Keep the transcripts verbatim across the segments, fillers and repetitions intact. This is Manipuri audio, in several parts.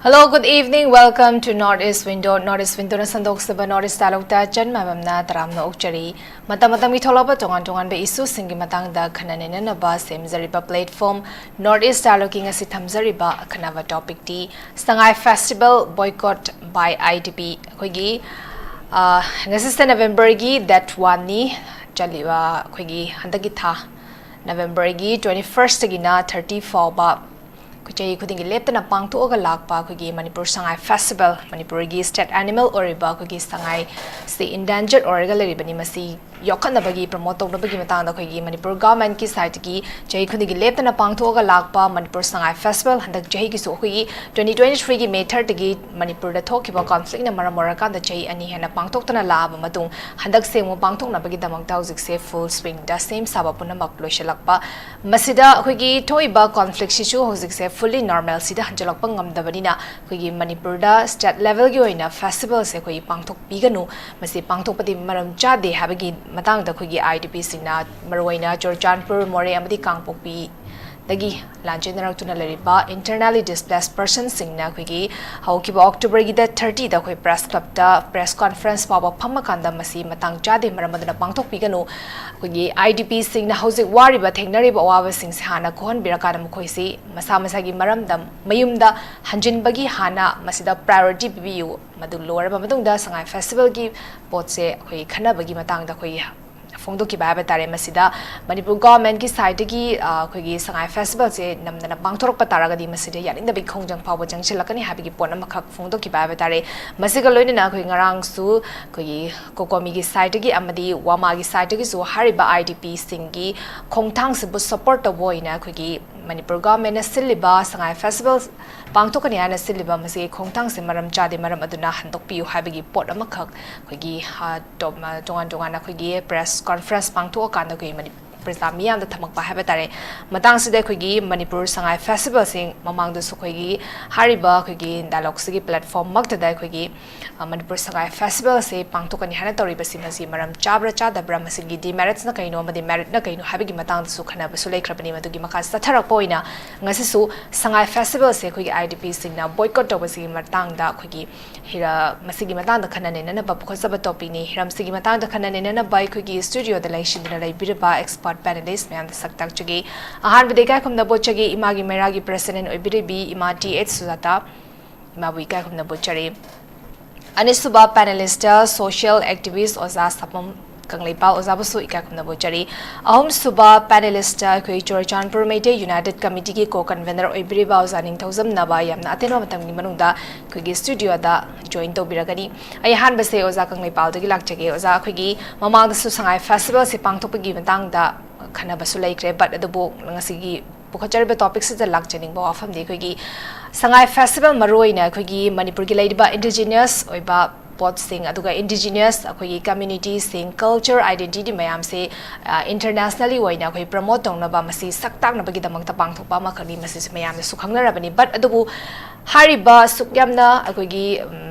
Hello, good evening. Welcome to North East Window. North East Window ꯅ ꯁꯟꯗꯣꯛꯆꯕ North East ꯇꯥꯂꯨꯛꯇ ꯆꯟ ꯃꯌꯥꯝꯅ ꯇꯔꯥꯝꯅ ꯑꯣꯛꯆꯔꯤ꯫ ꯃꯇꯝ ꯃꯇꯝꯒꯤ ꯊꯣꯛꯂꯛꯄ ꯇꯣꯉꯥꯟ ꯇꯣꯉꯥꯟꯕ ꯏꯁꯨꯁꯤꯡꯒꯤ ꯃꯇꯥꯡꯗ ꯈꯟꯅ ꯅꯩꯅꯅꯕ ꯁꯦꯝꯖꯔꯤꯕ platform North East ꯇꯥꯂꯨꯛꯀꯤ ꯉꯁꯤ ꯊꯝꯖꯔꯤꯕ ꯑꯈꯟꯅꯕ topicꯇꯤ ꯁꯉꯥꯏ Festival boycott by I D P꯫ ꯑꯩꯈꯣꯏꯒꯤ, ꯑ, ꯉꯁꯤꯁꯦ Novemberꯒꯤ date oneꯅꯤ꯫ ꯆꯠꯂꯤꯕ ꯑꯩꯈꯣꯏꯒꯤ ꯍꯟꯗꯛꯀꯤ ꯊꯥ Novemberꯒꯤ twenty firstꯇꯒꯤꯅ thirty ꯐꯥꯎꯕ ꯑꯩꯈꯣꯏ ꯆꯍꯤ ꯈꯨꯗꯤꯡꯒꯤ ꯂꯦꯞꯇꯅ ꯄꯥꯡꯊꯣꯛꯑꯒ ꯂꯥꯛꯄ ꯑꯩꯈꯣꯏꯒꯤ ꯃꯅꯤꯄꯨꯔ ꯁꯉꯥꯏ Festival, ꯃꯅꯤꯄꯨꯔꯒꯤ state animal ꯑꯣꯏꯔꯤꯕ ꯑꯩꯈꯣꯏꯒꯤ ꯁꯉꯥꯏꯁꯤ endangered ꯑꯣꯏꯔꯒ ꯂꯩꯔꯤꯕꯅꯤ꯫ ꯃꯁꯤ ꯌꯣꯛꯈꯠꯅꯕꯒꯤ, promote ꯇꯧꯅꯕꯒꯤ ꯃꯇꯥꯡꯗ ꯑꯩꯈꯣꯏꯒꯤ ꯃꯅꯤꯄꯨꯔ governmentꯀꯤ sideꯇꯒꯤ ꯆꯍꯤ ꯈꯨꯗꯤꯡꯒꯤ ꯂꯦꯞꯇꯅ ꯄꯥꯡꯊꯣꯛꯑꯒ ꯂꯥꯛꯄ ꯃꯅꯤꯄꯨꯔ ꯁꯉꯥꯏ Festival ꯍꯟꯗꯛ ꯆꯍꯤꯒꯤꯁꯨ ꯑꯩꯈꯣꯏꯒꯤ twenty twenty threeꯒꯤ May thirdꯇꯒꯤ ꯃꯅꯤꯄꯨꯔꯗ ꯊꯣꯛꯈꯤꯕ conflictꯅ ꯃꯔꯝ ꯑꯣꯏꯔꯀꯥꯟꯗ ꯆꯍꯤ ꯑꯅꯤ ꯍꯦꯟꯅ ꯄꯥꯡꯊꯣꯛꯇꯅ ꯂꯥꯛꯑꯕ ꯃꯇꯨꯡ ꯍꯟꯗꯛꯁꯦ ꯑꯃꯨꯛ ꯄꯥꯡꯊꯣꯛꯅꯕꯒꯤꯗꯃꯛꯇ ꯍꯧꯖꯤꯛꯁꯦ full swingꯗ ꯁꯦꯝ ꯁꯥꯕ ꯄꯨꯝꯅꯃꯛ ꯂꯣꯏꯁꯤꯜꯂꯛꯄ꯫ ꯃꯁꯤꯗ ꯑꯩꯈꯣꯏꯒꯤ ꯊꯣꯛꯏꯕ conflictꯁꯤꯁꯨ ꯍꯧꯖꯤꯛꯁꯦ fully normalꯁꯤꯗ ꯍꯟꯖꯤꯜꯂꯛꯄ ꯉꯝꯗꯕꯅꯤꯅ ꯑꯩꯈꯣꯏꯒꯤ ꯃꯅꯤꯄꯨꯔꯗ state levelꯒꯤ ꯑꯣꯏꯅ festivalꯁꯦ ꯑꯩꯈꯣꯏꯒꯤ ꯄꯥꯡꯊꯣꯛꯄꯤꯒꯅꯨ, ꯃꯁꯤ ꯄꯥꯡꯊꯣꯛꯄꯗꯤ ꯃꯔꯝ ꯆꯥꯗꯦ ꯍꯥꯏꯕꯒꯤ ꯃꯇꯥꯡꯗ ꯑꯩꯈꯣꯏꯒꯤ IDPꯁꯤꯡꯅ ꯃꯔꯨꯑꯣꯏꯅ ꯆꯨꯔꯆꯥꯟꯄꯨꯔ, ꯃꯣꯔꯦ ꯑꯃꯗꯤ ꯀꯥꯡꯄꯣꯛꯄꯤ ꯗꯒꯤ ꯂꯥꯟꯖꯦꯟꯅꯔꯛꯇꯨꯅ ꯂꯩꯔꯤꯕ internally displaced personꯁꯤꯡꯅ ꯑꯩꯈꯣꯏꯒꯤ ꯍꯧꯈꯤꯕ Octoberꯒꯤ date thirtyꯗ ꯑꯩꯈꯣꯏ press clubꯇ press conference ꯐꯥꯎꯕ ꯐꯝꯃꯀꯥꯟꯗ ꯃꯁꯤ ꯃꯇꯥꯡ ꯆꯥꯗꯦ, ꯃꯔꯝ ꯑꯗꯨꯅ ꯄꯥꯡꯊꯣꯛꯄꯤꯒꯅꯨ꯫ ꯑꯩꯈꯣꯏꯒꯤ IDPꯁꯤꯡꯅ ꯍꯧꯖꯤꯛ ꯋꯥꯔꯤꯕ, ꯊꯦꯡꯅꯔꯤꯕ ꯑꯋꯥꯕꯁꯤꯡꯁꯦ ꯍꯥꯟꯅ ꯀꯣꯛꯍꯟꯕꯤꯔꯀꯥꯟꯗ ꯃꯈꯣꯏꯁꯤ ꯃꯁꯥ ꯃꯁꯥꯒꯤ ꯃꯔꯝꯗ ꯃꯌꯨꯝꯗ ꯍꯟꯖꯤꯟꯕꯒꯤ ꯍꯥꯟꯅ ꯃꯁꯤꯗ priority ꯄꯤꯕꯤꯌꯨ꯫ ꯃꯗꯨ ꯂꯣꯏꯔꯕ ꯃꯇꯨꯡꯗ ꯁꯉꯥꯏ Festivalꯒꯤ ꯄꯣꯠꯁꯦ ꯑꯩꯈꯣꯏ ꯈꯟꯅꯕꯒꯤ ꯃꯇꯥꯡꯗ ꯑꯩꯈꯣꯏ ꯐꯣꯡꯗꯣꯛꯈꯤꯕ ꯍꯥꯏꯕ ꯇꯥꯔꯦ꯫ ꯃꯁꯤꯗ ꯃꯅꯤꯄꯨꯔ governmentꯀꯤ sideꯇꯒꯤ, ꯑ, ꯑꯩꯈꯣꯏꯒꯤ ꯁꯉꯥꯏ Festivalꯁꯦ ꯅꯝꯗꯅ ꯄꯥꯡꯊꯣꯔꯛꯄ ꯇꯥꯔꯒꯗꯤ ꯃꯁꯤꯗ ꯌꯥꯅꯤꯡꯗꯕꯒꯤ ꯈꯣꯡꯖꯪ ꯐꯥꯎꯕ ꯆꯪꯁꯤꯜꯂꯛꯀꯅꯤ ꯍꯥꯏꯕꯒꯤ ꯄꯣꯠ ꯑꯃꯈꯛ ꯐꯣꯡꯗꯣꯛꯈꯤꯕ ꯍꯥꯏꯕ ꯇꯥꯔꯦ꯫ ꯃꯁꯤꯒ ꯂꯣꯏꯅꯅ ꯑꯩꯈꯣꯏ ꯉꯔꯥꯡꯁꯨ ꯑꯩꯈꯣꯏꯒꯤ COCOMIꯒꯤ sideꯇꯒꯤ ꯑꯃꯗꯤ WAMAꯒꯤ sideꯇꯒꯤꯁꯨ ꯍꯥꯏꯔꯤꯕ IDPꯁꯤꯡꯒꯤ ꯈꯣꯡꯊꯥꯡꯁꯤꯕꯨ support ꯇꯧꯕ ꯑꯣꯏꯅ ꯑꯩꯈꯣꯏꯒꯤ ꯃꯅꯤꯄꯨꯔ governmentꯅ ꯁꯤꯜꯂꯤꯕ ꯁꯉꯥꯏ Festival ꯄꯥꯡꯊꯣꯛꯀꯅꯤ ꯍꯥꯏꯅ ꯁꯤꯜꯂꯤꯕ ꯃꯁꯤꯒꯤ ꯈꯣꯡꯊꯥꯡꯁꯦ ꯃꯔꯝ ꯆꯥꯗꯦ, ꯃꯔꯝ ꯑꯗꯨꯅ ꯍꯟꯗꯣꯛꯄꯤꯌꯨ ꯍꯥꯏꯕꯒꯤ ꯄꯣꯠ ꯑꯃꯈꯛ ꯑꯩꯈꯣꯏꯒꯤ, ꯑ, ꯇꯣ-, ꯑ, ꯇꯣꯉꯥꯟ ꯇꯣꯉꯥꯟꯅ ꯑꯩꯈꯣꯏꯒꯤ press conference ꯄꯥꯡꯊꯣꯛꯑꯀꯥꯟꯗ ꯑꯩꯈꯣꯏꯒꯤ ꯃꯅꯤ-, ꯄ꯭ꯔꯖꯥ ꯃꯤꯌꯥꯝꯗ ꯊꯝꯃꯛꯄ ꯍꯥꯏꯕ ꯇꯥꯔꯦ꯫ ꯃꯇꯥꯡꯁꯤꯗ ꯑꯩꯈꯣꯏꯒꯤ ꯃꯅꯤꯄꯨꯔ ꯁꯉꯥꯏ ꯐꯦꯁꯇꯤꯚꯦꯜꯁꯤ ꯃꯃꯥꯡꯗꯁꯨ ꯑꯩꯈꯣꯏꯒꯤ ꯍꯥꯏꯔꯤꯕ ꯑꯩꯈꯣꯏꯒꯤ ꯗꯥꯏꯂꯣꯒꯁꯤꯒꯤ ꯄ꯭ꯂꯦꯠꯐꯣꯝꯃꯛꯇꯗ ꯑꯩꯈꯣꯏꯒꯤ, ꯑ, ꯃꯅꯤꯄꯨꯔ ꯁꯉꯥꯏ ꯐꯦꯁꯇꯤꯚꯦꯜꯁꯤ ꯄꯥꯡꯊꯣꯛꯀꯅꯤ ꯍꯥꯏꯅ ꯇꯧꯔꯤꯕꯁꯤ ꯃꯁꯤ ꯃꯔꯝ ꯆꯥꯕ꯭ꯔꯥ ꯆꯥꯗꯕ꯭ꯔꯥ, ꯃꯁꯤꯒꯤ ꯗꯤꯃꯦꯔꯤꯠꯁꯅ ꯀꯩꯅꯣ ꯑꯃꯗꯤ ꯃꯦꯔꯤꯠꯅ ꯀꯩꯅꯣ ꯍꯥꯏꯕꯒꯤ ꯃꯇꯥꯡꯗꯁꯨ ꯈꯟꯅꯕꯁꯨ ꯂꯩꯈ꯭ꯔꯕꯅꯤ꯫ ꯃꯗꯨꯒꯤ ꯃꯈꯥ ꯆꯠꯊꯔꯛꯄ ꯑꯣꯏꯅ ꯉꯁꯤꯁꯨ ꯁꯉꯥꯏ ꯐꯦꯁꯇꯤꯚꯦꯜꯁꯦ ꯑꯩꯈꯣꯏꯒꯤ IDPꯁꯤꯡꯅ ꯕꯣꯏꯀꯣꯠ ꯇꯧꯕꯁꯤꯒꯤ ꯃꯇꯥꯡꯗ ꯑꯩꯈꯣꯏꯒꯤ ꯍꯤꯔ-, ꯃꯁꯤꯒꯤ ꯃꯇꯥꯡꯗ ꯈꯟꯅ ꯅꯩꯅꯅꯕ ꯄꯨꯈꯠꯆꯕ ꯇꯣꯄꯤꯛꯅꯤ꯫ ꯍꯤꯔꯝꯁꯤꯒꯤ ꯃꯇꯥꯡꯗ ꯈꯟꯅ ꯅꯩꯅꯅꯕ ꯑꯩꯈꯣꯏꯒꯤ ꯁ꯭ꯇꯨꯗꯤꯑꯣꯗ ꯂꯩꯁꯤꯟꯗꯨꯅ ꯂꯩꯕꯤꯔꯤꯕ ꯑꯦꯛꯁꯄꯔꯠ ꯄꯦꯅꯦꯂꯤꯁ ꯃꯌꯥꯝꯗ ꯁꯛ ꯇꯥꯛꯆꯒꯦ꯫ ꯑꯍꯥꯟꯕꯗ ꯏꯀꯥꯏ ꯈꯨꯝꯅꯕ ꯎꯠꯆꯒꯦ ꯏꯃꯥꯒꯤ ꯃꯩꯔꯥꯒꯤ ꯄ꯭ꯔꯁꯤꯗꯦꯟ ꯑꯣꯏꯕꯤꯔꯤꯕꯤ ꯏꯃꯥ ꯇꯤ ꯑꯩꯆ ꯁꯨꯖꯥꯇꯥ꯫ ꯏꯃꯥꯕꯨ ꯏꯀꯥꯏ ꯈꯨꯝꯅꯕ ꯎꯠꯆꯔꯤ꯫ ꯑꯅꯤꯁꯨꯕ ꯄꯦꯅꯦꯂꯤꯁꯇ ꯁꯣꯁꯤꯌꯦꯜ ꯑꯦꯛꯇꯤꯚꯤꯁ ꯑꯣꯖꯥ ꯁꯥꯄꯝ ꯀꯪꯂꯩꯄꯥꯜ ꯑꯣꯖꯥꯕꯨꯁꯨ ꯏꯀꯥꯏ ꯈꯨꯝꯅꯕ ꯎꯠꯆꯔꯤ꯫ ꯑꯍꯨꯝꯁꯨꯕ ꯄꯦꯅꯦꯂꯤꯁꯇ ꯑꯩꯈꯣꯏ ꯆꯨꯔꯆꯥꯟꯄꯨꯔ ꯃꯩꯇꯩ ꯌꯨꯅꯥꯏꯇꯦꯗ ꯀꯃꯤꯇꯤꯒꯤ ꯀꯣ ꯀꯟꯚꯦꯅꯔ ꯑꯣꯏꯕꯤꯔꯤꯕ ꯑꯣꯖꯥ ꯅꯤꯡꯊꯧꯖꯝ ꯅꯕ ꯌꯥꯝꯅ ꯑꯇꯦꯟꯕ ꯃꯇꯝꯒꯤ ꯃꯅꯨꯡꯗ ꯑꯩꯈꯣꯏꯒꯤ ꯁ꯭ꯇꯨꯗꯤꯑꯣꯗ ꯖꯣꯏꯟ ꯇꯧꯕꯤꯔꯒꯅꯤ꯫ ꯑꯩ ꯑꯍꯥꯟꯕꯁꯦ ꯑꯣꯖꯥ ꯀꯪꯂꯩꯄꯥꯜꯗꯒꯤ ꯂꯥꯛꯆꯒꯦ꯫ ꯑꯣꯖꯥ, ꯑꯩꯈꯣꯏꯒꯤ ꯃꯃꯥꯡꯗꯁꯨ ꯁꯉꯥꯏ ꯐꯦꯁꯇꯤꯚꯦꯜꯁꯦ ꯄꯥꯡꯊꯣꯛꯄꯒꯤ ꯃꯇꯥꯡꯗ ꯈꯟꯅꯕꯁꯨ ꯂꯩꯈ꯭ꯔꯦ, ꯕꯠ ꯑꯗꯨꯕꯨ ꯉꯁꯤꯒꯤ ꯄꯨꯈꯠꯆꯔꯤꯕ ꯇꯣꯄꯤꯛꯁꯤꯗ ꯂꯥꯛꯆꯅꯤꯡꯕ ꯋꯥꯐꯝꯗꯤ ꯑꯩꯈꯣꯏꯒꯤ ꯁꯉꯥꯏ ꯐꯦꯁꯇꯤꯚꯦꯜ ꯃꯔꯨꯑꯣꯏꯅ ꯑꯩꯈꯣꯏꯒꯤ ꯃꯅꯤꯄꯨꯔꯒꯤ ꯂꯩꯔꯤꯕ ꯏꯟꯗꯤꯖꯤꯅꯁ ꯑꯣꯏꯕ ꯄꯣꯠꯁꯤꯡ, ꯑꯗꯨꯒ ꯏꯟꯗꯤꯖꯤꯅꯁ ꯑꯩꯈꯣꯏꯒꯤ ꯀꯝꯃ꯭ꯌꯨꯅꯤꯇꯤꯁꯤꯡ, ꯀꯜꯆꯔ ꯑꯥꯏꯗꯦꯟꯇꯤꯇꯤ ꯃꯌꯥꯝꯁꯦ, ꯑ, ꯏꯟꯇꯔꯅꯦꯁꯅꯦꯜꯂꯤ ꯑꯣꯏꯅ ꯑꯩꯈꯣꯏ ꯄ꯭ꯔꯃꯣꯠ ꯇꯧꯅꯕ, ꯃꯁꯤ ꯁꯛ ꯇꯥꯛꯅꯕꯒꯤꯗꯃꯛꯇ ꯄꯥꯡꯊꯣꯛꯄ ꯑꯃꯈꯛꯅꯤ꯫ ꯃꯁꯤꯁꯨ ꯃꯌꯥꯝꯅꯁꯨ ꯈꯪꯅꯔꯕꯅꯤ꯫ ꯕꯠ ꯑꯗꯨꯕꯨ ꯍꯥꯏꯔꯤꯕ ꯑꯁꯨꯛ ꯌꯥꯝꯅ ꯑꯩꯈꯣꯏꯒꯤ, ꯎꯝ,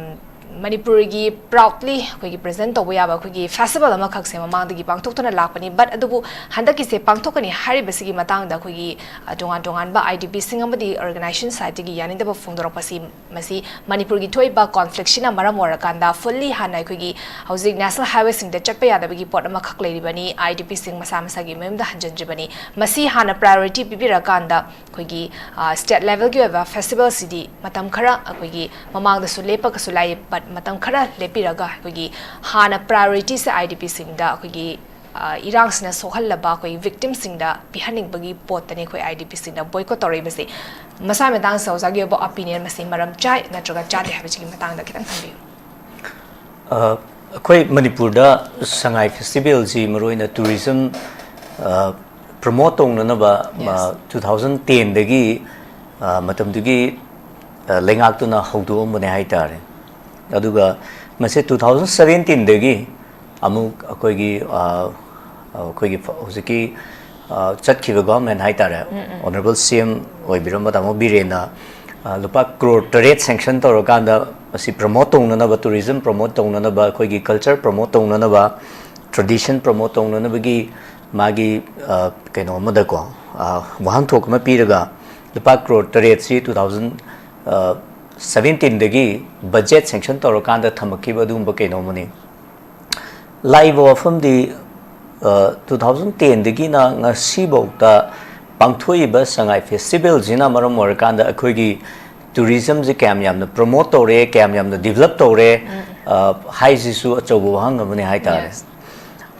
ꯃꯅꯤꯄꯨꯔꯒꯤ ꯄ꯭ꯔꯥꯎꯗꯂꯤ ꯑꯩꯈꯣꯏꯒꯤ ꯄ꯭ꯔꯖꯦꯟ ꯇꯧꯕ ꯌꯥꯕ ꯑꯩꯈꯣꯏꯒꯤ ꯐꯦꯁꯇꯤꯚꯦꯜ ꯑꯃꯈꯛꯁꯦ ꯃꯃꯥꯡꯗꯒꯤ ꯄꯥꯡꯊꯣꯛꯇꯨꯅ ꯂꯥꯛꯄꯅꯤ꯫ ꯕꯠ ꯑꯗꯨꯕꯨ ꯍꯟꯗꯛꯀꯤꯁꯦ ꯄꯥꯡꯊꯣꯛꯀꯅꯤ ꯍꯥꯏꯔꯤꯕꯁꯤꯒꯤ ꯃꯇꯥꯡꯗ ꯑꯩꯈꯣꯏꯒꯤ, ꯑ, ꯇꯣꯉꯥꯟ ꯇꯣꯉꯥꯟꯕ IDPꯁꯤꯡ ꯑꯃꯗꯤ ꯑꯣꯔꯒꯅꯥꯏꯖꯦꯁꯟ ꯁꯥꯏꯠꯇꯒꯤ ꯌꯥꯅꯤꯡꯗꯕ ꯐꯣꯡꯗꯣꯔꯛꯄꯁꯤ, ꯃꯁꯤ ꯃꯅꯤꯄꯨꯔꯒꯤ ꯊꯣꯛꯏꯕ ꯀꯣꯟꯐ꯭ꯂꯤꯛꯁꯤꯅ ꯃꯔꯝ ꯑꯣꯏꯔꯀꯥꯟꯗ ꯐꯨꯜꯂꯤ ꯍꯥꯟꯅ ꯑꯩꯈꯣꯏꯒꯤ ꯍꯧꯖꯤꯛ ꯅꯦꯁꯅꯦꯜ ꯍꯥꯏꯋꯦꯁꯤꯡꯗ ꯆꯠꯄ ꯌꯥꯗꯕꯒꯤ ꯄꯣꯠ ꯑꯃꯈꯛ ꯂꯩꯔꯤꯕꯅꯤ꯫ IDPꯁꯤꯡ ꯃꯁꯥ ꯃꯁꯥꯒꯤ ꯃꯌꯨꯝꯗ ꯍꯟꯖꯤꯟꯗ꯭ꯔꯤꯕꯅꯤ꯫ ꯃꯁꯤ ꯍꯥꯟꯅ ꯄ꯭ꯔꯥꯏꯑꯣꯔꯤꯇꯤ ꯄꯤꯕꯤꯔꯀꯥꯟꯗ ꯑꯩꯈꯣꯏꯒꯤ, ꯑ, ꯁ꯭ꯇꯦꯠ ꯂꯦꯚꯦꯜꯒꯤ ꯑꯣꯏꯕ ꯐꯦꯁꯇꯤꯚꯦꯜꯁꯤꯗꯤ ꯃꯇꯝ ꯈꯔ ꯑꯩꯈꯣꯏꯒꯤ ꯃꯃꯥꯡꯗꯁꯨ ꯂꯦꯞꯄꯒꯁꯨ ꯂꯥꯛꯏ, ꯕꯠ ꯃꯇꯝ ꯈꯔ ꯂꯦꯞꯄꯤꯔꯒ ꯑꯩꯈꯣꯏꯒꯤ ꯍꯥꯟꯅ ꯄ꯭ꯔꯥꯏꯑꯣꯔꯤꯇꯤꯁꯦ IDPꯁꯤꯡꯗ ꯑꯩꯈꯣꯏꯒꯤ, ꯑ, ꯏꯔꯥꯡꯁꯤꯅ ꯁꯣꯛꯍꯜꯂꯕ ꯑꯩꯈꯣꯏꯒꯤ ꯚꯤꯛꯇꯤꯝꯁꯤꯡꯗ ꯄꯤꯍꯟꯅꯤꯡꯕꯒꯤ ꯄꯣꯠꯇꯅꯤ ꯑꯩꯈꯣꯏ IDPꯁꯤꯡꯅ ꯕꯣꯏꯀꯣꯠ ꯇꯧꯔꯛꯏꯕꯁꯦ꯫ ꯃꯁꯥꯒꯤ ꯃꯇꯥꯡꯁꯤꯗ ꯑꯣꯖꯥꯒꯤ ꯑꯣꯏꯕ ꯑꯣꯄꯤꯅꯤꯌꯟ ꯃꯁꯤ ꯃꯔꯝ ꯆꯥꯏ ꯅꯠꯇ꯭ꯔꯒ ꯆꯥꯗꯦ ꯍꯥꯏꯕꯁꯤꯒꯤ ꯃꯇꯥꯡꯗ ꯈꯤꯇꯪ ꯊꯝꯕꯤꯌꯨ꯫ ꯑ, ꯑꯩꯈꯣꯏ ꯃꯅꯤꯄꯨꯔꯗ ꯁꯉꯥꯏ ꯐꯦꯁꯇꯤꯚꯦꯜꯁꯤ ꯃꯔꯨꯑꯣꯏꯅ ꯇꯨꯔꯤꯖꯝ, ꯑ, ꯄ꯭ꯔꯃꯣꯠ ꯇꯧꯅꯅꯕ, ꯑ, Yes. two thousand tenꯗꯒꯤ, ꯑ, ꯃꯇꯝꯗꯨꯒꯤ, ꯑ, ꯂꯩꯉꯥꯛꯇꯨꯅ ꯍꯧꯗꯣꯛꯑꯝꯕꯅꯦ ꯍꯥꯏꯇꯥꯔꯦ꯫ ꯑꯗꯨꯒ ꯃꯁꯤ two thousand seventeenꯗꯒꯤ ꯑꯃꯨꯛ ꯑꯩꯈꯣꯏꯒꯤ, ꯑ, ꯑꯩꯈꯣꯏꯒꯤ ꯐ- ꯍꯧꯖꯤꯛꯀꯤ ꯑ, ꯆꯠꯈꯤꯕ ꯒꯣꯚꯔꯟꯃꯦꯟ ꯍꯥꯏꯇꯥꯔꯦ, ꯑꯣꯅꯔꯦꯕꯜ ꯁꯤ ꯑꯦꯝ ꯑꯣꯏꯕꯤꯔꯝꯕ ꯇꯥꯃꯣ ꯕꯤꯔꯦꯟꯅ ꯑ, ꯂꯨꯄꯥ ꯀ꯭ꯔꯣꯔ ꯇꯔꯦꯠ ꯁꯦꯡꯁꯟ ꯇꯧꯔꯀꯥꯟꯗ ꯃꯁꯤ ꯄ꯭ꯔꯃꯣꯠ ꯇꯧꯅꯅꯕ, ꯇꯨꯔꯤꯖꯝ ꯄ꯭ꯔꯃꯣꯠ ꯇꯧꯅꯅꯕ, ꯑꯩꯈꯣꯏꯒꯤ ꯀꯜꯆꯔ ꯄ꯭ꯔꯃꯣꯠ ꯇꯧꯅꯅꯕ, ꯇ꯭ꯔꯦꯗꯤꯁꯟ ꯄ꯭ꯔꯃꯣꯠ ꯇꯧꯅꯅꯕꯒꯤ ꯃꯥꯒꯤ ꯑ, ꯀꯩꯅꯣ ꯑꯃꯗꯀꯣ, ꯑ, ꯋꯥꯍꯟꯊꯣꯛ ꯑꯃ ꯄꯤꯔꯒ ꯂꯨꯄꯥ ꯀ꯭ꯔꯣꯔ ꯇꯔꯦꯠꯁꯤ ꯇꯨ ꯊꯥꯎꯖꯟ ꯁꯕꯦꯟꯇꯤꯟꯗꯒꯤ ꯕꯖꯦꯠ ꯁꯦꯡꯁꯟ ꯇꯧꯔꯀꯥꯟꯗ ꯊꯝꯃꯛꯈꯤꯕ ꯑꯗꯨꯒꯨꯝꯕ ꯀꯩꯅꯣ ꯑꯃꯅꯤ꯫ ꯂꯥꯛꯏꯕ ꯋꯥꯐꯝꯗꯤ ꯇꯨ ꯊꯥꯎꯖꯟ ꯇꯦꯟꯗꯒꯤꯅ ꯉꯁꯤꯐꯥꯎꯗ ꯄꯥꯡꯊꯣꯛꯏꯕ ꯁꯉꯥꯏ ꯐꯦꯁꯇꯤꯚꯦꯜꯁꯤꯅ ꯃꯔꯝ ꯑꯣꯏꯔꯀꯥꯟꯗ ꯑꯩꯈꯣꯏꯒꯤ ꯇꯨꯔꯤꯖꯝꯁꯤ ꯀꯌꯥꯝ ꯌꯥꯝꯅ ꯄ꯭ꯔꯃꯣꯠ ꯇꯧꯔꯦ, ꯀꯌꯥꯝ ꯌꯥꯝꯅ ꯗꯤꯕꯂꯞ ꯇꯧꯔꯦ, ꯑ, ꯍꯥꯏꯁꯤꯁꯨ ꯑꯆꯧꯕ ꯋꯥꯍꯪ ꯑꯃꯅꯤ ꯍꯥꯏꯇꯥꯔꯦ꯫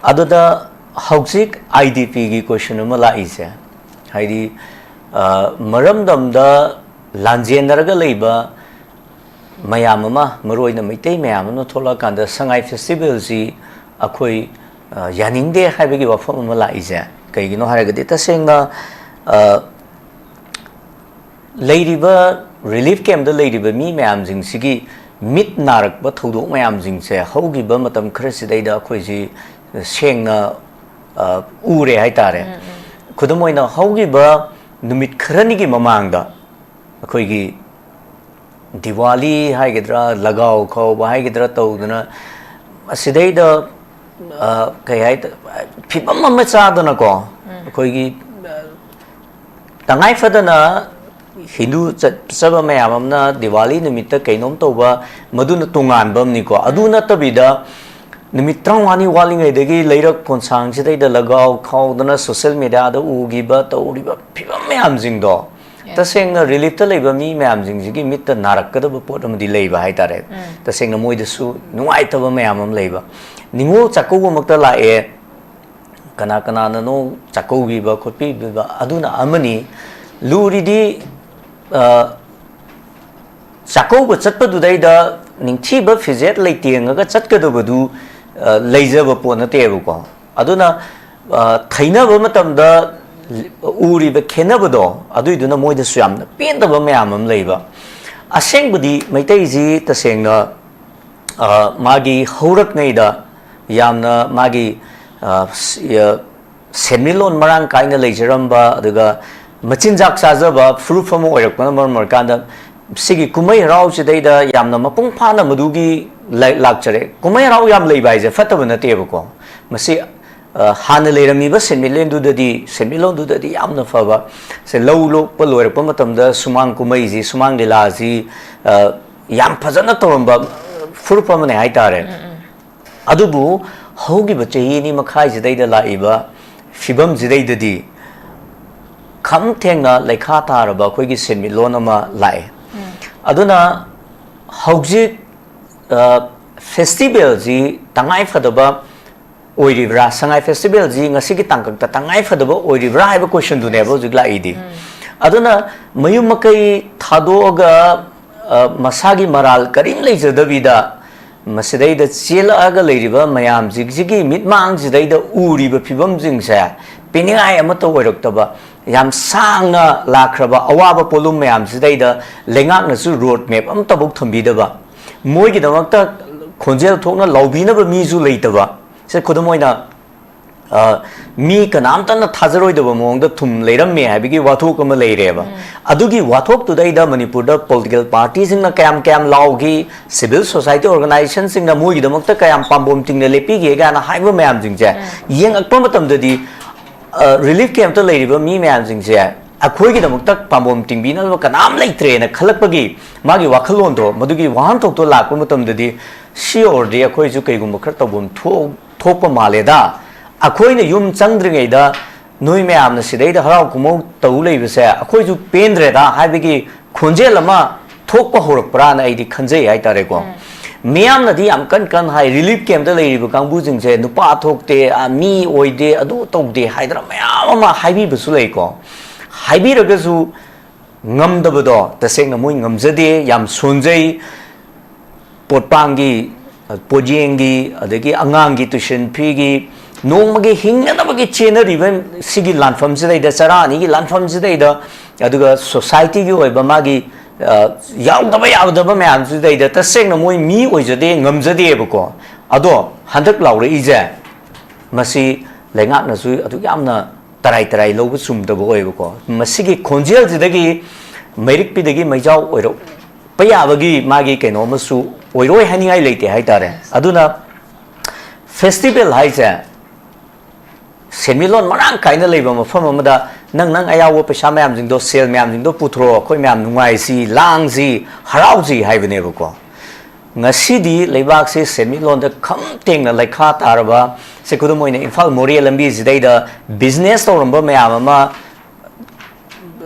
ꯑꯗꯨꯗ ꯍꯧꯖꯤꯛ ꯑꯥꯏ ꯗꯤ ꯄꯤꯒꯤ ꯀꯣꯏꯁꯟ ꯑꯃ ꯂꯥꯛꯏꯁꯦ, ꯍꯥꯏꯗꯤ, ꯑ, ꯃꯔꯝꯗꯝꯗ ꯂꯥꯟꯖꯦꯟꯅꯔꯒ ꯂꯩꯕ ꯃꯌꯥꯝ ꯑꯃ, ꯃꯔꯨꯑꯣꯏꯅ ꯃꯩꯇꯩ ꯃꯌꯥꯝ ꯑꯃ ꯊꯣꯛꯂꯛꯑꯀꯥꯟꯗ ꯁꯉꯥꯏ ꯐꯦꯁꯇꯤꯚꯦꯜꯁꯤ ꯑꯩꯈꯣꯏ, ꯑ, ꯌꯥꯅꯤꯡꯗꯦ ꯍꯥꯏꯕꯒꯤ ꯋꯥꯐꯝ ꯑꯃ ꯂꯥꯛꯏꯁꯦ ꯀꯩꯒꯤꯅꯣ ꯍꯥꯏꯔꯒꯗꯤ, ꯇꯁꯦꯡꯅ, ꯑ, ꯂꯩꯔꯤꯕ ꯔꯤꯂꯤꯐ ꯀꯦꯝꯞꯇ ꯂꯩꯔꯤꯕ ꯃꯤ ꯃꯌꯥꯝꯁꯤꯡꯁꯤꯒꯤ ꯃꯤꯠ ꯅꯥꯔꯛꯄ ꯊꯧꯗꯣꯛ ꯃꯌꯥꯝꯁꯤꯡꯁꯦ ꯍꯧꯈꯤꯕ ꯃꯇꯝ ꯈꯔꯁꯤꯗꯩꯗ ꯑꯩꯈꯣꯏꯁꯤ ꯁꯦꯡꯅ, ꯑ, ꯎꯔꯦ ꯍꯥꯏꯇꯥꯔꯦ꯫ ꯈꯨꯗꯝ ꯑꯣꯏꯅ, ꯍꯧꯈꯤꯕ ꯅꯨꯃꯤꯠ ꯈꯔꯅꯤꯒꯤ ꯃꯃꯥꯡꯗ ꯑꯩꯈꯣꯏꯒꯤ ꯗꯤꯋꯥꯂꯤ ꯍꯥꯏꯒꯗ꯭ꯔꯥ, ꯂꯒꯥꯎ ꯈꯥꯎꯕ ꯍꯥꯏꯒꯗ꯭ꯔꯥ ꯇꯧꯗꯅ, ꯑꯁꯤꯗꯩꯗ, ꯑ, ꯀꯩ ꯍꯥꯏ, ꯐꯤꯕꯝ ꯑꯃ ꯆꯥꯗꯅꯀꯣ, ꯑꯩꯈꯣꯏꯒꯤ, ꯑ, ꯇꯉꯥꯏ ꯐꯗꯅ ꯍꯤꯟꯗꯨ ꯆꯠꯆꯕ ꯃꯌꯥꯝ ꯑꯃꯅ ꯗꯤꯋꯥꯂꯤ ꯅꯨꯃꯤꯠꯇ ꯀꯩꯅꯣꯝ ꯇꯧꯕ, ꯃꯗꯨꯅ ꯇꯣꯉꯥꯟꯕ ꯑꯃꯅꯤꯀꯣ꯫ ꯑꯗꯨ ꯅꯠꯇꯕꯤꯗ, ꯅꯨꯃꯤꯠ ꯇꯔꯥꯃꯉꯥꯅꯤ ꯋꯥꯠꯂꯤꯉꯩꯗꯒꯤ ꯂꯩꯔꯛ ꯈꯣꯟꯁꯥꯡꯁꯤꯗꯩꯗ ꯂꯒꯥꯎ ꯈꯥꯎꯗꯅ, ꯁꯣꯁꯦꯜ ꯃꯦꯗꯤꯌꯥꯗ ꯎꯈꯤꯕ, ꯇꯧꯔꯤꯕ ꯐꯤꯕꯝ ꯃꯌꯥꯝꯁꯤꯡꯗꯣ, ꯇꯁꯦꯡꯅ ꯔꯤꯂꯤꯐꯇ ꯂꯩꯕ ꯃꯤ ꯃꯌꯥꯝꯁꯤꯡꯁꯤꯒꯤ ꯃꯤꯠꯇ ꯅꯥꯔꯛꯀꯗꯕ ꯄꯣꯠ ꯑꯃꯗꯤ ꯂꯩꯕ ꯍꯥꯏꯇꯥꯔꯦ꯫ ꯇꯁꯦꯡꯅ ꯃꯣꯏꯗꯁꯨ ꯅꯨꯡꯉꯥꯏꯇꯕ ꯃꯌꯥꯝ ꯑꯃ ꯂꯩꯕ꯫ ꯅꯤꯉꯣꯜ ꯆꯥꯛꯀꯧꯕꯃꯛꯇ ꯂꯥꯛꯑꯦ, ꯀꯅꯥ ꯀꯅꯥꯅꯅꯣ ꯆꯥꯛꯀꯧꯕꯤꯕ ꯈꯣꯠꯄꯤꯕ, ꯑꯗꯨꯅ ꯑꯃꯅꯤ꯫ ꯂꯨꯔꯤꯗꯤ, ꯑ, ꯆꯥꯛꯀꯧꯕ ꯆꯠꯄꯗꯨꯗꯩꯗ ꯅꯤꯡꯊꯤꯕ ꯐꯤꯖꯦꯠ ꯂꯩꯇꯦꯡꯉꯒ ꯆꯠꯀꯗꯕꯗꯨ, ꯑ, ꯂꯩꯖꯕ ꯄꯣꯠ ꯅꯠꯇꯦꯕꯀꯣ꯫ ꯑꯗꯨꯅ, ꯑ, ꯊꯩꯅꯕ ꯃꯇꯝꯗ ꯎꯔꯤꯕ ꯈꯦꯠꯅꯕꯗꯣ, ꯑꯗꯨꯏꯗꯨꯅ ꯃꯣꯏꯗꯁꯨ ꯌꯥꯝꯅ ꯄꯦꯟꯗꯕ ꯃꯌꯥꯝ ꯑꯃ ꯂꯩꯕ꯫ ꯑꯁꯦꯡꯕꯗꯤ ꯃꯩꯇꯩꯁꯤ ꯇꯁꯦꯡꯅ, ꯑ, ꯃꯥꯒꯤ ꯍꯧꯔꯛꯉꯩꯗ ꯌꯥꯝꯅ ꯃꯥꯒꯤ, ꯑ, ꯁ-, ꯑ, ꯁꯦꯟꯃꯤꯠꯂꯣꯟ ꯃꯔꯥꯡ ꯀꯥꯏꯅ ꯂꯩꯖꯔꯝꯕ, ꯑꯗꯨꯒ ꯃꯆꯤꯟꯖꯥꯛ ꯆꯥꯖꯕ ꯐꯨꯔꯨꯞ ꯑꯃ ꯑꯣꯏꯔꯛꯄꯅ ꯃꯔꯝ ꯑꯣꯏꯔꯀꯥꯟꯗ, ꯁꯤꯒꯤ ꯀꯨꯝꯍꯩ ꯍꯔꯥꯎꯁꯤꯗꯩꯗ ꯌꯥꯝꯅ ꯃꯄꯨꯡ ꯐꯥꯅ ꯃꯗꯨꯒꯤ ꯂꯥꯏ-, ꯂꯥꯛꯆꯔꯦ꯫ ꯀꯨꯝꯍꯩ ꯍꯔꯥꯎ ꯌꯥꯝ ꯂꯩꯕ ꯍꯥꯏꯁꯦ ꯐꯠꯇꯕ ꯅꯠꯇꯦꯕꯀꯣ꯫ ꯃꯁꯤ, ꯑ, ꯍꯥꯟꯅ ꯂꯩꯔꯝꯃꯤꯕ ꯁꯦꯟꯃꯤꯠꯂꯦꯟꯗꯨꯗꯗꯤ, ꯁꯦꯟꯃꯤꯠꯂꯣꯟꯗꯨꯗꯗꯤ ꯌꯥꯝꯅ ꯐꯕ꯫ ꯁꯦ, ꯂꯧ ꯂꯣꯛꯄ ꯂꯣꯏꯔꯛꯄ ꯃꯇꯝꯗ ꯁꯨꯃꯥꯡ ꯀꯨꯝꯍꯩꯁꯤ, ꯁꯨꯃꯥꯡ ꯂꯤꯂꯥꯁꯤ, ꯑ, ꯌꯥꯝ ꯐꯖꯅ ꯇꯧꯔꯝꯕ ꯐꯨꯔꯨꯞ ꯑꯃꯅꯦ ꯍꯥꯏꯇꯥꯔꯦ꯫ ꯑꯗꯨꯕꯨ ꯍꯧꯈꯤꯕ ꯆꯍꯤ ꯑꯅꯤ ꯃꯈꯥꯏꯁꯤꯗꯩꯗ ꯂꯥꯛꯏꯕ ꯐꯤꯕꯝꯁꯤꯗꯩꯗꯗꯤ ꯈꯝ ꯊꯦꯡꯅ ꯂꯩꯈꯥ ꯇꯥꯔꯕ ꯑꯩꯈꯣꯏꯒꯤ ꯁꯦꯟꯃꯤꯠꯂꯣꯟ ꯑꯃ ꯂꯥꯛꯑꯦ꯫ ꯑꯗꯨꯅ ꯍꯧꯖꯤꯛ, ꯑ, ꯐꯦꯁꯇꯤꯚꯦꯜꯁꯤ ꯇꯉꯥꯏ ꯐꯗꯕ ꯑꯣꯏꯔꯤꯕ꯭ꯔꯥ, ꯁꯉꯥꯏ ꯐꯦꯁꯇꯤꯚꯦꯜꯁꯤ ꯉꯁꯤꯒꯤ ꯇꯥꯡꯀꯛꯇ ꯇꯉꯥꯏ ꯐꯗꯕ ꯑꯣꯏꯔꯤꯕ꯭ꯔꯥ ꯍꯥꯏꯕ ꯀꯣꯏꯁꯟꯗꯨꯅꯦꯕ ꯍꯧꯖꯤꯛ ꯂꯥꯛꯏꯗꯤ꯫ ꯑꯗꯨꯅ ꯃꯌꯨꯝ ꯃꯀꯩ ꯊꯥꯗꯣꯛꯑꯒ, ꯑ, ꯃꯁꯥꯒꯤ ꯃꯔꯥꯜ ꯀꯔꯤꯝ ꯂꯩꯖꯗꯕꯤꯗ ꯃꯁꯤꯗꯩꯗ ꯆꯦꯜꯂꯛꯑꯒ ꯂꯩꯔꯤꯕ ꯃꯌꯥꯝꯁꯤꯡꯁꯤꯒꯤ ꯃꯤꯠꯃꯥꯡꯁꯤꯗꯩꯗ ꯎꯔꯤꯕ ꯐꯤꯕꯝꯁꯤꯡꯁꯦ ꯄꯦꯟꯅꯤꯡꯉꯥꯏ ꯑꯃꯠꯇ ꯑꯣꯏꯔꯛꯇꯕ, ꯌꯥꯝ ꯁꯥꯡꯅ ꯂꯥꯛꯈ꯭ꯔꯕ ꯑꯋꯥꯕ ꯄꯣꯠꯂꯨꯝ ꯃꯌꯥꯝꯁꯤꯗꯩꯗ ꯂꯩꯉꯥꯛꯅꯁꯨ ꯔꯣꯗ ꯃꯦꯞ ꯑꯃꯠꯇꯐꯥꯎ ꯊꯝꯕꯤꯗꯕ, ꯃꯣꯏꯒꯤꯗꯃꯛꯇ ꯈꯣꯟꯖꯦꯜ ꯊꯣꯛꯅ ꯂꯥꯎꯕꯤꯅꯕ ꯃꯤꯁꯨ ꯂꯩꯇꯕ꯫ ꯁꯦ, ꯈꯨꯗꯝ ꯑꯣꯏꯅ, ꯑ, ꯃꯤ ꯀꯅꯥꯝꯇꯅ ꯊꯥꯖꯔꯣꯏꯗꯕ ꯃꯑꯣꯡꯗ ꯊꯨꯝ ꯂꯩꯔꯝꯃꯦ ꯍꯥꯏꯕꯒꯤ ꯋꯥꯊꯣꯛ ꯑꯃ ꯂꯩꯔꯦꯕ꯫ ꯑꯗꯨꯒꯤ ꯋꯥꯊꯣꯛꯇꯨꯗꯩꯗ ꯃꯅꯤꯄꯨꯔꯗ ꯄꯣꯂꯤꯇꯤꯀꯦꯜ ꯄꯥꯔꯇꯤꯁꯤꯡꯅ ꯀꯌꯥꯝ ꯀꯌꯥꯝ ꯂꯥꯎꯈꯤ, ꯁꯤꯚꯤꯜ ꯁꯣꯁꯥꯏꯇꯤ ꯑꯣꯔꯒꯅꯥꯏꯖꯦꯁꯟꯁꯤꯡꯅ ꯃꯣꯏꯒꯤꯗꯃꯛꯇ ꯀꯌꯥꯝ ꯄꯥꯝꯕꯣꯝ ꯇꯤꯡꯅ ꯂꯦꯞꯄꯤꯒꯦ ꯀꯥꯏꯅ ꯍꯥꯏꯕ ꯃꯌꯥꯝꯁꯤꯡꯁꯦ ꯌꯦꯡꯉꯛꯄ ꯃꯇꯝꯗꯗꯤ, ꯑ, ꯔꯤꯂꯤꯐ ꯀꯦꯝꯞꯇ ꯂꯩꯔꯤꯕ ꯃꯤ ꯃꯌꯥꯝꯁꯤꯡꯁꯦ ꯑꯩꯈꯣꯏꯒꯤꯗꯃꯛꯇ ꯄꯥꯝꯕꯣꯝ ꯇꯤꯡꯕꯤꯅꯕ ꯀꯅꯥꯝ ꯂꯩꯇ꯭ꯔꯦꯅ ꯈꯜꯂꯛꯄꯒꯤ ꯃꯥꯒꯤ ꯋꯥꯈꯜꯂꯣꯟꯗꯣ, ꯃꯗꯨꯒꯤ ꯋꯥꯍꯟꯊꯣꯛꯇꯣ ꯂꯥꯛꯄ ꯃꯇꯝꯗꯗꯤ, ꯁꯤ ꯑꯣꯏꯔꯗꯤ ꯑꯩꯈꯣꯏꯁꯨ ꯀꯩꯒꯨꯝꯕ ꯈꯔ ꯇꯧꯐꯝ ꯊꯣꯛ-, ꯊꯣꯛꯄ ꯃꯥꯜꯂꯦꯗ꯫ ꯑꯩꯈꯣꯏꯅ ꯌꯨꯝ ꯆꯪꯗ꯭ꯔꯤꯉꯩꯗ ꯅꯣꯏ ꯃꯌꯥꯝꯅ ꯁꯤꯗꯩꯗ ꯍꯔꯥꯎ ꯀꯨꯝꯍꯧ ꯇꯧ ꯂꯩꯕꯁꯦ ꯑꯩꯈꯣꯏꯁꯨ ꯄꯦꯟꯗ꯭ꯔꯦꯗ ꯍꯥꯏꯕꯒꯤ ꯈꯣꯟꯖꯦꯜ ꯑꯃ ꯊꯣꯛꯄ ꯍꯧꯔꯛꯄ꯭ꯔꯥꯅ ꯑꯩꯗꯤ ꯈꯟꯖꯩ ꯍꯥꯏꯇꯥꯔꯦꯀꯣ꯫ ꯃꯤꯌꯥꯝꯅꯗꯤ ꯌꯥꯝ ꯀꯟ ꯀꯟ ꯍꯥꯏ, ꯔꯤꯂꯤꯐ ꯀꯦꯝꯞꯇ ꯂꯩꯔꯤꯕ ꯀꯥꯡꯕꯨꯁꯤꯡꯁꯦ ꯅꯨꯄꯥ ꯊꯣꯛꯇꯦ, ꯑ, ꯃꯤ ꯑꯣꯏꯗꯦ, ꯑꯗꯨ ꯇꯧꯗꯦ ꯍꯥꯏꯗꯅ ꯃꯌꯥꯝ ꯑꯃ ꯍꯥꯏꯕꯤꯕꯁꯨ ꯂꯩꯀꯣ꯫ ꯍꯥꯏꯕꯤꯔꯒꯁꯨ ꯉꯝꯗꯕꯗꯣ, ꯇꯁꯦꯡꯅ ꯃꯣꯏ ꯉꯝꯖꯗꯦ, ꯌꯥꯝ ꯁꯣꯟꯖꯩ꯫ ꯄꯣꯠꯄꯥꯡꯒꯤ, ꯄꯣꯠꯌꯦꯡꯒꯤ, ꯑꯗꯒꯤ ꯑꯉꯥꯡꯒꯤ ꯇꯨꯏꯁꯟ ꯐꯤꯒꯤ, ꯅꯣꯡꯃꯒꯤ ꯍꯤꯡꯅꯅꯕꯒꯤ ꯆꯦꯟꯅꯔꯤꯕ ꯁꯤꯒꯤ ꯂꯥꯟꯐꯝꯁꯤꯗꯩꯗ, ꯆꯔꯥ ꯑꯅꯤꯒꯤ ꯂꯥꯟꯐꯝꯁꯤꯗꯩꯗ, ꯑꯗꯨꯒ ꯁꯣꯁꯥꯏꯇꯤꯒꯤ ꯑꯣꯏꯕ ꯃꯥꯒꯤ, ꯑ, ꯌꯥꯎꯗꯕ ꯌꯥꯗꯕ ꯃꯌꯥꯝꯁꯤꯗꯩꯗ ꯇꯁꯦꯡꯅ ꯃꯣꯏ ꯃꯤ ꯑꯣꯏꯖꯗꯦ, ꯉꯝꯖꯗꯦꯕꯀꯣ꯫ ꯑꯗꯣ ꯍꯟꯗꯛ ꯂꯥꯎꯔꯛꯏꯁꯦ, ꯃꯁꯤ ꯂꯩꯉꯥꯛꯅꯁꯨ ꯑꯗꯨꯛ ꯌꯥꯝꯅ ꯇꯔꯥꯏ ꯇꯔꯥꯏ ꯂꯧꯕ ꯆꯨꯝꯗꯕ ꯑꯣꯏꯕꯀꯣ꯫ ꯃꯁꯤꯒꯤ ꯈꯣꯟꯖꯦꯜꯁꯤꯗꯒꯤ ꯃꯩꯔꯤꯛꯄꯤꯗꯒꯤ ꯃꯩꯖꯥꯎ ꯑꯣꯏꯔꯛꯄ ꯌꯥꯕꯒꯤ ꯃꯥꯒꯤ ꯀꯩꯅꯣ ꯑꯃꯁꯨ ꯑꯣꯏꯔꯣꯏ ꯍꯥꯏꯅꯤꯡꯉꯥꯏ ꯂꯩꯇꯦ ꯍꯥꯏꯇꯥꯔꯦ꯫ ꯑꯗꯨꯅ ꯐꯦꯁꯇꯤꯚꯦꯜ ꯍꯥꯏꯁꯦ ꯁꯦꯟꯃꯤꯠꯂꯣꯟ ꯃꯔꯥꯡ ꯀꯥꯏꯅ ꯂꯩꯕ ꯃꯐꯝ ꯑꯃꯗ ꯅꯪ ꯅꯪ ꯑꯌꯥꯎꯕ ꯄꯩꯁꯥ ꯃꯌꯥꯝꯁꯤꯡꯗꯣ, ꯁꯦꯜ ꯃꯌꯥꯝꯁꯤꯡꯗꯣ ꯄꯨꯊꯣꯔꯛꯑꯣ, ꯑꯩꯈꯣꯏ ꯃꯌꯥꯝ ꯅꯨꯡꯉꯥꯏꯁꯤ, ꯂꯥꯡꯁꯤ, ꯍꯔꯥꯎꯁꯤ ꯍꯥꯏꯕꯅꯦꯕꯀꯣ꯫ ꯉꯁꯤꯗꯤ ꯂꯩꯕꯥꯛꯁꯤ ꯁꯦꯟꯃꯤꯠꯂꯣꯟꯗ ꯈꯝ ꯊꯦꯡꯅ ꯂꯩꯈꯥ ꯇꯥꯔꯕ, ꯁꯦ ꯈꯨꯗꯝ ꯑꯣꯏꯅ ꯏꯝꯐꯥꯜ ꯃꯣꯔꯦ ꯂꯝꯕꯤꯁꯤꯗꯩꯗ ꯕꯤꯖꯤꯅꯦꯁ ꯇꯧꯔꯝꯕ ꯃꯌꯥꯝ ꯑꯃ,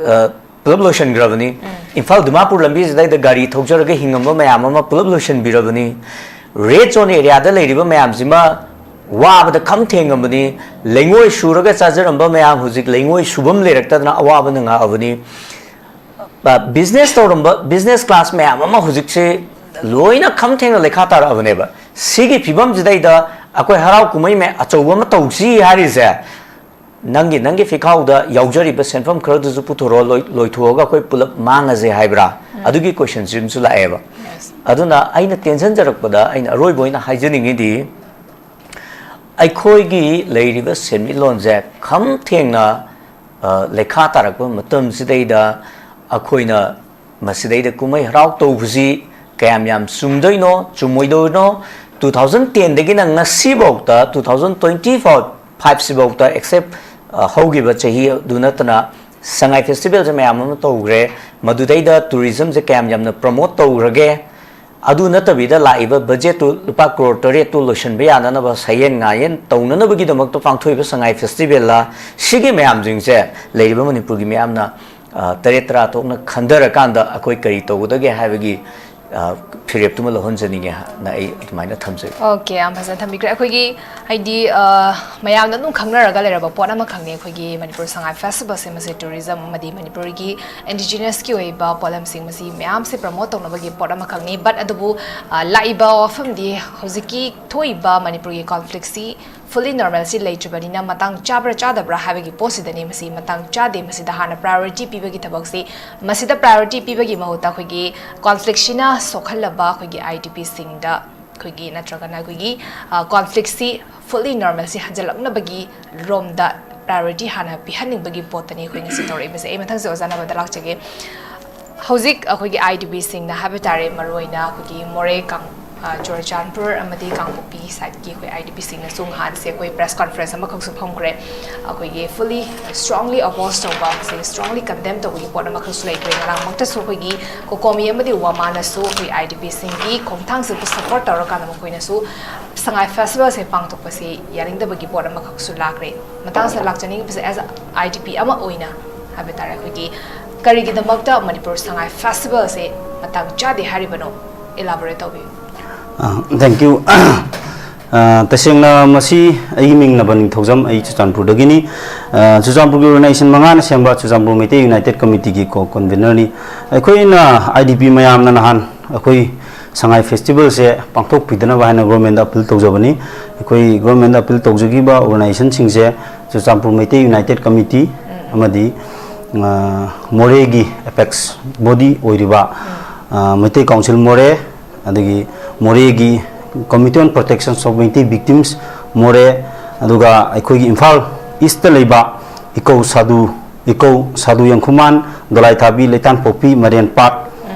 ꯑ, ꯄꯨꯂꯞ ꯂꯣꯏꯁꯤꯟꯈ꯭ꯔꯕꯅꯤ꯫ ꯏꯝꯐꯥꯜ ꯗꯤꯃꯥꯄꯨꯔ ꯂꯝꯕꯤꯁꯤꯗꯩꯗ ꯒꯥꯔꯤ ꯊꯧꯖꯔꯒ ꯍꯤꯡꯉꯝꯕ ꯃꯌꯥꯝ ꯑꯃ ꯄꯨꯂꯞ ꯂꯣꯏꯁꯤꯟꯕꯤꯔꯕꯅꯤ꯫ ꯔꯦꯗ ꯖꯣꯟ ꯑꯦꯔꯤꯌꯥꯗ ꯂꯩꯔꯤꯕ ꯃꯌꯥꯝꯁꯤꯃ ꯋꯥꯕꯗ ꯈꯝ ꯊꯦꯡꯉꯕꯅꯤ꯫ ꯂꯩꯉꯣꯏ ꯁꯨꯔꯒ ꯆꯥꯖꯔꯝꯕ ꯃꯌꯥꯝ ꯍꯧꯖꯤꯛ ꯂꯩꯉꯣꯏ ꯁꯨꯐꯝ ꯂꯩꯔꯛꯇꯗꯅ ꯑꯋꯥꯕ ꯅꯪꯉꯛꯑꯕꯅꯤ꯫ ꯕꯤꯖꯤꯅꯦꯁ ꯇꯧꯔꯝꯕ ꯕꯤꯖꯤꯅꯦꯁ ꯀ꯭ꯂꯥꯁ ꯃꯌꯥꯝ ꯑꯃ ꯍꯧꯖꯤꯛꯁꯦ ꯂꯣꯏꯅ ꯈꯝ ꯊꯦꯡꯅ ꯂꯩꯈꯥ ꯇꯥꯔꯛꯑꯕꯅꯦꯕ꯫ ꯁꯤꯒꯤ ꯐꯤꯕꯝꯁꯤꯗꯩꯗ ꯑꯩꯈꯣꯏ ꯍꯔꯥꯎ ꯀꯨꯝꯍꯩ ꯃꯌꯥꯝ ꯑꯆꯧꯕ ꯑꯃ ꯇꯧꯁꯤ ꯍꯥꯏꯔꯤꯁꯦ, ꯅꯪꯒꯤ, ꯅꯪꯒꯤ ꯐꯤꯈꯥꯎꯗ ꯌꯥꯎꯖꯔꯤꯕ ꯁꯦꯟꯐꯝ ꯈꯔꯗꯨꯁꯨ ꯄꯨꯊꯣꯔꯛꯑꯣ, ꯂꯣꯏ-, ꯂꯣꯏꯊꯣꯛꯑꯒ ꯑꯩꯈꯣꯏ ꯄꯨꯂꯞ ꯃꯥꯡꯉꯁꯦ ꯍꯥꯏꯕ꯭ꯔꯥ? ꯑꯗꯨꯒꯤ ꯀꯣꯏꯁꯟꯁꯤ ꯑꯃꯁꯨ ꯂꯥꯛꯑꯦꯕ꯫ ꯑꯗꯨꯅ ꯑꯩꯅ ꯇꯦꯟꯁꯤꯟꯖꯔꯛꯄꯗ ꯑꯩꯅ ꯑꯔꯣꯏꯕ ꯑꯣꯏꯅ ꯍꯥꯏꯖꯅꯤꯡꯉꯤꯗꯤ, ꯑꯩꯈꯣꯏꯒꯤ ꯂꯩꯔꯤꯕ ꯁꯦꯟꯃꯤꯠꯂꯣꯟꯁꯦ ꯈꯝ ꯊꯦꯡꯅ, ꯑ, ꯂꯩꯈꯥ ꯇꯥꯔꯛꯄ ꯃꯇꯝꯁꯤꯗꯩꯗ ꯑꯩꯈꯣꯏꯅ ꯃꯁꯤꯗꯩꯗ ꯀꯨꯝꯍꯩ ꯍꯔꯥꯎ ꯇꯧꯕꯁꯤ ꯀꯌꯥꯝ ꯌꯥꯝ ꯆꯨꯝꯗꯣꯏꯅꯣ, ꯆꯨꯝꯃꯣꯏꯗꯣꯏꯅꯣ? ꯇꯨ ꯊꯥꯎꯖꯟ ꯇꯦꯟꯗꯒꯤꯅ ꯉꯁꯤꯐꯥꯎꯗ, ꯇꯨ ꯊꯥꯎꯖꯟ ꯇ꯭ꯋꯦꯟꯇꯤ ꯐꯥꯏꯚ, ꯐꯥꯏꯚꯁꯤꯐꯥꯎꯗ ꯑꯦꯛꯁꯦꯞ, ꯑ, ꯍꯧꯈꯤꯕ ꯆꯍꯤ ꯑꯗꯨ ꯅꯠꯇꯅ ꯁꯉꯥꯏ ꯐꯦꯁꯇꯤꯚꯦꯜꯁꯦ ꯃꯌꯥꯝ ꯑꯃ ꯇꯧꯈ꯭ꯔꯦ꯫ ꯃꯗꯨꯗꯩꯗ ꯇꯨꯔꯤꯖꯝꯁꯦ ꯀꯌꯥꯝ ꯌꯥꯝꯅ ꯄ꯭ꯔꯃꯣꯠ ꯇꯧꯈ꯭ꯔꯒꯦ? ꯑꯗꯨ ꯅꯠꯇꯕꯤꯗ ꯂꯥꯛꯏꯕ ꯕꯖꯦꯠꯇꯨ ꯂꯨꯄꯥ ꯀ꯭ꯔꯣꯔ ꯇꯔꯦꯠꯇꯨ ꯂꯣꯏꯁꯤꯟꯕ ꯌꯥꯅꯅꯕ, ꯁꯥꯌꯦꯟ ꯉꯥꯌꯦꯟ ꯇꯧꯅꯅꯕꯒꯤꯗꯃꯛꯇ ꯄꯥꯡꯊꯣꯛꯏꯕ ꯁꯉꯥꯏ ꯐꯦꯁꯇꯤꯚꯦꯜꯂ? ꯁꯤꯒꯤ ꯃꯌꯥꯝꯁꯤꯡꯁꯦ ꯂꯩꯔꯤꯕ ꯃꯅꯤꯄꯨꯔꯒꯤ ꯃꯤꯌꯥꯝꯅ, ꯑ, ꯇꯔꯦꯠ ꯇꯔꯥ ꯊꯣꯛꯅ ꯈꯟꯊꯔꯀꯥꯟꯗ ꯑꯩꯈꯣꯏ ꯀꯔꯤ ꯇꯧꯒꯗꯒꯦ ꯍꯥꯏꯕꯒꯤ, ꯑ, ꯐꯤꯔꯦꯞꯇꯨꯃ ꯂꯧꯍꯟꯖꯅꯤꯡꯉꯦ ꯍꯥꯏꯅ ꯑꯩ ꯑꯗꯨꯃꯥꯏꯅ ꯊꯝꯖꯒꯦ꯫ ꯑꯣꯀꯦ, ꯌꯥꯝ ꯐꯖꯅ ꯊꯝꯕꯤꯈ꯭ꯔꯦ꯫ ꯑꯩꯈꯣꯏꯒꯤ ꯍꯥꯏꯗꯤ, ꯑ, ꯃꯌꯥꯝꯅ ꯑꯗꯨꯝ ꯈꯪꯅꯔꯒ ꯂꯩꯔꯕ ꯄꯣꯠ ꯑꯃꯈꯛꯅꯤ ꯑꯩꯈꯣꯏꯒꯤ ꯃꯅꯤꯄꯨꯔ ꯁꯉꯥꯏ ꯐꯦꯁꯇꯤꯚꯦꯜꯁꯦ꯫ ꯃꯁꯤ ꯇꯨꯔꯤꯖꯝ ꯑꯃꯗꯤ ꯃꯅꯤꯄꯨꯔꯒꯤ ꯏꯟꯗꯤꯖꯤꯅꯁꯀꯤ ꯑꯣꯏꯕ ꯄꯣꯠꯂꯝꯁꯤꯡ ꯃꯁꯤ ꯃꯌꯥꯝꯁꯦ ꯄ꯭ꯔꯃꯣꯠ ꯇꯧꯅꯕꯒꯤ ꯄꯣꯠ ꯑꯃꯈꯛꯅꯤ꯫ ꯕꯠ ꯑꯗꯨꯕꯨ, ꯑ, ꯂꯥꯛꯏꯕ ꯋꯥꯐꯝꯗꯤ ꯍꯧꯖꯤꯛꯀꯤ ꯊꯣꯛꯏꯕ ꯃꯅꯤꯄꯨꯔꯒꯤ ꯀꯣꯟꯐ꯭ꯂꯤꯛꯁꯤ ꯐꯨꯜꯂꯤ ꯅꯣꯔꯃꯦꯜꯁꯤ ꯂꯩꯇ꯭ꯔꯤꯕꯅꯤꯅ ꯃꯇꯥꯡ ꯆꯥꯕ꯭ꯔꯥ ꯆꯥꯗꯕ꯭ꯔꯥ ꯍꯥꯏꯕꯒꯤ ꯄꯣꯠꯁꯤꯗꯅꯤ꯫ ꯃꯁꯤ ꯃꯇꯥꯡ ꯆꯥꯗꯦ꯫ ꯃꯁꯤꯗ ꯍꯥꯟꯅ ꯄ꯭ꯔꯥꯏꯌꯣꯔꯤꯇꯤ ꯄꯤꯕꯒꯤ ꯊꯕꯛꯁꯤ, ꯃꯁꯤꯗ ꯄ꯭ꯔꯥꯏꯌꯣꯔꯤꯇꯤ ꯄꯤꯕꯒꯤ ꯃꯍꯨꯠꯇ ꯑꯩꯈꯣꯏꯒꯤ ꯀꯣꯟꯐ꯭ꯂꯤꯛꯁꯤꯅ ꯁꯣꯛꯍꯜꯂꯕ ꯑꯩꯈꯣꯏꯒꯤ ꯑꯥꯏ ꯗꯤ ꯄꯤꯁꯤꯡꯗ ꯑꯩꯈꯣꯏꯒꯤ ꯅꯠꯇ꯭ꯔꯒꯅ ꯑꯩꯈꯣꯏꯒꯤ ꯀꯣꯟꯐ꯭ꯂꯤꯛꯁꯤ ꯐꯨꯜꯂꯤ ꯅꯣꯔꯃꯦꯜꯁꯤ ꯍꯟꯖꯤꯜꯂꯛꯅꯕꯒꯤ ꯔꯣꯝꯗ ꯄ꯭ꯔꯥꯏꯌꯣꯔꯤꯇꯤ ꯍꯥꯟꯅ ꯄꯤꯍꯟꯅꯤꯡꯕꯒꯤ ꯄꯣꯠꯇꯅꯤ ꯑꯩꯈꯣꯏ ꯉꯁꯤ ꯇꯧꯔꯛꯏꯕꯁꯦ꯫ ꯑꯩ ꯃꯊꯪꯁꯦ ꯑꯣꯖꯥ ꯅꯕꯗ ꯂꯥꯛꯆꯒꯦ꯫ ꯍꯧꯖꯤꯛ ꯑꯩꯈꯣꯏꯒꯤ ꯑꯥꯏ ꯗꯤ ꯄꯤꯁꯤꯡꯅ ꯍꯥꯏꯕ ꯇꯥꯔꯦ, ꯃꯔꯨꯑꯣꯏꯅ ꯑꯩꯈꯣꯏꯒꯤ ꯃꯣꯔꯦ, ꯀꯥꯡ-, ꯑ, ꯆꯨꯔꯆꯥꯟꯄꯨꯔ ꯑꯃꯗꯤ ꯀꯥꯡꯄꯣꯛꯄꯤ ꯁꯥꯏꯠꯀꯤ ꯑꯩꯈꯣꯏ ꯑꯥꯏ ꯗꯤ ꯄꯤꯁꯤꯡꯅꯁꯨ ꯅꯍꯥꯟꯁꯦ ꯑꯩꯈꯣꯏ ꯄ꯭ꯔꯦꯁ ꯀꯣꯟꯐ꯭ꯔꯦꯟꯁ ꯑꯃꯈꯛꯁꯨ ꯐꯝꯈ꯭ꯔꯦ꯫ ꯑꯩꯈꯣꯏꯒꯤ ꯐꯨꯜꯂꯤ ꯁ꯭ꯇ꯭ꯔꯣꯡꯂꯤ ꯑꯣꯄꯣꯖ ꯇꯧꯕ, ꯑꯃꯁꯨꯡ ꯁ꯭ꯇ꯭ꯔꯣꯡꯂꯤ ꯀꯟꯗꯦꯝ ꯇꯧꯕꯒꯤ ꯄꯣꯠ ꯑꯃꯈꯛꯁꯨ ꯂꯩꯈ꯭ꯔꯦ꯫ ꯉꯔꯥꯡꯃꯛꯇꯁꯨ ꯑꯩꯈꯣꯏꯒꯤ ꯀꯣꯀꯣꯃꯤ ꯑꯃꯗꯤ ꯋꯥꯃꯥꯅꯁꯨ ꯑꯩꯈꯣꯏ ꯑꯥꯏ ꯗꯤ ꯄꯤꯁꯤꯡꯒꯤ ꯈꯣꯡꯊꯥꯡꯁꯤꯕꯨ ꯁꯄꯣꯔꯠ ꯇꯧꯔꯀꯥꯟꯗ ꯃꯈꯣꯏꯅꯁꯨ ꯁꯉꯥꯏ ꯐꯦꯁꯇꯤꯚꯦꯜꯁꯦ ꯄꯥꯡꯊꯣꯛꯄꯁꯤ ꯌꯥꯅꯤꯡꯗꯕꯒꯤ ꯄꯣꯠ ꯑꯃꯈꯛꯁꯨ ꯂꯥꯛꯈ꯭ꯔꯦ꯫ ꯃꯇꯥꯡꯁꯤꯗ ꯂꯥꯛꯆꯅꯤꯡꯕꯁꯦ, ꯑꯦꯁ ꯑꯥꯏ ꯗꯤ ꯄꯤ ꯑꯃ ꯑꯣꯏꯅ ꯍꯥꯏꯕ ꯇꯥꯔꯦ, ꯑꯩꯈꯣꯏꯒꯤ ꯀꯔꯤꯒꯤꯗꯃꯛꯇ ꯃꯅꯤꯄꯨꯔ ꯁꯉꯥꯏ ꯐꯦꯁꯇꯤꯚꯦꯜꯁꯦ ꯃꯇꯥꯡ ꯆꯥꯗꯦ ꯍꯥꯏꯔꯤꯕꯅꯣ? ꯏꯂꯥꯕꯣꯔꯦꯠ ꯇꯧꯕꯤꯌꯨ꯫ Thank you. ꯇꯁꯦꯡꯅ ꯃꯁꯤ ꯑꯩꯒꯤ ꯃꯤꯡ ꯅꯕ ꯅꯤꯡꯊꯧꯖꯝ, ꯑꯩ ꯆꯨꯔꯆꯥꯟꯄꯨꯔꯗꯒꯤꯅꯤ꯫ ꯑ, ꯆꯨꯔꯆꯥꯟꯄꯨꯔꯒꯤ ꯑꯣꯔꯒꯅꯥꯏꯖꯦꯁꯟ ꯃꯉꯥꯅ ꯁꯦꯝꯕ ꯆꯨꯔꯆꯥꯟꯄꯨꯔ ꯃꯩꯇꯩ ꯌꯨꯅꯥꯏꯇꯦꯠ ꯀꯃꯤꯇꯤꯒꯤ ꯀꯣ ꯀꯣꯟꯚꯤꯅꯔꯅꯤ꯫ ꯑꯩꯈꯣꯏꯅ ꯑꯥꯏ ꯗꯤ ꯄꯤ ꯃꯌꯥꯝꯅ ꯅꯍꯥꯟ ꯑꯩꯈꯣꯏ ꯁꯉꯥꯏ ꯐꯦꯁꯇꯤꯚꯦꯜꯁꯦ ꯄꯥꯡꯊꯣꯛꯄꯤꯗꯅꯕ ꯍꯥꯏꯅ ꯒꯣꯔꯃꯦꯟꯗ ꯑꯄꯤꯜ ꯇꯧꯖꯕꯅꯤ꯫ ꯑꯩꯈꯣꯏ ꯒꯣꯔꯃꯦꯟꯗ ꯑꯄꯤꯜ ꯇꯧꯖꯈꯤꯕ ꯑꯣꯔꯒꯅꯥꯏꯖꯦꯁꯟꯁꯤꯡꯁꯦ ꯆꯨꯔꯆꯥꯟꯄꯨꯔ ꯃꯩꯇꯩ ꯌꯨꯅꯥꯏꯇꯦꯠ ꯀꯃꯤꯇꯤ ꯑꯃꯗꯤ, ꯑ, ꯃꯣꯔꯦꯒꯤ ꯑꯦꯄꯦꯛꯁ ꯕꯣꯗꯤ ꯑꯣꯏꯔꯤꯕ, ꯑ, ꯃꯩꯇꯩ ꯀꯥꯎꯟꯁꯤꯜ ꯃꯣꯔꯦ, ꯑꯗꯒꯤ ꯃꯣꯔꯦꯒꯤ Committee on Protection of Meitei Victims ꯃꯣꯔꯦ, ꯑꯗꯨꯒ ꯑꯩꯈꯣꯏꯒꯤ ꯏꯝꯐꯥꯜ ꯏꯁꯇ ꯂꯩꯕ ꯏꯀꯧ ꯁꯥꯗꯨ, ꯏꯀꯧ ꯁꯥꯗꯨ ꯌꯦꯡꯈꯨꯃꯥꯟ, ꯗꯣꯂꯥꯏꯊꯥꯕꯤ, ꯂꯩꯇꯥꯟꯄꯣꯛꯄꯤ, ꯃꯔꯦꯟꯄꯥꯠ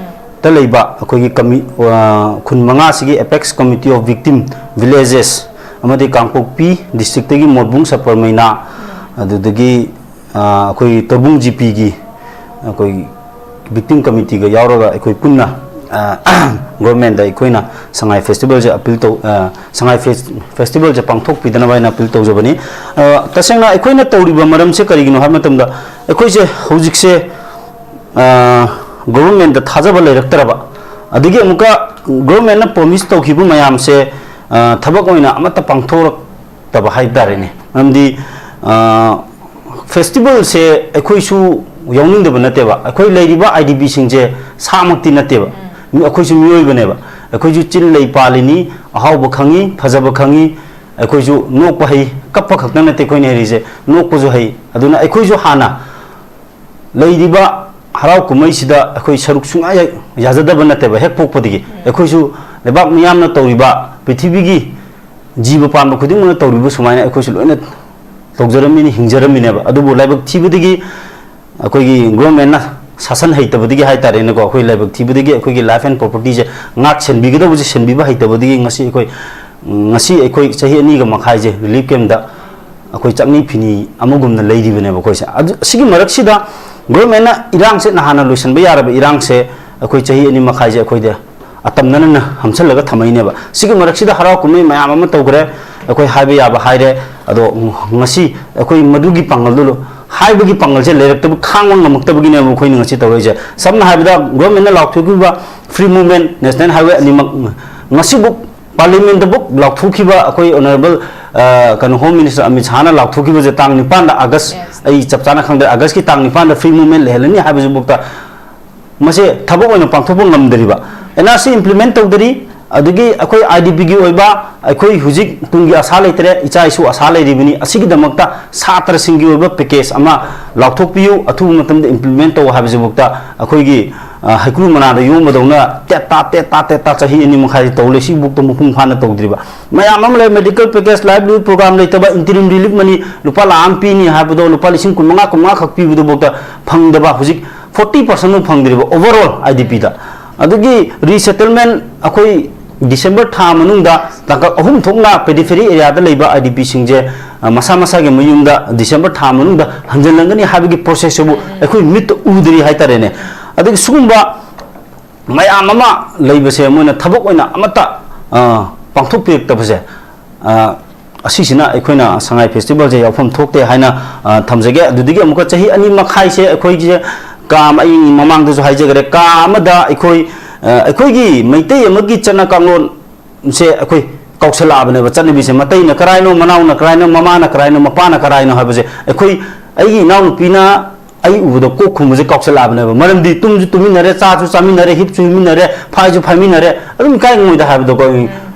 ꯇ ꯂꯩꯕ ꯑꯩꯈꯣꯏꯒꯤ ꯀꯃꯤ-, ꯑ, ꯈꯨꯟ ꯃꯉꯥꯁꯤꯒꯤ Apex Committee of Victim Villages ꯑꯃꯗꯤ ꯀꯥꯡꯄꯣꯛꯄꯤ ꯗꯤꯁꯇ꯭ꯔꯤꯛꯇꯒꯤ ꯃꯣꯠꯕꯨꯡ ꯁꯄꯔꯃꯩꯅꯥ, ꯑꯗꯨꯗꯒꯤ, ꯑ, ꯑꯩꯈꯣꯏ ꯇꯧꯕꯨꯡ ꯖꯤ ꯄꯤꯒꯤ ꯑꯩꯈꯣꯏ ꯚꯤꯛꯇꯤꯝ ꯀꯃꯤꯇꯤꯒ ꯌꯥꯎꯔꯒ ꯑꯩꯈꯣꯏ ꯄꯨꯟꯅ, ꯑ, ꯒꯣꯔꯃꯦꯟꯗ ꯑꯩꯈꯣꯏꯅ ꯁꯉꯥꯏ ꯐꯦꯁꯇꯤꯚꯦꯜꯁꯦ ꯑꯄꯤꯜ ꯇꯧ-, ꯑ, ꯁꯉꯥꯏ ꯐꯦꯁ-, ꯐꯦꯁꯇꯤꯚꯦꯜꯁꯦ ꯄꯥꯡꯊꯣꯛꯄꯤꯗꯅꯕ ꯍꯥꯏꯅ ꯑꯄꯤꯜ ꯇꯧꯖꯕꯅꯤ꯫ ꯑ, ꯇꯁꯦꯡꯅ ꯑꯩꯈꯣꯏꯅ ꯇꯧꯔꯤꯕ ꯃꯔꯝꯁꯦ ꯀꯔꯤꯒꯤꯅꯣ ꯍꯥꯏꯕ ꯃꯇꯝꯗ, ꯑꯩꯈꯣꯏꯁꯦ ꯍꯧꯖꯤꯛꯁꯦ, ꯑ, ꯒꯣꯚꯔꯟꯃꯦꯟꯠꯇ ꯊꯥꯖꯕ ꯂꯩꯔꯛꯇ꯭ꯔꯕ, ꯑꯗꯒꯤ ꯑꯃꯨꯛꯀ ꯒꯣꯚꯔꯟꯃꯦꯟꯠꯅ ꯄ꯭ꯔꯣꯃꯤꯁ ꯇꯧꯈꯤꯕ ꯃꯌꯥꯝꯁꯦ, ꯑ, ꯊꯕꯛ ꯑꯣꯏꯅ ꯑꯃꯠꯇ ꯄꯥꯡꯊꯣꯔꯛꯇꯕ ꯍꯥꯏꯕ ꯇꯥꯔꯦꯅꯦ꯫ ꯃꯔꯝꯗꯤ, ꯑ, ꯐꯦꯁꯇꯤꯚꯦꯜꯁꯦ ꯑꯩꯈꯣꯏꯁꯨ ꯌꯥꯎꯅꯤꯡꯗꯕ ꯅꯠꯇꯦꯕ, ꯑꯩꯈꯣꯏ ꯂꯩꯔꯤꯕ ꯑꯥꯏ ꯗꯤ ꯄꯤꯁꯤꯡꯁꯦ ꯁꯥꯃꯛꯇꯤ ꯅꯠꯇꯦꯕ꯫ ꯃꯤ-, ꯑꯩꯈꯣꯏꯁꯨ ꯃꯤꯑꯣꯏꯕꯅꯦꯕ, ꯑꯩꯈꯣꯏꯁꯨ ꯆꯤꯟ ꯂꯩ ꯄꯥꯜꯂꯤꯅꯤ, ꯑꯍꯥꯎꯕ ꯈꯪꯉꯤ, ꯐꯖꯕ ꯈꯪꯉꯤ꯫ ꯑꯩꯈꯣꯏꯁꯨ ꯅꯣꯛꯄ ꯍꯩ, ꯀꯞꯄ ꯈꯛꯇ ꯅꯠꯇꯦ ꯑꯩꯈꯣꯏꯅ ꯍꯩꯔꯤꯁꯦ, ꯅꯣꯛꯄꯁꯨ ꯍꯩ꯫ ꯑꯗꯨꯅ ꯑꯩꯈꯣꯏꯁꯨ ꯍꯥꯟꯅ ꯂꯩꯔꯤꯕ ꯍꯔꯥꯎ ꯀꯨꯝꯍꯩꯁꯤꯗ ꯑꯩꯈꯣꯏ ꯁꯔꯨꯛ ꯁꯨꯡꯌꯥ ꯌꯥ-, ꯌꯥꯖꯗꯕ ꯅꯠꯇꯦꯕ꯫ ꯍꯦꯛ ꯄꯣꯛꯄꯗꯒꯤ ꯑꯩꯈꯣꯏꯁꯨ ꯂꯩꯕꯥꯛ ꯃꯤꯌꯥꯝꯅ ꯇꯧꯔꯤꯕ, ꯄ꯭ꯔꯤꯊꯤꯕꯤꯒꯤ ꯖꯤꯕ ꯄꯥꯟꯕ ꯈꯨꯗꯤꯡꯃꯛꯅ ꯇꯧꯔꯤꯕ ꯁꯨꯃꯥꯏꯅ ꯑꯩꯈꯣꯏꯁꯨ ꯂꯣꯏꯅ ꯇꯧꯖꯔꯝꯃꯤꯅꯤ, ꯍꯤꯡꯖꯔꯝꯃꯤꯅꯦꯕ꯫ ꯑꯗꯨꯕꯨ ꯂꯥꯏꯕꯛ ꯊꯤꯕꯗꯒꯤ ꯑꯩꯈꯣꯏꯒꯤ government ꯅ ꯁꯥꯁꯟ ꯍꯩꯇꯕꯗꯒꯤ ꯍꯥꯏꯇꯥꯔꯦꯅꯦꯀꯣ, ꯑꯩꯈꯣꯏ ꯂꯥꯏꯕꯛ ꯊꯤꯕꯗꯒꯤ ꯑꯩꯈꯣꯏꯒꯤ life and property ꯁꯦ ꯉꯥꯛ ꯁꯦꯟꯕꯤꯒꯗꯧꯕꯁꯦ ꯁꯦꯟꯕꯤꯕ ꯍꯩꯇꯕꯗꯒꯤ ꯉꯁꯤ ꯑꯩꯈꯣꯏ, ꯎꯝ, ꯉꯁꯤ ꯑꯩꯈꯣꯏ ꯆꯍꯤ ꯑꯅꯤꯒ ꯃꯈꯥꯏꯁꯦ relief camp ꯇ ꯑꯩꯈꯣꯏ ꯆꯥꯛꯅꯤ ꯐꯤꯅꯤ ꯑꯃꯒꯨꯝꯅ ꯂꯩꯔꯤꯕꯅꯦꯕ ꯑꯩꯈꯣꯏꯁꯦ꯫ ꯑꯗꯨ, ꯑꯁꯤꯒꯤ ꯃꯔꯛꯁꯤꯗ government ꯅ ꯏꯔꯥꯡꯁꯦ ꯅꯍꯥꯟꯅ ꯂꯣꯏꯁꯤꯟꯕ ꯌꯥꯔꯕ ꯏꯔꯥꯡꯁꯦ ꯑꯩꯈꯣꯏ ꯆꯍꯤ ꯑꯅꯤ ꯃꯈꯥꯏꯁꯦ ꯑꯩꯈꯣꯏꯗ ꯑꯇꯝꯅꯅ ꯍꯝꯁꯜꯂꯒ ꯊꯝꯃꯛꯏꯅꯦꯕ꯫ ꯁꯤꯒꯤ ꯃꯔꯛꯁꯤꯗ ꯍꯔꯥꯎ ꯀꯨꯝꯍꯩ ꯃꯌꯥꯝ ꯑꯃ ꯇꯧꯈ꯭ꯔꯦ, ꯑꯩꯈꯣꯏ ꯍꯥꯏꯕ ꯌꯥꯕ ꯍꯥꯏꯔꯦ꯫ ꯑꯗꯣ ꯉꯁꯤ ꯑꯩꯈꯣꯏ ꯃꯗꯨꯒꯤ ꯄꯥꯡꯒꯜꯗꯨ ꯂꯣ-, ꯍꯥꯏꯕꯒꯤ ꯄꯥꯡꯒꯜꯁꯦ ꯂꯩꯔꯛꯇꯕ, ꯈꯥꯡꯕ ꯉꯝꯃꯛꯇꯕꯒꯤꯅꯦꯕ ꯑꯩꯈꯣꯏꯅ ꯉꯁꯤ ꯇꯧꯔꯛꯏꯁꯦ꯫ ꯁꯝꯅ ꯍꯥꯏꯔꯕꯗ government ꯅ ꯂꯥꯎꯊꯣꯛꯈꯤꯕ free movement, national highway ꯑꯅꯤꯃꯛ ꯉꯁꯤꯕꯨꯛ parliament ꯕꯨꯛ ꯂꯥꯎꯊꯣꯛꯈꯤꯕ ꯑꯩꯈꯣꯏ honourable, ꯑ, ꯀꯩꯅꯣ, Home Minister ꯑꯃꯤꯠ ꯁꯥꯍꯅ ꯂꯥꯎꯊꯣꯛꯈꯤꯕꯁꯦ ꯇꯥꯡ ꯅꯤꯄꯥꯟꯗ August, Yes. ꯑꯩ ꯆꯞ ꯆꯥꯅ ꯈꯪꯗ꯭ꯔꯦ, August ꯀꯤ ꯇꯥꯡ ꯅꯤꯄꯥꯟꯗ free movement ꯂꯩꯍꯜꯂꯅꯤ ꯍꯥꯏꯕꯁꯤꯐꯥꯎꯗ ꯃꯁꯦ ꯊꯕꯛ ꯑꯣꯏꯅ ꯄꯥꯡꯊꯣꯛꯄ ꯉꯝꯗꯔꯤꯕ, N R C implement ꯇꯧꯗꯔꯤ, ꯑꯗꯒꯤ ꯑꯩꯈꯣꯏ I D P ꯒꯤ ꯑꯣꯏꯕ ꯑꯩꯈꯣꯏ ꯍꯧꯖꯤꯛ ꯇꯨꯡꯒꯤ ꯑꯁꯥ ꯂꯩꯇ꯭ꯔꯦ, ꯏꯆꯥ ꯏꯁꯨ ꯑꯁꯥ ꯂꯩꯔꯤꯕꯅꯤ꯫ ꯑꯁꯤꯒꯤꯗꯃꯛꯇ ꯁꯥꯇ꯭ꯔꯁꯤꯡꯒꯤ ꯑꯣꯏꯕ package ꯑꯃ ꯂꯥꯎꯊꯣꯛꯄꯤꯌꯨ, ꯑꯊꯨꯕ ꯃꯇꯝꯗ implement ꯇꯧ ꯍꯥꯏꯕꯁꯤꯐꯥꯎꯗ ꯑꯩꯈꯣꯏꯒꯤ, ꯑ, ꯍꯩꯀ꯭ꯔꯨ ꯃꯅꯥꯗ ꯌꯣꯝꯕꯗꯧꯅ ꯇꯦꯠ ꯇꯥ, ꯇꯦꯠ ꯇꯥ, ꯇꯦꯠ ꯇꯥ ꯆꯍꯤ ꯑꯅꯤ ꯃꯈꯥꯏ ꯇꯧ ꯂꯩ, ꯁꯤꯐꯥꯎꯗ ꯃꯄꯨꯡ ꯐꯥꯅ ꯇꯧꯗ꯭ꯔꯤꯕ꯫ ꯃꯌꯥꯝ ꯑꯃ ꯂꯩ, medical package, livelihood program ꯂꯩꯇꯕ, interim relief money ꯂꯨꯄꯥ ꯂꯥꯈ ꯑꯃ ꯄꯤꯅꯤ ꯍꯥꯏꯕꯗꯣ ꯂꯨꯄꯥ ꯂꯤꯁꯤꯡ ꯀꯨꯟ ꯃꯉꯥ, ꯀꯨꯟ ꯃꯉꯥ ꯈꯛ ꯄꯤꯕꯗꯨꯐꯥꯎꯗ ꯐꯪꯗꯕ, ꯍꯧꯖꯤꯛ forty percent ꯐꯥꯎ ꯐꯪꯗ꯭ꯔꯤꯕ overall I D P ꯗ꯫ ꯑꯗꯨꯒꯤ resettlement ꯑꯩꯈꯣꯏ December ꯊꯥ ꯃꯅꯨꯡꯗ ꯇꯥꯡꯀꯛ ꯑꯍꯨꯝ ꯊꯣꯛꯅ periphery area ꯗ ꯂꯩꯕ I D P ꯁꯤꯡꯁꯦ, ꯑ, ꯃꯁꯥ ꯃꯁꯥꯒꯤ ꯃꯌꯨꯝꯗ December ꯊꯥ ꯃꯅꯨꯡꯗ ꯍꯟꯖꯤꯜꯂꯝꯒꯅꯤ ꯍꯥꯏꯕꯒꯤ process ꯁꯤꯕꯨ ꯑꯩꯈꯣꯏ ꯃꯤꯠꯇ ꯎꯗ꯭ꯔꯤ ꯍꯥꯏꯇꯥꯔꯦꯅꯦ꯫ ꯑꯗꯒꯤ ꯁꯤꯒꯨꯝꯕ ꯃꯌꯥꯝ ꯑꯃ ꯂꯩꯕꯁꯦ ꯃꯣꯏꯅ ꯊꯕꯛ ꯑꯣꯏꯅ ꯑꯃꯠꯇ, ꯑ, ꯄꯥꯡꯊꯣꯛꯄꯤꯔꯛꯇꯕꯁꯦ, ꯑ, ꯑꯁꯤꯁꯤꯅ ꯑꯩꯈꯣꯏꯅ ꯁꯉꯥꯏ festival ꯁꯦ ꯌꯥꯎꯐꯝ ꯊꯣꯛꯇꯦ ꯍꯥꯏꯅ, ꯑ, ꯊꯝꯖꯒꯦ꯫ ꯑꯗꯨꯗꯒꯤ ꯑꯃꯨꯛꯀ ꯆꯍꯤ ꯑꯅꯤ ꯃꯈꯥꯏꯁꯦ ꯑꯩꯈꯣꯏꯒꯤ ꯀꯥ ꯑꯃ, ꯑꯩ ꯃꯃꯥꯡꯗꯁꯨ ꯍꯥꯏꯖꯈ꯭ꯔꯦ, ꯀꯥ ꯑꯃꯗ ꯑꯩꯈꯣꯏ, ꯑ, ꯑꯩꯈꯣꯏꯒꯤ ꯃꯩꯇꯩ ꯑꯃꯒꯤ ꯆꯠꯅ ꯀꯥꯡꯂꯣꯟ ꯁꯦ ꯑꯩꯈꯣꯏ ꯀꯥꯎꯁꯜꯂꯛꯑꯕꯅꯦꯕ꯫ ꯆꯠꯅꯕꯤꯁꯦ ꯃꯇꯩꯅ ꯀꯔꯥꯏꯅꯣ, ꯃꯅꯥꯎꯅ ꯀꯔꯥꯏꯅꯣ, ꯃꯃꯥꯅ ꯀꯔꯥꯏꯅꯣ, ꯃꯄꯥꯅ ꯀꯔꯥꯏꯅꯣ ꯍꯥꯏꯕꯁꯦ ꯑꯩꯈꯣꯏ, ꯑꯩꯒꯤ ꯏꯅꯥꯎꯅꯨꯄꯤꯅ ꯑꯩ ꯎꯕꯗ ꯀꯣꯛ ꯈꯨꯝꯕꯁꯦ ꯀꯥꯎꯁꯜꯂꯛꯑꯕꯅꯦꯕ꯫ ꯃꯔꯝꯗꯤ ꯇꯨꯝꯁꯨ ꯇꯨꯝꯃꯤꯟꯅꯔꯦ, ꯆꯥꯁꯨ ꯆꯥꯃꯤꯟꯅꯔꯦ, ꯍꯤꯞꯁꯨ ꯍꯤꯞꯃꯤꯟꯅꯔꯦ, ꯐꯥꯏꯁꯨ ꯐꯥꯏꯃꯤꯟꯅꯔꯦ, ꯑꯗꯨꯝ ꯏꯀꯥꯏ ꯉꯝꯃꯣꯏꯗ ꯍꯥꯏꯕꯗꯣꯀꯣ꯫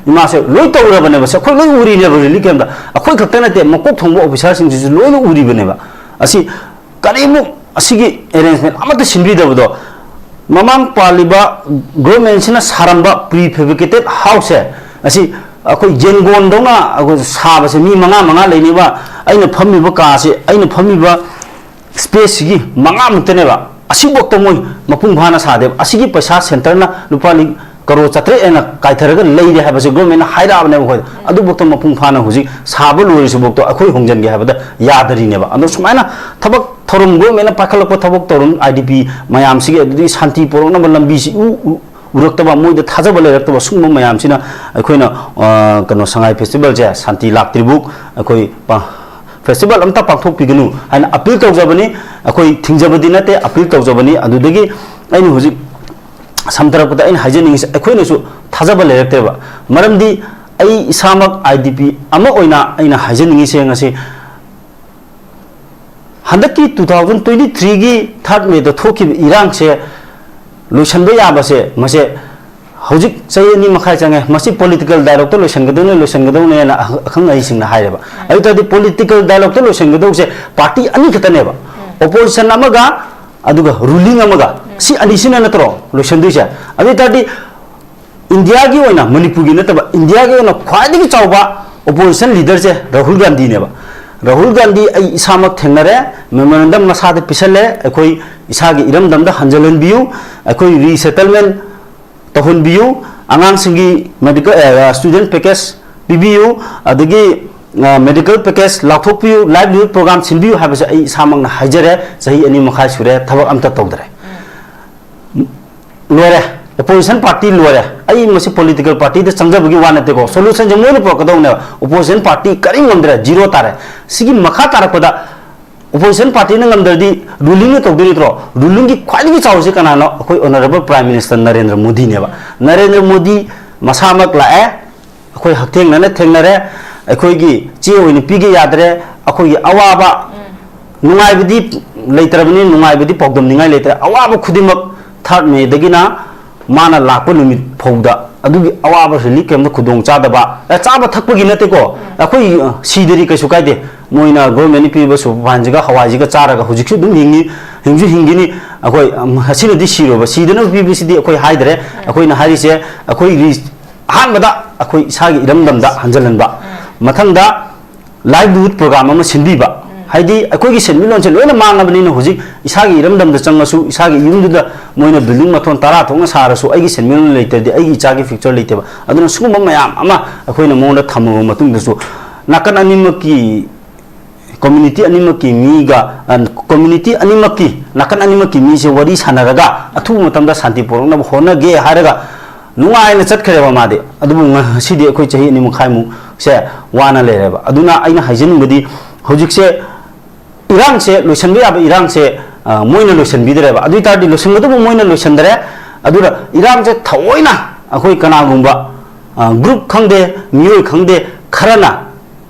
ꯏꯃꯥꯁꯦ ꯂꯣꯏ ꯇꯧꯔꯕꯅꯦꯕ, ꯁꯦ ꯑꯩꯈꯣꯏ ꯂꯣꯏ ꯎꯔꯤꯅꯦꯕ relief camp ꯇ꯫ ꯑꯩꯈꯣꯏ ꯈꯛꯇ ꯅꯠꯇꯦ, ꯃꯀꯣꯛ ꯊꯣꯡꯕ officer ꯁꯤꯡꯁꯤꯁꯨ ꯂꯣꯏꯅ ꯎꯔꯤꯕꯅꯦꯕ꯫ ꯑꯁꯤ ꯀꯔꯤꯃꯨꯛ ꯑꯁꯤꯒꯤ ꯑꯦꯔꯦꯟꯖꯃꯦꯟ ꯑꯃꯠꯇ ꯁꯤꯟꯕꯤꯗꯕꯗꯣ, ꯃꯃꯥꯡ ꯄꯥꯜꯂꯤꯕ ꯒꯣꯔꯃꯦꯟꯁꯤꯅ ꯁꯥꯔꯝꯕ ꯄ꯭ꯔꯤ ꯐꯦꯕ꯭ꯔꯤꯀꯦꯇꯦꯠ ꯍꯥꯎꯁꯁꯦ, ꯑꯁꯤ ꯑꯩꯈꯣꯏ ꯌꯦꯟꯒꯣꯟꯗꯧꯅ ꯑꯩꯈꯣꯏ ꯁꯥꯕꯁꯦ, ꯃꯤ ꯃꯉꯥ ꯃꯉꯥ ꯂꯩꯅꯤꯕ, ꯑꯩꯅ ꯐꯝꯃꯤꯕ ꯀꯥꯁꯦ, ꯑꯩꯅ ꯐꯝꯃꯤꯕ ꯁ꯭ꯄꯦꯁꯁꯤꯒꯤ ꯃꯉꯥꯃꯨꯛꯇꯅꯦꯕ꯫ ꯑꯁꯤꯐꯧꯗ ꯃꯣꯏ ꯃꯄꯨꯡ ꯐꯥꯅ ꯁꯥꯗꯦꯕ꯫ ꯑꯁꯤꯒꯤ ꯄꯩꯁꯥ ꯁꯦꯟꯇꯔꯅ ꯂꯨꯄꯥ ꯂꯤ-, ꯀꯔꯣꯔ ꯆꯥꯇ꯭ꯔꯦꯠ ꯍꯦꯟꯅ ꯀꯥꯏꯊꯔꯒ ꯂꯩꯔꯦ ꯍꯥꯏꯕꯁꯦ ꯒꯣꯔꯃꯦꯟꯅ ꯍꯥꯏꯔꯛꯑꯕꯅꯦꯕ ꯑꯩꯈꯣꯏꯗ꯫ ꯑꯗꯨꯐꯧꯗ ꯃꯄꯨꯡ ꯐꯥꯅ ꯍꯧꯖꯤꯛ ꯁꯥꯕ ꯂꯣꯏꯔꯤꯁꯤꯐꯧꯗ ꯑꯩꯈꯣꯏ ꯍꯣꯡꯖꯤꯟꯒꯦ ꯍꯥꯏꯕꯗ ꯌꯥꯗꯔꯤꯅꯦꯕ꯫ ꯑꯗꯣ ꯁꯨꯃꯥꯏꯅ ꯊꯕꯛ ꯊꯧꯔꯝ ꯒꯣꯔꯃꯦꯟꯅ ꯄꯥꯏꯈꯠꯂꯛꯄ ꯊꯕꯛ ꯊꯧꯔꯝ, ꯑꯥꯏ ꯗꯤ ꯄꯤ ꯃꯌꯥꯝꯁꯤꯒꯤ, ꯑꯗꯨꯗꯒꯤ ꯁꯥꯟꯇꯤ ꯄꯨꯔꯛꯅꯕ ꯂꯝꯕꯤꯁꯤ ꯎ-, ꯎ-, ꯎꯔꯛꯇꯕ, ꯃꯣꯏꯗ ꯊꯥꯖꯕ ꯂꯩꯔꯛꯇꯕ, ꯁꯤꯒꯨꯝꯕ ꯃꯌꯥꯝꯁꯤꯅ ꯑꯩꯈꯣꯏꯅ, ꯑ, ꯀꯩꯅꯣ, ꯁꯉꯥꯏ ꯐꯦꯁꯇꯤꯚꯦꯜꯁꯦ ꯁꯥꯟꯇꯤ ꯂꯥꯛꯇ꯭ꯔꯤꯕꯨꯛ ꯑꯩꯈꯣꯏ ꯄꯥ-, ꯐꯦꯁꯇꯤꯚꯦꯜ ꯑꯝꯇ ꯄꯥꯡꯊꯣꯛꯄꯤꯒꯅꯨ ꯍꯥꯏꯅ ꯑꯄꯤꯜ ꯇꯧꯖꯕꯅꯤ꯫ ꯑꯩꯈꯣꯏ ꯊꯤꯡꯖꯕꯗꯤ ꯅꯠꯇꯦ, ꯑꯄꯤꯜ ꯇꯧꯖꯕꯅꯤ꯫ ꯑꯗꯨꯗꯒꯤ ꯑꯩꯅ ꯍꯧꯖꯤꯛ ꯁꯝꯊꯔꯛꯄꯗ ꯑꯩꯅ ꯍꯥꯏꯖꯅꯤꯡꯉꯤꯁꯦ, ꯑꯩꯈꯣꯏꯅꯁꯨ ꯊꯥꯖꯕ ꯂꯩꯔꯛꯇꯦꯕ꯫ ꯃꯔꯝꯗꯤ ꯑꯩ ꯏꯁꯥꯃꯛ ꯑꯥꯏ ꯗꯤ ꯄꯤ ꯑꯃ ꯑꯣꯏꯅ ꯑꯩꯅ ꯍꯥꯏꯖꯅꯤꯡꯉꯤꯁꯦ, ꯉꯁꯤ ꯍꯟꯗꯛꯀꯤ two thousand twenty threeꯒꯤ third Mayꯗ ꯊꯣꯛꯈꯤꯕ ꯏꯔꯥꯡꯁꯦ ꯂꯣꯏꯁꯤꯟꯕ ꯌꯥꯕꯁꯦ, ꯃꯁꯦ ꯍꯧꯖꯤꯛ ꯆꯍꯤ ꯑꯅꯤ ꯃꯈꯥꯏ ꯆꯪꯉꯦ꯫ ꯃꯁꯤ ꯄꯣꯂꯤꯇꯤꯀꯦꯜ ꯗꯥꯏꯂꯣꯛꯇ ꯂꯣꯏꯁꯤꯟꯒꯗꯧꯅꯦ, ꯂꯣꯏꯁꯤꯟꯒꯗꯧꯅꯦꯅ ꯑꯈ-, ꯑꯈꯪ ꯑꯍꯩꯁꯤꯡꯅ ꯍꯥꯏꯔꯦꯕ꯫ ꯑꯗꯨ ꯑꯣꯏ ꯇꯥꯔꯗꯤ ꯄꯣꯂꯤꯇꯤꯀꯦꯜ ꯗꯥꯏꯂꯣꯛꯇ ꯂꯣꯏꯁꯤꯟꯒꯗꯧꯁꯦ ꯄꯥꯔꯇꯤ ꯑꯅꯤ ꯈꯛꯇꯅꯦꯕ, ꯑꯣꯄꯣꯖꯤꯁꯟ ꯑꯃꯒ ꯑꯗꯨꯒ ꯔꯨꯂꯤꯡ ꯑꯃꯒ, ꯁꯤ ꯑꯅꯤꯁꯤꯅ ꯅꯠꯇ꯭ꯔꯣ ꯂꯣꯏꯁꯤꯟꯗꯣꯏꯁꯦ? ꯑꯗꯨ ꯑꯣꯏ ꯇꯥꯔꯗꯤ ꯏꯟꯗꯤꯌꯥꯒꯤ ꯑꯣꯏꯅ, ꯃꯅꯤꯄꯨꯔꯒꯤ ꯅꯠꯇꯕ, ꯏꯟꯗꯤꯌꯥꯒꯤ ꯑꯣꯏꯅ ꯈ꯭ꯋꯥꯏꯗꯒꯤ ꯆꯥꯎꯕ ꯑꯣꯄꯣꯖꯤꯁꯟ ꯂꯤꯗꯔꯁꯦ ꯔꯥꯍꯨꯜ ꯒꯥꯟꯙꯤꯅꯦꯕ꯫ ꯔꯥꯍꯨꯜ ꯒꯥꯟꯙꯤ ꯑꯩ ꯏꯁꯥꯃꯛ ꯊꯦꯡꯅꯔꯦ, ꯃꯦꯃꯣꯔꯦꯟꯗꯝ ꯃꯁꯥꯗ ꯄꯤꯁꯜꯂꯦ, ꯑꯩꯈꯣꯏ ꯏꯁꯥꯒꯤ ꯏꯔꯝꯗꯝꯗ ꯍꯟꯖꯤꯜꯍꯟꯕꯤꯌꯨ, ꯑꯩꯈꯣꯏ ꯔꯤꯁꯦꯇꯜꯃꯦꯟ ꯇꯧꯍꯟꯕꯤꯌꯨ, ꯑꯉꯥꯡꯁꯤꯡꯒꯤ ꯃꯦꯗꯤꯀꯦꯜ, ꯑ, ꯁ꯭ꯇꯨꯗꯦꯟꯠ ꯄꯦꯀꯦꯖ ꯄꯤꯕꯤꯌꯨ, ꯑꯗꯒꯤ, ꯑ, ꯃꯦꯗꯤꯀꯦꯜ ꯄꯦꯀꯦꯖ ꯂꯥꯎꯊꯣꯛꯄꯤꯌꯨ, ꯂꯥꯏꯚꯂꯤꯍꯨꯗ ꯄ꯭ꯔꯣꯒ꯭ꯔꯥꯝ ꯁꯤꯟꯕꯤꯌꯨ ꯍꯥꯏꯕꯁꯦ ꯑꯩ ꯏꯁꯥꯃꯛꯅ ꯍꯥꯏꯖꯔꯦ꯫ ꯆꯍꯤ ꯑꯅꯤ ꯃꯈꯥꯏ ꯁꯨꯔꯦ, ꯊꯕꯛ ꯑꯝꯇ ꯇꯧꯗ꯭ꯔꯦ꯫ ꯂꯣꯏꯔꯦ, ꯑꯣꯄꯣꯖꯤꯁꯟ ꯄꯥꯔꯇꯤ ꯂꯣꯏꯔꯦ꯫ ꯑꯩ ꯃꯁꯤ ꯄꯣꯂꯤꯇꯤꯀꯦꯜ ꯄꯥꯔꯇꯤꯗ ꯆꯪꯖꯕꯒꯤ ꯋꯥ ꯅꯠꯇꯦꯀꯣ, ꯁꯣꯂꯨꯁꯟꯁꯦ ꯃꯣꯏꯅ ꯄꯨꯔꯛꯀꯗꯧꯅꯦꯕ꯫ ꯑꯣꯄꯣꯖꯤꯁꯟ ꯄꯥꯔꯇꯤ ꯀꯔꯤꯝ ꯉꯝꯗ꯭ꯔꯦ, ꯖꯤꯔꯣ ꯇꯥꯔꯦ꯫ ꯁꯤꯒꯤ ꯃꯈꯥ ꯇꯥꯔꯛꯄꯗ ꯑꯣꯄꯣꯖꯤꯁꯟ ꯄꯥꯔꯇꯤꯅ ꯉꯝꯗ꯭ꯔꯗꯤ ꯔꯨꯂꯤꯡꯅ ꯇꯧꯗꯣꯏ ꯅꯠꯇ꯭ꯔꯣ? ꯔꯨꯂꯤꯡꯒꯤ ꯈ꯭ꯋꯥꯏꯗꯒꯤ ꯆꯥꯎꯔꯤꯁꯦ ꯀꯅꯥꯅꯣ? ꯑꯩꯈꯣꯏ ꯑꯣꯅꯔꯦꯕꯜ ꯄ꯭ꯔꯥꯏꯝ ꯃꯤꯅꯤꯁꯇꯔ ꯅꯔꯦꯟꯗ꯭ꯔ ꯃꯣꯗꯤꯅꯦꯕ꯫ ꯅꯔꯦꯟꯗ꯭ꯔ ꯃꯣꯗꯤ ꯃꯁꯥꯃꯛ ꯂꯥꯛꯑꯦ, ꯑꯩꯈꯣꯏ ꯍꯛꯊꯦꯡꯅꯅ ꯊꯦꯡꯅꯔꯦ, ꯑꯩꯈꯣꯏꯒꯤ ꯆꯦ ꯑꯣꯏꯅ ꯄꯤꯒꯦ ꯌꯥꯗ꯭ꯔꯦ, ꯑꯩꯈꯣꯏꯒꯤ ꯑꯋꯥꯕ, ꯅꯨꯡꯉꯥꯏꯕꯗꯤ ꯂꯩꯇ꯭ꯔꯕꯅꯤ, ꯅꯨꯡꯉꯥꯏꯕꯗꯤ ꯄꯥꯎꯗꯝꯅꯤꯡꯉꯥꯏ ꯂꯩꯇ꯭ꯔꯦ, ꯑꯋꯥꯕ ꯈꯨꯗꯤꯡꯃꯛ ꯊꯥꯔꯠ ꯃꯦꯗꯒꯤꯅ ꯃꯥꯅ ꯂꯥꯛꯄ ꯅꯨꯃꯤꯠ ꯐꯥꯎꯗ ꯑꯗꯨꯒꯤ ꯑꯋꯥꯕ ꯔꯤꯂꯤꯐ ꯀꯦꯝꯞꯇ ꯈꯨꯗꯣꯡ ꯆꯥꯗꯕ, ꯑꯦ, ꯆꯥꯕ ꯊꯛꯄꯒꯤ ꯅꯠꯇꯦꯀꯣ, ꯑꯩꯈꯣꯏ, ꯑ, ꯁꯤꯗꯗꯤ ꯀꯩꯁꯨ ꯀꯥꯏꯗꯦ꯫ ꯃꯣꯏꯅ government ꯅ ꯄꯤꯕ super fine ꯁꯤꯒ ꯍꯋꯥꯏꯁꯤꯒ ꯆꯥꯔꯒ ꯍꯧꯖꯤꯛꯁꯨ ꯑꯗꯨꯝ ꯍꯤꯡꯉꯤ, ꯍꯤꯡꯁꯨ ꯍꯤꯡꯈꯤꯅꯤ꯫ ꯑꯩꯈꯣꯏ, ꯑꯝ, ꯑꯁꯤꯅꯗꯤ ꯁꯤꯔꯣꯏꯕ꯫ ꯁꯤꯗꯅꯕ ꯄꯤꯕꯁꯤꯗꯤ ꯑꯩꯈꯣꯏ ꯍꯥꯏꯗ꯭ꯔꯦ꯫ ꯑꯩꯈꯣꯏꯅ ꯍꯥꯏꯔꯤꯁꯦ, ꯑꯩꯈꯣꯏ ꯔꯤ-, ꯑꯍꯥꯟꯕꯗ ꯑꯩꯈꯣꯏ ꯏꯁꯥꯒꯤ ꯏꯔꯝꯗꯝꯗ ꯍꯟꯖꯤꯜꯍꯟꯕ꯫ ꯃꯊꯪꯗ livelihood program ꯑꯃ ꯁꯤꯟꯕꯤꯕ꯫ ꯍꯥꯏꯗꯤ ꯑꯩꯈꯣꯏꯒꯤ ꯁꯦꯟꯃꯤꯠꯂꯣꯟꯁꯦ ꯂꯣꯏꯅ ꯃꯥꯡꯉꯕꯅꯤꯅ ꯍꯧꯖꯤꯛ ꯏꯁꯥꯒꯤ ꯏꯔꯝꯗꯝꯗ ꯆꯪꯉꯁꯨ, ꯏꯁꯥꯒꯤ ꯌꯨꯝꯗꯨꯗ ꯃꯣꯏꯅ building ꯃꯊꯣꯟ ꯇꯔꯥ ꯊꯣꯛꯅ ꯁꯥꯔꯁꯨ, ꯑꯩꯒꯤ ꯁꯦꯟꯃꯤꯠꯂꯣꯟ ꯂꯩꯇ꯭ꯔꯗꯤ ꯑꯩꯒꯤ ꯏꯆꯥꯒꯤ future ꯂꯩꯇꯦꯕ꯫ ꯑꯗꯨꯅ ꯁꯤꯒꯨꯝꯕ ꯃꯌꯥꯝ ꯑꯃ ꯑꯩꯈꯣꯏꯅ ꯃꯉꯣꯟꯗ ꯊꯝꯃꯕ ꯃꯇꯨꯡꯗꯁꯨ ꯅꯥꯀꯟ ꯑꯅꯤꯃꯛꯀꯤ, community ꯑꯅꯤꯃꯛꯀꯤ ꯃꯤꯒ, ꯑ, community ꯑꯅꯤꯃꯛꯀꯤ, ꯅꯥꯀꯟ ꯑꯅꯤꯃꯛꯀꯤ ꯃꯤꯁꯦ ꯋꯥꯔꯤ ꯁꯥꯟꯅꯔꯒ ꯑꯊꯨꯕ ꯃꯇꯝꯗ ꯁꯥꯟꯇꯤ ꯄꯨꯔꯛꯅꯕ ꯍꯣꯠꯅꯒꯦ ꯍꯥꯏꯔꯒ ꯅꯨꯡꯉꯥꯏꯅ ꯆꯠꯈ꯭ꯔꯦꯕ ꯃꯥꯗꯤ꯫ ꯑꯗꯨꯕꯨ ꯉꯁꯤꯗꯤ ꯑꯩꯈꯣꯏ ꯆꯍꯤ ꯑꯅꯤ ꯃꯈꯥꯏꯃꯨꯛꯁꯦ ꯋꯥꯅ ꯂꯩꯔꯦꯕ꯫ ꯑꯗꯨꯅ ꯑꯩꯅ ꯍꯥꯏꯖꯅꯤꯡꯕꯗꯤ, ꯍꯧꯖꯤꯛꯁꯦ ꯏꯔꯥꯡꯁꯦ, ꯂꯣꯏꯁꯤꯟꯕ ꯌꯥꯕ ꯏꯔꯥꯡꯁꯦ, ꯑ, ꯃꯣꯏꯅ ꯂꯣꯏꯁꯤꯟꯕꯤꯗ꯭ꯔꯦꯕ꯫ ꯑꯗꯨ ꯑꯣꯏ ꯇꯥꯔꯗꯤ ꯂꯣꯏꯁꯤꯟꯒꯗꯕ ꯃꯣꯏꯅ ꯂꯣꯏꯁꯤꯟꯗ꯭ꯔꯦ꯫ ꯑꯗꯨꯅ ꯏꯔꯥꯡꯁꯦ ꯊꯑꯣꯏꯅ ꯑꯩꯈꯣꯏ ꯀꯅꯥꯒꯨꯝꯕ, ꯑ, group ꯈꯪꯗꯦ, ꯃꯤꯑꯣꯏ ꯈꯪꯗꯦ, ꯈꯔꯅ,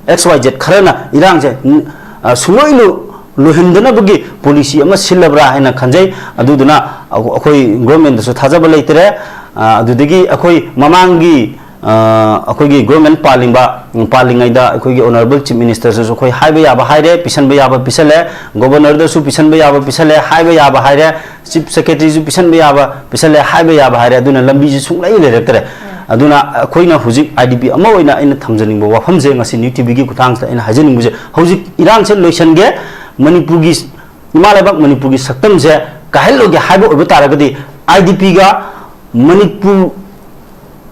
X Y Z ꯈꯔꯅ ꯏꯔꯥꯡꯁꯦ, ꯎꯝ, ꯑ, ꯁꯨꯡꯂꯣꯏ ꯂꯣ-, ꯂꯣꯏꯍꯟꯗꯅꯕꯒꯤ policy ꯑꯃ ꯁꯤꯜꯂꯕ꯭ꯔꯥ ꯍꯥꯏꯅ ꯈꯟꯖꯩ꯫ ꯑꯗꯨꯗꯨꯅ ꯑꯩꯈꯣꯏ government ꯇꯁꯨ ꯊꯥꯖꯕ ꯂꯩꯇ꯭ꯔꯦ꯫ ꯑ, ꯑꯗꯨꯗꯒꯤ ꯑꯩꯈꯣꯏ ꯃꯃꯥꯡꯒꯤ, ꯑ, ꯑꯩꯈꯣꯏꯒꯤ government ꯄꯥꯜꯂꯤꯕ, ꯄꯥꯜꯂꯤꯉꯩꯗ ꯑꯩꯈꯣꯏꯒꯤ honourable chief minister ꯁꯨ ꯑꯩꯈꯣꯏ ꯍꯥꯏꯕ ꯌꯥꯕ ꯍꯥꯏꯔꯦ, ꯄꯤꯁꯟꯕ ꯌꯥꯕ ꯄꯤꯁꯜꯂꯦ, governor ꯗꯁꯨ ꯄꯤꯁꯟꯕ ꯌꯥꯕ ꯄꯤꯁꯜꯂꯦ, ꯍꯥꯏꯕ ꯌꯥꯕ ꯍꯥꯏꯔꯦ, chief secretary ꯁꯨ ꯄꯤꯁꯟꯕ ꯌꯥꯕ ꯄꯤꯁꯜꯂꯦ, ꯍꯥꯏꯕ ꯌꯥꯕ ꯍꯥꯏꯔꯦ꯫ ꯑꯗꯨꯅ ꯂꯝꯕꯤꯁꯤ ꯁꯨꯡꯂꯩ ꯂꯩꯔꯛꯇ꯭ꯔꯦ꯫ ꯑꯗꯨꯅ ꯑꯩꯈꯣꯏꯅ ꯍꯧꯖꯤꯛ I D P ꯑꯃ ꯑꯣꯏꯅ ꯑꯩꯅ ꯊꯝꯖꯅꯤꯡꯕ ꯋꯥꯐꯝꯁꯦ, ꯉꯁꯤ New T V ꯒꯤ ꯈꯨꯠꯊꯥꯡꯁꯤꯗ ꯑꯩꯅ ꯍꯥꯏꯖꯅꯤꯡꯕꯁꯦ, ꯍꯧꯖꯤꯛ ꯏꯔꯥꯡꯁꯦ ꯂꯣꯏꯁꯟꯒꯦ, ꯃꯅꯤꯄꯨꯔꯒꯤ, ꯏꯃꯥ ꯂꯩꯕꯥꯛ ꯃꯅꯤꯄꯨꯔꯒꯤ ꯁꯛꯇꯝꯁꯦ ꯀꯥꯏꯍꯜꯂꯣꯏꯒꯦ ꯍꯥꯏꯕ ꯑꯣꯏꯕ ꯇꯥꯔꯒꯗꯤ, I D P ꯒ ꯃꯅꯤꯄꯨꯔ,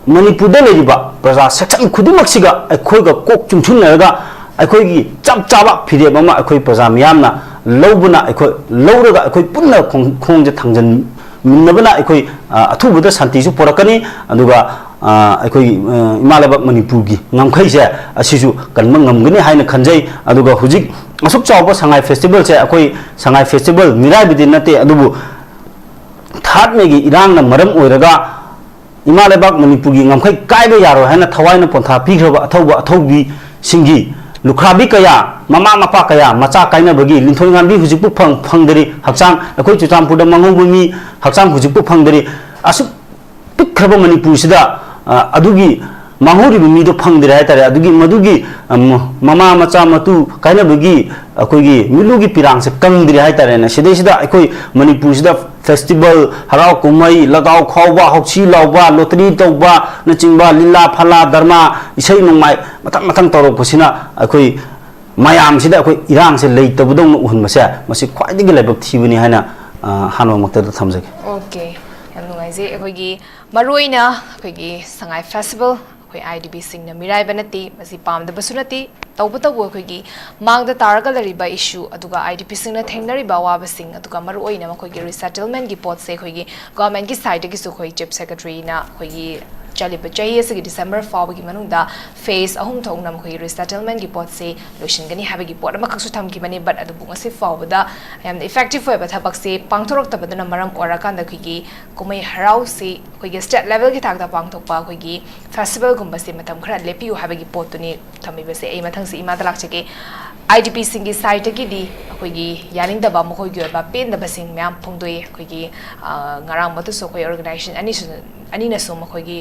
ꯃꯅꯤꯄꯨꯔꯗ ꯂꯩꯔꯤꯕ ꯄ꯭ꯔꯖꯥ section ꯈꯨꯗꯤꯡꯃꯛꯁꯤꯒ ꯑꯩꯈꯣꯏꯒ ꯀꯣꯛ ꯆꯨꯡꯁꯤꯟꯅꯔꯒ ꯑꯩꯈꯣꯏꯒꯤ ꯆꯞ ꯆꯥꯕ ꯐꯤꯔꯦꯞ ꯑꯃ ꯑꯩꯈꯣꯏ ꯄ꯭ꯔꯖꯥ ꯃꯤꯌꯥꯝꯅ ꯂꯧꯕꯅ, ꯑꯩꯈꯣꯏ ꯂꯧꯔꯒ ꯑꯩꯈꯣꯏ ꯄꯨꯟꯅ ꯈꯣꯡ-, ꯈꯣꯡꯁꯦ ꯊꯥꯡꯖꯟꯃꯤꯟꯅꯕꯅ ꯑꯩꯈꯣꯏ, ꯑ, ꯑꯊꯨꯕꯗ ꯁꯥꯟꯇꯤꯁꯨ ꯄꯨꯔꯛꯀꯅꯤ꯫ ꯑꯗꯨꯒ, ꯑ, ꯑꯩꯈꯣꯏꯒꯤ, ꯑ, ꯏꯃꯥ ꯂꯩꯕꯥꯛ ꯃꯅꯤꯄꯨꯔꯒꯤ ꯉꯝꯈꯩꯁꯦ ꯑꯁꯤꯁꯨ ꯀꯟꯕ ꯉꯝꯒꯅꯤ ꯍꯥꯏꯅ ꯈꯟꯖꯩ꯫ ꯑꯗꯨꯒ ꯍꯧꯖꯤꯛ ꯑꯁꯨꯛ ꯆꯥꯎꯕ ꯁꯉꯥꯏ festival ꯁꯦ, ꯑꯩꯈꯣꯏ ꯁꯉꯥꯏ festival ꯃꯤꯔꯥꯏꯕꯗꯤ ꯅꯠꯇꯦ, ꯑꯗꯨꯕꯨ third May ꯒꯤ ꯏꯔꯥꯡꯅ ꯃꯔꯝ ꯑꯣꯏꯔꯒ ꯏꯃꯥ ꯂꯩꯕꯥꯛ ꯃꯅꯤꯄꯨꯔꯒꯤ ꯉꯝꯈꯩ ꯀꯥꯏꯕ ꯌꯥꯔꯣꯏ ꯍꯥꯏꯅ ꯊꯋꯥꯏꯅ ꯄꯣꯟꯊꯥ ꯄꯤꯈ꯭ꯔꯕ ꯑꯊꯧꯕ ꯑꯊꯧꯕꯤꯁꯤꯡꯒꯤ ꯂꯨꯈ꯭ꯔꯥꯕꯤ ꯀꯌꯥ, ꯃꯃꯥ ꯃꯄꯥ ꯀꯌꯥ, ꯃꯆꯥ ꯀꯥꯏꯅꯕꯒꯤ ꯂꯤꯟꯊꯣꯏ ꯉꯥꯝꯕꯤ ꯍꯧꯖꯤꯛꯄꯨ ꯐꯪ-, ꯐꯪꯗꯔꯤ, ꯍꯛꯆꯥꯡ, ꯑꯩꯈꯣꯏ ꯆꯨꯔꯆꯥꯟꯄꯨꯔꯗ ꯃꯥꯡꯍꯧꯕ ꯃꯤ ꯍꯛꯆꯥꯡ ꯍꯧꯖꯤꯛꯄꯨ ꯐꯪꯗꯔꯤ꯫ ꯑꯁꯨꯛ ꯄꯤꯛꯈ꯭ꯔꯕ ꯃꯅꯤꯄꯨꯔꯁꯤꯗ, ꯑ, ꯑꯗꯨꯒꯤ ꯃꯥꯡꯍꯧꯔꯤꯕ ꯃꯤꯗꯣ ꯐꯪꯗ꯭ꯔꯦ ꯍꯥꯏꯇꯥꯔꯦ꯫ ꯑꯗꯨꯒꯤ ꯃꯗꯨꯒꯤ, ꯑ, ꯃ-, ꯃꯃꯥ ꯃꯆꯥ ꯃꯇꯨ ꯀꯥꯏꯅꯕꯒꯤ ꯑꯩꯈꯣꯏꯒꯤ ꯃꯤꯠꯂꯨꯒꯤ ꯄꯤꯔꯥꯡꯁꯦ ꯀꯪꯗ꯭ꯔꯦ ꯍꯥꯏꯇꯥꯔꯦꯅꯦ꯫ ꯁꯤꯗꯩꯁꯤꯗ ꯑꯩꯈꯣꯏ ꯃꯅꯤꯄꯨꯔꯁꯤꯗ festival, ꯍꯔꯥꯎ ꯀꯨꯝꯍꯩ, ꯂꯒꯥꯎ ꯈꯥꯎꯕ, ꯍꯧꯁꯤ ꯂꯥꯎꯕ, lottery ꯇꯧꯕꯅꯆꯤꯡꯕ, ꯂꯤꯂꯥ ꯐꯂꯥ, ꯗ꯭ꯔꯃꯥ, ꯏꯁꯩ ꯅꯣꯡꯃꯥꯏ ꯃꯊꯪ ꯃꯊꯪ ꯇꯧꯔꯛꯄꯁꯤꯅ ꯑꯩꯈꯣꯏ ꯃꯌꯥꯝꯁꯤꯗ ꯑꯩꯈꯣꯏ ꯏꯔꯥꯡꯁꯦ ꯂꯩꯇꯕꯗꯧꯅ ꯎꯍꯟꯕꯁꯦ, ꯃꯁꯤ ꯈ꯭ꯋꯥꯏꯗꯒꯤ ꯂꯥꯏꯕꯛ ꯊꯤꯕꯅꯤ ꯍꯥꯏꯅ, ꯑ, ꯑꯍꯥꯟꯕꯃꯛꯇꯗ ꯊꯝꯖꯒꯦ꯫ ꯑꯣꯀꯦ, ꯌꯥꯝ ꯅꯨꯡꯉꯥꯏꯖꯩ꯫ ꯑꯩꯈꯣꯏꯒꯤ ꯃꯔꯨꯑꯣꯏꯅ ꯑꯩꯈꯣꯏꯒꯤ ꯁꯉꯥꯏ ꯐꯦꯁꯇꯤꯚꯦꯜ ꯑꯩꯈꯣꯏ ꯑꯥꯏ ꯗꯤ ꯄꯤꯁꯤꯡꯅ ꯃꯤꯔꯥꯏꯕ ꯅꯠꯇꯦ, ꯃꯁꯤ ꯄꯥꯝꯗꯕꯁꯨ ꯅꯠꯇꯦ꯫ ꯇꯧꯕꯇꯕꯨ ꯑꯩꯈꯣꯏꯒꯤ ꯃꯥꯡꯗ ꯇꯥꯔꯒ ꯂꯩꯔꯤꯕ ꯏꯁꯨ, ꯑꯗꯨꯒ ꯑꯥꯏ ꯗꯤ ꯄꯤꯁꯤꯡꯅ ꯊꯦꯡꯅꯔꯤꯕ ꯑꯋꯥꯕꯁꯤꯡ, ꯑꯗꯨꯒ ꯃꯔꯨꯑꯣꯏꯅ ꯃꯈꯣꯏꯒꯤ ꯔꯤꯁꯦꯇꯜꯃꯦꯟꯒꯤ ꯄꯣꯠꯁꯦ ꯑꯩꯈꯣꯏꯒꯤ ꯒꯣꯔꯃꯦꯟꯒꯤ ꯁꯥꯏꯠꯇꯒꯤꯁꯨ ꯑꯩꯈꯣꯏ ꯆꯤꯐ ꯁꯦꯀ꯭ꯔꯦꯇꯔꯤꯅ ꯑꯩꯈꯣꯏꯒꯤ ꯆꯠꯂꯤꯕ ꯆꯍꯤ ꯑꯁꯤꯒꯤ ꯗꯤꯁꯦꯝꯕꯔ ꯐꯥꯎꯕꯒꯤ ꯃꯅꯨꯡꯗ ꯐꯦꯁ ꯑꯍꯨꯝ ꯊꯣꯛꯅ ꯃꯈꯣꯏꯒꯤ ꯔꯤꯁꯦꯇꯜꯃꯦꯟꯒꯤ ꯄꯣꯠꯁꯦ ꯂꯣꯏꯁꯤꯟꯒꯅꯤ ꯍꯥꯏꯕꯒꯤ ꯄꯣꯠ ꯑꯃꯈꯛꯁꯨ ꯊꯝꯈꯤꯕꯅꯤ꯫ ꯕꯠ ꯑꯗꯨꯕꯨ ꯉꯁꯤ ꯐꯥꯎꯕꯗ ꯌꯥꯝꯅ ꯏꯐꯦꯛꯇꯤꯚ ꯑꯣꯏꯕ ꯊꯕꯛꯁꯦ ꯄꯥꯡꯊꯣꯔꯛꯇꯕꯗꯨꯅ ꯃꯔꯝ ꯑꯣꯏꯔꯀꯥꯟꯗ ꯑꯩꯈꯣꯏꯒꯤ ꯀꯨꯝꯍꯩ ꯍꯔꯥꯎꯁꯤ ꯑꯩꯈꯣꯏꯒꯤ ꯁ꯭ꯇꯦꯠ ꯂꯦꯚꯦꯜꯒꯤ ꯊꯥꯛꯇ ꯄꯥꯡꯊꯣꯛꯄ ꯑꯩꯈꯣꯏꯒꯤ ꯐꯦꯁꯇꯤꯚꯦꯜꯒꯨꯝꯕꯁꯦ ꯃꯇꯝ ꯈꯔ ꯂꯦꯞꯄꯤꯌꯨ ꯍꯥꯏꯕꯒꯤ ꯄꯣꯠꯇꯨꯅꯤ ꯊꯝꯃꯤꯕꯁꯦ꯫ ꯑꯩ ꯃꯊꯪꯁꯤ ꯏꯃꯥꯗ ꯂꯥꯛꯆꯒꯦ꯫ ꯑꯥꯏ ꯗꯤ ꯄꯤꯁꯤꯡꯒꯤ ꯁꯥꯏꯠꯇꯒꯤꯗꯤ ꯑꯩꯈꯣꯏꯒꯤ ꯌꯥꯅꯤꯡꯗꯕ, ꯃꯈꯣꯏꯒꯤ ꯑꯣꯏꯕ ꯄꯦꯟꯗꯕꯁꯤꯡ ꯃꯌꯥꯝ ꯐꯣꯡꯗꯣꯛꯏ꯫ ꯑꯩꯈꯣꯏꯒꯤ, ꯑ, ꯉꯔꯥꯡꯃꯛꯇꯁꯨ ꯑꯩꯈꯣꯏ ꯑꯣꯔꯒꯅꯥꯏꯖꯦꯁꯟ ꯑꯅꯤꯁꯨ, ꯑꯅꯤꯅꯁꯨ ꯃꯈꯣꯏꯒꯤ,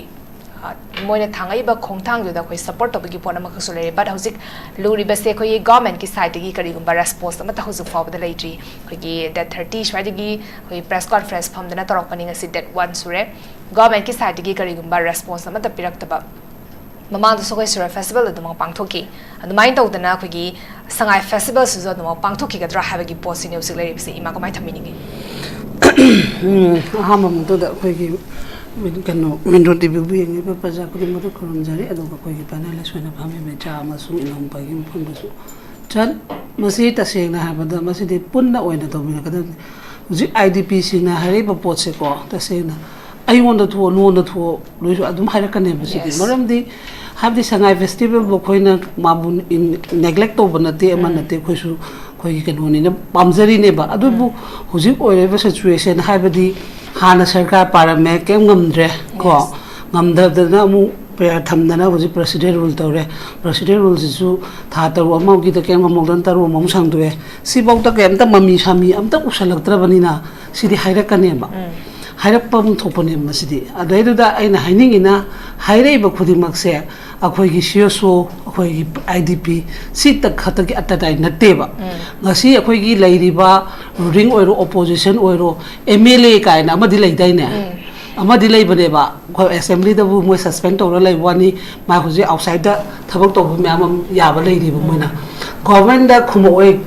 ꯑ, ꯃꯣꯏꯅ ꯊꯥꯡꯉꯛꯏꯕ ꯈꯣꯡꯊꯥꯡꯗꯨꯗ ꯑꯩꯈꯣꯏ ꯁꯄꯣꯔꯠ ꯇꯧꯕꯒꯤ ꯄꯣꯠ ꯑꯃꯈꯛꯁꯨ ꯂꯩꯔꯦ꯫ ꯕꯠ ꯍꯧꯖꯤꯛ ꯂꯨꯔꯤꯕꯁꯦ ꯑꯩꯈꯣꯏꯒꯤ ꯒꯣꯔꯃꯦꯟꯠꯀꯤ ꯁꯥꯏꯠꯇꯒꯤ ꯀꯔꯤꯒꯨꯝꯕ ꯔꯦꯁꯄꯣꯟꯁ ꯑꯃꯠꯇ ꯍꯧꯖꯤꯛ ꯐꯥꯎꯕꯗ ꯂꯩꯇ꯭ꯔꯤ꯫ ꯑꯩꯈꯣꯏꯒꯤ ꯗꯦꯠ ꯊꯥꯔꯇꯤ ꯁ꯭ꯋꯥꯏꯗꯒꯤ ꯑꯩꯈꯣꯏ ꯄ꯭ꯔꯦꯁ ꯀꯣꯟꯐ꯭ꯔꯦꯟꯁ ꯐꯝꯗꯅ ꯇꯧꯔꯛꯄꯅꯤ, ꯉꯁꯤ ꯗꯦꯠ ꯋꯥꯟ ꯁꯨꯔꯦ꯫ ꯒꯣꯔꯃꯦꯟꯠꯀꯤ ꯁꯥꯏꯠꯇꯒꯤ ꯀꯔꯤꯒꯨꯝꯕ ꯔꯦꯁꯄꯣꯟꯁ ꯑꯃꯠꯇ ꯄꯤꯔꯛꯇꯕ, ꯃꯃꯥꯡꯗꯁꯨ ꯑꯩꯈꯣꯏ ꯁꯤꯔꯣꯏ ꯐꯦꯁꯇꯤꯚꯦꯜ ꯑꯗꯨꯃꯛ ꯄꯥꯡꯊꯣꯛꯈꯤ꯫ ꯑꯗꯨꯃꯥꯏꯅ ꯇꯧꯗꯅ ꯑꯩꯈꯣꯏꯒꯤ ꯁꯉꯥꯏ ꯐꯦꯁꯇꯤꯚꯦꯜꯁꯤꯁꯨ ꯑꯗꯨꯃꯛ ꯄꯥꯡꯊꯣꯛꯈꯤꯒꯗ꯭ꯔꯥ ꯍꯥꯏꯕꯒꯤ ꯄꯣꯠꯁꯤꯅꯤ ꯍꯧꯖꯤꯛ ꯂꯩꯔꯤꯕꯁꯤ꯫ ꯏꯃꯥ, ꯀꯃꯥꯏꯅ ꯊꯝꯕꯤꯅꯤꯡꯉꯤ? ꯎꯝ, ꯑꯍꯥꯟꯕ ꯃꯛꯇꯗ ꯑꯩꯈꯣꯏꯒꯤ ꯀꯩꯅꯣ ꯃꯦꯟꯗ꯭ꯔꯣ ꯇꯤꯚꯤꯕꯨ ꯌꯦꯡꯂꯤꯕ ꯄ꯭ꯔꯖꯥ ꯈꯨꯗꯤꯡꯃꯛꯇ ꯈꯨꯔꯨꯝꯖꯔꯤ꯫ ꯑꯗꯨꯒ ꯑꯩꯈꯣꯏꯒꯤ ꯄꯦꯅꯦꯂꯤꯁ ꯑꯣꯏꯅ ꯐꯝꯃꯤꯕ ꯏꯆꯥ ꯑꯃꯁꯨꯡ ꯏꯅꯥꯎꯄꯥꯒꯤ ꯃꯐꯝꯗꯁꯨ ꯆꯠ ꯃꯁꯤ ꯇꯁꯦꯡꯅ ꯍꯥꯏꯕꯗ ꯃꯁꯤꯗꯤ ꯄꯨꯟꯅ ꯑꯣꯏꯅ ꯇꯧꯕꯤꯔꯛꯀꯗꯕꯅꯤ꯫ ꯍꯧꯖꯤꯛ ꯑꯥꯏ ꯗꯤ ꯄꯤꯁꯤꯡꯅ ꯍꯥꯏꯔꯛꯏꯕ ꯄꯣꯠꯁꯦꯀꯣ, ꯇꯁꯦꯡꯅ ꯑꯩꯉꯣꯟꯗ ꯊꯣꯛꯑꯣ, ꯅꯉꯣꯟꯗ ꯊꯣꯛꯑꯣ, ꯂꯣꯏꯁꯨ ꯑꯗꯨꯝ ꯍꯥꯏꯔꯛꯀꯅꯦꯕ ꯁꯤꯗꯤ꯫ Yes. ꯃꯔꯝꯗꯤ ꯍꯥꯏꯕꯗꯤ ꯁꯉꯥꯏ ꯐꯦꯁꯇꯤꯚꯦꯜꯕꯨ ꯑꯩꯈꯣꯏꯅ ꯃꯥꯕꯨ ꯅꯦꯒ꯭ꯂꯦꯛ ꯇꯧꯕ ꯅꯠꯇꯦ, ꯑꯃ ꯅꯠꯇꯦ, ꯑꯩꯈꯣꯏꯁꯨ ꯑꯩꯈꯣꯏꯒꯤ ꯀꯩꯅꯣꯅꯤꯅ ꯄꯥꯝꯖꯔꯤꯅꯦꯕ꯫ ꯑꯗꯨꯕꯨ ꯍꯧꯖꯤꯛ ꯑꯣꯏꯔꯤꯕ ꯁꯤꯆꯨꯋꯦꯁꯟ ꯍꯥꯏꯕꯗꯤ ꯍꯥꯟꯅ ꯁꯔꯀꯥꯔ ꯄꯥꯔꯝꯃꯦ, ꯀꯩꯝ ꯉꯝꯗ꯭ꯔꯦ ꯀꯣ꯫ Yes. ꯉꯝꯗꯗꯅ ꯑꯃꯨꯛ ꯊꯝꯗꯅ ꯍꯧꯖꯤꯛ ꯄ꯭ꯔꯦꯁꯤꯗꯦꯟ ꯔꯨꯜ ꯇꯧꯔꯦ꯫ ꯄ꯭ꯔꯦꯁꯤꯗꯦꯟ ꯔꯨꯜꯁꯤꯁꯨ ꯊꯥ ꯇꯔꯨꯛ ꯑꯃꯒꯤꯗ ꯀꯩꯝ ꯉꯝꯍꯧꯗꯅ ꯇꯔꯨꯛ ꯑꯃꯃꯨꯛ ꯁꯥꯡꯗꯣꯛꯑꯦ꯫ ꯁꯤꯐꯧꯗ ꯀꯩꯝꯇ ꯃꯃꯤ ꯁꯥꯃꯤ ꯑꯝꯇ ꯎꯁꯜꯂꯛꯇ꯭ꯔꯕꯅꯤꯅ ꯁꯤꯗꯤ ꯍꯥꯏꯔꯛꯀꯅꯦꯕ꯫ ꯍꯥꯏꯔꯛꯄ ꯑꯃ ꯊꯣꯛꯄꯅꯦꯕ ꯃꯁꯤꯗꯤ꯫ ꯑꯗꯩꯗꯨꯗ ꯑꯩꯅ ꯍꯥꯏꯅꯤꯡꯉꯤꯅ, ꯍꯥꯏꯔꯛꯏꯕ ꯈꯨꯗꯤꯡꯃꯛꯁꯦ ꯑꯩꯈꯣꯏꯒꯤ ꯁꯤ ꯑꯦꯁ ꯑꯣ, ꯑꯩꯈꯣꯏꯒꯤ ꯑꯥꯏ ꯗꯤ ꯄꯤ, ꯁꯤꯇ ꯈꯛꯇꯒꯤ ꯑꯇꯇꯥꯏ ꯅꯠꯇꯦꯕ꯫ ꯉꯁꯤ ꯑꯩꯈꯣꯏꯒꯤ ꯂꯩꯔꯤꯕ ꯔꯨꯂꯤꯡ ꯑꯣꯏꯔꯣ, ꯑꯣꯄꯣꯖꯤꯁꯟ ꯑꯣꯏꯔꯣ, ꯑꯦꯝ ꯑꯦꯜ ꯑꯦ ꯀꯥꯏꯅ ꯑꯃꯗꯤ ꯂꯩꯗꯥꯏꯅꯦ? ꯑꯃꯗꯤ ꯂꯩꯕꯅꯦꯕ, ꯑꯩꯈꯣꯏ ꯑꯦꯁꯦꯝꯕ꯭ꯂꯤꯗꯕꯨ ꯃꯣꯏ ꯁꯁꯄꯦꯟ ꯇꯧꯔ ꯂꯩꯕ ꯋꯥꯅꯤ, ꯃꯥ ꯍꯧꯖꯤꯛ ꯑꯥꯎꯠꯁꯥꯏꯗꯇ ꯊꯕꯛ ꯇꯧꯕ ꯃꯌꯥꯝ ꯑꯃ ꯌꯥꯕ ꯂꯩꯔꯤꯕ ꯃꯣꯏꯅ꯫ ꯒꯣꯚꯔꯟꯃꯦꯟꯗ ꯈꯨꯝꯃꯛꯑꯣꯏ,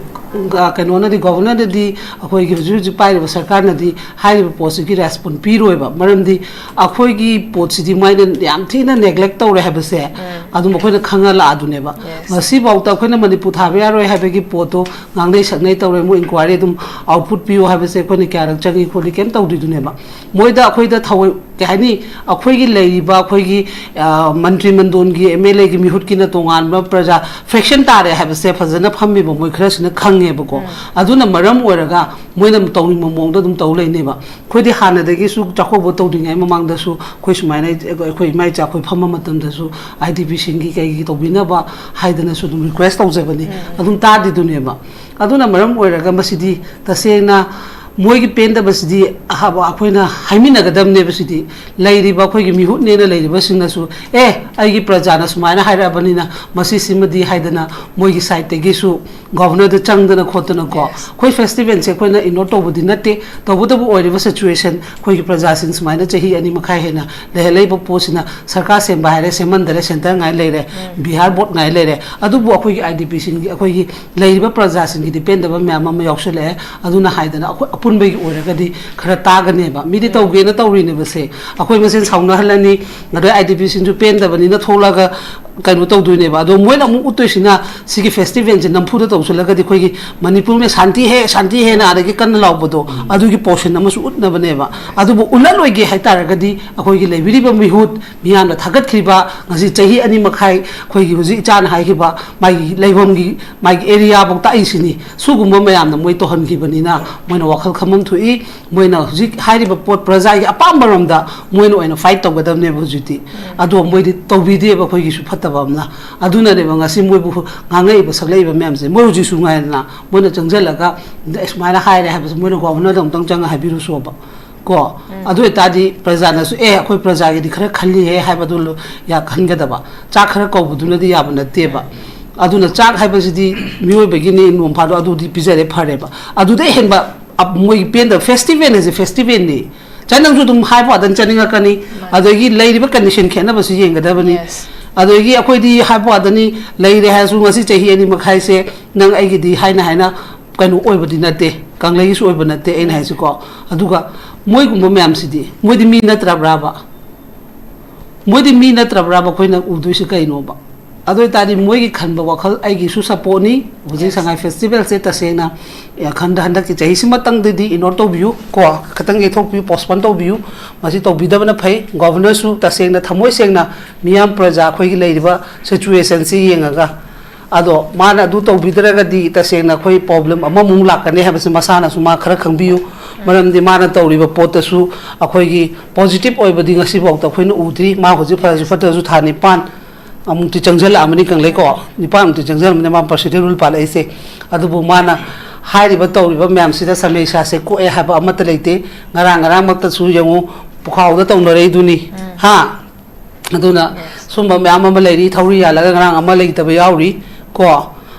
ꯀꯩꯅꯣꯅꯗꯤ, ꯒꯣꯚꯔꯅꯔꯅꯗꯤ, ꯑꯩꯈꯣꯏꯒꯤ ꯍꯧꯖꯤꯛ ꯍꯧꯖꯤꯛ ꯄꯥꯏꯔꯤꯕ ꯁꯔꯀꯥꯔꯅꯗꯤ ꯍꯥꯏꯔꯤꯕ ꯄꯣꯠꯁꯤꯒꯤ ꯔꯦꯁꯄꯣꯟ ꯄꯤꯔꯣꯏꯕ꯫ ꯃꯔꯝꯗꯤ ꯑꯩꯈꯣꯏꯒꯤ ꯄꯣꯠꯁꯤꯗꯤ ꯃꯣꯏꯅ ꯌꯥꯝ ꯊꯤꯅ ꯅꯦꯒ꯭ꯂꯦꯛ ꯇꯧꯔꯦ ꯍꯥꯏꯕꯁꯦ ꯑꯗꯨꯝ ꯑꯩꯈꯣꯏꯅ ꯈꯪꯉ ꯂꯥꯛꯑꯗꯨꯅꯦꯕ꯫ ꯉꯁꯤꯐꯥꯎꯗ ꯑꯩꯈꯣꯏꯅ ꯃꯅꯤꯄꯨꯔ ꯊꯥꯕ ꯌꯥꯔꯣꯏ ꯍꯥꯏꯕꯒꯤ ꯄꯣꯠꯇꯣ ꯉꯥꯡꯅꯩ ꯁꯛꯅꯩ ꯇꯧꯔꯦ, ꯃꯣꯏ ꯏꯟꯀ꯭ꯋꯥꯏꯔꯤ ꯑꯗꯨꯝ ꯑꯥꯎꯠꯄꯨꯠ ꯄꯤꯌꯨ ꯍꯥꯏꯕꯁꯦ ꯑꯩꯈꯣꯏꯅ ꯀꯌꯥꯔꯛ ꯆꯪꯉꯤ ꯈꯣꯠꯂꯤ ꯀꯩꯝ ꯇꯧꯗ꯭ꯔꯤꯗꯨꯅꯦꯕ꯫ ꯃꯣꯏꯗ ꯑꯩꯈꯣꯏꯗ ꯊꯑꯣꯏ, ꯀꯩ ꯍꯥꯏꯅꯤ, ꯑꯩꯈꯣꯏꯒꯤ ꯂꯩꯔꯤꯕ ꯑꯩꯈꯣꯏꯒꯤ, ꯑ, ꯃꯟꯇ꯭ꯔꯤ ꯃꯟꯗꯣꯟꯒꯤ, ꯑꯦꯝ ꯑꯦꯜ ꯑꯦꯒꯤ ꯃꯤꯍꯨꯠꯀꯤꯅ ꯇꯣꯉꯥꯟꯕ ꯄ꯭ꯔꯖꯥ ꯐꯦꯛꯁꯟ ꯇꯥꯔꯦ ꯍꯥꯏꯕꯁꯦ ꯐꯖꯅ ꯐꯝꯃꯤꯕ ꯃꯣꯏ ꯈꯔꯁꯤꯅ ꯈꯪꯉꯦꯕꯀꯣ꯫ ꯑꯗꯨꯅ ꯃꯔꯝ ꯑꯣꯏꯔꯒ ꯃꯣꯏꯅ ꯇꯧꯅꯤꯡꯕ ꯃꯑꯣꯡꯗ ꯑꯗꯨꯝ ꯇꯧ ꯂꯩꯅꯦꯕ꯫ ꯑꯩꯈꯣꯏꯗꯤ ꯍꯥꯟꯅꯗꯒꯤꯁꯨ ꯆꯥꯛꯀꯧꯕ ꯇꯧꯗ꯭ꯔꯤꯉꯩ ꯃꯃꯥꯡꯗꯁꯨ ꯑꯩꯈꯣꯏ ꯁꯨꯃꯥꯏꯅ ꯑꯩꯈꯣꯏ ꯏꯃꯥ ꯏꯆꯥ ꯑꯩꯈꯣꯏ ꯐꯝꯕ ꯃꯇꯝꯗꯁꯨ ꯑꯥꯏ ꯗꯤ ꯄꯤꯁꯤꯡꯒꯤ ꯀꯩꯒꯤ ꯇꯧꯕꯤꯅꯕ ꯍꯥꯏꯗꯅꯁꯨ ꯑꯗꯨꯝ ꯔꯤꯀ꯭ꯋꯦꯁ ꯇꯧꯖꯕꯅꯤ꯫ ꯑꯗꯨꯝ ꯇꯥꯗ꯭ꯔꯤꯗꯨꯅꯦꯕ꯫ ꯑꯗꯨꯅ ꯃꯔꯝ ꯑꯣꯏꯔꯒ ꯃꯁꯤꯗꯤ ꯇꯁꯦꯡꯅ ꯃꯣꯏꯒꯤ ꯄꯦꯟꯗꯕꯁꯤꯗꯤ ꯑꯍꯥꯕ ꯑꯩꯈꯣꯏꯅ ꯍꯥꯏꯃꯤꯟꯅꯒꯗꯕꯅꯦꯕ꯫ ꯁꯤꯗꯤ ꯂꯩꯔꯤꯕ ꯑꯩꯈꯣꯏꯒꯤ ꯃꯤꯍꯨꯠꯅꯦꯅ ꯂꯩꯔꯤꯕꯁꯤꯡꯅꯁꯨ, "ꯑꯦ, ꯑꯩꯒꯤ ꯄ꯭ꯔꯖꯥꯅ ꯁꯨꯃꯥꯏꯅ ꯍꯥꯏꯔꯛꯑꯕꯅꯤꯅ ꯃꯁꯤꯁꯤꯃꯗꯤ" ꯍꯥꯏꯗꯅ ꯃꯣꯏꯒꯤ ꯁꯥꯏꯠꯇꯒꯤꯁꯨ ꯒꯣꯚꯔꯅꯔꯗ ꯆꯪꯗꯅ ꯈꯣꯠꯇꯅꯀꯣ꯫ ꯑꯩꯈꯣꯏ ꯐꯦꯁꯇꯤꯚꯦꯜꯁꯦ ꯑꯩꯈꯣꯏꯅ ꯏꯒꯅꯣꯔ ꯇꯧꯕꯗꯤ ꯅꯠꯇꯦ, ꯇꯧꯕꯇꯕꯨ ꯑꯣꯏꯔꯤꯕ ꯁꯤꯆꯨꯋꯦꯁꯟ ꯑꯩꯈꯣꯏꯒꯤ ꯄ꯭ꯔꯖꯥꯁꯤꯡ ꯁꯨꯃꯥꯏꯅ ꯆꯍꯤ ꯑꯅꯤ ꯃꯈꯥꯏ ꯍꯦꯟꯅ ꯂꯩꯍꯜꯂꯛꯏꯕ ꯄꯣꯠꯁꯤꯅ ꯁꯔꯀꯥꯔ ꯁꯦꯝꯕ ꯍꯥꯏꯔꯦ, ꯁꯦꯝꯍꯟꯗꯔꯦ, ꯁꯦꯟꯇꯔ ꯉꯥꯏ ꯂꯩꯔꯦ, ꯕꯤꯍꯥꯔ ꯕꯣꯔꯗ ꯉꯥꯏ ꯂꯩꯔꯦ꯫ ꯑꯗꯨꯕꯨ ꯑꯩꯈꯣꯏꯒꯤ ꯑꯥꯏ ꯗꯤ ꯄꯤꯁꯤꯡꯒꯤ, ꯑꯩꯈꯣꯏꯒꯤ ꯂꯩꯔꯤꯕ ꯄ꯭ꯔꯖꯥꯁꯤꯡꯒꯤꯗꯤ ꯄꯦꯟꯗꯕ ꯃꯌꯥꯝ ꯑꯃ ꯌꯥꯎꯁꯜꯂꯛꯑꯦ꯫ ꯑꯗꯨꯅ ꯍꯥꯏꯗꯅ ꯑꯩꯈꯣꯏ ꯑꯄꯨꯟꯕꯒꯤ ꯑꯣꯏꯔꯒꯗꯤ ꯈꯔ ꯇꯥꯒꯅꯦꯕ꯫ ꯃꯤꯗꯤ ꯇꯧꯒꯦꯅ ꯇꯧꯔꯤꯅꯦꯕꯁꯦ, ꯑꯩꯈꯣꯏ ꯃꯁꯦꯟ ꯁꯥꯎꯅꯍꯜꯂꯅꯤ, ꯑꯗꯩ ꯑꯥꯏ ꯗꯤ ꯄꯤꯁꯤꯡꯁꯨ ꯄꯦꯟꯗꯕꯅꯤꯅ ꯊꯣꯛꯂꯛꯑꯒ ꯀꯩꯅꯣ ꯇꯧꯗꯣꯏꯅꯦꯕ꯫ ꯑꯗꯣ ꯃꯣꯏꯅ ꯑꯃꯨꯛ ꯎꯠꯇꯣꯏꯁꯤꯅ ꯁꯤꯒꯤ ꯐꯦꯁꯇꯤꯚꯦꯜꯁꯦ ꯅꯝꯐꯨꯗ ꯇꯧꯁꯤꯜꯂꯒꯗꯤ ꯑꯩꯈꯣꯏꯒꯤ ꯃꯅꯤꯄꯨꯔ ꯃꯦ ꯁꯥꯟꯇꯤ ꯍꯦ, ꯁꯥꯟꯇꯤ ꯍꯦꯅ ꯑꯗꯒꯤ ꯀꯟꯅ ꯂꯥꯎꯕꯗꯣ, ꯑꯗꯨꯒꯤ ꯄꯣꯔꯁꯟ ꯑꯃꯁꯨ ꯎꯠꯅꯕꯅꯦꯕ꯫ ꯑꯗꯨꯕꯨ ꯎꯠꯍꯜꯂꯣꯏꯒꯦ ꯍꯥꯏꯇꯥꯔꯒꯗꯤ ꯑꯩꯈꯣꯏꯒꯤ ꯂꯩꯕꯤꯔꯤꯕ ꯃꯤꯍꯨꯠ, ꯃꯤꯌꯥꯝꯅ ꯊꯥꯒꯠꯈ꯭ꯔꯤꯕ ꯉꯁꯤ ꯆꯍꯤ ꯑꯅꯤ ꯃꯈꯥꯏ ꯑꯩꯈꯣꯏꯒꯤ ꯍꯧꯖꯤꯛ ꯏꯆꯥꯅ ꯍꯥꯏꯈꯤꯕ ꯃꯥꯒꯤ ꯂꯩꯐꯝꯒꯤ, ꯃꯥꯒꯤ ꯑꯦꯔꯤꯌꯥꯐꯧ ꯇꯥꯛꯏꯁꯤꯅꯤ꯫ ꯁꯤꯒꯨꯝꯕ ꯃꯌꯥꯝꯅ ꯃꯣꯏ ꯇꯧꯍꯟꯈꯤꯕꯅꯤꯅ ꯃꯣꯏꯅ ꯋꯥꯈꯜ ꯈꯟꯐꯝ ꯊꯣꯛꯏ꯫ ꯃꯣꯏꯅ ꯍꯧꯖꯤꯛ ꯍꯥꯏꯔꯤꯕ ꯄꯣꯠ ꯄ꯭ꯔꯖꯥꯒꯤ ꯑꯄꯥꯝꯕꯔꯣꯝꯗ ꯃꯣꯏꯅ ꯑꯣꯏꯅ ꯐꯥꯏꯠ ꯇꯧꯒꯗꯕꯅꯦꯕ ꯍꯧꯖꯤꯛꯇꯤ꯫ ꯑꯗꯣ ꯃꯣꯏꯗꯤ ꯇꯧꯕꯤꯗꯦꯕ ꯑꯩꯈꯣꯏꯒꯤꯁꯨ ꯐꯠꯇꯕ ꯑꯃꯅ꯫ ꯑꯗꯨꯅꯅꯦꯕ ꯉꯁꯤ ꯃꯣꯏꯕꯨ ꯉꯥꯡꯉꯛꯏꯕ ꯁꯛꯂꯛꯏꯕ ꯃꯌꯥꯝꯁꯦ꯫ ꯃꯣꯏ ꯍꯧꯖꯤꯛꯁꯨ ꯉꯥꯏꯗꯅ ꯃꯣꯏꯅ ꯆꯪꯁꯤꯜꯂꯒ, "ꯑꯦ, ꯁꯨꯃꯥꯏꯅ ꯍꯥꯏꯔꯦ" ꯍꯥꯏꯕꯁꯦ ꯃꯣꯏꯅ ꯒꯣꯚꯔꯅꯔꯗ ꯑꯃꯨꯛꯇꯪ ꯆꯪꯉ ꯍꯥꯏꯕꯤꯔꯨꯁꯣꯕ꯫ ꯀꯣ꯫ ꯑꯗꯨ ꯑꯣꯏꯇꯥꯔꯗꯤ ꯄ꯭ꯔꯖꯥꯅꯁꯨ, "ꯑꯦ, ꯑꯩꯈꯣꯏ ꯄ꯭ꯔꯖꯥꯒꯤꯗꯤ ꯈꯔ ꯈꯜꯂꯤꯍꯦ" ꯍꯥꯏꯕꯗꯨ ꯂꯣ-, ꯌꯥ ꯈꯟꯒꯗꯕ꯫ ꯆꯥꯛ ꯈꯔ ꯀꯧꯕꯗꯨꯅꯗꯤ ꯌꯥꯕ ꯅꯠꯇꯦꯕ꯫ ꯑꯗꯨꯅ ꯆꯥꯛ ꯍꯥꯏꯕꯁꯤꯗꯤ ꯃꯤꯑꯣꯏꯕꯒꯤꯅꯤ, ꯅꯣꯡ ꯐꯥꯗꯣꯛ ꯑꯗꯨꯗꯤ ꯄꯤꯖꯔꯦ, ꯐꯔꯦꯕ꯫ ꯑꯗꯨꯗꯩ ꯍꯦꯟꯕ ꯑꯞ-, ꯃꯣꯏꯒꯤ ꯄꯦꯟꯗꯕ, ꯐꯦꯁꯇꯤꯚꯦꯜ ꯍꯥꯏꯁꯦ ꯐꯦꯁꯇꯤꯚꯦꯜꯅꯤ꯫ ꯆꯥꯏ, ꯅꯪꯁꯨ ꯑꯗꯨꯝ ꯍꯥꯏꯕ ꯋꯥꯗꯅ ꯆꯥꯅꯤꯡꯉꯛꯀꯅꯤ꯫ ꯑꯗꯒꯤ ꯂꯩꯔꯤꯕ ꯀꯟꯗꯤꯁꯟ ꯈꯦꯠꯅꯕꯁꯨ ꯌꯦꯡꯒꯗꯕꯅꯤ꯫ ꯑꯗꯒꯤ ꯑꯩꯈꯣꯏꯗꯤ ꯍꯥꯏꯕ ꯋꯥꯗꯅꯤ, ꯂꯩꯔꯦ ꯍꯥꯏꯔꯁꯨ ꯉꯁꯤ ꯆꯍꯤ ꯑꯅꯤ ꯃꯈꯥꯏꯁꯦ ꯅꯪ ꯑꯩꯒꯤꯗꯤ ꯍꯥꯏꯅ ꯍꯥꯏꯅ ꯀꯩꯅꯣ ꯑꯣꯏꯕꯗꯤ ꯅꯠꯇꯦ, ꯀꯪꯂꯩꯒꯤꯁꯨ ꯑꯣꯏꯕ ꯅꯠꯇꯦ ꯑꯩꯅ ꯍꯥꯏꯁꯤꯀꯣ꯫ ꯑꯗꯨꯒ ꯃꯣꯏꯒꯨꯝꯕ ꯃꯌꯥꯝꯁꯤꯗꯤ, ꯃꯣꯏꯗꯤ ꯃꯤ ꯅꯠꯇ꯭ꯔꯕ꯭ꯔꯥꯕ? ꯃꯣꯏꯗꯤ ꯃꯤ ꯅꯠꯇ꯭ꯔꯕ꯭ꯔꯥꯕ ꯑꯩꯈꯣꯏꯅ ꯎꯗꯣꯏꯁꯤ ꯀꯩꯅꯣꯕ? ꯑꯗꯨ ꯑꯣꯏꯇꯥꯔꯗꯤ ꯃꯣꯏꯒꯤ ꯈꯟꯕ ꯋꯥꯈꯜ ꯑꯩꯒꯤꯁꯨ ꯁꯞꯄꯣꯔꯠꯅꯤ꯫ ꯍꯧꯖꯤꯛ ꯁꯉꯥꯏ ꯐꯦꯁꯇꯤꯚꯦꯜꯁꯦ ꯇꯁꯦꯡꯅ, ꯑꯦ, ꯈꯟꯗ ꯍꯟꯗꯛꯀꯤ ꯆꯍꯤꯁꯤꯃꯇꯪꯗꯗꯤ ꯏꯒꯅꯣꯔ ꯇꯧꯕꯤꯌꯨ ꯀꯣ, ꯈꯤꯇꯪ ꯌꯩꯊꯣꯛꯄꯤꯌꯨ, ꯄꯣꯁꯄꯣꯟ ꯇꯧꯕꯤꯌꯨ꯫ ꯃꯁꯤ ꯇꯧꯕꯤꯗꯕꯅ ꯐꯩ꯫ ꯒꯣꯚꯔꯅꯔꯁꯨ ꯇꯁꯦꯡꯅ ꯊꯃꯣꯏ ꯁꯦꯡꯅ ꯃꯤꯌꯥꯝ ꯄ꯭ꯔꯖꯥ ꯑꯩꯈꯣꯏꯒꯤ ꯂꯩꯔꯤꯕ ꯁꯤꯆꯨꯋꯦꯁꯟꯁꯤ ꯌꯦꯡꯉꯒ, ꯑꯗꯣ ꯃꯥꯅ ꯑꯗꯨ ꯇꯧꯕꯤꯗ꯭ꯔꯒꯗꯤ ꯇꯁꯦꯡꯅ ꯑꯩꯈꯣꯏ ꯄ꯭ꯔꯣꯕ꯭ꯂꯦꯝ ꯑꯃꯃꯨꯛ ꯂꯥꯛꯀꯅꯤ ꯍꯥꯏꯕꯁꯤ ꯃꯁꯥꯅꯁꯨ ꯃꯥ ꯈꯔ ꯈꯪꯕꯤꯌꯨ꯫ ꯃꯔꯝꯗꯤ ꯃꯥꯅ ꯇꯧꯔꯤꯕ ꯄꯣꯠꯇꯁꯨ ꯑꯩꯈꯣꯏꯒꯤ ꯄꯣꯖꯤꯇꯤꯚ ꯑꯣꯏꯕꯗꯤ ꯉꯁꯤꯐꯥꯎꯗ ꯑꯩꯈꯣꯏꯅ ꯎꯗ꯭ꯔꯤ꯫ ꯃꯥ ꯍꯧꯖꯤꯛ ꯐꯔꯁꯨ ꯐꯠꯇ꯭ꯔꯁꯨ ꯊꯥ ꯅꯤꯄꯥꯟ ꯑꯃꯨꯛꯇꯤ ꯆꯪꯁꯤꯜꯂꯛꯑꯃꯅꯤ ꯀꯪꯂꯩꯀꯣ, ꯅꯤꯄꯥꯟꯃꯨꯛꯇꯤ ꯆꯪꯁꯤꯜꯂꯛꯑꯃꯅꯤ ꯃꯥ ꯄ꯭ꯔꯁꯤꯗꯦꯟ ꯔꯨꯜ ꯄꯥꯜꯂꯛꯏꯁꯦ꯫ ꯑꯗꯨꯕꯨ ꯃꯥꯅ ꯍꯥꯏꯔꯤꯕ ꯇꯧꯔꯤꯕ ꯃꯌꯥꯝꯁꯤꯗ ꯁꯃꯦꯁꯥꯁꯦ ꯀꯣꯛꯑꯦ ꯍꯥꯏꯕ ꯑꯃꯠꯇ ꯂꯩꯇꯦ꯫ ꯉꯔꯥꯡ ꯉꯔꯥꯡꯃꯛꯇꯁꯨ ꯌꯦꯡꯉꯨ, ꯄꯨꯈꯥꯎꯗ ꯇꯧꯅꯔꯛꯏꯗꯨꯅꯤ꯫ ꯍꯥ? ꯑꯗꯨꯅ ꯁꯨꯝꯕ ꯃꯌꯥꯝ ꯑꯃ ꯂꯩꯔꯤ꯫ ꯊꯧꯔꯤ ꯌꯥꯜꯂꯒ ꯉꯔꯥꯡ ꯑꯃ ꯂꯩꯇꯕ ꯌꯥꯎꯔꯤ ꯀꯣ꯫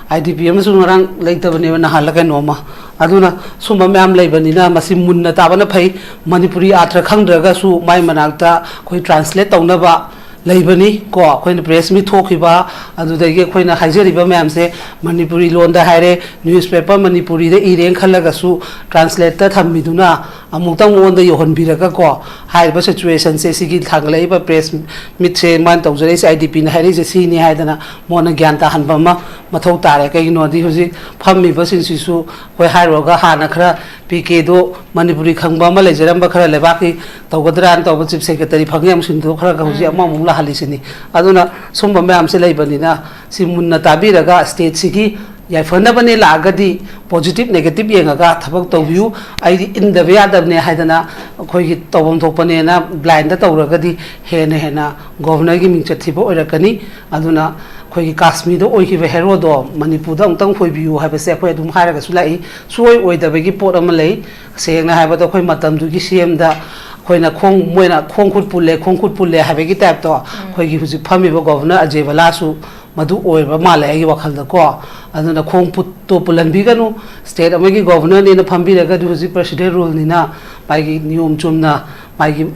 ꯑꯥꯏ ꯗꯤ ꯄꯤ ꯑꯃꯁꯨ ꯉꯔꯥꯡ ꯂꯩꯇꯕꯅꯦꯕ, ꯅꯍꯥꯟꯂ ꯀꯩꯅꯣꯝꯃ꯫ ꯑꯗꯨꯅ ꯁꯨꯝꯕ ꯃꯌꯥꯝ ꯂꯩꯕꯅꯤꯅ ꯃꯁꯤ ꯃꯨꯟꯅ ꯇꯥꯕꯅ ꯐꯩ꯫ ꯃꯅꯤꯄꯨꯔꯤ ꯑꯥꯔꯊ ꯈꯪꯗ꯭ꯔꯒꯁꯨ ꯃꯥꯏ ꯃꯅꯥꯛꯇ ꯑꯩꯈꯣꯏ ꯇ꯭ꯔꯥꯟꯁꯂꯦꯠ ꯇꯧꯅꯕ ꯂꯩꯕꯅꯤ ꯀꯣ꯫ ꯑꯩꯈꯣꯏꯅ ꯄ꯭ꯔꯦꯁ ꯃꯤꯠ ꯊꯣꯛꯈꯤꯕ, ꯑꯗꯨꯗꯒꯤ ꯑꯩꯈꯣꯏꯅ ꯍꯥꯏꯖꯔꯤꯕ ꯃꯌꯥꯝꯁꯦ ꯃꯅꯤꯄꯨꯔꯤ ꯂꯣꯟꯗ ꯍꯥꯏꯔꯦ, ꯅ꯭ꯌꯨꯁꯄꯦꯄꯔ ꯃꯅꯤꯄꯨꯔꯤꯗ ꯏꯔꯦꯅ ꯈꯜꯂꯒꯁꯨ ꯇ꯭ꯔꯥꯟꯁꯂꯦꯠꯇ ꯊꯝꯕꯤꯗꯨꯅ ꯑꯃꯨꯛꯇꯪ ꯃꯉꯣꯟꯗ ꯌꯧꯍꯟꯕꯤꯔꯒꯀꯣ, ꯍꯥꯏꯔꯤꯕ ꯁꯤꯆꯨꯋꯦꯁꯟꯁꯦ, ꯁꯤꯒꯤ ꯊꯥꯡꯒꯠꯂꯛꯏꯕ ꯄ꯭ꯔꯦꯁ ꯃꯤꯠꯁꯦ ꯃꯥꯅ ꯇꯧꯖꯔꯛꯏꯁꯦ, ꯑꯥꯏ ꯗꯤ ꯄꯤꯅ ꯍꯥꯏꯔꯛꯏꯁꯦ ꯁꯤꯅꯤ ꯍꯥꯏꯗꯅ ꯃꯉꯣꯟꯗ ꯒ꯭ꯌꯥꯟ ꯇꯥꯍꯟꯕ ꯑꯃ ꯃꯊꯧ ꯇꯥꯔꯦ꯫ ꯀꯩꯒꯤꯅꯣꯗꯤ ꯍꯧꯖꯤꯛ ꯐꯝꯃꯤꯕꯁꯤꯡꯁꯤꯁꯨ ꯑꯩꯈꯣꯏ ꯍꯥꯏꯔꯨꯔꯒ ꯍꯥꯟꯅ ꯈꯔ ꯄꯤ ꯀꯦꯗꯣ ꯃꯅꯤꯄꯨꯔꯤ ꯈꯪꯕ ꯑꯃ ꯂꯩꯖꯔꯝꯕ, ꯈꯔ ꯂꯩꯕꯥꯛꯀꯤ ꯇꯧꯒꯗ꯭ꯔꯥꯅ ꯇꯧꯕ ꯆꯤꯐ ꯁꯦꯀ꯭ꯔꯦꯇꯔꯤ ꯐꯪꯉꯦ ꯑꯃꯨꯛ ꯁꯤꯟꯗꯣꯛꯈ꯭ꯔꯒ ꯍꯧꯖꯤꯛ ꯑꯃꯃꯨꯛ ꯂꯥꯛꯍꯜꯂꯤꯁꯤꯅꯤ꯫ ꯑꯗꯨꯅ ꯁꯨꯝꯕ ꯃꯌꯥꯝꯁꯦ ꯂꯩꯕꯅꯤꯅ ꯁꯤ ꯃꯨꯟꯅ ꯇꯥꯕꯤꯔꯒ ꯁ꯭ꯇꯦꯠꯁꯤꯒꯤ ꯌꯥꯏꯐꯅꯕꯅꯦ ꯂꯥꯛꯑꯒꯗꯤ positive negative ꯌꯦꯡꯉꯒ ꯊꯕꯛ ꯇꯧꯕꯤꯌꯨ꯫ ꯑꯩꯗꯤ ꯏꯟꯗꯕ ꯌꯥꯗꯕꯅꯦ ꯍꯥꯏꯗꯅ ꯑꯩꯈꯣꯏꯒꯤ ꯇꯧꯐꯝ ꯊꯣꯛꯄꯅꯦꯅ blindꯗ ꯇꯧꯔꯒꯗꯤ ꯍꯦꯟꯅ ꯍꯦꯟꯅ governorꯒꯤ ꯃꯤꯡꯆꯠ ꯊꯤꯕ ꯑꯣꯏꯔꯛꯀꯅꯤ꯫ ꯑꯗꯨꯅ ꯑꯩꯈꯣꯏꯒꯤ ꯀꯥꯁꯃꯤꯔꯗ ꯑꯣꯏꯈꯤꯕ heroꯗꯣ ꯃꯅꯤꯄꯨꯔꯗ ꯑꯃꯨꯛꯇꯪ ꯑꯣꯏꯕꯤꯌꯨ ꯍꯥꯏꯕꯁꯦ ꯑꯩꯈꯣꯏ ꯑꯗꯨꯝ ꯍꯥꯏꯔꯒꯁꯨ ꯂꯥꯛꯏ꯫ ꯁꯨꯡꯑꯣꯏ ꯑꯣꯏꯗꯕꯒꯤ ꯄꯣꯠ ꯑꯃ ꯂꯩ꯫ ꯁꯦꯡꯅ ꯍꯥꯏꯕꯗ ꯑꯩꯈꯣꯏ ꯃꯇꯝꯗꯨꯒꯤ CMꯗ ꯑꯩꯈꯣꯏꯅ ꯈꯣꯡ ꯃꯣꯏꯅ ꯈꯣꯡ ꯈꯨꯠ ꯄꯨꯜꯂꯦ, ꯈꯣꯡ ꯈꯨꯠ ꯄꯨꯜꯂꯦ ꯍꯥꯏꯕꯒꯤ typeꯇꯣ ꯑꯩꯈꯣꯏꯒꯤ ꯍꯧꯖꯤꯛ ꯐꯝꯃꯤꯕ governor ꯑꯖꯦ ꯚꯂꯥꯁꯨ ꯃꯗꯨ ꯑꯣꯏꯕ ꯃꯥꯜꯂꯦ ꯑꯩꯒꯤ ꯋꯥꯈꯜꯗꯀꯣ꯫ ꯑꯗꯨꯅ ꯈꯣꯡ ꯄꯨꯠꯇꯣ ꯄꯨꯜꯍꯟꯕꯤꯒꯅꯨ꯫ State ꯑꯃꯒꯤ governorꯅꯦꯅ ꯐꯝꯕꯤꯔꯒꯗꯤ ꯍꯧꯖꯤꯛ president ruleꯅꯤꯅ ꯃꯥꯒꯤ ꯅꯤꯌꯣꯝ ꯆꯨꯝꯅ ꯃꯥꯒꯤ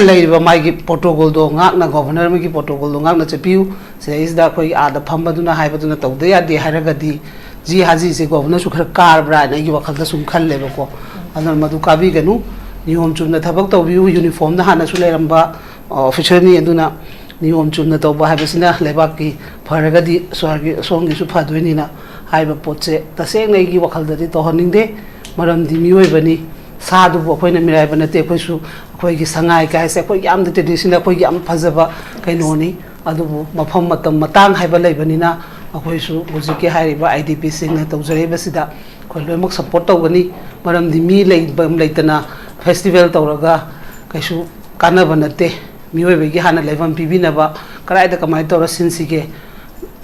ꯂꯩꯔꯤꯕ ꯃꯥꯒꯤ protocolꯗꯣ ꯉꯥꯛꯅ, governor ꯑꯃꯒꯤ protocolꯗꯣ ꯉꯥꯛꯅ ꯆꯠꯄꯤꯌꯨ꯫ ꯁꯤꯗꯩꯁꯤꯗ ꯑꯩꯈꯣꯏꯒꯤ ꯑꯥꯗ ꯐꯝꯕꯗꯨꯅ ꯍꯥꯏꯕꯗꯨꯅ ꯇꯧꯗ ꯌꯥꯗꯦ ꯍꯥꯏꯔꯒꯗꯤ ꯖꯤ ꯍꯥꯖꯤꯁꯦ governorꯁꯨ ꯈꯔ ꯀꯥꯔꯕ꯭ꯔꯥ ꯍꯥꯏꯅ ꯑꯩꯒꯤ ꯋꯥꯈꯜꯗ ꯁꯨꯝ ꯈꯜꯂꯦꯕꯀꯣ꯫ ꯑꯗꯨꯅ ꯃꯗꯨ ꯀꯥꯕꯤꯒꯅꯨ꯫ ꯅꯤꯌꯣꯝ ꯆꯨꯝꯅ ꯊꯕꯛ ꯇꯧꯕꯤꯌꯨ꯫ Uniformꯗ ꯍꯥꯟꯅꯁꯨ ꯂꯩꯔꯝꯕ officerꯅꯤ꯫ ꯑꯗꯨꯅ ꯅꯤꯌꯣꯝ ꯆꯨꯝꯅ ꯇꯧꯕ ꯍꯥꯏꯕꯁꯤꯅ ꯂꯩꯕꯥꯛꯀꯤ ꯐꯔꯒꯗꯤ ꯁ꯭ꯋꯔꯒꯤ, ꯁꯣꯝꯒꯤꯁꯨ ꯐꯗꯣꯏꯅꯤꯅ ꯍꯥꯏꯕ ꯄꯣꯠꯁꯦ ꯇꯁꯦꯡꯅ ꯑꯩꯒꯤ ꯋꯥꯈꯜꯗꯗꯤ ꯇꯧꯍꯟꯅꯤꯡꯗꯦ꯫ ꯃꯔꯝꯗꯤ ꯃꯤꯑꯣꯏꯕꯅꯤ, ꯁꯥꯗꯨꯕꯨ ꯑꯩꯈꯣꯏꯅ ꯃꯤꯔꯥꯏꯕ ꯅꯠꯇꯦ꯫ ꯑꯩꯈꯣꯏꯁꯨ ꯑꯩꯈꯣꯏꯒꯤ ꯁꯉꯥꯏ ꯀꯥꯏꯁꯦ ꯑꯩꯈꯣꯏꯒꯤ ꯌꯥꯝꯅ traditional, ꯑꯩꯈꯣꯏꯒꯤ ꯌꯥꯝ ꯐꯖꯕ ꯀꯩꯅꯣꯅꯤ꯫ ꯑꯗꯨꯕꯨ ꯃꯐꯝ, ꯃꯇꯝ, ꯃꯇꯥꯡ ꯍꯥꯏꯕ ꯂꯩꯕꯅꯤꯅ ꯑꯩꯈꯣꯏꯁꯨ ꯍꯧꯖꯤꯛꯀꯤ ꯍꯥꯏꯔꯤꯕ IDPꯁꯤꯡꯅ ꯇꯧꯖꯔꯤꯕꯁꯤꯗ ꯑꯩꯈꯣꯏ ꯂꯣꯏꯅꯃꯛ support ꯇꯧꯒꯅꯤ꯫ ꯃꯔꯝꯗꯤ ꯃꯤ ꯂꯩꯕ ꯂꯩꯇꯅ festival ꯇꯧꯔꯒ ꯀꯩꯁꯨ ꯀꯥꯟꯅꯕ ꯅꯠꯇꯦ꯫ ꯃꯤꯑꯣꯏꯕꯒꯤ ꯍꯥꯟꯅ ꯂꯩꯐꯝ ꯄꯤꯕꯤꯅꯕ, ꯀꯗꯥꯏꯗ ꯀꯃꯥꯏꯅ ꯇꯧꯔ ꯁꯤꯟꯁꯤꯒꯦ,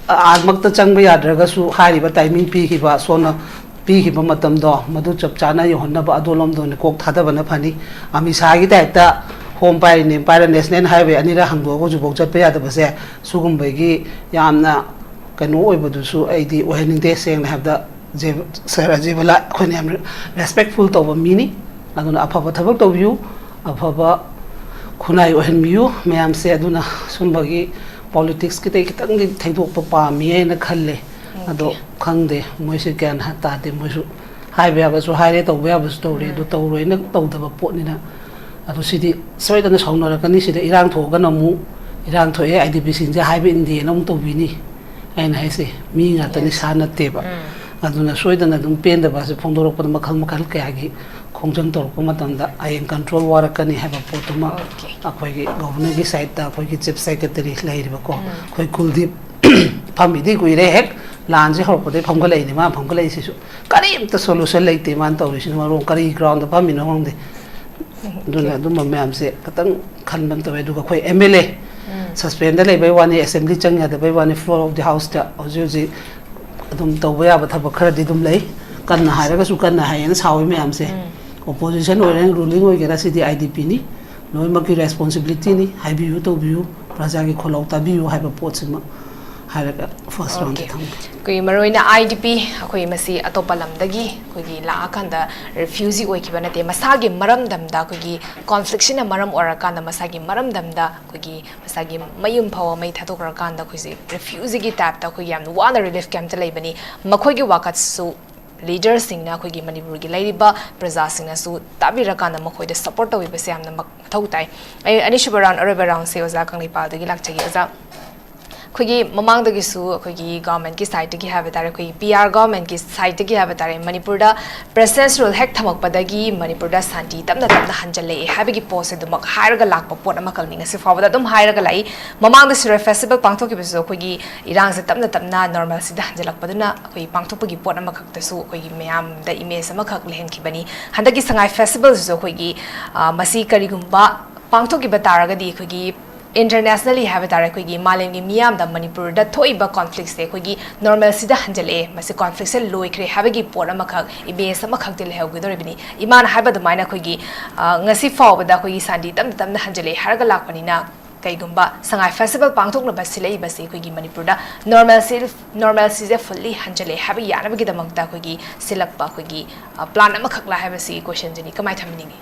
ꯑꯥꯃꯛꯇ ꯆꯪꯕ ꯌꯥꯗ꯭ꯔꯒꯁꯨ ꯍꯥꯏꯔꯤꯕ timing ꯄꯤꯈꯤꯕ, ꯁꯣꯝꯅ ꯄꯤꯈꯤꯕ ꯃꯇꯝꯗꯣ ꯃꯗꯨ ꯆꯞ ꯆꯥꯅ ꯌꯧꯍꯟꯅꯕ ꯑꯗꯣꯂꯣꯝꯗ ꯑꯣꯏꯅ ꯀꯣꯛ ꯊꯥꯗꯕꯅ ꯐꯅꯤ꯫ ꯑꯃꯤꯠ ꯁꯥꯍꯒꯤ typeꯇ home ꯄꯥꯏꯔꯤꯅꯦ ꯄꯥꯏꯔ national highway ꯑꯅꯤꯔꯛ ꯍꯥꯡꯗꯣꯛꯑꯒ ꯍꯧꯖꯤꯛꯐꯥꯎ ꯆꯠꯄ ꯌꯥꯗꯕꯁꯦ, ꯁꯤꯒꯨꯝꯕꯒꯤ ꯌꯥꯝꯅ ꯀꯩꯅꯣ ꯑꯣꯏꯕꯗꯨꯁꯨ ꯑꯩꯗꯤ ꯑꯣꯏꯍꯟꯅꯤꯡꯗꯦ꯫ ꯁꯦꯡꯅ ꯍꯥꯏꯕꯗ ꯖꯦ-, sir ꯑꯖꯦ ꯚꯂꯥ ꯑꯩꯈꯣꯏꯅ ꯌꯥꯝ respectful ꯇꯧꯕ ꯃꯤꯅꯤ꯫ ꯑꯗꯨꯅ ꯑꯐꯕ ꯊꯕꯛ ꯇꯧꯕꯤꯌꯨ, ꯑꯐꯕ ꯈꯨꯟꯅꯥꯏ ꯑꯣꯏꯍꯟꯕꯤꯌꯨ ꯃꯌꯥꯝꯁꯦ꯫ ꯑꯗꯨꯅ ꯁꯨꯝꯕꯒꯤ politicsꯀꯤꯗꯩ ꯈꯤꯇꯪꯗꯤ ꯊꯩꯗꯣꯛꯄ ꯄꯥꯝꯃꯤ ꯍꯥꯏꯅ ꯈꯜꯂꯦ꯫ ꯑꯗꯣ ꯈꯪꯗꯦ, ꯃꯣꯏꯁꯦ ꯒ꯭ꯌꯥꯟ ꯇꯥꯗꯦ꯫ ꯃꯣꯏꯁꯨ ꯍꯥꯏꯕ ꯌꯥꯕꯁꯨ ꯍꯥꯏꯔꯦ, ꯇꯧꯕ ꯌꯥꯕꯁꯨ ꯇꯧꯔꯦ꯫ ꯑꯗꯨ ꯇꯧꯔꯣꯏꯅ ꯇꯧꯗꯕ ꯄꯣꯠꯅꯤꯅ꯫ ꯑꯗꯨ ꯁꯤꯗꯤ ꯁꯣꯏꯗꯅ ꯁꯥꯎꯅꯔꯛꯀꯅꯤ꯫ ꯁꯤꯗ ꯏꯔꯥꯡ ꯊꯣꯛꯑꯒꯅ ꯑꯃꯨꯛ, ꯏꯔꯥꯡ ꯊꯣꯛꯑꯦ, IDPꯁꯤꯡꯁꯦ ꯍꯥꯏꯕ ꯏꯟꯗꯦꯅ ꯑꯃꯨꯛ ꯇꯧꯕꯤꯅꯤ꯫ ꯑꯩꯅ ꯍꯥꯏꯁꯦ ꯃꯤ ꯉꯥꯛꯇꯅꯤ, ꯁꯥ ꯅꯠꯇꯦꯕ꯫ ꯑꯗꯨꯅ ꯁꯣꯏꯗꯅ ꯑꯗꯨꯝ ꯄꯦꯟꯗꯕ ꯑꯁꯤ ꯐꯣꯡꯗꯣꯔꯛꯄꯗ ꯃꯈꯜ ꯃꯈꯜ ꯀꯌꯥꯒꯤ ꯈꯣꯡꯖꯪ ꯇꯧꯔꯛꯄ ꯃꯇꯝꯗ ꯍꯌꯦꯡ control ꯋꯥꯔꯛꯀꯅꯤ ꯍꯥꯏꯕ ꯄꯣꯠꯇꯨꯃ ꯑꯩꯈꯣꯏꯒꯤ governorꯒꯤ sideꯇ ꯑꯩꯈꯣꯏꯒꯤ chief secretary ꯂꯩꯔꯤꯕꯀꯣ, ꯑꯩꯈꯣꯏ ꯀꯨꯜꯗꯤꯞ ꯐꯝꯃꯤꯗꯤ ꯀꯨꯏꯔꯦ, ꯍꯦꯛ ꯂꯥꯟꯁꯦ ꯍꯧꯔꯛꯄꯗꯒꯤ ꯐꯝꯒꯠꯂꯛꯏꯅꯦ ꯃꯥꯅ ꯐꯝꯒꯠꯂꯛꯏꯁꯤꯁꯨ꯫ ꯀꯔꯤꯝꯇ solution ꯂꯩꯇꯦ ꯃꯥꯅ ꯇꯧꯔꯤꯁꯤꯅ, ꯃꯔꯣꯡ ꯀꯔꯤ groundꯗ ꯐꯝꯃꯤꯅꯣ ꯈꯪꯗꯦ꯫ ꯑꯗꯨꯅ ꯑꯗꯨꯝꯕ ꯃꯌꯥꯝꯁꯦ ꯈꯤꯇꯪ ꯈꯟꯕ ꯑꯃ ꯇꯧꯋꯦ꯫ ꯑꯗꯨꯒ ꯑꯩꯈꯣꯏ MLA suspendꯗ ꯂꯩꯕꯩ ꯋꯥꯅꯤ, assembly ꯆꯪ ꯌꯥꯗꯕꯩ ꯋꯥꯅꯤ, floor of the houseꯇ ꯍꯧꯖꯤꯛ ꯍꯧꯖꯤꯛ ꯑꯗꯨꯝ ꯇꯧꯕ ꯌꯥꯕ ꯊꯕꯛ ꯈꯔꯗꯤ ꯑꯗꯨꯝ ꯂꯩ꯫ ꯀꯟꯅ ꯍꯥꯏꯔꯒꯁꯨ ꯀꯟꯅ ꯍꯥꯏꯌꯦꯅ ꯁꯥꯎꯏ ꯃꯌꯥꯝꯁꯦ꯫ Opposition ꯑꯣꯏꯔꯦ, ruling ꯑꯣꯏꯒꯦꯔꯥ, ꯁꯤꯗꯤ IDPꯅꯤ, ꯂꯣꯏꯅꯃꯛꯀꯤ responsibilityꯅꯤ꯫ ꯍꯥꯏꯕꯤꯌꯨ, ꯇꯧꯕꯤꯌꯨ, ꯄ꯭ꯔꯖꯥꯒꯤ ꯈꯣꯜꯂꯥꯎ ꯇꯥꯕꯤꯌꯨ ꯍꯥꯏꯕ ꯄꯣꯠꯁꯤꯃ ꯍꯥꯏꯔꯒ first roundꯁꯦ ꯊꯝꯒꯦ꯫ ꯑꯩꯈꯣꯏꯒꯤ ꯃꯔꯨꯑꯣꯏꯅ IDP, ꯑꯩꯈꯣꯏ ꯃꯁꯤ ꯑꯇꯣꯞꯄ ꯂꯝꯗꯒꯤ ꯑꯩꯈꯣꯏꯒꯤ ꯂꯥꯛꯑꯀꯥꯟꯗ refugee ꯑꯣꯏꯈꯤꯕ ꯅꯠꯇꯦ, ꯃꯁꯥꯒꯤ ꯃꯔꯝꯗꯝꯗ, ꯑꯩꯈꯣꯏꯒꯤ conflictꯁꯤꯅ ꯃꯔꯝ ꯑꯣꯏꯔꯀꯥꯟꯗ ꯃꯁꯥꯒꯤ ꯃꯔꯝꯗꯝꯗ ꯑꯩꯈꯣꯏꯒꯤ ꯃꯁꯥꯒꯤ ꯃꯌꯨꯝ ꯐꯥꯎꯕ ꯃꯩ ꯊꯥꯗꯣꯛꯈ꯭ꯔꯀꯥꯟꯗ ꯑꯩꯈꯣꯏꯁꯦ refugeeꯒꯤ typeꯇ ꯑꯩꯈꯣꯏ ꯌꯥꯝꯅ ꯋꯥꯅ relief campꯇ ꯂꯩꯕꯅꯤ꯫ ꯃꯈꯣꯏꯒꯤ ꯋꯥꯀꯠꯁꯨ leaderꯁꯤꯡꯅ, ꯑꯩꯈꯣꯏꯒꯤ ꯃꯅꯤꯄꯨꯔꯒꯤ ꯂꯩꯔꯤꯕ ꯄ꯭ꯔꯖꯥꯁꯤꯡꯅꯁꯨ ꯇꯥꯕꯤꯔꯀꯥꯟꯗ ꯃꯈꯣꯏꯗ support ꯇꯧꯕꯤꯕꯁꯦ ꯌꯥꯝꯅ ꯃꯊꯧ ꯇꯥꯏ꯫ ꯑꯩ ꯑꯅꯤꯁꯨꯕ round, ꯑꯔꯣꯏꯕ roundꯁꯦ ꯑꯣꯖꯥ ꯀꯪꯂꯩꯄꯥꯜꯗꯒꯤ ꯂꯥꯛꯆꯒꯦ꯫ ꯑꯣꯖꯥ, ꯑꯩꯈꯣꯏꯒꯤ ꯃꯃꯥꯡꯗꯒꯤꯁꯨ ꯑꯩꯈꯣꯏꯒꯤ governmentꯀꯤ sideꯇꯒꯤ ꯍꯥꯏꯕ ꯇꯥꯔꯦ, ꯑꯩꯈꯣꯏꯒꯤ PR governmentꯀꯤ sideꯇꯒꯤ ꯍꯥꯏꯕ ꯇꯥꯔꯦ, ꯃꯅꯤꯄꯨꯔꯗ president's rule ꯍꯦꯛ ꯊꯝꯃꯛꯄꯗꯒꯤ ꯃꯅꯤꯄꯨꯔꯗ ꯁꯥꯟꯇꯤ ꯇꯞꯅ ꯇꯞꯅ ꯍꯟꯖꯜꯂꯛꯑꯦ ꯍꯥꯏꯕꯒꯤ ꯄꯣꯠꯁꯦ ꯑꯗꯨꯃꯛ ꯍꯥꯏꯔꯒ ꯂꯥꯛꯄ ꯄꯣꯠ ꯑꯃꯈꯛꯅꯤ꯫ ꯉꯁꯤ ꯐꯥꯎꯕꯗ ꯑꯗꯨꯝ ꯍꯥꯏꯔꯒ ꯂꯥꯛꯏ꯫ ꯃꯃꯥꯡꯗ ꯁꯤꯔꯣꯏ festival ꯄꯥꯡꯊꯣꯛꯈꯤꯕꯁꯨ ꯑꯩꯈꯣꯏꯒꯤ ꯏꯔꯥꯡꯁꯦ ꯇꯞꯅ ꯇꯞꯅ normalcyꯗ ꯍꯟꯖꯜꯂꯛꯄꯗꯨꯅ ꯑꯩꯈꯣꯏ ꯄꯥꯡꯊꯣꯛꯄꯒꯤ ꯄꯣꯠ ꯑꯃꯈꯛꯇꯁꯨ ꯑꯩꯈꯣꯏꯒꯤ ꯃꯌꯥꯝꯗ image ꯑꯃꯈꯛ ꯂꯩꯍꯟꯈꯤꯕꯅꯤ꯫ ꯍꯟꯗꯛꯀꯤ ꯁꯉꯥꯏ festivalꯁꯤꯁꯨ ꯑꯩꯈꯣꯏꯒꯤ, ꯑ, ꯃꯁꯤ ꯀꯔꯤꯒꯨꯝꯕ ꯄꯥꯡꯊꯣꯛꯈꯤꯕ ꯇꯥꯔꯒꯗꯤ ꯑꯩꯈꯣꯏꯒꯤ internationally ꯍꯥꯏꯕ ꯇꯥꯔꯦ, ꯑꯩꯈꯣꯏꯒꯤ ꯃꯥꯂꯦꯝꯒꯤ ꯃꯤꯌꯥꯝꯗ ꯃꯅꯤꯄꯨꯔꯗ ꯊꯣꯛꯏꯕ conflictꯁꯦ ꯑꯩꯈꯣꯏꯒꯤ normalcyꯗ ꯍꯟꯖꯜꯂꯛꯑꯦ, ꯃꯁꯤ conflictꯁꯦ ꯂꯣꯏꯈ꯭ꯔꯦ ꯍꯥꯏꯕꯒꯤ ꯄꯣꯠ ꯑꯃꯈꯛ, image ꯑꯃꯈꯛꯇꯤ ꯂꯩꯍꯧꯒꯗꯧꯔꯤꯕꯅꯤ꯫ ꯏꯃꯥꯅ ꯍꯥꯏꯕ ꯑꯗꯨꯃꯥꯏꯅ ꯑꯩꯈꯣꯏꯒꯤ, ꯑ, ꯉꯁꯤ ꯐꯥꯎꯕꯗ ꯑꯩꯈꯣꯏꯒꯤ ꯁꯥꯟꯇꯤ ꯇꯞꯅ ꯇꯞꯅ ꯍꯟꯖꯜꯂꯛꯑꯦ ꯍꯥꯏꯔꯒ ꯂꯥꯛꯄꯅꯤꯅ, ꯀꯩꯒꯨꯝꯕ ꯁꯉꯥꯏ festival ꯄꯥꯡꯊꯣꯛꯅꯕ ꯁꯤꯜꯂꯛꯏꯕꯁꯤ ꯑꯩꯈꯣꯏꯒꯤ ꯃꯅꯤꯄꯨꯔꯗ normalcy, normalcyꯁꯦ fully ꯍꯟꯖꯜꯂꯛꯑꯦ ꯍꯥꯏꯕ ꯌꯥꯅꯕꯒꯤꯗꯃꯛꯇ ꯑꯩꯈꯣꯏꯒꯤ ꯁꯤꯜꯂꯛꯄ ꯑꯩꯈꯣꯏꯒꯤ, ꯑ, plan ꯑꯃꯈꯛꯂ ꯍꯥꯏꯕꯁꯤ questionꯁꯤꯅꯤ꯫ ꯀꯃꯥꯏꯅ ꯊꯝꯕꯤꯅꯤꯡꯉꯤ?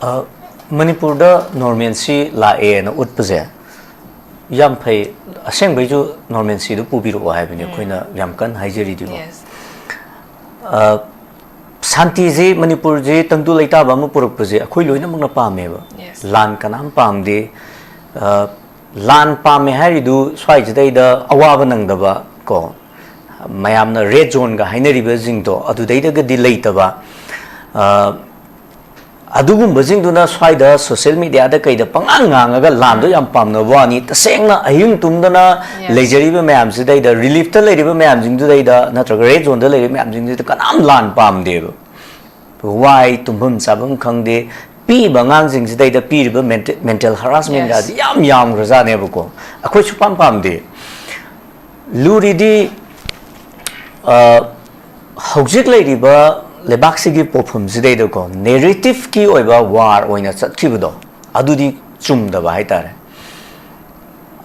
ꯑ, ꯃꯅꯤꯄꯨꯔꯗ normalcy ꯂꯥꯛꯑꯦꯅ ꯎꯠꯄꯁꯦ ꯌꯥꯝ ꯐꯩ꯫ ꯑꯁꯦꯡꯕꯩꯁꯨ normalcyꯗꯨ ꯄꯨꯕꯤꯔꯛꯑꯣ ꯍꯥꯏꯕꯅꯤ ꯑꯩꯈꯣꯏꯅ ꯌꯥꯝ ꯀꯟꯅ ꯍꯥꯏꯖꯔꯤꯗꯨꯕꯨ꯫ Yes. ꯑ, ꯁꯥꯟꯇꯤꯁꯤ ꯃꯅꯤꯄꯨꯔꯁꯤ ꯇꯪꯗꯨ ꯂꯩꯇꯥꯕ ꯑꯃ ꯄꯨꯔꯛꯄꯁꯦ ꯑꯩꯈꯣꯏ ꯂꯣꯏꯅꯃꯛꯅ ꯄꯥꯝꯃꯦꯕ꯫ Yes. ꯂꯥꯟ ꯀꯅꯥꯝ ꯄꯥꯝꯗꯦ꯫ ꯑ, ꯂꯥꯟ ꯄꯥꯝꯃꯦ ꯍꯥꯏꯔꯤꯗꯨ ꯁ꯭ꯋꯥꯏꯁꯤꯗꯩꯗ ꯑꯋꯥꯕ ꯅꯪꯗꯕ ꯀꯣ, ꯃꯌꯥꯝꯅ red zoneꯒ ꯍꯥꯏꯅꯔꯤꯕꯁꯤꯡꯗꯣ ꯑꯗꯨꯗꯩꯗꯒꯗꯤ ꯂꯩꯇꯕ, ꯑ, ꯑꯗꯨꯒꯨꯝꯕꯁꯤꯡꯗꯨꯅ ꯁ꯭ꯋꯥꯏꯗ social mediaꯗ ꯀꯩꯗ ꯄꯉꯥꯡ ꯉꯥꯡꯉꯒ ꯂꯥꯟꯗꯣ ꯌꯥꯝ ꯄꯥꯝꯅꯕ ꯋꯥꯅꯤ꯫ ꯇꯁꯦꯡꯅ ꯑꯍꯤꯡ ꯇꯨꯝꯗꯅ Yes. ꯂꯩꯖꯔꯤꯕ ꯃꯌꯥꯝꯁꯤꯗꯩꯗ, reliefꯇ ꯂꯩꯔꯤꯕ ꯃꯌꯥꯝꯁꯤꯡꯗꯨꯗꯩꯗ ꯅꯠꯇ꯭ꯔꯒ red zoneꯗ ꯂꯩꯔꯤꯕ ꯃꯌꯥꯝꯁꯤꯡꯗꯨꯗ ꯀꯅꯥꯝ ꯂꯥꯟ ꯄꯥꯝꯗꯦꯕ꯫ ꯋꯥꯏ, ꯇꯨꯝꯐꯝ ꯆꯥꯐꯝ ꯈꯪꯗꯦ꯫ ꯄꯤꯛꯏꯕ ꯑꯉꯥꯡꯁꯤꯡꯁꯤꯗꯩꯗ ꯄꯤꯔꯤꯕ mental harassment Yes. ꯀꯥꯁꯦ ꯌꯥꯝ ꯌꯥꯝꯈ꯭ꯔꯖꯥꯠꯅꯦꯕꯀꯣ꯫ ꯑꯩꯈꯣꯏ ꯁꯨꯄꯥꯝ ꯄꯥꯝꯗꯦ꯫ ꯂꯨꯔꯤꯗꯤ, ꯑ, ꯍꯧꯖꯤꯛ ꯂꯩꯔꯤꯕ ꯂꯩꯕꯥꯛꯁꯤꯒꯤ ꯄꯣꯠꯐꯝꯁꯤꯗꯩꯗꯀꯣ, narrativeꯀꯤ ꯑꯣꯏꯕ war ꯑꯣꯏꯅ ꯆꯠꯈꯤꯕꯗꯣ, ꯑꯗꯨꯗꯤ ꯆꯨꯝꯗꯕ ꯍꯥꯏꯇꯥꯔꯦ꯫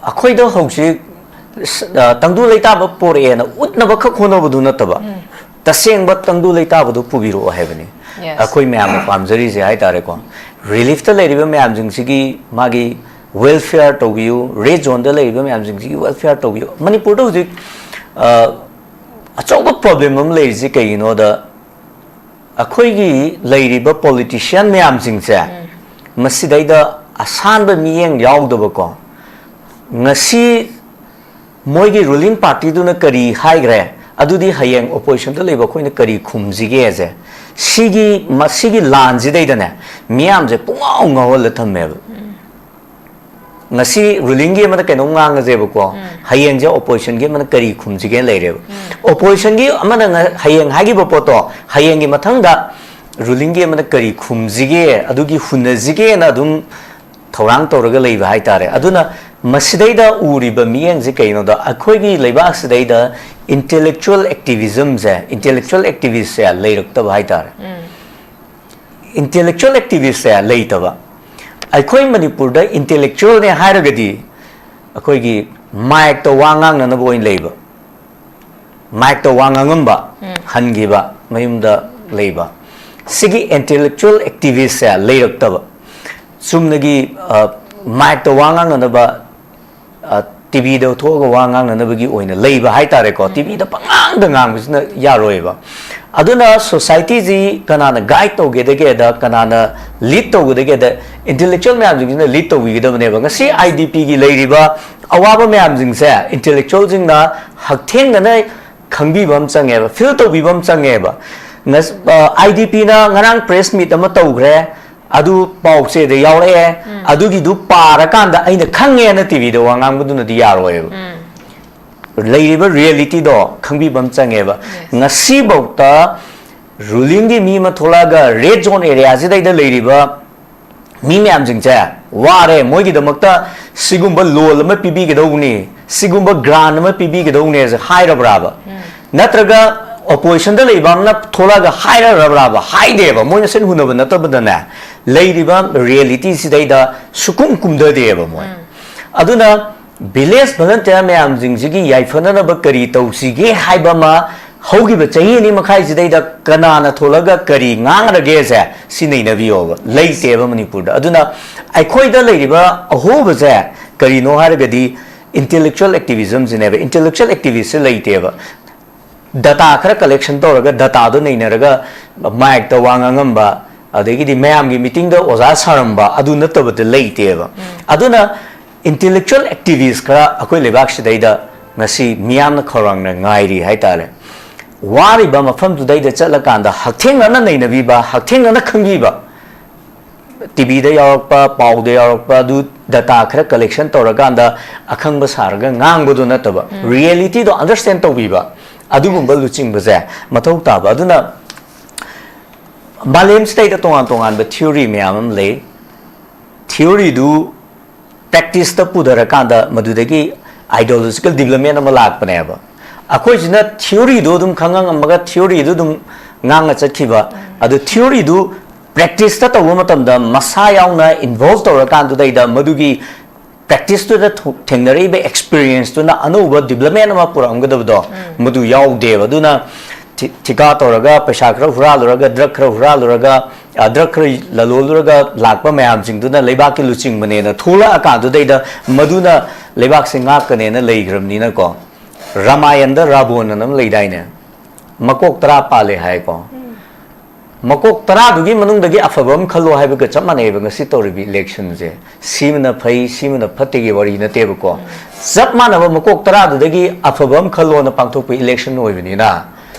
ꯑꯩꯈꯣꯏꯗ ꯍꯧꯖꯤꯛ, ꯑ, ꯇꯪꯗꯨ ꯂꯩꯇꯥꯕ ꯄꯣꯔꯛꯑꯦꯅ ꯎꯠꯅꯕꯈꯛ ꯍꯣꯠꯅꯕꯗꯨ ꯅꯠꯇꯕ, ꯇꯁꯦꯡꯕ ꯇꯪꯗꯨ ꯂꯩꯇꯥꯕꯗꯨ ꯄꯨꯕꯤꯔꯛꯑꯣ ꯍꯥꯏꯕꯅꯤ꯫ Yes. ꯑꯩꯈꯣꯏ ꯃꯌꯥꯝꯅ ꯄꯥꯝꯖꯔꯤꯁꯦ ꯍꯥꯏꯇꯥꯔꯦꯀꯣ, reliefꯇ ꯂꯩꯔꯤꯕ ꯃꯌꯥꯝꯁꯤꯡꯁꯤꯒꯤ ꯃꯥꯒꯤ welfare ꯇꯧꯕꯤꯌꯨ, red zoneꯗ ꯂꯩꯔꯤꯕ ꯃꯌꯥꯝꯁꯤꯡꯁꯤꯒꯤ welfare ꯇꯧꯕꯤꯌꯨ꯫ ꯃꯅꯤꯄꯨꯔꯗ ꯍꯧꯖꯤꯛ, ꯑ, ꯑꯆꯧꯕ problem ꯑꯃ ꯂꯩꯔꯤꯁꯤ ꯀꯩꯒꯤꯅꯣꯗ, ꯑꯩꯈꯣꯏꯒꯤ ꯂꯩꯔꯤꯕ politician ꯃꯌꯥꯝꯁꯤꯡꯁꯦ, ꯃꯁꯤꯗꯩꯗ ꯑꯁꯥꯟꯕ ꯃꯤꯠꯌꯦꯡ ꯌꯥꯎꯗꯕꯀꯣ, ꯉꯁꯤ ꯃꯣꯏꯒꯤ ruling partyꯗꯨꯅ ꯀꯔꯤ ꯍꯥꯏꯈ꯭ꯔꯦ, ꯑꯗꯨꯗꯤ ꯍꯌꯦꯡ oppositionꯗ ꯂꯩꯕ ꯑꯩꯈꯣꯏꯅ ꯀꯔꯤ ꯈꯨꯝꯁꯤꯒꯦꯁꯦ, ꯁꯤꯒꯤ, ꯃꯁꯤꯒꯤ ꯂꯥꯟꯁꯤꯗꯩꯗꯅꯦ ꯃꯤꯌꯥꯝꯁꯦ ꯄꯨꯡꯉꯥꯎ ꯉꯥꯎꯍꯜꯂ ꯊꯝꯃꯦꯕ꯫ ꯉꯁꯤ rulingꯒꯤ ꯑꯃꯅ ꯀꯩꯅꯣꯝ ꯉꯥꯡꯉꯁꯦꯕꯀꯣ, ꯍꯌꯦꯡꯁꯦ oppositionꯒꯤ ꯑꯃꯅ ꯀꯔꯤ ꯈꯨꯝꯁꯤꯒꯦꯅ ꯂꯩꯔꯦꯕ꯫ Oppositionꯒꯤ ꯑꯃꯅ ꯉ-, ꯍꯌꯦꯡ ꯍꯥꯏꯈꯤꯕ ꯄꯣꯠꯇꯣ ꯍꯌꯦꯡꯒꯤ ꯃꯊꯪꯗ rulingꯒꯤ ꯑꯃꯅ ꯀꯔꯤ ꯈꯨꯝꯁꯤꯒꯦ, ꯑꯗꯨꯒꯤ ꯍꯨꯟꯅꯁꯤꯒꯦꯅ ꯑꯗꯨꯝ ꯊꯧꯔꯥꯡ ꯇꯧꯔꯒ ꯂꯩꯕ ꯍꯥꯏꯇꯥꯔꯦ꯫ ꯑꯗꯨꯅ ꯃꯁꯤꯗꯩꯗ ꯎꯔꯤꯕ ꯃꯤꯠꯌꯦꯡꯁꯦ ꯀꯩꯅꯣꯗ, ꯑꯩꯈꯣꯏꯒꯤ ꯂꯩꯕꯥꯛꯁꯤꯗꯩꯗ intellectual activismꯁꯦ, intellectual activistꯁꯦ ꯂꯩꯔꯛꯇꯕ ꯍꯥꯏꯇꯥꯔꯦ꯫ Intellectual activistꯁꯦ ꯂꯩꯇꯕ꯫ ꯑꯩꯈꯣꯏ ꯃꯅꯤꯄꯨꯔꯗ intellectualꯅꯦ ꯍꯥꯏꯔꯒꯗꯤ ꯑꯩꯈꯣꯏꯒꯤ micꯇ ꯋꯥ ꯉꯥꯡꯅꯅꯕ ꯑꯣꯏꯅ ꯂꯩꯕ, micꯇ ꯋꯥ ꯉꯥꯡꯉꯝꯕ, ꯍꯟꯈꯤꯕ, ꯃꯌꯨꯝꯗ ꯂꯩꯕ, ꯁꯤꯒꯤ intellectual activistꯁꯦ ꯂꯩꯔꯛꯇꯕ꯫ ꯆꯨꯝꯅꯒꯤ, ꯑ, micꯇ ꯋꯥ ꯉꯥꯡꯅꯅꯕ, ꯑ, TVꯗ ꯊꯣꯛꯑꯒ ꯋꯥ ꯉꯥꯡꯅꯅꯕꯒꯤ ꯑꯣꯏꯅ ꯂꯩꯕ ꯍꯥꯏꯇꯥꯔꯦꯀꯣ꯫ TVꯗ ꯄꯉꯥꯡꯗ ꯉꯥꯡꯕꯁꯤꯅ ꯌꯥꯔꯣꯏꯕ꯫ ꯑꯗꯨꯅ societyꯁꯤ ꯀꯅꯥꯅ guide ꯇꯧꯒꯗꯒꯦꯗ, ꯀꯅꯥꯅ lead ꯇꯧꯒꯗꯒꯦꯗ, intellectual ꯃꯌꯥꯝꯁꯤꯡꯁꯤꯅ lead ꯇꯧꯕꯤꯒꯗꯕꯅꯦꯕ꯫ ꯉꯁꯤ IDPꯒꯤ ꯂꯩꯔꯤꯕ ꯑꯋꯥꯕ ꯃꯌꯥꯝꯁꯤꯡꯁꯦ intellectualꯁꯤꯡꯅ ꯍꯛꯊꯦꯡꯅꯅ ꯈꯪꯕꯤꯕ ꯑꯃ ꯆꯪꯉꯦꯕ, feel ꯇꯧꯕꯤꯕ ꯑꯃ ꯆꯪꯉꯦꯕ꯫ ꯑꯥꯏ ꯗꯤ ꯄꯤꯅ ꯉꯔꯥꯡ ꯄ꯭ꯔꯦꯁ ꯃꯤꯠ ꯑꯃ ꯇꯧꯈ꯭ꯔꯦ, ꯑꯗꯨ ꯄꯥꯎ ꯆꯦꯗ ꯌꯥꯎꯔꯛꯑꯦ꯫ ꯑꯗꯨꯒꯤꯗꯨ ꯄꯥꯔꯀꯥꯟꯗ ꯑꯩꯅ ꯈꯪꯉꯦꯅ ꯇꯤꯚꯤꯗ ꯋꯥ ꯉꯥꯡꯕꯗꯨꯅꯗꯤ ꯌꯥꯔꯣꯏꯕ꯫ ꯂꯩꯔꯤꯕ ꯔꯤꯌꯦꯂꯤꯇꯤꯗꯣ ꯈꯪꯕꯤꯕ ꯑꯃ ꯆꯪꯉꯦꯕ꯫ ꯉꯁꯤꯐꯧꯗ ꯔꯨꯂꯤꯡꯒꯤ ꯃꯤ ꯑꯃ ꯊꯣꯛꯂꯛꯑꯒ ꯔꯦꯗ ꯖꯣꯟ ꯑꯦꯔꯤꯌꯥꯁꯤꯗꯩꯗ ꯂꯩꯔꯤꯕ ꯃꯤ ꯃꯌꯥꯝꯁꯤꯡꯁꯦ ꯋꯥꯔꯦ, ꯃꯣꯏꯒꯤꯗꯃꯛꯇ ꯁꯤꯒꯨꯝꯕ ꯂꯣꯟ ꯑꯃ ꯄꯤꯕꯤꯒꯗꯧꯕꯅꯤ, ꯁꯤꯒꯨꯝꯕ ꯒ꯭ꯔꯥꯟ ꯑꯃ ꯄꯤꯕꯤꯒꯗꯧꯕꯅꯦꯁꯦ ꯍꯥꯏꯔꯕ꯭ꯔꯥꯕ? ꯅꯠꯇ꯭ꯔꯒ ꯑꯣꯄꯣꯖꯤꯁꯟꯗ ꯂꯩꯕ ꯑꯃꯅ ꯊꯣꯛꯂꯛꯑꯒ ꯍꯥꯏꯔꯔꯕ꯭ꯔꯥꯕ? ꯍꯥꯏꯗꯦꯕ꯫ ꯃꯣꯏ ꯃꯁꯦꯟ ꯍꯨꯟꯅꯕ ꯅꯠꯇꯕꯗꯅꯦ, ꯂꯩꯔꯤꯕ ꯔꯤꯌꯦꯂꯤꯇꯤꯁꯤꯗꯩꯗ ꯁꯨꯛꯀꯨꯝ ꯀꯨꯝꯊꯗꯦꯕ ꯃꯣꯏ꯫ ꯑꯗꯨꯅ ꯚꯤꯂꯦꯖ ꯚꯣꯂꯟꯇꯤꯌꯔ ꯃꯌꯥꯝꯁꯤꯡꯁꯤꯒꯤ ꯌꯥꯏꯐꯅꯅꯕ ꯀꯔꯤ ꯇꯧꯁꯤꯒꯦ ꯍꯥꯏꯕ ꯑꯃ ꯍꯧꯈꯤꯕ ꯆꯍꯤ ꯑꯅꯤ ꯃꯈꯥꯏꯁꯤꯗꯩꯗ ꯀꯅꯥꯅ ꯊꯣꯛꯂꯒ ꯀꯔꯤ ꯉꯥꯡꯈ꯭ꯔꯒꯦꯁꯦ ꯁꯤ ꯅꯩꯅꯕꯤꯌꯣꯕ꯫ ꯂꯩꯇꯦꯕ ꯃꯅꯤꯄꯨꯔꯗ꯫ ꯑꯗꯨꯅ ꯑꯩꯈꯣꯏꯗ ꯂꯩꯔꯤꯕ ꯑꯍꯣꯕꯁꯦ ꯀꯔꯤꯅꯣ ꯍꯥꯏꯔꯒꯗꯤ intellectual activismꯁꯤꯅꯦꯕ꯫ Intellectual activistꯁꯦ ꯂꯩꯇꯦꯕ꯫ ꯗꯇꯥ ꯈꯔ ꯀꯂꯦꯛꯁꯟ ꯇꯧꯔꯒ, ꯗꯇꯥꯗꯣ ꯅꯩꯅꯔꯒ ꯃꯥꯏꯛꯇ ꯋꯥ ꯉꯥꯡꯉꯝꯕ, ꯑꯗꯒꯤꯗꯤ ꯃꯌꯥꯝꯒꯤ ꯃꯤꯇꯤꯡꯗ ꯑꯣꯖꯥ ꯁꯥꯔꯝꯕ, ꯑꯗꯨ ꯅꯠꯇꯕꯗ ꯂꯩꯇꯦꯕ꯫ ꯑꯗꯨꯅ intellectual activist ꯈꯔ ꯑꯩꯈꯣꯏ ꯂꯩꯕꯥꯛꯁꯤꯗꯩꯗ ꯉꯁꯤ ꯃꯤꯌꯥꯝꯅ ꯈꯧꯔꯥꯡꯅ ꯉꯥꯏꯔꯤ ꯍꯥꯏꯇꯥꯔꯦ꯫ ꯋꯥꯔꯤꯕ ꯃꯐꯝꯗꯨꯗꯩꯗ ꯆꯠꯂꯀꯥꯟꯗ ꯍꯛꯊꯦꯡꯅꯅ ꯅꯩꯅꯕꯤꯕ, ꯍꯛꯊꯦꯡꯅꯅ ꯈꯪꯕꯤꯕ, ꯇꯤꯚꯤꯗ ꯌꯥꯎꯔꯛꯄ, ꯄꯥꯎꯗ ꯌꯥꯎꯔꯛꯄ, ꯑꯗꯨ ꯗꯇꯥ ꯈꯔ ꯀꯂꯦꯛꯁꯟ ꯇꯧꯔꯀꯥꯟꯗ ꯑꯈꯪꯕ ꯁꯥꯔꯒ ꯉꯥꯡꯕꯗꯨ ꯅꯠꯇꯕ, ꯔꯤꯌꯦꯂꯤꯇꯤꯗꯣ ꯑꯟꯗꯔꯁ꯭ꯇꯦꯟ ꯇꯧꯕꯤꯕ, ꯑꯗꯨꯒꯨꯝꯕ ꯂꯨꯆꯤꯡꯕꯁꯦ ꯃꯊꯧ ꯇꯥꯕ꯫ ꯑꯗꯨꯅ ꯃꯥꯂꯦꯝꯁꯤꯗꯩꯗ ꯇꯣꯉꯥꯟ ꯇꯣꯉꯥꯟꯕ ꯊꯤꯑꯣꯔꯤ ꯃꯌꯥꯝ ꯑꯃ ꯂꯩ꯫ ꯊꯤꯑꯣꯔꯤꯗꯨ ꯄ꯭ꯔꯦꯛꯇꯤꯁꯇ ꯄꯨꯊꯔꯀꯥꯟꯗ ꯃꯗꯨꯗꯒꯤ ideological development ꯑꯃ ꯂꯥꯛꯄꯅꯦꯕ꯫ ꯑꯩꯈꯣꯏꯁꯤꯅ ꯊꯤꯑꯣꯔꯤꯗꯨ ꯑꯗꯨꯝ ꯈꯪꯉꯝꯃꯒ ꯊꯤꯑꯣꯔꯤꯗꯨ ꯑꯗꯨꯝ ꯉꯥꯡꯉ ꯆꯠꯈꯤꯕ꯫ ꯑꯗꯨ ꯊꯤꯑꯣꯔꯤꯗꯨ ꯄ꯭ꯔꯦꯛꯇꯤꯁꯇ ꯇꯧꯕ ꯃꯇꯝꯗ ꯃꯁꯥ ꯌꯥꯎꯅ ꯏꯟꯚꯣꯜꯕ ꯇꯧꯔꯀꯥꯟꯗꯨꯗꯩꯗ ꯃꯗꯨꯒꯤ ꯄ꯭ꯔꯦꯛꯇꯤꯁꯇꯨꯗ ꯊꯣ-, ꯊꯦꯡꯅꯔꯛꯏꯕ ꯑꯦꯛꯁꯄꯤꯔꯤꯌꯦꯟꯁꯇꯨꯅ ꯑꯅꯧꯕ ꯗꯤꯕ꯭ꯂꯞꯃꯦꯟ ꯑꯃ ꯄꯨꯔꯛꯑꯝꯒꯗꯕꯗꯣ ꯃꯗꯨ ꯌꯥꯎꯗꯦꯕ꯫ ꯑꯗꯨꯅ ꯊꯤ-, ꯊꯤꯀꯥ ꯇꯧꯔꯒ, ꯄꯩꯁꯥ ꯈꯔ ꯍꯨꯔꯥꯜꯂꯨꯔꯒ, ꯗ꯭ꯔꯒ ꯈꯔ ꯍꯨꯔꯥꯜꯂꯨꯔꯒ, ꯑ, ꯗ꯭ꯔꯒ ꯈꯔ ꯂꯂꯣꯜꯂꯨꯔꯒ ꯂꯥꯛꯄ ꯃꯌꯥꯝꯁꯤꯡꯗꯨꯅ ꯂꯩꯕꯥꯛꯀꯤ ꯂꯨꯆꯤꯡꯕꯅꯦꯅ ꯊꯣꯛꯂꯛꯑꯀꯥꯟꯗꯨꯗꯩꯗ ꯃꯗꯨꯅ ꯂꯩꯕꯥꯛꯁꯦ ꯉꯥꯛꯀꯅꯦꯅ ꯂꯩꯈ꯭ꯔꯕꯅꯤꯅꯀꯣ꯫ ꯔꯥꯃꯥꯌꯟꯗ ꯔꯥꯕꯣꯟ ꯑꯅ ꯑꯃ ꯂꯩꯗꯥꯏꯅꯦ? ꯃꯀꯣꯛ ꯇꯔꯥ ꯄꯥꯜꯂꯦ ꯍꯥꯏꯀꯣ꯫ ꯃꯀꯣꯛ ꯇꯔꯥꯗꯨꯒꯤ ꯃꯅꯨꯡꯗꯒꯤ ꯑꯐꯕ ꯑꯃ ꯈꯜꯂꯣ ꯍꯥꯏꯕꯒ ꯆꯞ ꯃꯥꯟꯅꯩꯑꯕ ꯉꯁꯤ ꯇꯧꯔꯤꯕ ꯏꯂꯦꯛꯁꯟꯁꯦ꯫ ꯁꯤꯃꯅ ꯐꯩ, ꯁꯤꯃꯅ ꯐꯠꯇꯦꯒꯤ ꯋꯥꯔꯤ ꯅꯠꯇꯦꯕꯀꯣ꯫ ꯆꯞ ꯃꯥꯟꯅꯕ ꯃꯀꯣꯛ ꯇꯔꯥꯗꯨꯗꯒꯤ ꯑꯐꯕ ꯑꯃ ꯈꯜꯂꯣꯅ ꯄꯥꯡꯊꯣꯛꯄ ꯏꯂꯦꯛꯁꯟ ꯑꯣꯏꯕꯅꯤꯅ,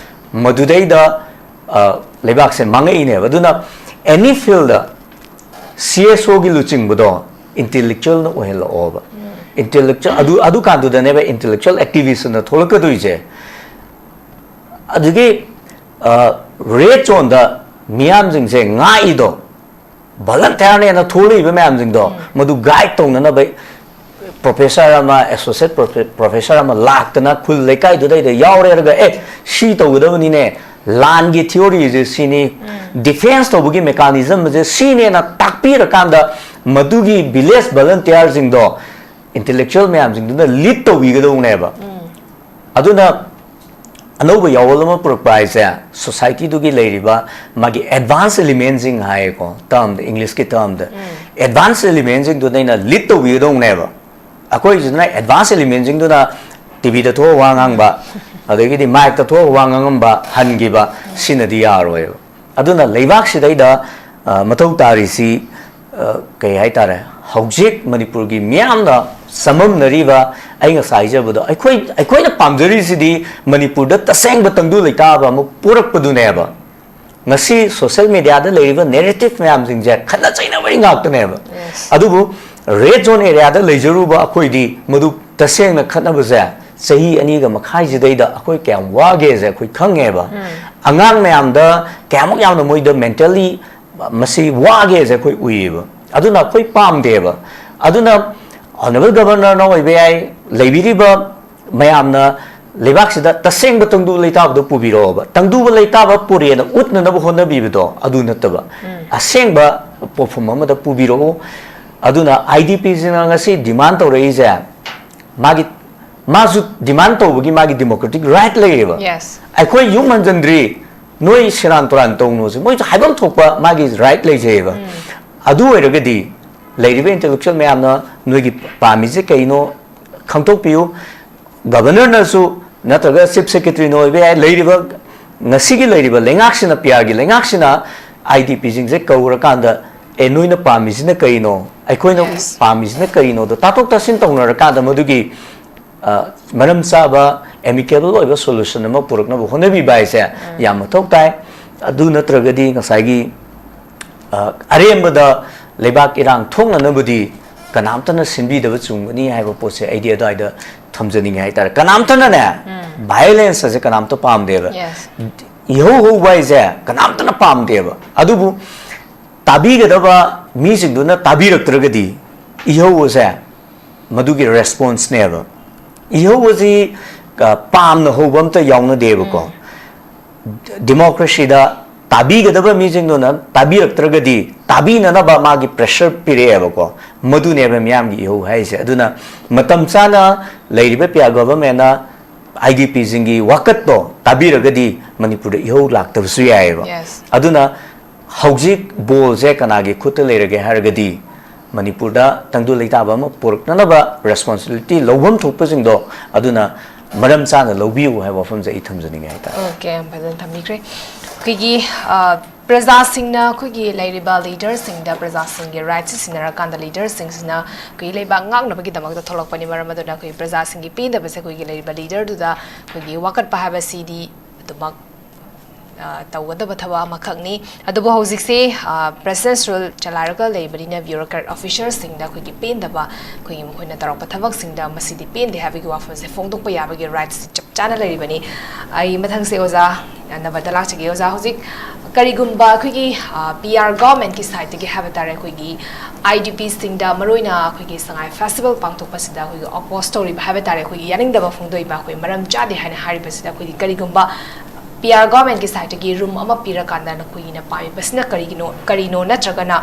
ꯃꯗꯨꯗꯩꯗ ꯂꯩꯕꯥꯛꯁꯦ ꯃꯥꯡꯉꯛꯏꯅꯦꯕ꯫ ꯑꯗꯨꯅ any field ꯗ C S O ꯒꯤ ꯂꯨꯆꯤꯡꯕꯗꯣ intellectual ꯅ ꯑꯣꯏꯍꯜꯂꯛꯑꯣꯕ꯫ Intellectual ꯑꯗꯨ ꯑꯗꯨꯀꯥꯟꯗꯨꯗꯅꯦꯕ intellectual activist ꯅ ꯊꯣꯛꯂꯛꯀꯗꯣꯏꯁꯦ꯫ ꯑꯗꯨꯒꯤ ꯔꯦꯗ ꯖꯣꯟꯗ ꯃꯤꯌꯥꯝꯁꯤꯡꯁꯦ ꯉꯥꯛꯏꯗꯣ, ꯚꯣꯂꯟꯇꯤꯌꯔꯅꯦꯅ ꯊꯣꯛꯂꯛꯏꯕ ꯃꯌꯥꯝꯁꯤꯡꯗꯣ ꯃꯗꯨ ꯒꯥꯏꯗ ꯇꯧꯅꯅꯕ ꯄ꯭ꯔꯣꯐꯦꯁꯔ ꯑꯃ, ꯑꯦꯁꯣꯁꯤꯌꯦꯠ ꯄ꯭ꯔꯣꯐꯦꯁꯔ ꯑꯃ ꯂꯥꯛꯇꯅ ꯈꯨꯜ ꯂꯩꯀꯥꯏꯗꯨꯗꯩꯗ ꯌꯥꯎꯔꯦꯔꯒ, "ꯑꯦ, ꯁꯤ ꯇꯧꯒꯗꯕꯅꯤꯅꯦ, ꯂꯥꯟꯒꯤ ꯊꯤꯑꯣꯔꯤꯁꯦ ꯁꯤꯅꯤ, ꯗꯤꯐꯦꯟꯁ ꯇꯧꯕꯒꯤ ꯃꯦꯀꯥꯅꯤꯖꯝꯁꯦ ꯁꯤꯅꯦꯅ" ꯇꯥꯛꯄꯤꯔꯀꯥꯟꯗ, ꯃꯗꯨꯒꯤ ꯚꯤꯂꯦꯖ ꯚꯣꯂꯟꯇꯤꯌꯔꯁꯤꯡꯗꯣ ꯏꯟꯇꯦꯂꯦꯛꯆꯨꯋꯦꯜ ꯃꯌꯥꯝꯁꯤꯡꯗꯨꯅ ꯂꯤꯗ ꯇꯧꯕꯤꯒꯗꯧꯅꯦꯕ꯫ ꯑꯗꯨꯅ ꯑꯅꯧꯕ ꯌꯥꯑꯣꯜ ꯑꯃ ꯄꯨꯔꯛꯄ ꯍꯥꯏꯁꯦ, ꯁꯣꯁꯥꯏꯇꯤꯗꯨꯒꯤ ꯂꯩꯔꯤꯕ ꯃꯥꯒꯤ ꯑꯦꯗꯚꯥꯟꯁ ꯑꯦꯂꯤꯃꯦꯟꯁꯤꯡ ꯍꯥꯏꯌꯦꯀꯣ, ꯇꯔꯝꯗ, ꯏꯪꯂꯤꯁꯀꯤ ꯇꯔꯝꯗ꯫ ꯑꯦꯗꯚꯥꯟꯁ ꯑꯦꯂꯤꯃꯦꯟꯁꯤꯡꯗꯨꯅ ꯑꯩꯅ ꯂꯤꯗ ꯇꯧꯕꯤꯒꯗꯧꯅꯦꯕ꯫ ꯑꯩꯈꯣꯏꯁꯤꯅ ꯑꯦꯗꯚꯥꯟꯁ ꯑꯦꯂꯤꯃꯦꯟꯁꯤꯡꯗꯨꯅ ꯇꯤꯚꯤꯗ ꯊꯣꯛꯑꯒ ꯋꯥ ꯉꯥꯡꯕ, ꯑꯗꯒꯤꯗꯤ ꯃꯥꯏꯛꯇ ꯊꯣꯛꯑꯒ ꯋꯥ ꯉꯥꯡꯉꯝꯕ ꯍꯟꯈꯤꯕ, ꯁꯤꯅꯗꯤ ꯌꯥꯔꯣꯏꯕ꯫ ꯑꯗꯨꯅ ꯂꯩꯕꯥꯛꯁꯤꯗꯩꯗ, ꯑ, ꯃꯊꯧ ꯇꯥꯔꯤꯁꯤ, ꯑ, ꯀꯩ ꯍꯥꯏꯇꯥꯔꯦ, ꯍꯧꯖꯤꯛ ꯃꯅꯤꯄꯨꯔꯒꯤ ꯃꯤꯌꯥꯝꯅ ꯆꯃꯝꯅꯔꯤꯕ, ꯑꯩ ꯉꯁꯥꯏ ꯍꯥꯏꯖꯕꯗꯣ, ꯑꯩꯈꯣꯏ, ꯑꯩꯈꯣꯏꯅ ꯄꯥꯝꯖꯔꯤꯁꯤꯗꯤ ꯃꯅꯤꯄꯨꯔꯗ ꯇꯁꯦꯡꯕ ꯇꯪꯗꯨ ꯂꯩꯇꯥꯕ ꯑꯃ ꯄꯨꯔꯛꯄꯗꯨꯅꯦꯕ꯫ ꯉꯁꯤ ꯁꯣꯁꯦꯜ ꯃꯦꯗꯤꯌꯥꯗ ꯂꯩꯔꯤꯕ ꯅꯦꯔꯦꯇꯤꯚ ꯃꯌꯥꯝꯁꯤꯡꯁꯦ ꯈꯠꯅ ꯆꯩꯅꯕꯒꯤ ꯉꯥꯛꯇꯅꯦꯕ꯫ ꯑꯗꯨꯕꯨ ꯔꯦꯗ ꯖꯣꯟ ꯑꯦꯔꯤꯌꯥꯗ ꯂꯩꯖꯔꯨꯕ ꯑꯩꯈꯣꯏꯗꯤ ꯃꯗꯨ ꯇꯁꯦꯡꯅ ꯈꯠꯅꯕꯁꯦ ꯆꯍꯤ ꯑꯅꯤꯒ ꯃꯈꯥꯏꯁꯤꯗꯩꯗ ꯑꯩꯈꯣꯏ ꯀꯌꯥꯝ ꯋꯥꯒꯦꯁꯦ ꯑꯩꯈꯣꯏ ꯈꯪꯉꯦꯕ꯫ ꯑꯉꯥꯡ ꯃꯌꯥꯝꯗ ꯀꯌꯥꯃꯨꯛ ꯌꯥꯝꯅ ꯃꯣꯏꯗ ꯃꯦꯟꯇꯦꯜꯂꯤ ꯃꯁꯤ ꯋꯥꯒꯦꯁꯦ ꯑꯩꯈꯣꯏ ꯎꯏꯌꯦꯕ꯫ ꯑꯗꯨꯅ ꯑꯩꯈꯣꯏ ꯄꯥꯝꯗꯦꯕ꯫ ꯑꯗꯨꯅ ꯑꯣꯅꯔꯦꯕꯜ ꯒꯚꯔꯅꯔꯅ ꯑꯣꯏꯕ ꯌꯥꯏ, ꯂꯩꯕꯤꯔꯤꯕ ꯃꯌꯥꯝꯅ ꯂꯩꯕꯥꯛꯁꯤꯗ ꯇꯁꯦꯡꯕ ꯇꯪꯗꯨ ꯂꯩꯇꯥꯕꯗꯣ ꯄꯨꯕꯤꯔꯛꯑꯣꯕ꯫ ꯇꯪꯗꯨꯕ ꯂꯩꯇꯥꯕ ꯄꯨꯔꯦꯅ ꯎꯠꯅꯅꯕ ꯍꯣꯠꯅꯕꯤꯕꯗꯣ ꯑꯗꯨ ꯅꯠꯇꯕ, ꯑꯁꯦꯡꯕ ꯄꯣꯠꯐꯝ ꯑꯃꯗ ꯄꯨꯕꯤꯔꯛꯎ꯫ ꯑꯗꯨꯅ ꯑꯥꯏ ꯗꯤ ꯄꯤꯁꯤꯡꯅ ꯉꯁꯤ ꯗꯤꯃꯥꯟ ꯇꯧꯔꯛꯏꯁꯦ, ꯃꯥꯒꯤ, ꯃꯥꯁꯨ ꯗꯤꯃꯥꯟ ꯇꯧꯕꯒꯤ ꯃꯥꯒꯤ ꯗꯦꯃꯣꯀ꯭ꯔꯦꯇꯤꯛ ꯔꯥꯏꯠ ꯂꯩꯌꯦꯕ꯫ ꯑꯩꯈꯣꯏ ꯌꯨꯝ ꯍꯟꯖꯤꯟꯗ꯭ꯔꯤ, ꯅꯣꯏ ꯁꯦꯔꯥꯟ ꯇꯨꯔꯥꯟ ꯇꯧꯅꯨꯁꯦ, ꯃꯣꯏꯁꯨ ꯍꯥꯏꯐꯝ ꯊꯣꯛꯄ ꯃꯥꯒꯤ ꯔꯥꯏꯠ ꯂꯩꯖꯩꯑꯕ꯫ ꯑꯗꯨ ꯑꯣꯏꯔꯒꯗꯤ ꯂꯩꯔꯤꯕ ꯏꯟꯇꯦꯂꯦꯛꯆꯨꯋꯦꯜ ꯃꯌꯥꯝꯅ ꯅꯣꯏꯒꯤ ꯄꯥꯝꯃꯤꯁꯦ ꯀꯩꯅꯣ ꯈꯪꯗꯣꯛꯄꯤꯌꯨ꯫ ꯒꯚꯔꯅꯔꯅꯁꯨ ꯅꯠꯇ꯭ꯔꯒ ꯆꯤꯐ ꯁꯦꯀ꯭ꯔꯦꯇꯔꯤꯅ ꯑꯣꯏꯕ ꯌꯥꯏ, ꯂꯩꯔꯤꯕ, ꯉꯁꯤꯒꯤ ꯂꯩꯔꯤꯕ ꯂꯩꯉꯥꯛꯁꯤꯅ, ꯄꯤ ꯑꯥꯔꯒꯤ ꯂꯩꯉꯥꯛꯁꯤꯅ ꯑꯥꯏ ꯗꯤ ꯄꯤꯁꯤꯡꯁꯦ ꯀꯧꯔꯀꯥꯟꯗ, "ꯑꯦ, ꯅꯣꯏꯅ ꯄꯥꯝꯃꯤꯁꯤꯅ ꯀꯔꯤꯅꯣ? ꯑꯩꯈꯣꯏꯅ ꯄꯥꯝꯃꯤꯁꯤꯅ ꯀꯔꯤꯅꯣꯗꯣ ꯇꯥꯊꯣꯛ ꯇꯥꯁꯤꯟ ꯇꯧꯅꯔꯀꯥꯟꯗ ꯃꯗꯨꯒꯤ, ꯑ, ꯃꯔꯝ ꯆꯥꯕ, ꯑꯦꯃꯤꯀꯦꯕꯜ ꯑꯣꯏꯕ ꯁꯣꯂꯨꯁꯟ ꯑꯃ ꯄꯨꯔꯛꯅꯕ ꯍꯣꯠꯅꯕꯤꯕ ꯍꯥꯏꯁꯦ ꯌꯥꯝ ꯃꯊꯧ ꯇꯥꯏ"꯫ ꯑꯗꯨ ꯅꯠꯇ꯭ꯔꯒꯗꯤ ꯉꯁꯥꯏꯒꯤ ꯑ, ꯑꯔꯦꯝꯕꯗ ꯂꯩꯕꯥꯛ ꯏꯔꯥꯡ ꯊꯣꯛꯅꯅꯕꯗꯤ ꯀꯅꯥꯝꯇꯅ ꯁꯤꯟꯕꯤꯗꯕ ꯆꯨꯝꯒꯅꯤ ꯍꯥꯏꯕ ꯄꯣꯠꯁꯦ ꯑꯩꯗꯤ ꯑꯗꯨꯋꯥꯏꯗ ꯊꯝꯖꯅꯤꯡꯉꯦ ꯍꯥꯏꯇꯥꯔꯦ꯫ ꯀꯅꯥꯝꯇꯅꯅꯦ ꯚꯥꯏꯑꯣꯂꯦꯟꯁ ꯑꯁꯦ ꯀꯅꯥꯝꯇ ꯄꯥꯝꯗꯦꯕ꯫ Yes. ꯏꯍꯧ ꯍꯧꯕ ꯍꯥꯏꯁꯦ ꯀꯅꯥꯝꯇꯅ ꯄꯥꯝꯗꯦꯕ꯫ ꯑꯗꯨꯕꯨ ꯇꯥꯕꯤꯒꯗꯕ ꯃꯤꯁꯤꯡꯗꯨꯅ ꯇꯥꯕꯤꯔꯛꯇ꯭ꯔꯒꯗꯤ ꯏꯍꯧ ꯑꯁꯦ ꯃꯗꯨꯒꯤ ꯔꯦꯁꯄꯣꯟꯁꯅꯦꯕ꯫ ꯏꯍꯧ ꯑꯁꯤ ꯑ, ꯄꯥꯝꯅ ꯍꯧꯕ ꯑꯝꯇ ꯌꯥꯎꯅꯗꯦꯕꯀꯣ꯫ ꯗꯤꯃꯣꯀ꯭ꯔꯦꯁꯤꯗ ꯇꯥꯕꯤꯒꯗꯕ ꯃꯤꯁꯤꯡꯗꯨꯅ ꯇꯥꯕꯤꯔꯛꯇ꯭ꯔꯒꯗꯤ ꯇꯥꯕꯤꯅꯅꯕ ꯃꯥꯒꯤ ꯄ꯭ꯔꯦꯁꯔ ꯄꯤꯔꯛꯑꯦꯕꯀꯣ꯫ ꯃꯗꯨꯅꯦꯕ ꯃꯤꯌꯥꯝꯒꯤ ꯏꯍꯧ ꯍꯥꯏꯔꯤꯁꯦ꯫ ꯑꯗꯨꯅ ꯃꯇꯝ ꯆꯥꯅ ꯂꯩꯔꯤꯕ ꯄꯤꯌꯥ ꯒꯣꯚꯔꯟꯃꯦꯟꯅ ꯑꯥꯏ ꯗꯤ ꯄꯤꯁꯤꯡꯒꯤ ꯋꯥꯀꯠꯇꯣ ꯇꯥꯕꯤꯔꯒꯗꯤ ꯃꯅꯤꯄꯨꯔꯗ ꯏꯍꯧ ꯂꯥꯛꯇꯕꯁꯨ ꯌꯥꯏꯑꯕ꯫ Yes. ꯑꯗꯨꯅ ꯍꯧꯖꯤꯛ ꯕꯣꯜꯁꯦ ꯀꯅꯥꯒꯤ ꯈꯨꯠꯇ ꯂꯩꯔꯒꯦ ꯍꯥꯏꯔꯒꯗꯤ ꯃꯅꯤꯄꯨꯔꯗ ꯇꯪꯗꯨ ꯂꯩꯇꯥꯕ ꯑꯃ ꯄꯨꯔꯛꯅꯅꯕ ꯔꯦꯁꯄꯣꯟꯁꯤꯕꯤꯂꯤꯇꯤ ꯂꯧꯐꯝ ꯊꯣꯛꯄꯁꯤꯡꯗꯣ ꯑꯗꯨꯅ ꯃꯔꯝ ꯆꯥꯅ ꯂꯧꯕꯤꯌꯨ ꯍꯥꯏꯕ ꯋꯥꯐꯝꯁꯦ ꯑꯩ ꯊꯝꯖꯅꯤꯡꯉꯦ ꯍꯥꯏꯇꯥꯔꯦ꯫ ꯑꯣꯀꯦ, ꯌꯥꯝ ꯐꯖꯅ ꯊꯝꯕꯤꯈ꯭ꯔꯦ꯫ ꯑꯩꯈꯣꯏꯒꯤ ꯑ, ꯄ꯭ꯔꯖꯥꯁꯤꯡꯅ ꯑꯩꯈꯣꯏꯒꯤ ꯂꯩꯔꯤꯕ ꯂꯤꯗꯔꯁꯤꯡꯗ ꯄ꯭ꯔꯖꯥꯁꯤꯡꯒꯤ ꯔꯥꯏꯠꯁ ꯁꯤꯟꯅꯔꯀꯥꯟꯗ ꯂꯤꯗꯔꯁꯤꯡꯁꯤꯅ ꯑꯩꯈꯣꯏꯒꯤ ꯂꯩꯕꯥꯛ ꯉꯥꯛꯅꯕꯒꯤꯗꯃꯛꯇ ꯊꯣꯛꯂꯛꯄꯅꯤ꯫ ꯃꯔꯝ ꯑꯗꯨꯅ ꯑꯩꯈꯣꯏꯒꯤ ꯄ꯭ꯔꯖꯥꯁꯤꯡꯒꯤ ꯄꯦꯟꯗꯕꯁꯦ ꯑꯩꯈꯣꯏꯒꯤ ꯂꯩꯔꯤꯕ ꯂꯤꯗꯔꯗꯨꯗ ꯑꯩꯈꯣꯏꯒꯤ ꯋꯥꯀꯠꯄ ꯍꯥꯏꯕꯁꯤꯗꯤ ꯑꯗꯨꯃꯛ ꯑ, ꯇꯧꯒꯗꯕ ꯊꯕꯛ ꯑꯃꯈꯛꯅꯤ꯫ ꯑꯗꯨꯕꯨ ꯍꯧꯖꯤꯛꯁꯦ ꯄ꯭ꯔꯦꯁꯤꯗꯦꯟꯁꯤꯌꯦꯜ ꯔꯨꯜ ꯆꯂꯥꯏꯔꯒ ꯂꯩꯕꯅꯤꯅ ꯕ꯭ꯌꯨꯔꯣꯀ꯭ꯔꯦꯠ ꯑꯣꯐꯤꯁꯔꯁꯤꯡꯗ ꯑꯩꯈꯣꯏꯒꯤ ꯄꯦꯟꯗꯕ, ꯑꯩꯈꯣꯏꯒꯤ ꯃꯈꯣꯏꯅ ꯇꯧꯔꯛꯄ ꯊꯕꯛꯁꯤꯡꯗ ꯃꯁꯤꯗꯤ ꯄꯦꯟꯗꯦ ꯍꯥꯏꯕꯒꯤ ꯋꯥꯐꯝꯁꯦ ꯐꯣꯡꯗꯣꯛꯄ ꯌꯥꯕꯒꯤ ꯔꯥꯏꯠꯁ ꯆꯞ ꯆꯥꯅ ꯂꯩꯔꯤꯕꯅꯤ꯫ ꯑꯩ ꯃꯊꯪꯁꯦ ꯑꯣꯖꯥ ꯅꯕꯗ ꯂꯥꯛꯆꯒꯦ꯫ ꯑꯣꯖꯥ, ꯍꯧꯖꯤꯛ ꯀꯔꯤꯒꯨꯝꯕ ꯑꯩꯈꯣꯏꯒꯤ ꯄꯤ ꯑꯥꯔ ꯒꯣꯚꯔꯟꯃꯦꯟꯠꯀꯤ ꯁꯥꯏꯠꯇꯒꯤ ꯍꯥꯏꯕ ꯇꯥꯔꯦ, ꯑꯩꯈꯣꯏꯒꯤ ꯑꯥꯏ ꯗꯤ ꯄꯤꯁꯤꯡꯗ, ꯃꯔꯨꯑꯣꯏꯅ ꯑꯩꯈꯣꯏꯒꯤ ꯁꯉꯥꯏ ꯐꯦꯁꯇꯤꯚꯦꯜ ꯄꯥꯡꯊꯣꯛꯄꯁꯤꯗ ꯑꯩꯈꯣꯏꯒꯤ ꯑꯣꯄꯣꯁ ꯇꯧꯔꯤꯕ ꯍꯥꯏꯕ ꯇꯥꯔꯦ, ꯑꯩꯈꯣꯏꯒꯤ ꯌꯥꯅꯤꯡꯗꯕ ꯐꯣꯡꯗꯣꯛꯏꯕ, ꯑꯩꯈꯣꯏ ꯃꯔꯝ ꯆꯥꯗꯦ ꯍꯥꯏꯅ ꯍꯥꯏꯔꯤꯕꯁꯤꯗ ꯑꯩꯈꯣꯏꯒꯤ ꯀꯔꯤꯒꯨꯝꯕ ꯄꯤ ꯑꯥꯔ ꯒꯣꯚꯔꯟꯃꯦꯟꯠꯀꯤ ꯁꯥꯏꯠꯇꯒꯤ ꯔꯨꯝ ꯑꯃ ꯄꯤꯔꯀꯥꯟꯗ ꯅꯈꯣꯏꯒꯤꯅ ꯄꯥꯝꯃꯤꯕꯁꯤꯅ ꯀꯔꯤꯒꯤꯅꯣ, ꯀꯔꯤꯅꯣ? ꯅꯠꯇ꯭ꯔꯒꯅ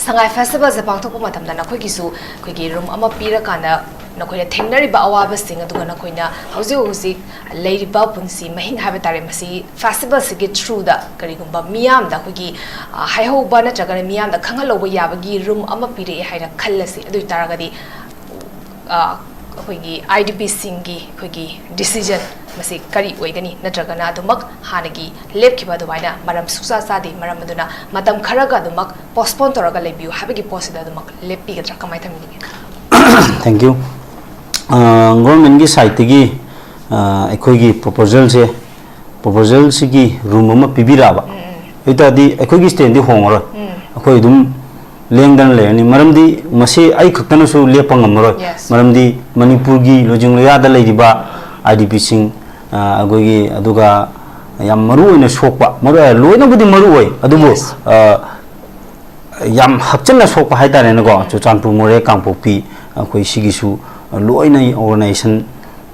ꯁꯉꯥꯏ ꯐꯦꯁꯇꯤꯚꯦꯜꯁꯦ ꯄꯥꯡꯊꯣꯛꯄ ꯃꯇꯝꯗ ꯅꯈꯣꯏꯒꯤꯁꯨ ꯑꯩꯈꯣꯏꯒꯤ ꯔꯨꯝ ꯑꯃ ꯄꯤꯔꯀꯥꯟꯗ ꯅꯈꯣꯏꯅ ꯊꯦꯡꯅꯔꯤꯕ ꯑꯋꯥꯕꯁꯤꯡ, ꯑꯗꯨꯒ ꯅꯈꯣꯏꯅ ꯍꯧꯖꯤꯛ ꯍꯧꯖꯤꯛ ꯂꯩꯔꯤꯕ ꯄꯨꯟꯁꯤ ꯃꯍꯤꯡ ꯍꯥꯏꯕ ꯇꯥꯔꯦ, ꯃꯁꯤ ꯐꯦꯁꯇꯤꯚꯦꯜꯁꯤꯒꯤ ꯊ꯭ꯔꯨꯗ ꯀꯔꯤꯒꯨꯝꯕ ꯃꯤꯌꯥꯝꯗ ꯑꯩꯈꯣꯏꯒꯤ, ꯑ, ꯍꯥꯏꯍꯧꯕ ꯅꯠꯇ꯭ꯔꯒꯅ ꯃꯤꯌꯥꯝꯗ ꯈꯪꯍꯜꯍꯧꯕ ꯌꯥꯕꯒꯤ ꯔꯨꯝ ꯑꯃ ꯄꯤꯔꯛꯑꯦ ꯍꯥꯏꯅ ꯈꯜꯂꯁꯤ꯫ ꯑꯗꯨ ꯑꯣꯏ ꯇꯥꯔꯒꯗꯤ, ꯑ, ꯑꯩꯈꯣꯏꯒꯤ ꯑꯥꯏ ꯗꯤ ꯄꯤꯁꯤꯡꯒꯤ ꯑꯩꯈꯣꯏꯒꯤ ꯗꯤꯁꯤꯖꯟ ꯃꯁꯤ ꯀꯔꯤ ꯑꯣꯏꯒꯅꯤ? ꯅꯠꯇ꯭ꯔꯒꯅ ꯑꯗꯨꯃꯛ ꯍꯥꯟꯅꯒꯤ ꯂꯦꯞꯈꯤꯕ ꯑꯗꯨꯃꯥꯏꯅ ꯃꯔꯝ ꯁꯨꯛꯆꯥ ꯆꯥꯗꯦ, ꯃꯔꯝ ꯑꯗꯨꯅ ꯃꯇꯝ ꯈꯔꯒ ꯑꯗꯨꯃꯛ ꯄꯣꯁꯄꯣꯟ ꯇꯧꯔꯒ ꯂꯩꯕꯤꯌꯨ ꯍꯥꯏꯕꯒꯤ ꯄꯣꯠꯁꯤꯗ ꯑꯗꯨꯃꯛ ꯂꯦꯞꯄꯤꯒꯗ꯭ꯔꯥ? ꯀꯃꯥꯏꯅ ꯊꯝꯕꯤꯒꯦ? Thank you. ꯒꯣꯔꯃꯦꯟꯒꯤ ꯁꯥꯏꯠꯇꯒꯤ ꯑꯩꯈꯣꯏꯒꯤ ꯄ꯭ꯔꯣꯄꯣꯖꯦꯜꯁꯦ ꯄ꯭ꯔꯣꯄꯣꯖꯦꯜꯁꯤꯒꯤ ꯔꯨꯝ ꯑꯃ ꯄꯤꯕꯤꯔꯛꯑꯕ, ꯑꯗꯨ ꯑꯣꯏꯇꯥꯔꯗꯤ ꯑꯩꯈꯣꯏꯒꯤ ꯁ꯭ꯇꯦꯟꯗꯤ ꯍꯣꯡꯉꯔꯣꯏ꯫ ꯑꯩꯈꯣꯏ ꯑꯗꯨꯝ ꯂꯦꯡꯗꯅ ꯂꯩꯔꯅꯤ꯫ ꯃꯔꯝꯗꯤ ꯃꯁꯤ ꯑꯩ ꯈꯛꯇꯅꯁꯨ ꯂꯦꯞꯄ ꯉꯝꯃꯔꯣꯏ꯫ Yes. ꯃꯔꯝꯗꯤ ꯃꯅꯤꯄꯨꯔꯒꯤ ꯂꯣꯏꯖꯤꯡ ꯂꯣꯌꯥꯗ ꯂꯩꯔꯤꯕ ꯑꯥꯏ ꯗꯤ ꯄꯤꯁꯤꯡ, ꯑꯩꯈꯣꯏꯒꯤ, ꯑꯗꯨꯒ ꯌꯥꯝ ꯃꯔꯨ ꯑꯣꯏꯅ ꯁꯣꯛꯄ, ꯃꯔꯨ ꯑꯣꯏꯅ, ꯂꯣꯏꯅꯕꯨꯗꯤ ꯃꯔꯨ ꯑꯣꯏ, ꯑꯗꯨꯕꯨ Yes. ꯑ, ꯌꯥꯝ ꯍꯛꯆꯤꯟꯅ ꯁꯣꯛꯄ ꯍꯥꯏꯇꯥꯔꯦꯅꯦꯀꯣ꯫ ꯆꯨꯔꯆꯥꯟꯄꯨꯔ, ꯃꯣꯔꯦ, ꯀꯥꯡꯄꯣꯛꯄꯤ, ꯑꯩꯈꯣꯏ ꯁꯤꯒꯤꯁꯨ ꯂꯣꯏꯅ ꯑꯣꯔꯒꯅꯥꯏꯖꯦꯁꯟ,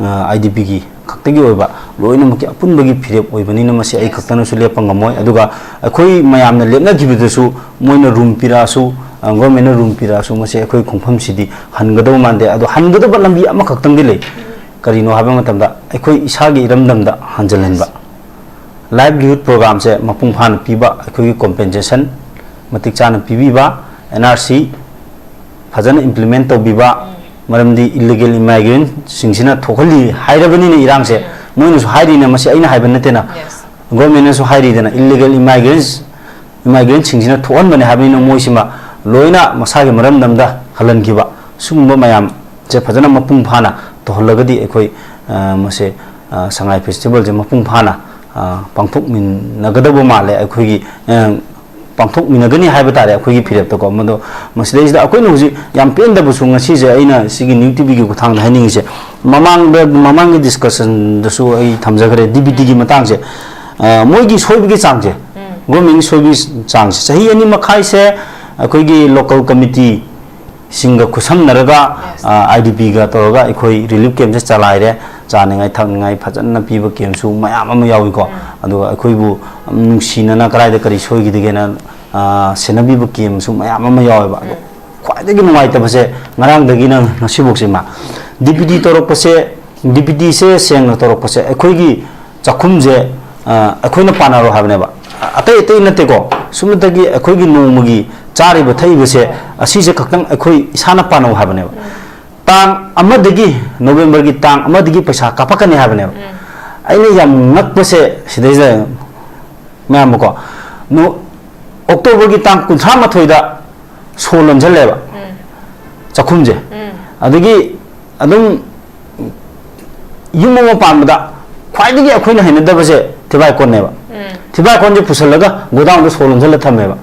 ꯑꯥꯏ ꯗꯤ ꯄꯤꯒꯤ ꯈꯛꯇꯒꯤ ꯑꯣꯏꯕ ꯂꯣꯏꯅꯃꯛꯀꯤ ꯑꯄꯨꯟꯕꯒꯤ ꯐꯤꯔꯦꯞ ꯑꯣꯏꯕꯅꯤꯅ ꯃꯁꯤ ꯑꯩ Yes. ꯈꯛꯇꯅꯁꯨ ꯂꯦꯞꯄ ꯉꯝꯃꯣꯏ꯫ ꯑꯗꯨꯒ ꯑꯩꯈꯣꯏ ꯃꯌꯥꯝꯅ ꯂꯦꯞꯅꯈꯤꯕꯗꯁꯨ ꯃꯣꯏꯅ ꯔꯨꯝ ꯄꯤꯔꯛꯑꯁꯨ, ꯒꯣꯔꯃꯦꯟꯅ ꯔꯨꯝ ꯄꯤꯔꯛꯑꯁꯨ, ꯃꯁꯤ ꯑꯩꯈꯣꯏ ꯈꯣꯡꯐꯝꯁꯤꯗꯤ ꯍꯟꯒꯗꯧ ꯃꯥꯟꯗꯦ꯫ ꯑꯗꯣ ꯍꯟꯒꯗꯧꯕ ꯂꯝꯕꯤ ꯑꯃꯈꯛꯇꯪꯗꯤ ꯂꯩ꯫ ꯀꯔꯤꯅꯣ ꯍꯥꯏꯕ ꯃꯇꯝꯗ, ꯑꯩꯈꯣꯏ ꯏꯁꯥꯒꯤ ꯏꯔꯝꯗꯝꯗ ꯍꯟꯖꯤꯜꯍꯟꯕ꯫ ꯂꯥꯏꯚꯂꯤꯍꯨꯗ ꯄ꯭ꯔꯣꯒ꯭ꯔꯥꯝꯁꯦ ꯃꯄꯨꯡ ꯐꯥꯅ ꯄꯤꯕ, ꯑꯩꯈꯣꯏꯒꯤ ꯀꯣꯝꯄꯦꯟꯁꯦꯁꯟ ꯃꯇꯤꯛ ꯆꯥꯅ ꯄꯤꯕꯤꯕ, ꯑꯦꯟ ꯑꯥꯔ ꯁꯤ ꯐꯖꯅ ꯏꯝꯄ꯭ꯂꯤꯃꯦꯟ ꯇꯧꯕꯤꯕ, ꯃꯔꯝꯗꯤ ꯏꯜꯂꯤꯒꯦꯜ ꯏꯃꯥꯏꯒ꯭ꯔꯦꯟꯁꯤꯡꯁꯤꯅ ꯊꯣꯛꯍꯜꯂꯤ ꯍꯥꯏꯔꯕꯅꯤꯅ ꯏꯔꯥꯡꯁꯦ꯫ ꯃꯣꯏꯅꯁꯨ ꯍꯥꯏꯔꯤꯅꯦ, ꯃꯁꯤ ꯑꯩꯅ ꯍꯥꯏꯕ ꯅꯠꯇꯦꯅ, Yes. ꯒꯣꯔꯃꯦꯟꯅꯁꯨ ꯍꯥꯏꯔꯤꯗꯅ, ꯏꯜꯂꯤꯒꯦꯜ ꯏꯃꯥꯏꯒ꯭ꯔꯦꯟꯁ ꯏꯃꯥꯏꯒ꯭ꯔꯦꯟꯁꯤꯡꯁꯤꯅ ꯊꯣꯛꯍꯟꯕꯅꯦ ꯍꯥꯏꯕꯅꯤꯅ, ꯃꯣꯏꯁꯤꯃ ꯂꯣꯏꯅ ꯃꯁꯥꯒꯤ ꯃꯔꯝꯗꯝꯗ ꯍꯜꯍꯟꯈꯤꯕ, ꯁꯤꯒꯨꯝꯕ ꯃꯌꯥꯝꯁꯦ ꯐꯖꯅ ꯃꯄꯨꯡ ꯐꯥꯅ ꯇꯧꯍꯜꯂꯒꯗꯤ ꯑꯩꯈꯣꯏ, ꯑ, ꯃꯁꯦ, ꯑ, ꯁꯉꯥꯏ ꯐꯦꯁꯇꯤꯚꯦꯜꯁꯦ ꯃꯄꯨꯡ ꯐꯥꯅ, ꯑ, ꯄꯥꯡꯊꯣꯛꯃꯤꯟꯅꯒꯗꯕ ꯃꯥꯜꯂꯦ꯫ ꯑꯩꯈꯣꯏꯒꯤ, ꯑ, ꯄꯥꯡꯊꯣꯛꯃꯤꯟꯅꯒꯅꯤ ꯍꯥꯏꯕ ꯇꯥꯔꯦ ꯑꯩꯈꯣꯏꯒꯤ ꯐꯤꯔꯦꯞꯇꯀꯣ꯫ ꯃꯗꯣ ꯃꯁꯤꯗꯩꯁꯤꯗ ꯑꯩꯈꯣꯏꯅ ꯍꯧꯖꯤꯛ ꯌꯥꯝ ꯄꯦꯟꯗꯕꯁꯨ, ꯉꯁꯤꯁꯦ ꯑꯩꯅ ꯁꯤꯒꯤ ꯅ꯭ꯌꯨ ꯇꯤ ꯚꯤꯒꯤ ꯈꯨꯠꯊꯥꯡꯗ ꯍꯥꯏꯅꯤꯡꯉꯤꯁꯦ, ꯃꯃꯥꯡꯗ, ꯃꯃꯥꯡꯒꯤ ꯗꯤꯁꯀꯁꯟꯗꯁꯨ ꯑꯩ ꯊꯝꯖꯈ꯭ꯔꯦ, ꯗꯤ ꯕꯤ ꯇꯤꯒꯤ ꯃꯇꯥꯡꯁꯦ꯫ ꯑ, ꯃꯣꯏꯒꯤ ꯁꯣꯏꯕꯒꯤ ꯆꯥꯡꯁꯦ, ꯒꯣꯔꯃꯦꯟꯒꯤ ꯁꯣꯏꯕꯒꯤ ꯆꯥꯡꯁꯦ, ꯆꯍꯤ ꯑꯅꯤ ꯃꯈꯥꯏꯁꯦ ꯑꯩꯈꯣꯏꯒꯤ ꯂꯣꯀꯦꯜ ꯀꯃꯤꯇꯤꯁꯤꯡꯒ ꯈꯨꯠꯁꯝꯅꯔꯒ, Yes. ꯑꯥꯏ ꯗꯤ ꯄꯤꯒ ꯇꯧꯔꯒ ꯑꯩꯈꯣꯏ ꯔꯤꯂꯤꯐ ꯀꯦꯝꯁꯦ ꯆꯂꯥꯏꯔꯦ꯫ ꯆꯥꯅꯤꯡꯉꯥꯏ ꯊꯛꯅꯤꯡꯉꯥꯏ ꯐꯖꯅ ꯄꯤꯕ ꯀꯦꯝꯁꯨ ꯃꯌꯥꯝ ꯑꯃ ꯌꯥꯎꯏꯀꯣ꯫ ꯑꯗꯨꯒ ꯑꯩꯈꯣꯏꯕꯨ ꯅꯨꯡꯁꯤꯅꯅ ꯀꯗꯥꯏꯗ ꯀꯔꯤ ꯁꯣꯏꯈꯤꯗꯒꯦꯅ, ꯑ, ꯁꯦꯟꯅꯕꯤꯕ ꯀꯦꯝꯁꯨ ꯃꯌꯥꯝ ꯑꯃ ꯌꯥꯎꯋꯦꯕ꯫ ꯑꯗꯣ ꯈ꯭ꯋꯥꯏꯗꯒꯤ ꯅꯨꯡꯉꯥꯏꯇꯕꯁꯦ, ꯉꯔꯥꯡꯗꯒꯤꯅ ꯉꯁꯤꯐꯥꯎꯁꯤꯃ ꯗꯤ ꯕꯤ ꯇꯤ ꯇꯧꯔꯛꯄꯁꯦ, ꯗꯤ ꯕꯤ ꯇꯤꯁꯦ ꯁꯦꯡꯅ ꯇꯧꯔꯛꯄꯁꯦ, ꯑꯩꯈꯣꯏꯒꯤ ꯆꯥꯛꯈꯨꯝꯁꯦ, ꯑ, ꯑꯩꯈꯣꯏꯅ ꯄꯥꯟꯅꯔꯣ ꯍꯥꯏꯕꯅꯦꯕ꯫ ꯑꯇꯩ ꯑꯇꯩ ꯅꯠꯇꯦꯀꯣ, ꯁꯨꯞꯅꯇꯒꯤ ꯑꯩꯈꯣꯏꯒꯤ ꯅꯣꯡꯃꯒꯤ ꯆꯥꯔꯤꯕ ꯊꯛꯏꯕꯁꯦ, ꯑꯁꯤꯁꯦ ꯈꯛꯇꯪ ꯑꯩꯈꯣꯏ ꯏꯁꯥꯅ ꯄꯥꯟꯅꯧ ꯍꯥꯏꯕꯅꯦꯕ꯫ ꯇꯥꯡ ꯑꯃꯗꯒꯤ, ꯅꯣꯕꯦꯝꯕꯔꯒꯤ ꯇꯥꯡ ꯑꯃꯗꯒꯤ ꯄꯩꯁꯥ ꯀꯥꯞꯄꯛꯀꯅꯤ ꯍꯥꯏꯕꯅꯦꯕ꯫ ꯑꯩꯅ ꯌꯥꯝ ꯉꯛꯄꯁꯦ ꯁꯤꯗꯩꯁꯤꯗ, ꯃꯌꯥꯝꯕꯀꯣ, ꯅꯣ-, ꯑꯣꯛꯇꯣꯕꯔꯒꯤ ꯇꯥꯡ ꯀꯨꯟꯊ꯭ꯔꯥ ꯃꯥꯊꯣꯏꯗ ꯁꯣ ꯂꯣꯟꯁꯤꯜꯂꯦꯕ ꯆꯥꯛꯈꯨꯝꯁꯦ꯫ ꯑꯗꯒꯤ ꯑꯗꯨꯝ ꯌꯨꯝ ꯑꯃ ꯄꯥꯟꯕꯗ ꯈ꯭ꯋꯥꯏꯗꯒꯤ ꯑꯩꯈꯣꯏꯅ ꯍꯩꯅꯗꯕꯁꯦ ꯊꯤꯕꯥꯏ ꯀꯣꯟꯅꯦꯕ꯫ ꯎꯝ꯫ ꯊꯤꯕꯥꯏ ꯀꯣꯟꯁꯦ ꯄꯨꯁꯜꯂꯒ ꯒꯣꯗꯥꯎꯟꯗ ꯁꯣ ꯂꯣꯟꯁꯤꯜꯂ ꯊꯝꯃꯦꯕ꯫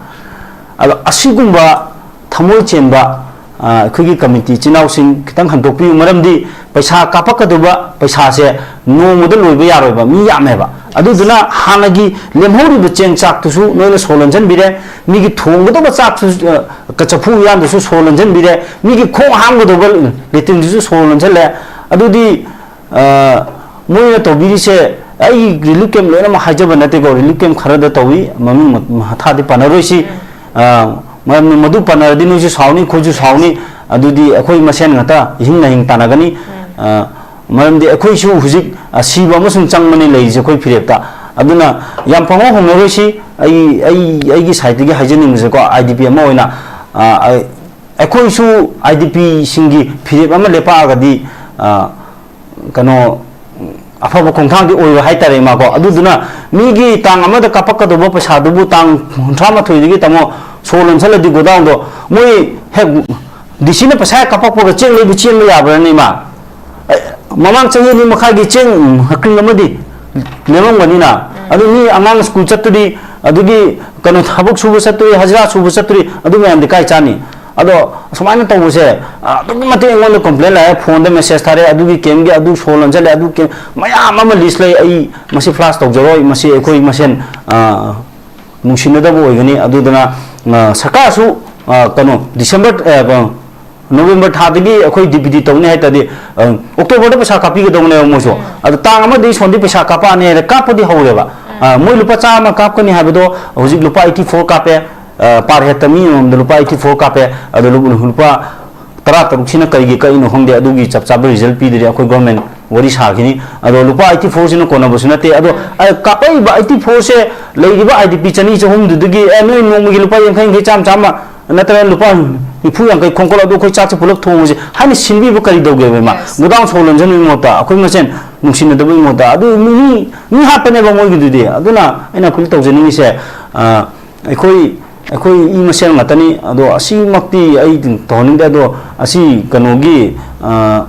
ꯑꯗꯣ ꯑꯁꯤꯒꯨꯝꯕ ꯊꯃꯣꯏ ꯆꯦꯟꯕ, ꯑ, ꯑꯩꯈꯣꯏꯒꯤ ꯀꯃꯤꯇꯤ ꯏꯆꯤꯟ ꯏꯅꯥꯎꯁꯤꯡ ꯈꯤꯇꯪ ꯍꯟꯗꯣꯛꯄꯤꯌꯨ꯫ ꯃꯔꯝꯗꯤ ꯄꯩꯁꯥ ꯀꯥꯞꯄꯛꯀꯗꯧꯕ ꯄꯩꯁꯥꯁꯦ ꯅꯣꯡꯃꯗ ꯂꯣꯏꯕ ꯌꯥꯔꯣꯏꯕ, ꯃꯤ ꯌꯥꯝꯃꯦꯕ꯫ ꯑꯗꯨꯗꯨꯅ ꯍꯥꯟꯅꯒꯤ ꯂꯦꯝꯍꯧꯔꯤꯕ ꯆꯦꯡ ꯆꯥꯛꯇꯨꯁꯨ ꯅꯣꯏꯅ ꯁꯣ ꯂꯣꯟꯁꯤꯟꯕꯤꯔꯦ, ꯃꯤꯒꯤ ꯊꯣꯡꯒꯗꯧꯕ ꯆꯥꯛꯇꯨ, ꯑ, ꯆꯐꯨ ꯎꯌꯥꯟꯗꯨꯁꯨ ꯁꯣ ꯂꯣꯟꯁꯤꯟꯕꯤꯔꯦ, ꯃꯤꯒꯤ ꯈꯣꯡ ꯍꯥꯝꯒꯗꯧꯕ ꯂꯦꯇ꯭ꯔꯤꯟꯗꯨꯁꯨ ꯁꯣ ꯂꯣꯟꯁꯤꯜꯂꯦ꯫ ꯑꯗꯨꯗꯤ ꯑ, ꯃꯣꯏꯅ ꯇꯧꯕꯤꯔꯤꯁꯦ, ꯑꯩ ꯔꯤꯂꯤꯐ ꯀꯦꯝꯞ ꯂꯣꯏꯅꯃꯛ ꯍꯥꯏꯖꯕ ꯅꯠꯇꯦꯀꯣ, ꯔꯤꯂꯤꯐ ꯀꯦꯝꯞ ꯈꯔꯗ ꯇꯧꯏ, ꯃꯃꯤꯡ ꯃ-, ꯃꯊꯥꯗꯤ ꯄꯟꯅꯔꯣꯏꯁꯤ꯫ ꯎꯝ꯫ ꯑ, ꯃꯔꯝꯗꯤ ꯃꯗꯨ ꯄꯟꯅꯔꯗꯤ ꯅꯣꯏꯁꯨ ꯁꯥꯎꯅꯤ, ꯑꯩꯈꯣꯏꯁꯨ ꯁꯥꯎꯅꯤ, ꯑꯗꯨꯗꯤ ꯑꯩꯈꯣꯏ ꯃꯁꯦꯟ ꯉꯥꯛꯇ ꯏꯍꯤꯡ ꯅꯥꯍꯤꯡ ꯇꯥꯟꯅꯒꯅꯤ꯫ ꯎꯝ꯫ ꯑ, ꯃꯔꯝꯗꯤ ꯑꯩꯈꯣꯏꯁꯨ ꯍꯧꯖꯤꯛ, ꯑ, ꯁꯤꯕ ꯑꯃꯁꯨꯡ ꯆꯪꯕꯅꯤ ꯂꯩꯔꯤꯁꯦ ꯑꯩꯈꯣꯏ ꯐꯤꯔꯦꯞꯇ꯫ ꯑꯗꯨꯅ ꯌꯥꯝ ꯄꯪꯍꯧ ꯍꯧꯅꯔꯣꯏꯁꯤ꯫ ꯑꯩ, ꯑꯩ, ꯑꯩꯒꯤ ꯁꯥꯏꯠꯇꯒꯤ ꯍꯥꯏꯖꯅꯤꯡꯕꯁꯦꯀꯣ, ꯑꯥꯏ ꯗꯤ ꯄꯤ ꯑꯃ ꯑꯣꯏꯅ, ꯑ, ꯑ, ꯑꯩꯈꯣꯏꯁꯨ ꯑꯥꯏ ꯗꯤ ꯄꯤꯁꯤꯡꯒꯤ ꯐꯤꯔꯦꯞ ꯑꯃ ꯂꯦꯞꯄꯛꯑꯒꯗꯤ, ꯑ, ꯀꯩꯅꯣ, ꯑꯐꯕ ꯈꯣꯡꯊꯥꯡꯗꯤ ꯑꯣꯏꯔꯣꯏ ꯍꯥꯏꯇꯥꯔꯦ, ꯏꯃꯥꯀꯣ꯫ ꯑꯗꯨꯗꯨꯅ ꯃꯤꯒꯤ ꯇꯥꯡ ꯑꯃꯗ ꯀꯥꯞꯄꯛꯀꯗꯧꯕ ꯄꯩꯁꯥꯗꯨꯕꯨ ꯇꯥꯡ ꯀꯨꯟꯊ꯭ꯔꯥ ꯃꯥꯊꯣꯏꯗꯒꯤ, ꯇꯥꯃꯣ, ꯁꯣ ꯂꯣꯟꯁꯜꯂꯗꯤ ꯒꯣꯗꯥꯎꯟꯗꯣ ꯃꯣꯏ ꯍꯦꯛ ꯗꯤ ꯁꯤꯅ ꯄꯩꯁꯥ ꯍꯦꯛ ꯀꯥꯞꯄꯛꯄꯒ ꯆꯦꯡ ꯂꯩꯕ ꯆꯦꯟꯕ ꯌꯥꯕ꯭ꯔꯥꯅꯦ, ꯏꯃꯥ? ꯑꯦ, ꯃꯃꯥꯡ ꯆꯍꯤ ꯑꯅꯤ ꯃꯈꯥꯏꯒꯤ ꯆꯦꯡ ꯍꯀ꯭ꯔꯤꯡ ꯑꯃꯗꯤ ꯂꯦꯝꯃꯝꯒꯅꯤꯅ꯫ ꯎꯝ꯫ ꯑꯗꯨ ꯃꯤ ꯑꯉꯥꯡ ꯁ꯭ꯀꯨꯜ ꯆꯠꯇꯣꯔꯤ, ꯑꯗꯨꯒꯤ ꯀꯩꯅꯣ ꯊꯕꯛ ꯁꯨꯕ ꯆꯠꯇꯣꯔꯤ, ꯍꯖꯤꯔꯥ ꯁꯨꯕ ꯆꯠꯇꯣꯔꯤ, ꯑꯗꯨ ꯃꯌꯥꯝꯗꯤ ꯀꯥꯏ ꯆꯥꯅꯤ? ꯑꯗꯣ ꯑꯁꯨꯃꯥꯏꯅ ꯇꯧꯕꯁꯦ, ꯑ, ꯑꯗꯨꯛꯀꯤ ꯃꯇꯤꯛ ꯑꯩꯉꯣꯟꯗ ꯀꯝꯄ꯭ꯂꯦꯟ ꯂꯥꯛꯑꯦ, ꯐꯣꯟꯗ ꯃꯦꯁꯦꯖ ꯊꯥꯔꯛꯑꯦ, ꯑꯗꯨꯒꯤ ꯀꯦꯝꯒꯤ, ꯑꯗꯨ ꯁꯣ ꯂꯣꯟꯁꯤꯜꯂꯦ, ꯑꯗꯨ ꯀꯦꯝ, ꯃꯌꯥꯝ ꯑꯃ ꯂꯤꯁ ꯂꯩ꯫ ꯑꯩ ꯃꯁꯤ ꯐ꯭ꯂꯥꯁ ꯇꯧꯖꯔꯣꯏ, ꯃꯁꯤ ꯑꯩꯈꯣꯏ ꯃꯁꯦꯟ, ꯑ, ꯅꯨꯡꯁꯤꯅꯗꯕ ꯑꯣꯏꯒꯅꯤ꯫ ꯑꯗꯨꯗꯨꯅ, ꯑ, ꯁꯔꯀꯥꯔꯁꯨ, ꯑ, ꯀꯩꯅꯣ, ꯗꯤꯁꯦꯝꯕꯔ, ꯑ, ꯀꯩꯅꯣ, ꯅꯣꯕꯦꯝꯕꯔ ꯊꯥꯗꯒꯤ ꯑꯩꯈꯣꯏ ꯗꯤ ꯕꯤ ꯇꯤ ꯇꯧꯅꯤ ꯍꯥꯏ ꯇꯥꯔꯗꯤ, ꯑ, ꯑꯣꯛꯇꯣꯕꯔꯗ ꯄꯩꯁꯥ ꯀꯥꯞꯄꯤꯒꯗꯧꯅꯦꯕ ꯃꯣꯏꯁꯨ꯫ ꯎꯝ꯫ ꯑꯗꯣ ꯇꯥꯡ ꯑꯃꯗꯒꯤ ꯁꯣꯝꯗꯤ ꯄꯩꯁꯥ ꯀꯥꯞꯄꯛꯑꯅꯤ ꯍꯥꯏꯔ ꯀꯥꯞꯄꯗꯤ ꯍꯧꯔꯦꯕ꯫ ꯎꯝ꯫ ꯑ, ꯃꯣꯏ ꯂꯨꯄꯥ ꯆꯥꯝꯃ ꯀꯥꯞꯀꯅꯤ ꯍꯥꯏꯕꯗꯣ ꯍꯧꯖꯤꯛ ꯂꯨꯄꯥ ꯑꯩꯠꯇꯤ ꯐꯣꯔ ꯀꯥꯞꯄꯦ꯫ ꯑ, ꯄꯥꯔ ꯍꯦꯠꯇ ꯃꯤ ꯑꯃꯃꯝꯗ ꯂꯨꯄꯥ ꯑꯩꯠꯇꯤ ꯐꯣꯔ ꯀꯥꯞꯄꯦ꯫ ꯑꯗꯣ ꯂꯨ-, ꯂꯨꯄꯥ ꯇꯔꯥ ꯇꯔꯨꯛꯁꯤꯅ ꯀꯔꯤꯒꯤ ꯀꯛꯏꯅꯣ ꯈꯪꯗꯦ, ꯑꯗꯨꯒꯤ ꯆꯞ ꯆꯥꯕ ꯔꯤꯖꯜ ꯄꯤꯗ꯭ꯔꯤ꯫ ꯑꯩꯈꯣꯏ ꯒꯣꯔꯃꯦꯟ ꯋꯥꯔꯤ ꯁꯥꯈꯤꯅꯤ꯫ ꯑꯗꯣ ꯂꯨꯄꯥ ꯑꯩꯠꯇꯤ ꯐꯣꯔꯁꯤꯅ ꯀꯣꯟꯅꯕꯁꯨ ꯅꯠꯇꯦ꯫ ꯑꯗꯣ, ꯎꯝ꯫ ꯑ, ꯀꯥꯞꯄꯛꯏꯕ ꯑꯩꯠꯇꯤ ꯐꯣꯔꯁꯦ ꯂꯩꯔꯤꯕ ꯑꯥꯏ ꯗꯤ ꯄꯤ ꯆꯅꯤ ꯆꯍꯨꯝꯗꯨꯗꯒꯤ, "ꯑꯦ, ꯅꯣꯏ ꯅꯣꯡꯃꯒꯤ ꯂꯨꯄꯥ ꯌꯥꯡꯈꯩ ꯌꯥꯡꯈꯩ, ꯆꯥꯝꯃ ꯆꯥꯝꯃ, ꯅꯠꯇ꯭ꯔꯒ ꯂꯨꯄꯥ ꯅꯤꯐꯨ ꯌꯥꯡꯈꯩ ꯈꯣꯝꯀꯠꯂꯣ, ꯑꯗꯨ ꯑꯩꯈꯣꯏ ꯆꯥꯛꯁꯦ ꯄꯨꯂꯞ ꯊꯣꯡꯉꯁꯦ" ꯍꯥꯏꯅ ꯁꯤꯟꯕꯤꯕ ꯀꯔꯤ ꯇꯧꯒꯦꯕ, ꯏꯃꯥ? Yes. ꯒꯣꯗꯥꯎꯟ ꯁꯣ ꯂꯣꯟꯖꯟꯕꯒꯤ ꯃꯍꯨꯠꯇ, ꯑꯩꯈꯣꯏ ꯃꯁꯦꯟ ꯅꯨꯡꯁꯤꯅꯗꯕꯒꯤ ꯃꯍꯨꯠꯇ꯫ ꯑꯗꯨ ꯃꯤ, ꯃꯤ, ꯃꯤ ꯍꯥꯠꯄꯅꯦꯕ ꯃꯣꯏꯒꯤꯗꯨꯗꯤ꯫ ꯑꯗꯨꯅ ꯑꯩꯅ ꯑꯄꯤꯜ ꯇꯧꯖꯅꯤꯡꯉꯤꯁꯦ, ꯑ, ꯑꯩꯈꯣꯏ, ꯑꯩꯈꯣꯏ ꯏ ꯃꯁꯦꯟ ꯉꯥꯛꯇꯅꯤ꯫ ꯑꯗꯣ ꯑꯁꯤꯃꯛꯇꯤ ꯑꯩ ꯇꯧꯍꯟꯅꯤꯡꯗꯦ꯫ ꯑꯗꯣ ꯑꯁꯤ ꯀꯩꯅꯣꯒꯤ, ꯑ,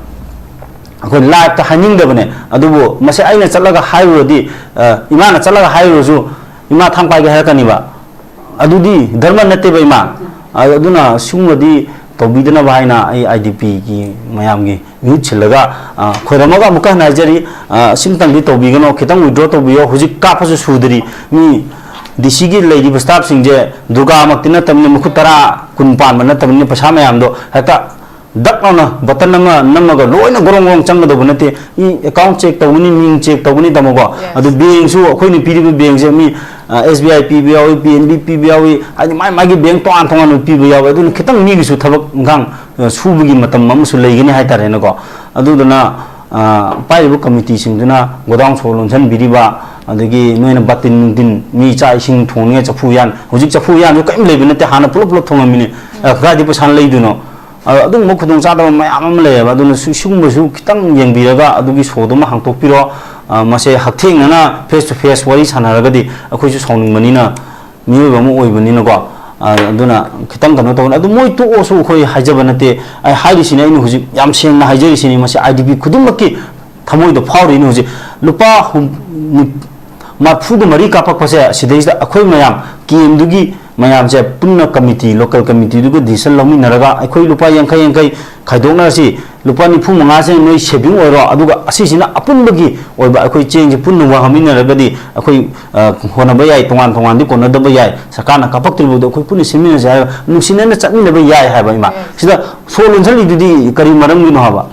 ꯑꯩꯈꯣꯏ ꯂꯥꯏꯐꯇ ꯍꯥꯏꯅꯤꯡꯗꯕꯅꯦ꯫ ꯑꯗꯨꯕꯨ ꯃꯁꯤ ꯑꯩꯅ ꯆꯠꯂꯒ ꯍꯥꯏꯔꯨꯔꯗꯤ, ꯑ, ꯏꯃꯥꯅ ꯆꯠꯂꯒ ꯍꯥꯏꯔꯨꯔꯁꯨ ꯏꯃꯥ ꯊꯥꯡ ꯄꯥꯏꯒꯦ ꯍꯥꯏꯔꯛꯀꯅꯤꯕ꯫ ꯑꯗꯨꯗꯤ ꯙꯔꯃ ꯅꯠꯇꯦꯕ, ꯏꯃꯥ꯫ ꯑ, ꯑꯗꯨꯅ ꯁꯤꯒꯨꯝꯕꯗꯤ ꯇꯧꯕꯤꯗꯅꯕ ꯍꯥꯏꯅ ꯑꯩ ꯑꯥꯏ ꯗꯤ ꯄꯤꯒꯤ ꯃꯌꯥꯝꯒꯤ ꯃꯤꯍꯨꯠ ꯁꯤꯜꯂꯒ, ꯑ, ꯈꯣꯏꯔꯝꯃꯒ ꯑꯃꯨꯛꯀ ꯍꯟꯅ ꯍꯥꯏꯖꯔꯤ, ꯑ, ꯁꯤꯝꯇꯪꯗꯤ ꯇꯧꯕꯤꯒꯅꯣ, ꯈꯤꯇꯪ withdraw ꯇꯧꯕꯤꯌꯣ꯫ ꯍꯧꯖꯤꯛ ꯀꯥꯞꯄꯁꯨ ꯁꯨꯗ꯭ꯔꯤ꯫ ꯃꯤ ꯗꯤ ꯁꯤꯒꯤ ꯂꯩꯔꯤꯕ staffꯁꯤꯡꯁꯦ ꯗꯨꯔꯒꯥꯃꯛꯇꯤ ꯅꯠꯇꯕꯅꯤꯅ, ꯃꯈꯨꯠ ꯇꯔꯥ, ꯀꯨꯟ ꯄꯥꯟꯕ ꯅꯠꯇꯕꯅꯤꯅ, ꯄꯩꯁꯥ ꯃꯌꯥꯝꯗꯣ ꯍꯦꯛꯇ ꯗꯛ ꯂꯥꯎꯅ button ꯑꯃ ꯅꯝꯃꯒ ꯂꯣꯏꯅ ꯒꯣꯔꯣꯡ ꯒꯣꯔꯣꯡ ꯆꯪꯒꯗꯧꯕ ꯅꯠꯇꯦ꯫ ꯃꯤ account check ꯇꯧꯒꯅꯤ, ꯃꯤꯡ check ꯇꯧꯒꯅꯤ, ꯇꯥꯃꯣꯀꯣ꯫ Yes. ꯑꯗꯨ bankꯁꯨ ꯑꯩꯈꯣꯏꯅ ꯄꯤꯔꯤꯕ bankꯁꯦ ꯃꯤ, ꯑ, ꯑꯦꯁ ꯕꯤ ꯑꯥꯏ ꯄꯤꯕ ꯌꯥꯎꯏ, ꯄꯤ ꯑꯦꯟ ꯕꯤ ꯄꯤꯕ ꯌꯥꯎꯏ, ꯍꯥꯏꯗꯤ ꯃꯥꯏ ꯃꯥꯒꯤ bank ꯇꯣꯉꯥꯟ ꯇꯣꯉꯥꯟꯕ ꯄꯤꯕ ꯌꯥꯎꯏ꯫ ꯑꯗꯨꯅ ꯈꯤꯇꯪ ꯃꯤꯒꯤꯁꯨ ꯊꯕꯛ ꯏꯪꯈꯥꯡ, ꯑ, ꯁꯨꯕꯒꯤ ꯃꯇꯝ ꯑꯃꯁꯨ ꯂꯩꯒꯅꯤ ꯍꯥꯏꯇꯥꯔꯦꯅꯦꯀꯣ꯫ ꯑꯗꯨꯗꯨꯅ, ꯑ, ꯄꯥꯏꯔꯤꯕ committeeꯁꯤꯡꯗꯨꯅ ꯒꯣꯗꯥꯎꯟ ꯁꯣ ꯂꯣꯟꯁꯤꯟꯕꯤꯔꯤꯕ, ꯑꯗꯒꯤ ꯅꯣꯏꯅ ꯕꯥꯇꯤꯟ ꯅꯨꯡꯇꯤꯟ, ꯃꯤ ꯆꯥꯛ ꯏꯁꯤꯡ ꯊꯣꯡꯅꯤꯡꯉꯥꯏ ꯆꯐꯨ ꯎꯌꯥꯟ, ꯍꯧꯖꯤꯛ ꯆꯐꯨ ꯎꯌꯥꯟꯁꯨ ꯀꯔꯤꯝ ꯂꯩꯕ ꯅꯠꯇꯦ, ꯍꯥꯟꯅ ꯄꯨꯂꯞ ꯄꯨꯂꯞ ꯊꯣꯡꯉꯝꯃꯤꯅꯤ꯫ ꯑ, ꯀꯗꯥꯏꯗꯒꯤ ꯄꯩꯁꯥꯅ ꯂꯩꯗꯣꯏꯅꯣ? ꯑ, ꯑꯗꯨꯒꯨꯝꯕ ꯈꯨꯗꯣꯡꯆꯥꯗꯕ ꯃꯌꯥꯝ ꯑꯃ ꯂꯩꯌꯦꯕ꯫ ꯑꯗꯨꯅ ꯁꯤ-, ꯁꯤꯒꯨꯝꯕꯁꯨ ꯈꯤꯇꯪ ꯌꯦꯡꯕꯤꯔꯒ ꯑꯗꯨꯒꯤ ꯁꯣꯗꯨꯃ ꯍꯥꯡꯇꯣꯛꯄꯤꯔꯣ꯫ ꯑ, ꯃꯁꯦ ꯍꯛꯊꯦꯡꯅꯅ face to face ꯋꯥꯔꯤ ꯁꯥꯟꯅꯔꯒꯗꯤ ꯑꯩꯈꯣꯏꯁꯨ ꯁꯥꯎꯅꯤꯡꯕꯅꯤꯅ, ꯃꯤꯑꯣꯏꯕ ꯑꯃ ꯑꯣꯏꯕꯅꯤꯅꯀꯣ꯫ ꯑ, ꯑꯗꯨꯅ ꯈꯤꯇꯪ ꯀꯩꯅꯣ ꯇꯧꯕꯅꯤ꯫ ꯑꯗꯨ ꯃꯣꯏ ꯇꯣꯛꯑꯁꯨ ꯑꯩꯈꯣꯏ ꯍꯥꯏꯖꯕ ꯅꯠꯇꯦ꯫ ꯑꯩ ꯍꯥꯏꯔꯤꯁꯤꯅꯤ, ꯑꯩꯅ ꯍꯧꯖꯤꯛ ꯌꯥꯝ ꯁꯦꯡꯅ ꯍꯥꯏꯖꯔꯤꯁꯤꯅꯤ, ꯃꯁꯤ ꯑꯥꯏ ꯗꯤ ꯄꯤ ꯈꯨꯗꯤꯡꯃꯛꯀꯤ ꯊꯃꯣꯏꯗ ꯐꯥꯎꯔꯤꯅꯤ ꯍꯧꯖꯤꯛ꯫ ꯂꯨꯄꯥ ꯍꯨꯝ-, ꯅꯤ-, ꯃꯔꯐꯨꯒ ꯃꯔꯤ ꯀꯥꯞꯄꯛꯄꯁꯦ, ꯁꯤꯗꯩꯁꯤꯗ ꯑꯩꯈꯣꯏ ꯃꯌꯥꯝ ꯀꯦ ꯑꯦꯝꯗꯨꯒꯤ ꯃꯌꯥꯝꯁꯦ ꯄꯨꯟꯅ committee, local committeeꯗꯨꯒ decision ꯂꯧꯃꯤꯟꯅꯔꯒ ꯑꯩꯈꯣꯏ ꯂꯨꯄꯥ ꯌꯥꯡꯈꯩ ꯌꯥꯡꯈꯩ ꯈꯥꯏꯗꯣꯛꯅꯔꯁꯤ, ꯂꯨꯄꯥ ꯅꯤꯐꯨ ꯃꯉꯥꯁꯦ ꯅꯣꯏ saving ꯑꯣꯏꯔꯣ, ꯑꯗꯨꯒ ꯑꯁꯤꯁꯤꯅ ꯑꯄꯨꯟꯕꯒꯤ ꯑꯣꯏꯕ ꯑꯩꯈꯣꯏ ꯆꯦꯡꯁꯦ ꯄꯨꯟꯅ ꯋꯥꯍꯟꯃꯤꯟꯅꯔꯒꯗꯤ ꯑꯩꯈꯣꯏ, ꯑ, ꯍꯣꯠꯅꯕ ꯌꯥꯏ, ꯇꯣꯉꯥꯟ ꯇꯣꯉꯥꯟꯗꯤ ꯀꯣꯟꯅꯗꯕ ꯌꯥꯏ, ꯁꯔꯀꯥꯔꯅ ꯀꯥꯞꯄꯛꯇ꯭ꯔꯤꯕꯗꯣ ꯑꯩꯈꯣꯏ ꯄꯨꯟꯅ ꯁꯤꯟꯃꯤꯟꯅꯁꯦ ꯍꯥꯏꯔꯒ ꯅꯨꯡꯁꯤꯅꯅ ꯆꯠꯃꯤꯟꯅꯕ ꯌꯥꯏ ꯍꯥꯏꯕ, ꯏꯃꯥ꯫ ꯁꯤꯗ ꯁꯣ ꯂꯣꯟꯁꯤꯜꯂꯤꯗꯨꯗꯤ ꯀꯔꯤ ꯃꯔꯝꯒꯤꯅꯣ ꯍꯥꯏꯕ?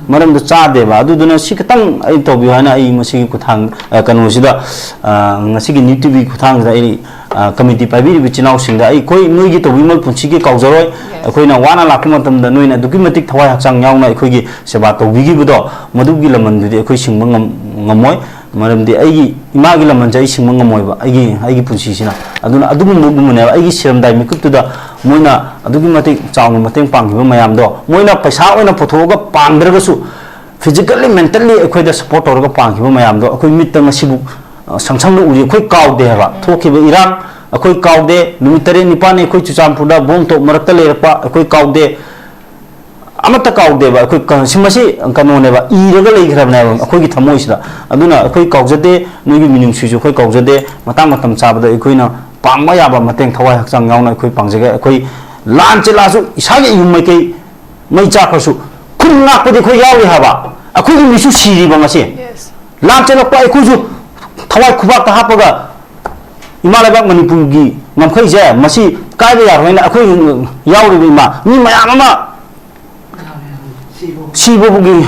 ꯃꯔꯝꯗꯣ ꯆꯥꯗꯦꯕ꯫ ꯑꯗꯨꯗꯨꯅ ꯁꯤ ꯈꯤꯇꯪ ꯑꯩ ꯇꯧꯕꯤꯌꯨ ꯍꯥꯏꯅ ꯑꯩ ꯃꯁꯤꯒꯤ ꯈꯨꯊꯥꯡ, ꯑ, ꯀꯩꯅꯣꯁꯤꯗ, ꯑ, ꯉꯁꯤꯒꯤ ꯅꯤꯌꯨꯁ ꯇꯤ ꯚꯤ ꯈꯨꯊꯥꯡꯁꯤꯗ ꯑꯩ, ꯑ, committee ꯄꯥꯏꯕꯤꯔꯤꯕ ꯏꯆꯤꯜ ꯏꯅꯥꯎꯁꯤꯡꯗ ꯑꯩꯈꯣꯏ ꯅꯣꯏꯒꯤ ꯇꯧꯕꯤꯃꯜ ꯄꯨꯟꯁꯤꯒꯤ ꯀꯥꯎꯖꯔꯣꯏ꯫ ꯑꯩꯈꯣꯏꯅ ꯋꯥꯅ ꯂꯥꯛꯄ ꯃꯇꯝꯗ ꯅꯣꯏꯅ ꯑꯗꯨꯛꯀꯤ ꯃꯇꯤꯛ ꯊꯋꯥꯏ ꯍꯛꯆꯥꯡ ꯌꯥꯎꯅ ꯑꯩꯈꯣꯏꯒꯤ ꯁꯦꯕꯥ ꯇꯧꯕꯤꯈꯤꯕꯗꯣ, ꯃꯗꯨꯒꯤ ꯂꯃꯟꯗꯨꯗꯤ ꯑꯩꯈꯣꯏ ꯁꯤꯡꯕ ꯉꯝ-, ꯉꯝꯃꯣꯏ꯫ ꯃꯔꯝꯗꯤ ꯑꯩꯒꯤ ꯏꯃꯥꯒꯤ ꯂꯃꯟꯁꯦ ꯑꯩ ꯁꯤꯡꯕ ꯉꯝꯃꯣꯏꯕ, ꯑꯩꯒꯤ, ꯑꯩꯒꯤ ꯄꯨꯟꯁꯤꯁꯤꯅ꯫ ꯑꯗꯨꯅ ꯑꯗꯨꯒꯨꯝꯕꯒꯨꯝꯕꯅꯦꯕ ꯑꯩꯒꯤ ꯁꯤꯔꯝꯗꯥꯏ ꯃꯤꯀꯨꯞꯇꯨꯗ ꯃꯣꯏꯅ ꯑꯗꯨꯛꯀꯤ ꯃꯇꯤꯛ ꯆꯥꯎꯅ ꯃꯇꯦꯡ ꯄꯥꯡꯈꯤꯕ ꯃꯌꯥꯝꯗꯣ, ꯃꯣꯏꯅ ꯄꯩꯁꯥ ꯑꯣꯏꯅ ꯄꯨꯊꯣꯛꯑꯒ ꯄꯥꯡꯗ꯭ꯔꯒꯁꯨ, physically, mentally ꯑꯩꯈꯣꯏꯗ support ꯇꯧꯔꯒ ꯄꯥꯡꯈꯤꯕ ꯃꯌꯥꯝꯗꯣ ꯑꯩꯈꯣꯏ ꯃꯤꯠꯇ ꯉꯁꯤꯕꯨ, ꯑ, ꯁꯪ ꯁꯪꯅ ꯎꯔꯤ꯫ ꯑꯩꯈꯣꯏ ꯀꯥꯎꯗꯦ ꯍꯥꯏꯕ꯫ ꯊꯣꯛꯈꯤꯕ ꯏꯔꯥꯡ ꯑꯩꯈꯣꯏ ꯀꯥꯎꯗꯦ꯫ ꯅꯨꯃꯤꯠ ꯇꯔꯦꯠ ꯅꯤꯄꯥꯜꯅꯤ ꯑꯩꯈꯣꯏ ꯆꯨꯔꯆꯥꯟꯄꯨꯔꯗ bomb ꯇꯣꯞ ꯃꯔꯛꯇ ꯂꯩꯔꯛꯄ ꯑꯩꯈꯣꯏ ꯀꯥꯎꯗꯦ꯫ ꯑꯃꯠꯇ ꯀꯥꯎꯗꯦꯕ꯫ ꯑꯩꯈꯣꯏ ꯀ-, ꯁꯤ, ꯃꯁꯤ ꯀꯩꯅꯣꯅꯦꯕ, ꯏꯔꯒ ꯂꯩꯈ꯭ꯔꯕꯅꯦꯕ ꯑꯩꯈꯣꯏꯒꯤ ꯊꯃꯣꯏꯁꯤꯗ꯫ ꯑꯗꯨꯅ ꯑꯩꯈꯣꯏ ꯀꯥꯎꯖꯗꯦ, ꯅꯣꯏꯒꯤ ꯃꯤꯅꯨꯡꯁꯤꯁꯨ ꯑꯩꯈꯣꯏ ꯀꯥꯎꯖꯗꯦ꯫ ꯃꯇꯥꯡ ꯃꯇꯝ ꯆꯥꯕꯗ ꯑꯩꯈꯣꯏꯅ ꯄꯥꯡꯕ ꯌꯥꯕ ꯃꯇꯦꯡ, ꯊꯋꯥꯏ ꯍꯛꯆꯥꯡ ꯌꯥꯎꯅ ꯑꯩꯈꯣꯏ ꯄꯥꯡꯖꯒꯦ꯫ ꯑꯩꯈꯣꯏ ꯂꯥꯟ ꯆꯦꯜꯂꯛꯑꯁꯨ, ꯏꯁꯥꯒꯤ ꯏꯌꯨꯝ ꯃꯥꯏꯀꯩ ꯃꯩ ꯆꯥꯛꯈ꯭ꯔꯁꯨ, ꯈꯨꯟ ꯉꯥꯛꯄꯗꯤ ꯑꯩꯈꯣꯏ ꯌꯥꯎꯔꯤ ꯍꯥꯏꯕ꯫ ꯑꯩꯈꯣꯏꯒꯤ ꯃꯤꯁꯨ ꯁꯤꯔꯤꯕ ꯉꯁꯤ꯫ Yes. ꯂꯥꯟ ꯆꯦꯜꯂꯛꯄ ꯑꯩꯈꯣꯏꯁꯨ ꯊꯋꯥꯏ ꯈꯨꯕꯥꯛꯇ ꯍꯥꯞꯄꯒ ꯏꯃꯥ ꯂꯩꯕꯥꯛ ꯃꯅꯤꯄꯨꯔꯒꯤ ꯉꯝꯈꯩꯁꯦ ꯃꯁꯤ ꯀꯥꯏꯕ ꯌꯥꯔꯣꯏꯅ ꯑꯩꯈꯣꯏ ꯌꯥꯎꯔꯤꯕ ꯏꯃꯥ, ꯃꯤ ꯃꯌꯥꯝ ꯑꯃ ꯁꯤꯕꯒꯤ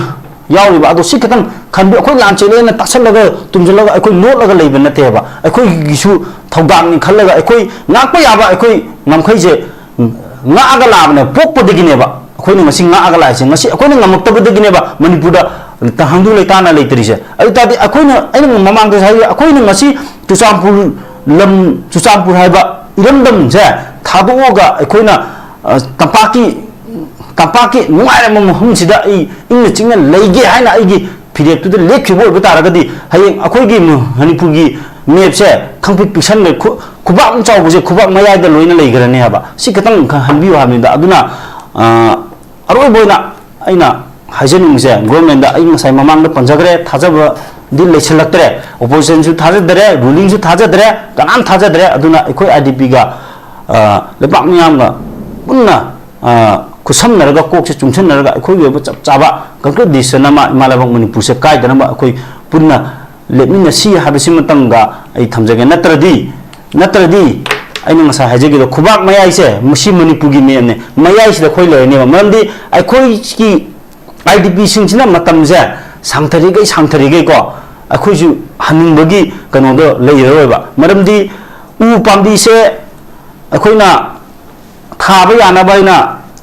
ꯌꯥꯎꯔꯤꯕ꯫ ꯑꯗꯣ ꯁꯤ ꯈꯤꯇꯪ ꯈꯟꯕꯤ-, ꯑꯩꯈꯣꯏ ꯂꯥꯟ ꯆꯦꯜꯂꯦꯅ ꯇꯥꯁꯜꯂꯒ, ꯇꯨꯝꯁꯤꯜꯂꯒ ꯑꯩꯈꯣꯏ ꯂꯣꯠꯂꯒ ꯂꯩꯕ ꯅꯠꯇꯦꯕ꯫ ꯑꯩꯈꯣꯏꯒꯤꯁꯨ ꯊꯧꯗꯥꯡꯅꯤ ꯈꯜꯂꯒ ꯑꯩꯈꯣꯏ ꯉꯥꯛꯄ ꯌꯥꯕ ꯑꯩꯈꯣꯏ ꯉꯝꯈꯩꯁꯦ ꯉꯥꯛꯑꯒ ꯂꯥꯛꯑꯕꯅꯦ, ꯄꯣꯛꯄꯗꯒꯤꯅꯦꯕ꯫ ꯑꯩꯈꯣꯏꯅ ꯉꯁꯤ ꯉꯥꯛꯑꯒ ꯂꯥꯛꯏꯁꯦ, ꯉꯁꯤ ꯑꯩꯈꯣꯏꯅ ꯉꯝꯃꯛꯇꯕꯗꯒꯤꯅꯦꯕ ꯃꯅꯤꯄꯨꯔꯗ ꯇ-, ꯍꯪꯗꯨ ꯂꯩꯇꯥꯅ ꯂꯩꯇꯔꯤꯁꯦ꯫ ꯑꯗꯨ ꯇꯥꯔꯗꯤ ꯑꯩꯈꯣꯏꯅ, ꯑꯩꯅ ꯃꯃꯥꯡꯗꯁꯨ ꯍꯥꯏꯈ꯭ꯔꯦ, ꯑꯩꯈꯣꯏꯅ ꯉꯁꯤ ꯆꯨꯔꯆꯥꯟꯄꯨꯔ ꯂꯝ, ꯆꯨꯔꯆꯥꯟꯄꯨꯔ ꯍꯥꯏꯕ ꯏꯔꯝꯗꯝꯁꯦ ꯊꯥꯗꯣꯛꯑꯒ ꯑꯩꯈꯣꯏꯅ, ꯑ, ꯇꯝꯄꯥꯛꯀꯤ, ꯇꯝꯄꯥꯛꯀꯤ ꯅꯨꯡꯉꯥꯏꯔꯕ ꯃꯐꯝꯁꯤꯗ ꯑꯩ ꯏꯪꯅ ꯆꯤꯛꯅ ꯂꯩꯒꯦ ꯍꯥꯏꯅ ꯑꯩꯒꯤ ꯐꯤꯔꯦꯞꯇꯨꯗ ꯂꯦꯞꯈꯤꯕ ꯑꯣꯏꯕ ꯇꯥꯔꯒꯗꯤ, ꯍꯌꯦꯡ ꯑꯩꯈꯣꯏꯒꯤ ꯃ-, ꯃꯅꯤꯄꯨꯔꯒꯤ map ꯁꯦ ꯈꯪꯄꯤꯛ ꯄꯤꯛꯁꯟꯈ꯭ꯔꯦ, ꯈꯨ-, ꯈꯨꯕꯥꯛ ꯑꯃ ꯆꯥꯎꯕꯁꯦ ꯈꯨꯕꯥꯛ ꯃꯌꯥꯏꯗ ꯂꯣꯏꯅ ꯂꯩꯈ꯭ꯔꯅꯤ ꯍꯥꯏꯕ꯫ ꯁꯤ ꯈꯤꯇꯪ ꯈ-, ꯈꯟꯕꯤꯌꯨ ꯍꯥꯏꯕꯅꯤꯗ꯫ ꯑꯗꯨꯅ, ꯑ, ꯑꯔꯣꯏꯕ ꯑꯣꯏꯅ ꯑꯩꯅ ꯍꯥꯏꯖꯅꯤꯡꯕꯁꯦ, government ꯗ ꯑꯩ ꯉꯁꯥꯏ ꯃꯃꯥꯡꯗ ꯄꯟꯖꯈ꯭ꯔꯦ, ꯊꯥꯖꯕꯗꯤ ꯂꯩꯁꯤꯜꯂꯛꯇ꯭ꯔꯦ꯫ Opposition ꯁꯨ ꯊꯥꯖꯗ꯭ꯔꯦ, ruling ꯁꯨ ꯊꯥꯖꯗ꯭ꯔꯦ, ꯀꯅꯥꯝ ꯊꯥꯖꯗ꯭ꯔꯦ꯫ ꯑꯗꯨꯅ ꯑꯩꯈꯣꯏ I D P ꯒ, ꯑ, ꯂꯩꯕꯥꯛ ꯃꯤꯌꯥꯝꯒ ꯄꯨꯟꯅ, ꯑ, ꯈꯨꯠꯁꯝꯅꯔꯒ, ꯀꯣꯛꯁꯦ ꯆꯨꯡꯁꯟꯅꯔꯒ ꯑꯩꯈꯣꯏꯒꯤ ꯑꯣꯏꯕ ꯆꯞ ꯆꯥꯕ concrete decision ꯑꯃ ꯏꯃꯥ ꯂꯩꯕꯥꯛ ꯃꯅꯤꯄꯨꯔꯁꯦ ꯀꯥꯏꯗꯅꯕ ꯑꯩꯈꯣꯏ ꯄꯨꯟꯅ ꯂꯦꯞꯃꯤꯟꯅꯁꯤ ꯍꯥꯏꯕꯁꯤꯃꯇꯪꯒ ꯑꯩ ꯊꯝꯖꯒꯦ꯫ ꯅꯠꯇ꯭ꯔꯗꯤ, ꯅꯠꯇ꯭ꯔꯗꯤ ꯑꯩꯅ ꯉꯁꯥꯏ ꯍꯥꯏꯖꯈꯤꯕꯗꯣ, ꯈꯨꯕꯥꯛ ꯃꯌꯥꯏꯁꯦ, ꯃꯁꯤ ꯃꯅꯤꯄꯨꯔꯒꯤ map ꯅꯦ, ꯃꯌꯥꯏꯁꯤꯗ ꯑꯩꯈꯣꯏ ꯂꯩꯔꯅꯦꯕ꯫ ꯃꯔꯝꯗꯤ ꯑꯩꯈꯣꯏꯒꯤ I D P ꯁꯤꯡꯁꯤꯅ ꯃꯇꯝꯁꯦ ꯁꯥꯡꯊꯔꯤꯈꯩ, ꯁꯥꯡꯊꯔꯤꯈꯩꯀꯣ, ꯑꯩꯈꯣꯏꯁꯨ ꯍꯟꯅꯤꯡꯕꯒꯤ ꯀꯩꯅꯣꯗꯣ ꯂꯩꯔꯔꯣꯏꯕ꯫ ꯃꯔꯝꯗꯤ ꯎ ꯄꯥꯝꯕꯤꯁꯦ ꯑꯩꯈꯣꯏꯅ ꯊꯥꯕ ꯌꯥꯅꯕ ꯍꯥꯏꯅ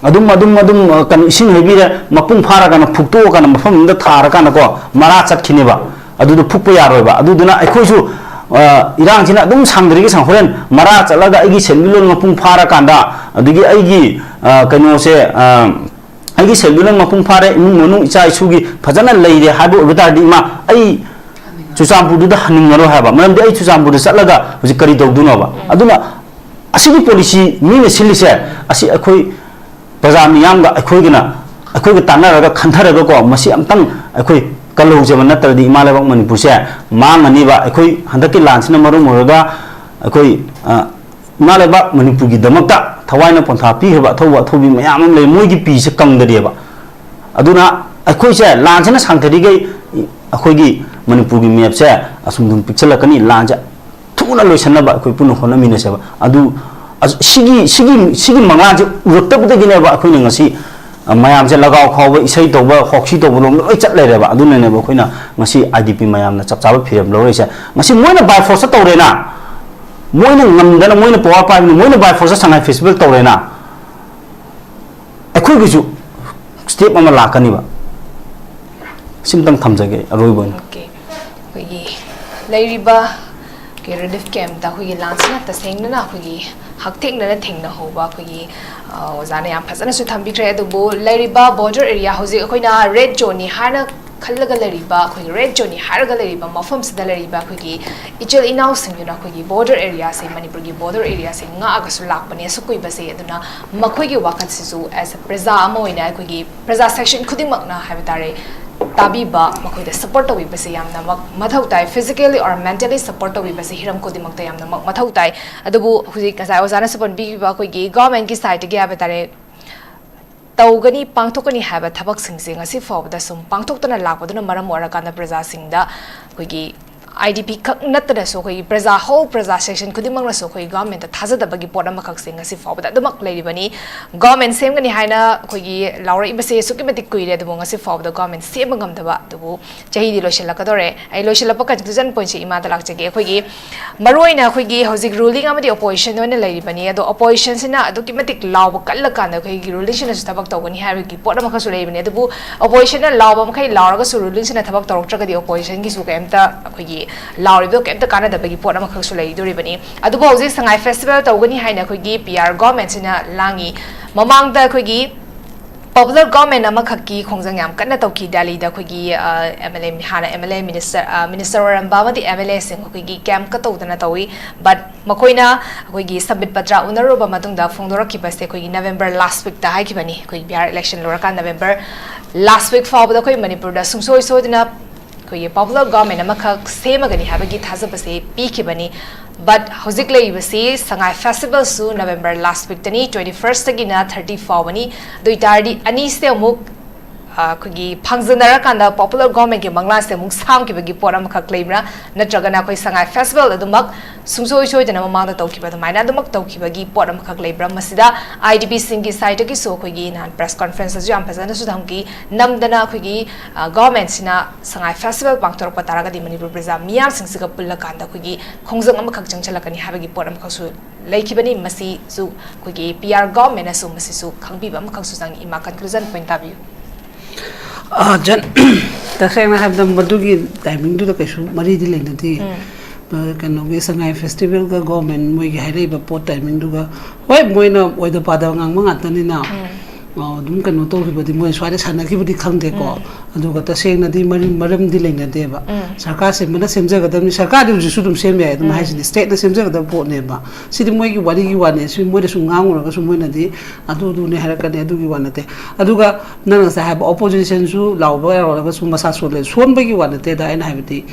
ꯑꯗꯨꯝ, ꯑꯗꯨꯝ, ꯑꯗꯨꯝ, ꯑ, ꯀꯩꯅꯣ, ꯏꯁꯤꯡ ꯍꯩꯕꯤꯔꯦ, ꯃꯄꯨꯡ ꯐꯥꯔꯀꯥꯟꯗ ꯐꯨꯛꯇꯣꯛꯑꯀꯥꯟꯗ ꯃꯐꯝ ꯑꯃꯗ ꯊꯥꯔꯀꯥꯟꯗꯀꯣ, ꯃꯔꯥ ꯆꯠꯈꯤꯅꯦꯕ꯫ ꯑꯗꯨꯗ ꯐꯨꯛꯄ ꯌꯥꯔꯣꯏꯕ꯫ ꯑꯗꯨꯗꯨꯅ ꯑꯩꯈꯣꯏꯁꯨ, ꯑ, ꯏꯔꯥꯡꯁꯤꯅ ꯑꯗꯨꯝ ꯁꯥꯡꯗ꯭ꯔꯤꯒꯤ ꯁꯥꯡ-, ꯍꯣꯔꯦꯟ ꯃꯔꯥ ꯆꯠꯂꯒ ꯑꯩꯒꯤ ꯁꯦꯟꯃꯤꯠꯂꯣꯟ ꯃꯄꯨꯡ ꯐꯥꯔꯀꯥꯟꯗ, ꯑꯗꯒꯤ ꯑꯩꯒꯤ, ꯑ, ꯀꯩꯅꯣꯁꯦ, ꯑ, ꯑꯩꯒꯤ ꯁꯦꯟꯃꯤꯠꯂꯣꯟ ꯃꯄꯨꯡ ꯐꯥꯔꯦ, ꯏꯃꯨꯡ ꯃꯅꯨꯡ ꯏꯆꯥ ꯏꯁꯨꯒꯤ ꯐꯖꯅ ꯂꯩꯔꯦ ꯍꯥꯏꯕ ꯑꯣꯏꯕ ꯇꯥꯔꯗꯤ, ꯏꯃꯥ, ꯑꯩ ꯆꯨꯔꯆꯥꯟꯄꯨꯔꯗꯨꯗ ꯍꯟꯅꯤꯡꯉꯔꯣꯏ ꯍꯥꯏꯕ꯫ ꯃꯔꯝꯗꯤ ꯑꯩ ꯆꯨꯔꯆꯥꯟꯄꯨꯔꯗ ꯆꯠꯂꯒ ꯍꯧꯖꯤꯛ ꯀꯔꯤ ꯇꯧꯗꯣꯏꯅꯣꯕ? ꯑꯗꯨꯅ ꯑꯁꯤꯒꯤ policy ꯃꯤꯅ ꯁꯤꯜꯂꯤꯁꯦ, ꯑꯁꯤ ꯑꯩꯈꯣꯏ ꯄ꯭ꯔꯖꯥ ꯃꯤꯌꯥꯝꯒ ꯑꯩꯈꯣꯏꯒꯅ ꯑꯩꯈꯣꯏꯒ ꯇꯥꯟꯅꯔꯒ ꯈꯟꯊꯔꯒꯀꯣ, ꯃꯁꯤ ꯑꯝꯇꯪ ꯑꯩꯈꯣꯏ ꯀꯜꯍꯧꯖꯕ ꯅꯠꯇ꯭ꯔꯗꯤ ꯏꯃꯥ ꯂꯩꯕꯥꯛ ꯃꯅꯤꯄꯨꯔꯁꯦ ꯃꯥꯡꯉꯅꯤꯕ꯫ ꯑꯩꯈꯣꯏ ꯍꯟꯗꯛꯀꯤ ꯂꯥꯟꯁꯤꯅ ꯃꯔꯝ ꯑꯣꯏꯔꯒ ꯑꯩꯈꯣꯏ, ꯑ, ꯏꯃꯥ ꯂꯩꯕꯥꯛ ꯃꯅꯤꯄꯨꯔꯒꯤꯗꯃꯛꯇ ꯊꯋꯥꯏꯅ ꯄꯣꯟꯊꯥ ꯄꯤꯈ꯭ꯔꯕ ꯑꯊꯧꯕ ꯑꯊꯧꯕꯤ ꯃꯌꯥꯝ ꯑꯃ ꯂꯩ, ꯃꯣꯏꯒꯤ ꯄꯤꯁꯦ ꯀꯪꯗꯔꯤꯑꯕ꯫ ꯑꯗꯨꯅ ꯑꯩꯈꯣꯏꯁꯦ ꯂꯥꯟꯁꯤꯅ ꯁꯥꯡꯊꯔꯤꯈꯩ ꯑꯩꯈꯣꯏꯒꯤ ꯃꯅꯤꯄꯨꯔꯒꯤ ꯃꯦꯞꯁꯦ ꯑꯁꯨꯝ ꯑꯗꯨꯝ ꯄꯤꯛꯁꯜꯂꯛꯀꯅꯤ꯫ ꯂꯥꯟꯁꯦ ꯊꯨꯅ ꯂꯣꯏꯁꯟꯅꯕ ꯑꯩꯈꯣꯏ ꯄꯨꯟꯅ ꯍꯣꯠꯅꯃꯤꯟꯅꯁꯦꯕ꯫ ꯑꯗꯨ, ꯑꯁ, ꯁꯤꯒꯤ, ꯁꯤꯒꯤ, ꯁꯤꯒꯤ ꯃꯪꯂꯥꯟꯁꯦ ꯎꯔꯛꯇꯕꯗꯒꯤꯅꯦꯕ ꯑꯩꯈꯣꯏꯅ ꯉꯁꯤ, ꯑ, ꯃꯌꯥꯝꯁꯦ ꯂꯒꯥꯎ ꯈꯥꯎꯕ, ꯏꯁꯩ ꯇꯧꯕ, ꯍꯣꯛꯁꯤ ꯇꯧꯕ ꯂꯣꯝꯗ ꯂꯣꯏ ꯆꯠ ꯂꯩꯔꯦꯕ꯫ ꯑꯗꯨꯅꯅꯦꯕ ꯑꯩꯈꯣꯏꯅ ꯉꯁꯤ IDP ꯃꯌꯥꯝꯅ ꯆꯞ ꯆꯥꯕ ꯐꯤꯔꯦꯞ ꯂꯧꯔꯛꯏꯁꯦ꯫ ꯉꯁꯤ ꯃꯣꯏꯅ by force ꯇꯧꯔꯦꯅ, ꯃꯣꯏꯅ ꯉꯝꯗꯅ, ꯃꯣꯏꯅ power ꯄꯥꯏꯕꯅꯤ, ꯃꯣꯏꯅ by force ꯁꯉꯥꯏ festival ꯇꯧꯔꯦꯅ, ꯑꯩꯈꯣꯏꯒꯤꯁꯨ step ꯑꯃ ꯂꯥꯛꯀꯅꯤꯕ꯫ ꯁꯤꯝꯇꯪ ꯊꯝꯖꯒꯦ ꯑꯔꯣꯏꯕ ꯑꯣꯏꯅ꯫ ꯑꯣꯀꯦ, ꯑꯩꯈꯣꯏꯒꯤ ꯂꯩꯔꯤꯕ ꯑꯩꯈꯣꯏꯒꯤ relief camp ꯇ ꯑꯩꯈꯣꯏꯒꯤ ꯂꯥꯟꯁꯤꯅ ꯇꯁꯦꯡꯅꯅ ꯑꯩꯈꯣꯏꯒꯤ ꯍꯛꯊꯦꯡꯅꯅ ꯊꯦꯡꯅꯍꯧꯕ ꯑꯩꯈꯣꯏꯒꯤ, ꯑ, ꯑꯣꯖꯥꯅ ꯌꯥꯝ ꯐꯖꯅꯁꯨ ꯊꯝꯕꯤꯈ꯭ꯔꯦ꯫ ꯑꯗꯨꯕꯨ ꯂꯩꯔꯤꯕ border area, ꯍꯧꯖꯤꯛ ꯑꯩꯈꯣꯏꯅ red zone ꯅꯤ ꯍꯥꯏꯅ ꯈꯜꯂꯒ ꯂꯩꯔꯤꯕ, ꯑꯩꯈꯣꯏꯒꯤ red zone ꯅꯤ ꯍꯥꯏꯔꯒ ꯂꯩꯔꯤꯕ ꯃꯐꯝꯁꯤꯗ ꯂꯩꯔꯤꯕ ꯑꯩꯈꯣꯏꯒꯤ ꯏꯆꯤꯜ ꯏꯅꯥꯎꯁꯤꯡꯗꯨꯅ ꯑꯩꯈꯣꯏꯒꯤ border area ꯁꯦ, ꯃꯅꯤꯄꯨꯔꯒꯤ border area ꯁꯦ ꯉꯥꯛꯑꯒꯁꯨ ꯂꯥꯛꯄꯅꯦ ꯑꯁꯨꯛ ꯀꯨꯏꯕꯁꯦ꯫ ꯑꯗꯨꯅ ꯃꯈꯣꯏꯒꯤ ꯋꯥꯈꯜꯁꯤꯁꯨ as a ꯄ꯭ꯔꯖꯥ ꯑꯃ ꯑꯣꯏꯅ ꯑꯩꯈꯣꯏꯒꯤ ꯄ꯭ꯔꯖꯥ section ꯈꯨꯗꯤꯡꯃꯛꯅ ꯍꯥꯏꯕ ꯇꯥꯔꯦ, ꯇꯥꯕꯤꯕ, ꯃꯈꯣꯏꯗ support ꯇꯧꯕꯤꯕꯁꯦ ꯌꯥꯝꯅꯃꯛ ꯃꯊꯧ ꯇꯥꯏ꯫ Physically or mentally support ꯇꯧꯕꯤꯕꯁꯦ ꯍꯤꯔꯝ ꯈꯨꯗꯤꯡꯃꯛꯇ ꯌꯥꯝꯅꯃꯛ ꯃꯊꯧ ꯇꯥꯏ꯫ ꯑꯗꯨꯕꯨ ꯍꯧꯖꯤꯛ ꯉꯁꯥꯏ ꯑꯣꯖꯥꯅꯁꯨ ꯄꯟꯕꯤꯈꯤꯕ ꯑꯩꯈꯣꯏꯒꯤ government ꯀꯤ side ꯇꯒꯤ ꯍꯥꯏꯕ ꯇꯥꯔꯦ, ꯇꯧꯒꯅꯤ, ꯄꯥꯡꯊꯣꯛꯀꯅꯤ ꯍꯥꯏꯕ ꯊꯕꯛꯁꯤꯡꯁꯦ ꯉꯁꯤ ꯐꯥꯎꯕꯗ ꯁꯨꯝ ꯄꯥꯡꯊꯣꯛꯇꯅ ꯂꯥꯛꯄꯗꯨꯅ ꯃꯔꯝ ꯑꯣꯏꯔꯀꯥꯟꯗ ꯄ꯭ꯔꯖꯥꯁꯤꯡꯗ ꯑꯩꯈꯣꯏꯒꯤ IDP ꯈꯛ ꯅꯠꯇꯅꯁꯨ ꯑꯩꯈꯣꯏꯒꯤ ꯄ꯭ꯔꯖꯥ, whole ꯄ꯭ꯔꯖꯥ section ꯈꯨꯗꯤꯡꯃꯛꯅꯁꯨ ꯑꯩꯈꯣꯏ government ꯇ ꯊꯥꯖꯗꯕꯒꯤ ꯄꯣꯠ ꯑꯃꯈꯛꯁꯦ ꯉꯁꯤ ꯐꯥꯎꯕꯗ ꯑꯗꯨꯃꯛ ꯂꯩꯔꯤꯕꯅꯤ꯫ Government ꯁꯦꯝꯒꯅꯤ ꯍꯥꯏꯅ ꯑꯩꯈꯣꯏꯒꯤ ꯂꯥꯎꯔꯛꯏꯕꯁꯦ ꯑꯁꯨꯛꯀꯤ ꯃꯇꯤꯛ ꯀꯨꯏꯔꯦ, ꯑꯗꯨꯕꯨ ꯉꯁꯤ ꯐꯥꯎꯕꯗ government ꯁꯦꯝꯕ ꯉꯝꯗꯕ꯫ ꯑꯗꯨꯕꯨ ꯆꯍꯤꯗꯤ ꯂꯣꯏꯁꯤꯜꯂꯛꯀꯗꯧꯔꯦ꯫ ꯑꯩ ꯂꯣꯏꯁꯤꯜꯂꯛꯄ conclusion point ꯁꯦ ꯏꯃꯥꯗ ꯂꯥꯛꯆꯒꯦ꯫ ꯑꯩꯈꯣꯏꯒꯤ ꯃꯔꯨꯑꯣꯏꯅ ꯑꯩꯈꯣꯏꯒꯤ ꯍꯧꯖꯤꯛ ruling ꯑꯃꯗꯤ opposition ꯑꯣꯏꯅ ꯂꯩꯔꯤꯕꯅꯤ꯫ ꯑꯗꯣ opposition ꯁꯤꯅ ꯑꯗꯨꯛꯀꯤ ꯃꯇꯤꯛ ꯂꯥꯎꯕ ꯀꯜꯂꯀꯥꯟꯗ ꯑꯩꯈꯣꯏꯒꯤ ruling ꯁꯤꯅꯁꯨ ꯊꯕꯛ ꯇꯧꯒꯅꯤ ꯍꯥꯏꯕꯒꯤ ꯄꯣꯠ ꯑꯃꯈꯛꯁꯨ ꯂꯩꯕꯅꯤ꯫ ꯑꯗꯨꯕꯨ opposition ꯅ ꯂꯥꯎꯕ ꯃꯈꯩ ꯂꯥꯎꯔꯒꯁꯨ ruling ꯁꯤꯅ ꯊꯕꯛ ꯇꯧꯔꯛꯇ꯭ꯔꯒꯗꯤ opposition ꯒꯤꯁꯨ ꯀꯩꯝꯇ ꯑꯩꯈꯣꯏꯒꯤ ꯂꯥꯎꯔꯤꯕꯗꯣ ꯀꯩꯝꯇ ꯀꯥꯟꯅꯗꯕꯒꯤ ꯄꯣꯠ ꯑꯃꯈꯛꯁꯨ ꯂꯩꯗꯣꯔꯤꯕꯅꯤ꯫ ꯑꯗꯨꯕꯨ ꯍꯧꯖꯤꯛ ꯁꯉꯥꯏ festival ꯇꯧꯒꯅꯤ ꯍꯥꯏꯅ ꯑꯩꯈꯣꯏꯒꯤ PR government ꯁꯤꯅ ꯂꯥꯡꯉꯤ꯫ ꯃꯃꯥꯡꯗ ꯑꯩꯈꯣꯏꯒꯤ Popular government ꯑꯃꯈꯛꯀꯤ ꯈꯣꯡꯖꯪ ꯌꯥꯝ ꯀꯟꯅ ꯇꯧꯈꯤ ꯗꯦꯜꯂꯤꯗ꯫ ꯑꯩꯈꯣꯏꯒꯤ ꯑꯦꯝ ꯑꯦꯜ ꯑꯦ, ꯍꯥꯟꯅ M L A, minister, minister ꯑꯣꯏꯔꯝꯕ ꯑꯃꯗꯤ ꯑꯦꯝ ꯑꯦꯜ ꯑꯦꯁꯤꯡ ꯑꯩꯈꯣꯏꯒꯤ ꯀꯦꯝꯞꯀ ꯇꯧꯗꯅ ꯇꯧꯏ꯫ ꯕꯠ ꯃꯈꯣꯏꯅ ꯑꯩꯈꯣꯏꯒꯤ ꯁꯝꯕꯤꯠ ꯄꯇ꯭ꯔ ꯎꯅꯔꯨꯔꯕ ꯃꯇꯨꯡꯗ ꯐꯣꯡꯗꯣꯔꯛꯈꯤꯕꯁꯦ ꯑꯩꯈꯣꯏꯒꯤ ꯅꯕꯦꯝꯕꯔ ꯂꯥꯁ ꯋꯤꯛꯇ ꯍꯥꯏꯈꯤꯕꯅꯤ꯫ ꯑꯩꯈꯣꯏ ꯕꯤꯍꯥꯔ ꯏꯂꯦꯛꯁꯟ ꯂꯣꯏꯔꯀꯥꯟꯗ ꯅꯕꯦꯝꯕꯔ ꯂꯥꯁ ꯋꯤꯛ ꯐꯥꯎꯕꯗ ꯑꯩꯈꯣꯏ ꯃꯅꯤꯄꯨꯔꯗ ꯁꯨꯡꯁꯣꯏ ꯁꯣꯏꯗꯅ ꯑꯩꯈꯣꯏꯒꯤ ꯄꯣꯄꯨꯂꯔ ꯒꯣꯚꯔꯟꯃꯦꯟꯠ ꯑꯃꯈꯛ ꯁꯦꯝꯃꯒꯅꯤ ꯍꯥꯏꯕꯒꯤ ꯊꯥꯖꯕꯁꯦ ꯄꯤꯈꯤꯕꯅꯤ꯫ ꯕꯠ ꯍꯧꯖꯤꯛ ꯂꯩꯔꯤꯕꯁꯤ ꯁꯉꯥꯏ ꯐꯦꯁꯇꯤꯚꯦꯜꯁꯨ ꯅꯕꯦꯝꯕꯔ ꯂꯥꯁ ꯋꯤꯛꯇꯅꯤ, ꯇ꯭ꯋꯦꯟꯇꯤ ꯐꯥꯔꯁꯇꯒꯤꯅ ꯊꯥꯔꯇꯤ ꯐꯥꯎꯕꯅꯤ꯫ ꯑꯗꯨ ꯑꯣꯏꯇꯥꯔꯗꯤ ꯑꯅꯤꯁꯦ ꯑꯃꯨꯛ ꯑ, ꯑꯩꯈꯣꯏꯒꯤ ꯐꯪꯖꯟꯅꯔꯀꯥꯟꯗ ꯄꯣꯄꯨꯂꯔ ꯒꯣꯚꯔꯟꯃꯦꯟꯠꯀꯤ ꯃꯪꯂꯥꯟꯁꯦ ꯑꯃꯨꯛ ꯁꯥꯡꯈꯤꯕꯒꯤ ꯄꯣꯠ ꯑꯃꯈꯛ ꯂꯩꯕ꯭ꯔꯥ? ꯅꯠꯇ꯭ꯔꯒꯅ ꯑꯩꯈꯣꯏ ꯁꯉꯥꯏ ꯐꯦꯁꯇꯤꯚꯦꯜ ꯑꯗꯨꯃꯛ ꯁꯨꯡꯁꯣꯏ ꯁꯣꯏꯗꯅ ꯃꯃꯥꯡꯗ ꯇꯧꯈꯤꯕ ꯑꯗꯨꯃꯥꯏꯅ ꯑꯗꯨꯃꯛ ꯇꯧꯈꯤꯕꯒꯤ ꯄꯣꯠ ꯑꯃꯈꯛ ꯂꯩꯕ꯭ꯔꯥ? ꯃꯁꯤꯗ ꯑꯥꯏ ꯗꯤ ꯄꯤꯁꯤꯡꯒꯤ ꯁꯥꯏꯠꯇꯒꯤꯁꯨ ꯑꯩꯈꯣꯏꯒꯤ ꯅꯍꯥꯟ ꯄ꯭ꯔꯦꯁ ꯀꯣꯟꯐꯔꯦꯟꯁꯇꯁꯨ ꯌꯥꯝ ꯐꯖꯅꯁꯨ ꯊꯝꯈꯤ꯫ ꯅꯝꯗꯅ ꯑꯩꯈꯣꯏꯒꯤ, ꯑ, ꯒꯣꯚꯔꯟꯃꯦꯟꯠꯁꯤꯅ ꯁꯉꯥꯏ ꯐꯦꯁꯇꯤꯚꯦꯜ ꯄꯥꯡꯊꯣꯔꯛꯄ ꯇꯥꯔꯒꯗꯤ ꯃꯅꯤꯄꯨꯔ ꯄ꯭ꯔꯖꯥ ꯃꯤꯌꯥꯝꯁꯤꯡꯁꯤꯒ ꯄꯨꯜꯂꯀꯥꯟꯗ ꯑꯩꯈꯣꯏꯒꯤ ꯈꯣꯡꯖꯪ ꯑꯃꯈꯛ ꯆꯪꯁꯤꯜꯂꯛꯀꯅꯤ ꯍꯥꯏꯕꯒꯤ ꯄꯣꯠ ꯑꯃꯈꯛꯁꯨ ꯂꯩꯈꯤꯕꯅꯤ꯫ ꯃꯁꯤꯁꯨ ꯑꯩꯈꯣꯏꯒꯤ ꯄꯤ ꯑꯥꯔ ꯒꯣꯚꯔꯟꯃꯦꯟꯠꯅꯁꯨ ꯃꯁꯤꯁꯨ ꯈꯪꯕꯤꯕ ꯑꯃꯈꯛꯁꯨ ꯆꯪꯉꯤ꯫ ꯏꯃꯥ, ꯀꯟꯀ꯭ꯂꯨꯖꯟ ꯄꯣꯏꯟꯠ ꯇꯥꯕꯤꯌꯨ꯫ ꯑ, ꯖꯟ-, ꯇꯁꯦꯡꯅ ꯍꯥꯏꯕꯗ ꯃꯗꯨꯒꯤ ꯇꯥꯏꯃꯤꯡꯗꯨꯗ ꯀꯩꯁꯨ ꯃꯔꯤꯗꯤ ꯂꯩꯅꯗꯦ꯫ ꯎꯝ꯫ ꯑ, ꯀꯩꯅꯣꯒꯤ ꯁꯉꯥꯏ ꯐꯦꯁꯇꯤꯚꯦꯜꯒ ꯒꯣꯚꯔꯟꯃꯦꯟꯠ ꯃꯣꯏꯒꯤ ꯍꯥꯏꯔꯛꯏꯕ ꯄꯣꯠ ꯇꯥꯏꯃꯤꯡꯗꯨꯒ, ꯍꯣꯏ, ꯃꯣꯏꯅ ꯑꯣꯏꯗ ꯄꯥꯗꯕ ꯉꯥꯡꯕ ꯉꯥꯛꯇꯅꯤꯅ, ꯎꯝ꯫ ꯑ, ꯑꯗꯨꯝ ꯀꯩꯅꯣ ꯇꯧꯈꯤꯕꯗꯤ ꯃꯣꯏ ꯁ꯭ꯋꯥꯏꯗ ꯁꯥꯟꯅꯈꯤꯕꯗꯤ ꯈꯪꯗꯦꯀꯣ꯫ ꯎꯝ꯫ ꯑꯗꯨꯒ ꯇꯁꯦꯡꯅꯗꯤ ꯃꯔꯤ-, ꯃꯔꯝꯗꯤ ꯂꯩꯅꯗꯦꯕ꯫ ꯎꯝ꯫ ꯁꯔꯀꯥꯔ ꯁꯦꯝꯕꯅ ꯁꯦꯝꯖꯒꯗꯕꯅꯤ, ꯁꯔꯀꯥꯔꯗꯤ ꯍꯧꯖꯤꯛꯁꯨ ꯑꯗꯨꯝ ꯁꯦꯝ ꯌꯥꯏ, ꯑꯗꯨꯝ ꯎꯝ꯫ ꯍꯥꯏꯁꯤꯅꯤ, ꯁ꯭ꯇꯦꯠꯅ ꯁꯦꯝꯖꯒꯗꯕ ꯄꯣꯠꯅꯦꯕ꯫ ꯁꯤꯗꯤ ꯃꯣꯏꯒꯤ ꯋꯥꯔꯤꯒꯤ ꯋꯥꯅꯤ, ꯁꯤ ꯃꯣꯏꯅ ꯁꯨꯝ ꯉꯥꯡꯉꯨꯔꯒꯁꯨ ꯃꯣꯏꯅꯗꯤ ꯑꯗꯨ ꯑꯗꯨꯅꯦ ꯍꯥꯏꯔꯛꯀꯅꯤ, ꯑꯗꯨꯒꯤ ꯋꯥ ꯅꯠꯇꯦ꯫ ꯑꯗꯨꯒ ꯅꯪ ꯉꯁꯥꯏ ꯍꯥꯏꯕ ꯑꯣꯄꯣꯖꯤꯁꯟꯁꯨ ꯂꯥꯎꯕ ꯌꯥꯎꯔꯒꯁꯨ ꯃꯁꯥ ꯁꯣꯜꯂꯦ, ꯁꯣꯟꯕꯒꯤ ꯋꯥ ꯅꯠꯇꯦꯗ꯫ ꯑꯩꯅ ꯍꯥꯏꯕꯗꯤ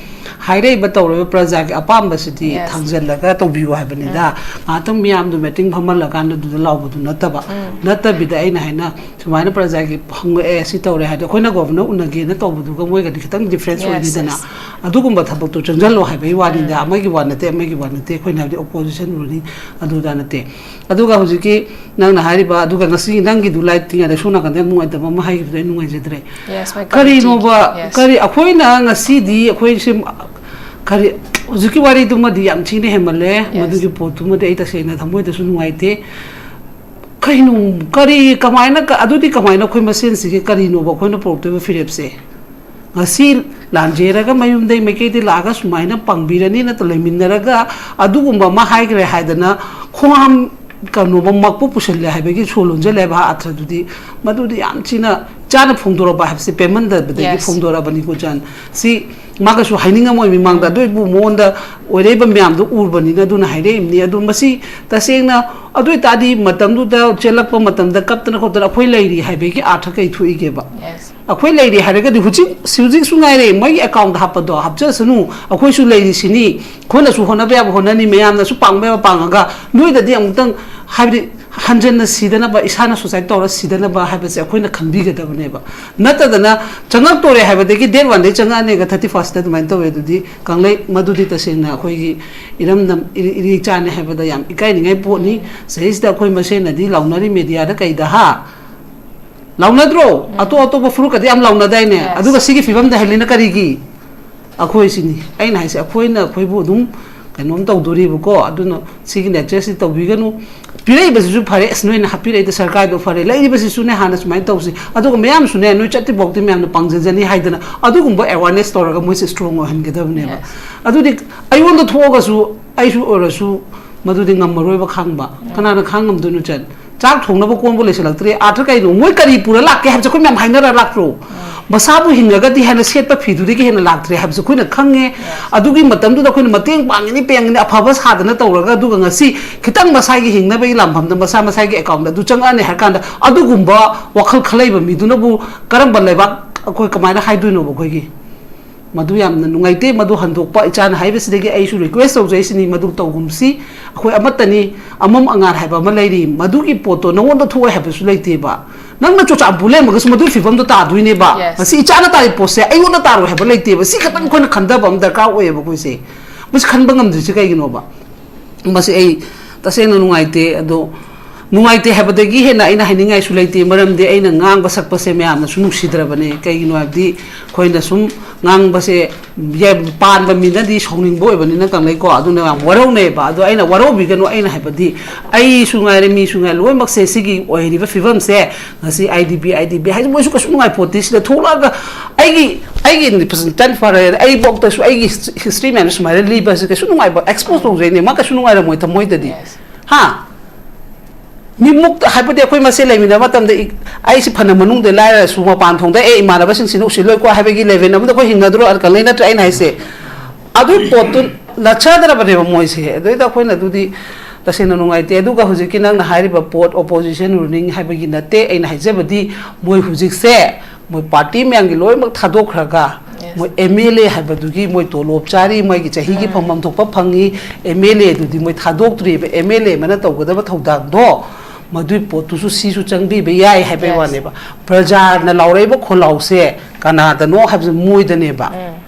ꯍꯥꯏꯔꯛꯏꯕ ꯇꯧꯔꯤꯕ ꯄ꯭ꯔꯖꯥꯒꯤ ꯑꯄꯥꯝꯕꯁꯤꯗꯤ Yes. ꯊꯥꯡꯖꯜꯂꯒ ꯇꯧꯕꯤꯌꯨ ꯍꯥꯏꯕꯅꯤꯗ꯫ ꯎꯝ꯫ ꯉꯥꯏꯍꯥꯛꯇꯪ ꯃꯤꯌꯥꯝꯗꯣ ꯃꯤꯇꯤꯡ ꯐꯝꯍꯜꯂꯀꯥꯟꯗ ꯑꯗꯨꯗ ꯂꯥꯎꯕꯗꯨ ꯅꯠꯇꯕ, ꯎꯝ꯫ ꯅꯠꯇꯕꯤꯗ ꯑꯩꯅ ꯍꯥꯏꯅ ꯁꯨꯃꯥꯏꯅ ꯄ꯭ꯔꯖꯥꯒꯤ ꯍꯪꯉꯛꯑꯦ, ꯁꯤ ꯇꯧꯔꯦ ꯍꯥꯏꯗꯤ ꯑꯩꯈꯣꯏꯅ ꯒꯣꯚꯔꯅꯔ ꯎꯅꯒꯦꯅ ꯇꯧꯕꯗꯨꯒ ꯃꯣꯏꯒꯗꯤ ꯈꯤꯇꯪ ꯗꯤꯐ꯭ꯔꯦꯟꯁ Yes, ꯑꯣꯏꯅꯤꯗꯅ꯫ Yes. ꯑꯗꯨꯒꯨꯝꯕ ꯊꯕꯛꯇꯣ ꯆꯪꯁꯤꯜꯂꯣ ꯍꯥꯏꯕꯒꯤ ꯋꯥꯅꯤꯗ, ꯎꯝ꯫ ꯑꯃꯒꯤ ꯋꯥ ꯅꯠꯇꯦ, ꯑꯃꯒꯤ ꯋꯥ ꯅꯠꯇꯦ, ꯑꯩꯈꯣꯏꯅ ꯍꯥꯏꯕꯗꯤ ꯑꯣꯄꯣꯖꯤꯁꯟ ꯔꯨꯂꯤꯡ ꯑꯗꯨꯗ ꯅꯠꯇꯦ꯫ ꯑꯗꯨꯒ ꯍꯧꯖꯤꯛꯀꯤ ꯅꯪꯅ ꯍꯥꯏꯔꯤꯕ, ꯑꯗꯨꯒ ꯉꯁꯤ ꯅꯪꯒꯤꯗꯨ ꯂꯥꯏꯠ ꯇꯤꯡꯉꯗ ꯁꯣꯝ ꯅꯥꯀꯟꯗ ꯌꯥꯝ ꯅꯨꯡꯉꯥꯏꯇꯕ ꯑꯃ ꯍꯥꯏꯈꯤꯕꯗꯣ ꯑꯩ ꯅꯨꯡꯉꯥꯏꯖꯗ꯭ꯔꯦ꯫ Yes, my ꯀꯔꯤꯅꯣꯕ, committee. Yes. ꯀꯔꯤ ꯑꯩꯈꯣꯏꯅ ꯉꯁꯤꯗꯤ ꯑꯩꯈꯣꯏ ꯁꯤ ꯀꯔꯤ ꯍꯧꯖꯤꯛꯀꯤ ꯋꯥꯔꯤꯗꯨꯃꯗꯤ ꯌꯥꯝ ꯊꯤꯅ ꯍꯦꯟꯃꯜꯂꯦ꯫ Yes. ꯃꯗꯨꯒꯤ ꯄꯣꯠꯇꯨꯃꯗꯤ ꯑꯩ ꯇꯁꯦꯡꯅ ꯊꯃꯣꯏꯗꯁꯨ ꯅꯨꯡꯉꯥꯏꯇꯦ꯫ ꯀꯩꯅꯣ, ꯀꯔꯤ, ꯀꯃꯥꯏꯅ, ꯀ-, ꯑꯗꯨꯗꯤ ꯀꯃꯥꯏꯅ ꯑꯩꯈꯣꯏ ꯃꯁꯦꯟꯁꯤꯒꯤ ꯀꯔꯤꯅꯣꯕ ꯑꯩꯈꯣꯏꯅ ꯄꯨꯔꯛꯇꯣꯏꯕ ꯐꯤꯔꯦꯞꯁꯦ? ꯉꯁꯤ ꯂꯥꯟꯖꯦꯔꯒ ꯃꯌꯨꯝꯗꯩ ꯃꯩꯀꯩꯗꯤ ꯂꯥꯛꯑꯒ ꯁꯨꯃꯥꯏꯅ ꯄꯥꯡꯕꯤꯔꯅꯤ ꯅꯠꯇ꯭ꯔ ꯂꯩꯃꯤꯟꯅꯔꯒ ꯑꯗꯨꯒꯨꯝꯕ ꯑꯃ ꯍꯥꯏꯈ꯭ꯔꯦ ꯍꯥꯏꯗꯅ ꯈꯣꯡꯍꯥꯝ ꯀꯩꯅꯣꯃꯛꯄꯨ ꯄꯨꯁꯤꯜꯂꯦ ꯍꯥꯏꯕꯒꯤ ꯁꯣ ꯂꯣꯟꯖꯜꯂꯦ ꯍꯥꯏꯕ ꯑꯥꯔꯊꯗꯨꯗꯤ, ꯃꯗꯨꯗꯤ ꯌꯥꯝ ꯊꯤꯅ ꯏꯆꯥꯅ ꯐꯣꯡꯗꯣꯔꯛꯄ ꯍꯥꯏꯕꯁꯤ ꯄꯦꯟꯃꯟꯗꯕꯗꯒꯤ Yes. ꯐꯣꯡꯗꯣꯔꯛꯑꯕꯅꯤꯀꯣ ꯖꯥꯟ꯫ ꯁꯤ ꯃꯥꯒꯁꯨ ꯍꯥꯏꯅꯤꯡꯉꯝꯃꯣꯏ ꯃꯤꯃꯥꯡꯗ, ꯑꯗꯨ ꯑꯣꯏꯕꯨ ꯃꯉꯣꯟꯗ ꯑꯣꯏꯔꯛꯏꯕ ꯃꯌꯥꯝꯗꯣ ꯎꯔꯕꯅꯤꯅ ꯑꯗꯨꯅ ꯍꯥꯏꯔꯛꯏꯕꯅꯤ꯫ ꯑꯗꯨ ꯃꯁꯤ ꯇꯁꯦꯡꯅ ꯑꯗꯨ ꯑꯣꯏꯇꯥꯔꯗꯤ ꯃꯇꯝꯗꯨꯗ ꯆꯦꯜꯂꯛꯄ ꯃꯇꯝꯗ ꯀꯞꯇꯅ ꯈꯣꯠꯇꯅ ꯑꯩꯈꯣꯏ ꯂꯩꯔꯤ ꯍꯥꯏꯕꯒꯤ ꯑꯥꯔꯊ ꯀꯩ ꯊꯣꯛꯏꯒꯦꯕ? Yes. ꯑꯩꯈꯣꯏ ꯂꯩꯔꯤ ꯍꯥꯏꯔꯒꯗꯤ ꯍꯧꯖꯤꯛ ꯍꯧꯖꯤꯛꯁꯨ ꯉꯥꯏꯔꯦ, ꯃꯣꯏꯒꯤ ꯑꯦꯀꯥꯎꯟꯗ ꯍꯥꯞꯄꯗꯣ ꯍꯥꯞꯆꯁꯅꯨ, ꯑꯩꯈꯣꯏꯁꯨ ꯂꯩꯔꯤꯁꯤꯅꯤ, ꯑꯩꯈꯣꯏꯅꯁꯨ ꯍꯣꯠꯅꯕ ꯌꯥꯕ ꯍꯣꯠꯅꯅꯤ, ꯃꯌꯥꯝꯅꯁꯨ ꯄꯥꯡꯕ ꯌꯥꯕ ꯄꯥꯡꯉꯒ ꯅꯣꯏꯗꯗꯤ ꯑꯃꯨꯛꯇꯪ ꯍꯥꯏꯕꯗꯤ ꯍꯟꯖꯟꯅ ꯁꯤꯗꯅꯕ, ꯏꯁꯥꯅ suicide ꯇꯧꯔ ꯁꯤꯗꯅꯕ ꯍꯥꯏꯕꯁꯦ ꯑꯩꯈꯣꯏꯅ ꯈꯟꯕꯤꯒꯗꯕꯅꯦꯕ꯫ ꯅꯠꯇꯗꯅ ꯆꯪꯉꯛꯇꯣꯔꯦ ꯍꯥꯏꯕꯗꯒꯤ date one ꯗꯩ ꯆꯪꯉꯛꯑꯅꯤꯒ thirty first ꯑꯗꯨꯃꯥꯏꯅ ꯇꯧꯋꯦ꯫ ꯑꯗꯨꯗꯤ ꯀꯪꯂꯩ, ꯃꯗꯨꯗꯤ ꯇꯁꯦꯡꯅ ꯑꯩꯈꯣꯏꯒꯤ ꯏꯔꯝꯗꯝ ꯏꯔꯤ- ꯏꯔꯤꯆꯥꯅꯤ ꯍꯥꯏꯕꯗ ꯌꯥꯝ ꯏꯀꯥꯏꯅꯤꯡꯉꯥꯏ ꯄꯣꯠꯅꯤ꯫ ꯁꯤꯗꯩꯁꯤꯗ ꯑꯩꯈꯣꯏ ꯃꯁꯦꯟꯅꯗꯤ ꯂꯥꯎꯅꯔꯤ media ꯗ ꯀꯩꯗ, ꯍꯥ? ꯂꯥꯎꯅꯗ꯭ꯔꯣ? ꯑꯇꯣꯞ ꯑꯇꯣꯞꯄ ꯐꯨꯔꯨꯞꯀꯗꯤ ꯌꯥꯝ ꯂꯥꯎꯅꯗꯥꯏꯅꯦ? Yes. ꯑꯗꯨꯒ ꯁꯤꯒꯤ ꯐꯤꯕꯝꯗ ꯍꯜꯂꯤꯅ ꯀꯔꯤꯒꯤ? ꯑꯩꯈꯣꯏꯁꯤꯅꯤ꯫ ꯑꯩꯅ ꯍꯥꯏꯁꯦ, ꯑꯩꯈꯣꯏꯅ ꯑꯩꯈꯣꯏꯕꯨ ꯑꯗꯨꯝ ꯀꯩꯅꯣꯝ ꯇꯧꯗꯣꯔꯤꯕꯀꯣ꯫ ꯑꯗꯨꯅ ꯁꯤꯒꯤ nature ꯁꯤ ꯇꯧꯕꯤꯒꯅꯨ꯫ ꯄꯤꯔꯛꯏꯕꯁꯤꯁꯨ ꯐꯔꯦ, ꯑꯁ, ꯅꯣꯏꯅ ꯍꯥꯞꯄꯤꯔꯛꯏꯗ ꯁꯔꯀꯥꯔꯗꯣ ꯐꯔꯦ, ꯂꯩꯔꯤꯕꯁꯤꯁꯨꯅꯦ ꯍꯥꯟꯅ ꯁꯨꯃꯥꯏꯅ ꯇꯧꯁꯤ, ꯑꯗꯨꯒ ꯃꯌꯥꯝꯁꯨꯅꯦ ꯅꯣꯏ ꯆꯠꯇ꯭ꯔꯤꯐꯥꯎꯗꯤ ꯃꯌꯥꯝꯅ ꯄꯥꯡꯖꯖꯅꯤ ꯍꯥꯏꯗꯅ ꯑꯗꯨꯒꯨꯝꯕ awareness ꯇꯧꯔꯒ ꯃꯣꯏꯁꯦ strong ꯑꯣꯏꯍꯟꯒꯗꯕꯅꯦꯕ꯫ Yes. ꯑꯗꯨꯗꯤ ꯑꯩꯉꯣꯟꯗ ꯊꯣꯛꯑꯒꯁꯨ, ꯑꯩꯁꯨ ꯑꯣꯏꯔꯁꯨ, ꯃꯗꯨꯗꯤ ꯉꯝꯃꯔꯣꯏꯕ ꯈꯥꯡꯕ꯫ ꯀꯅꯥꯅ ꯈꯥꯡ ꯉꯝꯗꯣꯏꯅꯣ? ꯆꯟ, ꯆꯥꯛ ꯊꯣꯡꯅꯕ ꯀꯣꯟꯕ ꯂꯩꯁꯜꯂꯛꯇ꯭ꯔꯦ꯫ ꯑꯥꯔꯊ ꯀꯩꯅꯣ? ꯃꯣꯏ ꯀꯔꯤ ꯄꯨꯔ ꯂꯥꯛꯀꯦ ꯍꯥꯏꯕꯁꯦ ꯑꯩꯈꯣꯏ ꯃꯌꯥꯝ ꯍꯥꯏꯅꯔ ꯂꯥꯛꯇ꯭ꯔꯣ? ꯃꯁꯥꯕꯨ ꯍꯤꯡꯉꯒꯗꯤ ꯍꯥꯏꯅ ꯁꯦꯠꯄ ꯐꯤꯗꯨꯗꯒꯤ ꯍꯦꯟꯅ ꯂꯥꯛꯇ꯭ꯔꯦ ꯍꯥꯏꯕꯁꯦ ꯑꯩꯈꯣꯏꯅ ꯈꯪꯉꯦ꯫ ꯑꯗꯨꯒꯤ ꯃꯇꯝꯗꯨꯗ ꯑꯩꯈꯣꯏꯅ ꯃꯇꯦꯡ ꯄꯥꯡꯒꯅꯤ, ꯄꯦꯡꯒꯅꯤ, ꯑꯐꯕ ꯁꯥꯗꯅ ꯇꯧꯔꯒ, ꯑꯗꯨꯒ ꯉꯁꯤ ꯈꯤꯇꯪ ꯃꯁꯥꯒꯤ ꯍꯤꯡꯅꯕꯒꯤ ꯂꯥꯟꯐꯝꯗ ꯃꯁꯥ ꯃꯁꯥꯒꯤ ꯑꯦꯀꯥꯎꯟꯗ ꯑꯗꯨ ꯆꯪꯉꯛꯑꯅꯤ ꯍꯥꯏꯔ ꯀꯥꯟꯗ, ꯑꯗꯨꯒꯨꯝꯕ ꯋꯥꯈꯜ ꯈꯜꯂꯛꯏꯕ ꯃꯤꯗꯨꯅꯕꯨ ꯀꯔꯝꯕ ꯂꯩꯕꯥꯛ ꯑꯩꯈꯣꯏ ꯀꯃꯥꯏꯅ ꯍꯥꯏꯗꯣꯏꯅꯣꯕ ꯑꯩꯈꯣꯏꯒꯤ? ꯃꯗꯨ ꯌꯥꯝꯅ ꯅꯨꯡꯉꯥꯏꯇꯦ꯫ ꯃꯗꯨ ꯍꯟꯗꯣꯛꯄ, ꯏꯆꯥꯅ ꯍꯥꯏꯕꯁꯤꯗꯒꯤ ꯑꯩꯁꯨ request ꯇꯧꯖꯩꯁꯤꯅꯤ, ꯃꯗꯨ ꯇꯧꯒꯨꯝꯁꯤ꯫ ꯑꯩꯈꯣꯏ ꯑꯃꯠꯇꯅꯤ, ꯑꯃꯝ ꯑꯉꯥꯟ ꯍꯥꯏꯕ ꯑꯃ ꯂꯩꯔꯤ꯫ ꯃꯗꯨꯒꯤ ꯄꯣꯠꯇꯣ ꯅꯉꯣꯟꯗ ꯊꯣꯛꯑꯣꯏ ꯍꯥꯏꯕꯁꯨ ꯂꯩꯇꯦꯕ꯫ ꯅꯪꯅ ꯆꯨꯔꯆꯥꯟꯄꯨꯔ ꯂꯩꯔꯝꯃꯒꯁꯨ ꯃꯗꯨꯒꯤ ꯐꯤꯕꯝꯗꯣ ꯇꯥꯗꯣꯏꯅꯦꯕ꯫ Yes. ꯉꯁꯤ ꯏꯆꯥꯅ ꯇꯥꯔꯤꯕ ꯄꯣꯠꯁꯦ ꯑꯩꯉꯣꯟꯗ ꯇꯥꯔꯣꯏ ꯍꯥꯏꯕ ꯂꯩꯇꯦꯕ꯫ ꯁꯤ ꯈꯛꯇꯪ ꯑꯩꯈꯣꯏꯅ ꯈꯟꯊꯕ ꯑꯃ ꯗꯔꯀꯥꯔ ꯑꯣꯏꯌꯦꯕ ꯑꯩꯈꯣꯏꯁꯦ꯫ ꯃꯁꯤ ꯈꯟꯕ ꯉꯝꯗ꯭ꯔꯤꯁꯦ ꯀꯩꯒꯤꯅꯣꯕ? ꯃꯁꯤ ꯑꯩ ꯇꯁꯦꯡꯅ ꯅꯨꯡꯉꯥꯏꯇꯦ꯫ ꯑꯗꯣ ꯅꯨꯡꯉꯥꯏꯇꯦ ꯍꯥꯏꯕꯗꯒꯤ ꯍꯦꯟꯅ ꯑꯩꯅ ꯍꯥꯏꯅꯤꯡꯉꯥꯏꯁꯨ ꯂꯩꯇꯦ, ꯃꯔꯝꯗꯤ ꯑꯩꯅ ꯉꯥꯡꯕ ꯁꯛꯄꯁꯦ ꯃꯌꯥꯝꯅꯁꯨ ꯅꯨꯡꯁꯤꯗ꯭ꯔꯕꯅꯦ꯫ ꯀꯩꯒꯤꯅꯣ ꯍꯥꯏꯕꯗꯤ ꯑꯩꯈꯣꯏꯅ ꯁꯨꯝ ꯉꯥꯡꯕꯁꯦ ꯌꯥ-, ꯄꯥꯟꯕ ꯃꯤꯅꯗꯤ ꯁꯥꯎꯅꯤꯡꯕ ꯑꯣꯏꯕꯅꯤꯅ ꯀꯪꯂꯩꯀꯣ, ꯑꯗꯨꯅ ꯌꯥꯝ ꯋꯥꯔꯧꯅꯩꯕ꯫ ꯑꯗꯣ ꯑꯩꯅ ꯋꯥꯔꯧꯕꯤꯒꯅꯨ, ꯑꯩꯅ ꯍꯥꯏꯕꯗꯤ ꯑꯩꯁꯨ ꯉꯥꯏꯔꯦ, ꯃꯤꯁꯨ ꯉꯥꯏꯔꯦ, ꯂꯣꯏꯅꯃꯛꯁꯦ ꯁꯤꯒꯤ ꯑꯣꯏꯔꯤꯕ ꯐꯤꯕꯝꯁꯦ ꯉꯁꯤ I D B, I D B ꯍꯥꯏꯁꯦ ꯃꯣꯏꯁꯨ ꯀꯩꯁꯨ ꯅꯨꯡꯉꯥꯏ ꯄꯣꯠꯇꯦ꯫ ꯁꯤꯗ ꯊꯣꯛꯂꯛꯑꯒ ꯑꯩꯒꯤ, ꯑꯩꯒꯤ ꯇꯟ ꯐꯔꯦ, ꯑꯩꯕꯧꯇꯁꯨ ꯑꯩꯒꯤ history ꯃꯌꯥꯝꯁꯦ ꯁꯨꯃꯥꯏꯅ ꯂꯤꯕꯁꯦ ꯀꯩꯁꯨ ꯅꯨꯡꯉꯥꯏꯕ, expose ꯇꯧꯖꯩꯅꯦ꯫ ꯃꯥ ꯀꯩꯁꯨ ꯅꯨꯡꯉꯥꯏꯔꯝꯃꯣꯏ ꯊꯃꯣꯏꯗꯗꯤ꯫ Yes. ꯍꯥ? ꯃꯤꯃꯨꯛ ꯍꯥꯏꯕꯗꯤ ꯑꯩꯈꯣꯏ ꯃꯁꯦꯟ ꯂꯩꯃꯤꯟꯅꯕ ꯃꯇꯝꯗ, ꯑꯩꯁꯤ ꯐꯅ ꯃꯅꯨꯡꯗ ꯂꯥꯏꯔꯁꯨ, ꯃꯄꯥꯟ ꯊꯣꯡꯗ ꯑꯦ ꯏꯃꯥꯟꯅꯕꯁꯤꯡꯁꯤꯅ ꯎꯁꯤꯜꯂꯣꯏꯀꯣ ꯍꯥꯏꯕꯒꯤ ꯂꯦꯚꯦꯜ ꯑꯃꯗ ꯑꯩꯈꯣꯏ ꯍꯤꯡꯅꯗ꯭ꯔꯣ? ꯀꯪꯂꯩ, ꯅꯠꯇ꯭ꯔꯥ ꯑꯩꯅ ꯍꯥꯏꯁꯦ? ꯑꯗꯨꯒꯤ ꯄꯣꯠꯇꯨ ꯅꯠꯆꯗ꯭ꯔꯕꯅꯦꯕ ꯃꯣꯏꯁꯦ꯫ ꯑꯗꯨꯏꯗ ꯑꯩꯈꯣꯏꯅ ꯑꯗꯨꯗꯤ ꯇꯁꯦꯡꯅ ꯅꯨꯡꯉꯥꯏꯇꯦ꯫ ꯑꯗꯨꯒ ꯍꯧꯖꯤꯛꯀꯤ ꯅꯪꯅ ꯍꯥꯏꯔꯤꯕ ꯄꯣꯠ, ꯑꯣꯄꯣꯖꯤꯁꯟ ꯔꯨꯂꯤꯡ ꯍꯥꯏꯕꯒꯤ ꯅꯠꯇꯦ ꯑꯩꯅ ꯍꯥꯏꯖꯕꯗꯤ, ꯃꯣꯏ ꯍꯧꯖꯤꯛꯁꯦ, ꯃꯣꯏ ꯄꯥꯔꯇꯤ ꯃꯌꯥꯝꯒꯤ ꯂꯣꯏꯅꯃꯛ ꯊꯥꯗꯣꯛꯈ꯭ꯔꯒ, ꯃꯣꯏ ꯑꯦꯝ ꯑꯦꯜ ꯑꯦ ꯍꯥꯏꯕꯗꯨꯒꯤ ꯃꯣꯏ ꯇꯣꯂꯣꯞ ꯆꯥꯔꯤ, ꯃꯣꯏꯒꯤ ꯆꯍꯤꯒꯤ ꯐꯪꯐꯝ ꯊꯣꯛꯄ ꯐꯪꯉꯤ꯫ ꯑꯦꯝ ꯑꯦꯜ ꯑꯦꯗꯨꯗꯤ ꯃꯣꯏ ꯊꯥꯗꯣꯛꯇ꯭ꯔꯤꯕ꯫ ꯑꯦꯝ ꯑꯦꯜ ꯑꯦ ꯑꯃꯅ ꯇꯧꯒꯗꯕ ꯊꯧꯗꯥꯡꯗꯣ, ꯃꯗꯨꯏ ꯄꯣꯠꯇꯨꯁꯨ ꯁꯤꯁꯨ ꯆꯪꯕꯤꯕ ꯌꯥꯏ ꯍꯥꯏꯕꯩ ꯋꯥꯅꯦꯕ꯫ ꯄ꯭ꯔꯖꯥꯅ ꯂꯥꯎꯔꯛꯏꯕ ꯈꯣꯜꯂꯥꯎꯁꯦ ꯀꯅꯥꯗꯅꯣ ꯍꯥꯏꯕꯁꯦ ꯃꯣꯏꯗꯅꯦꯕ꯫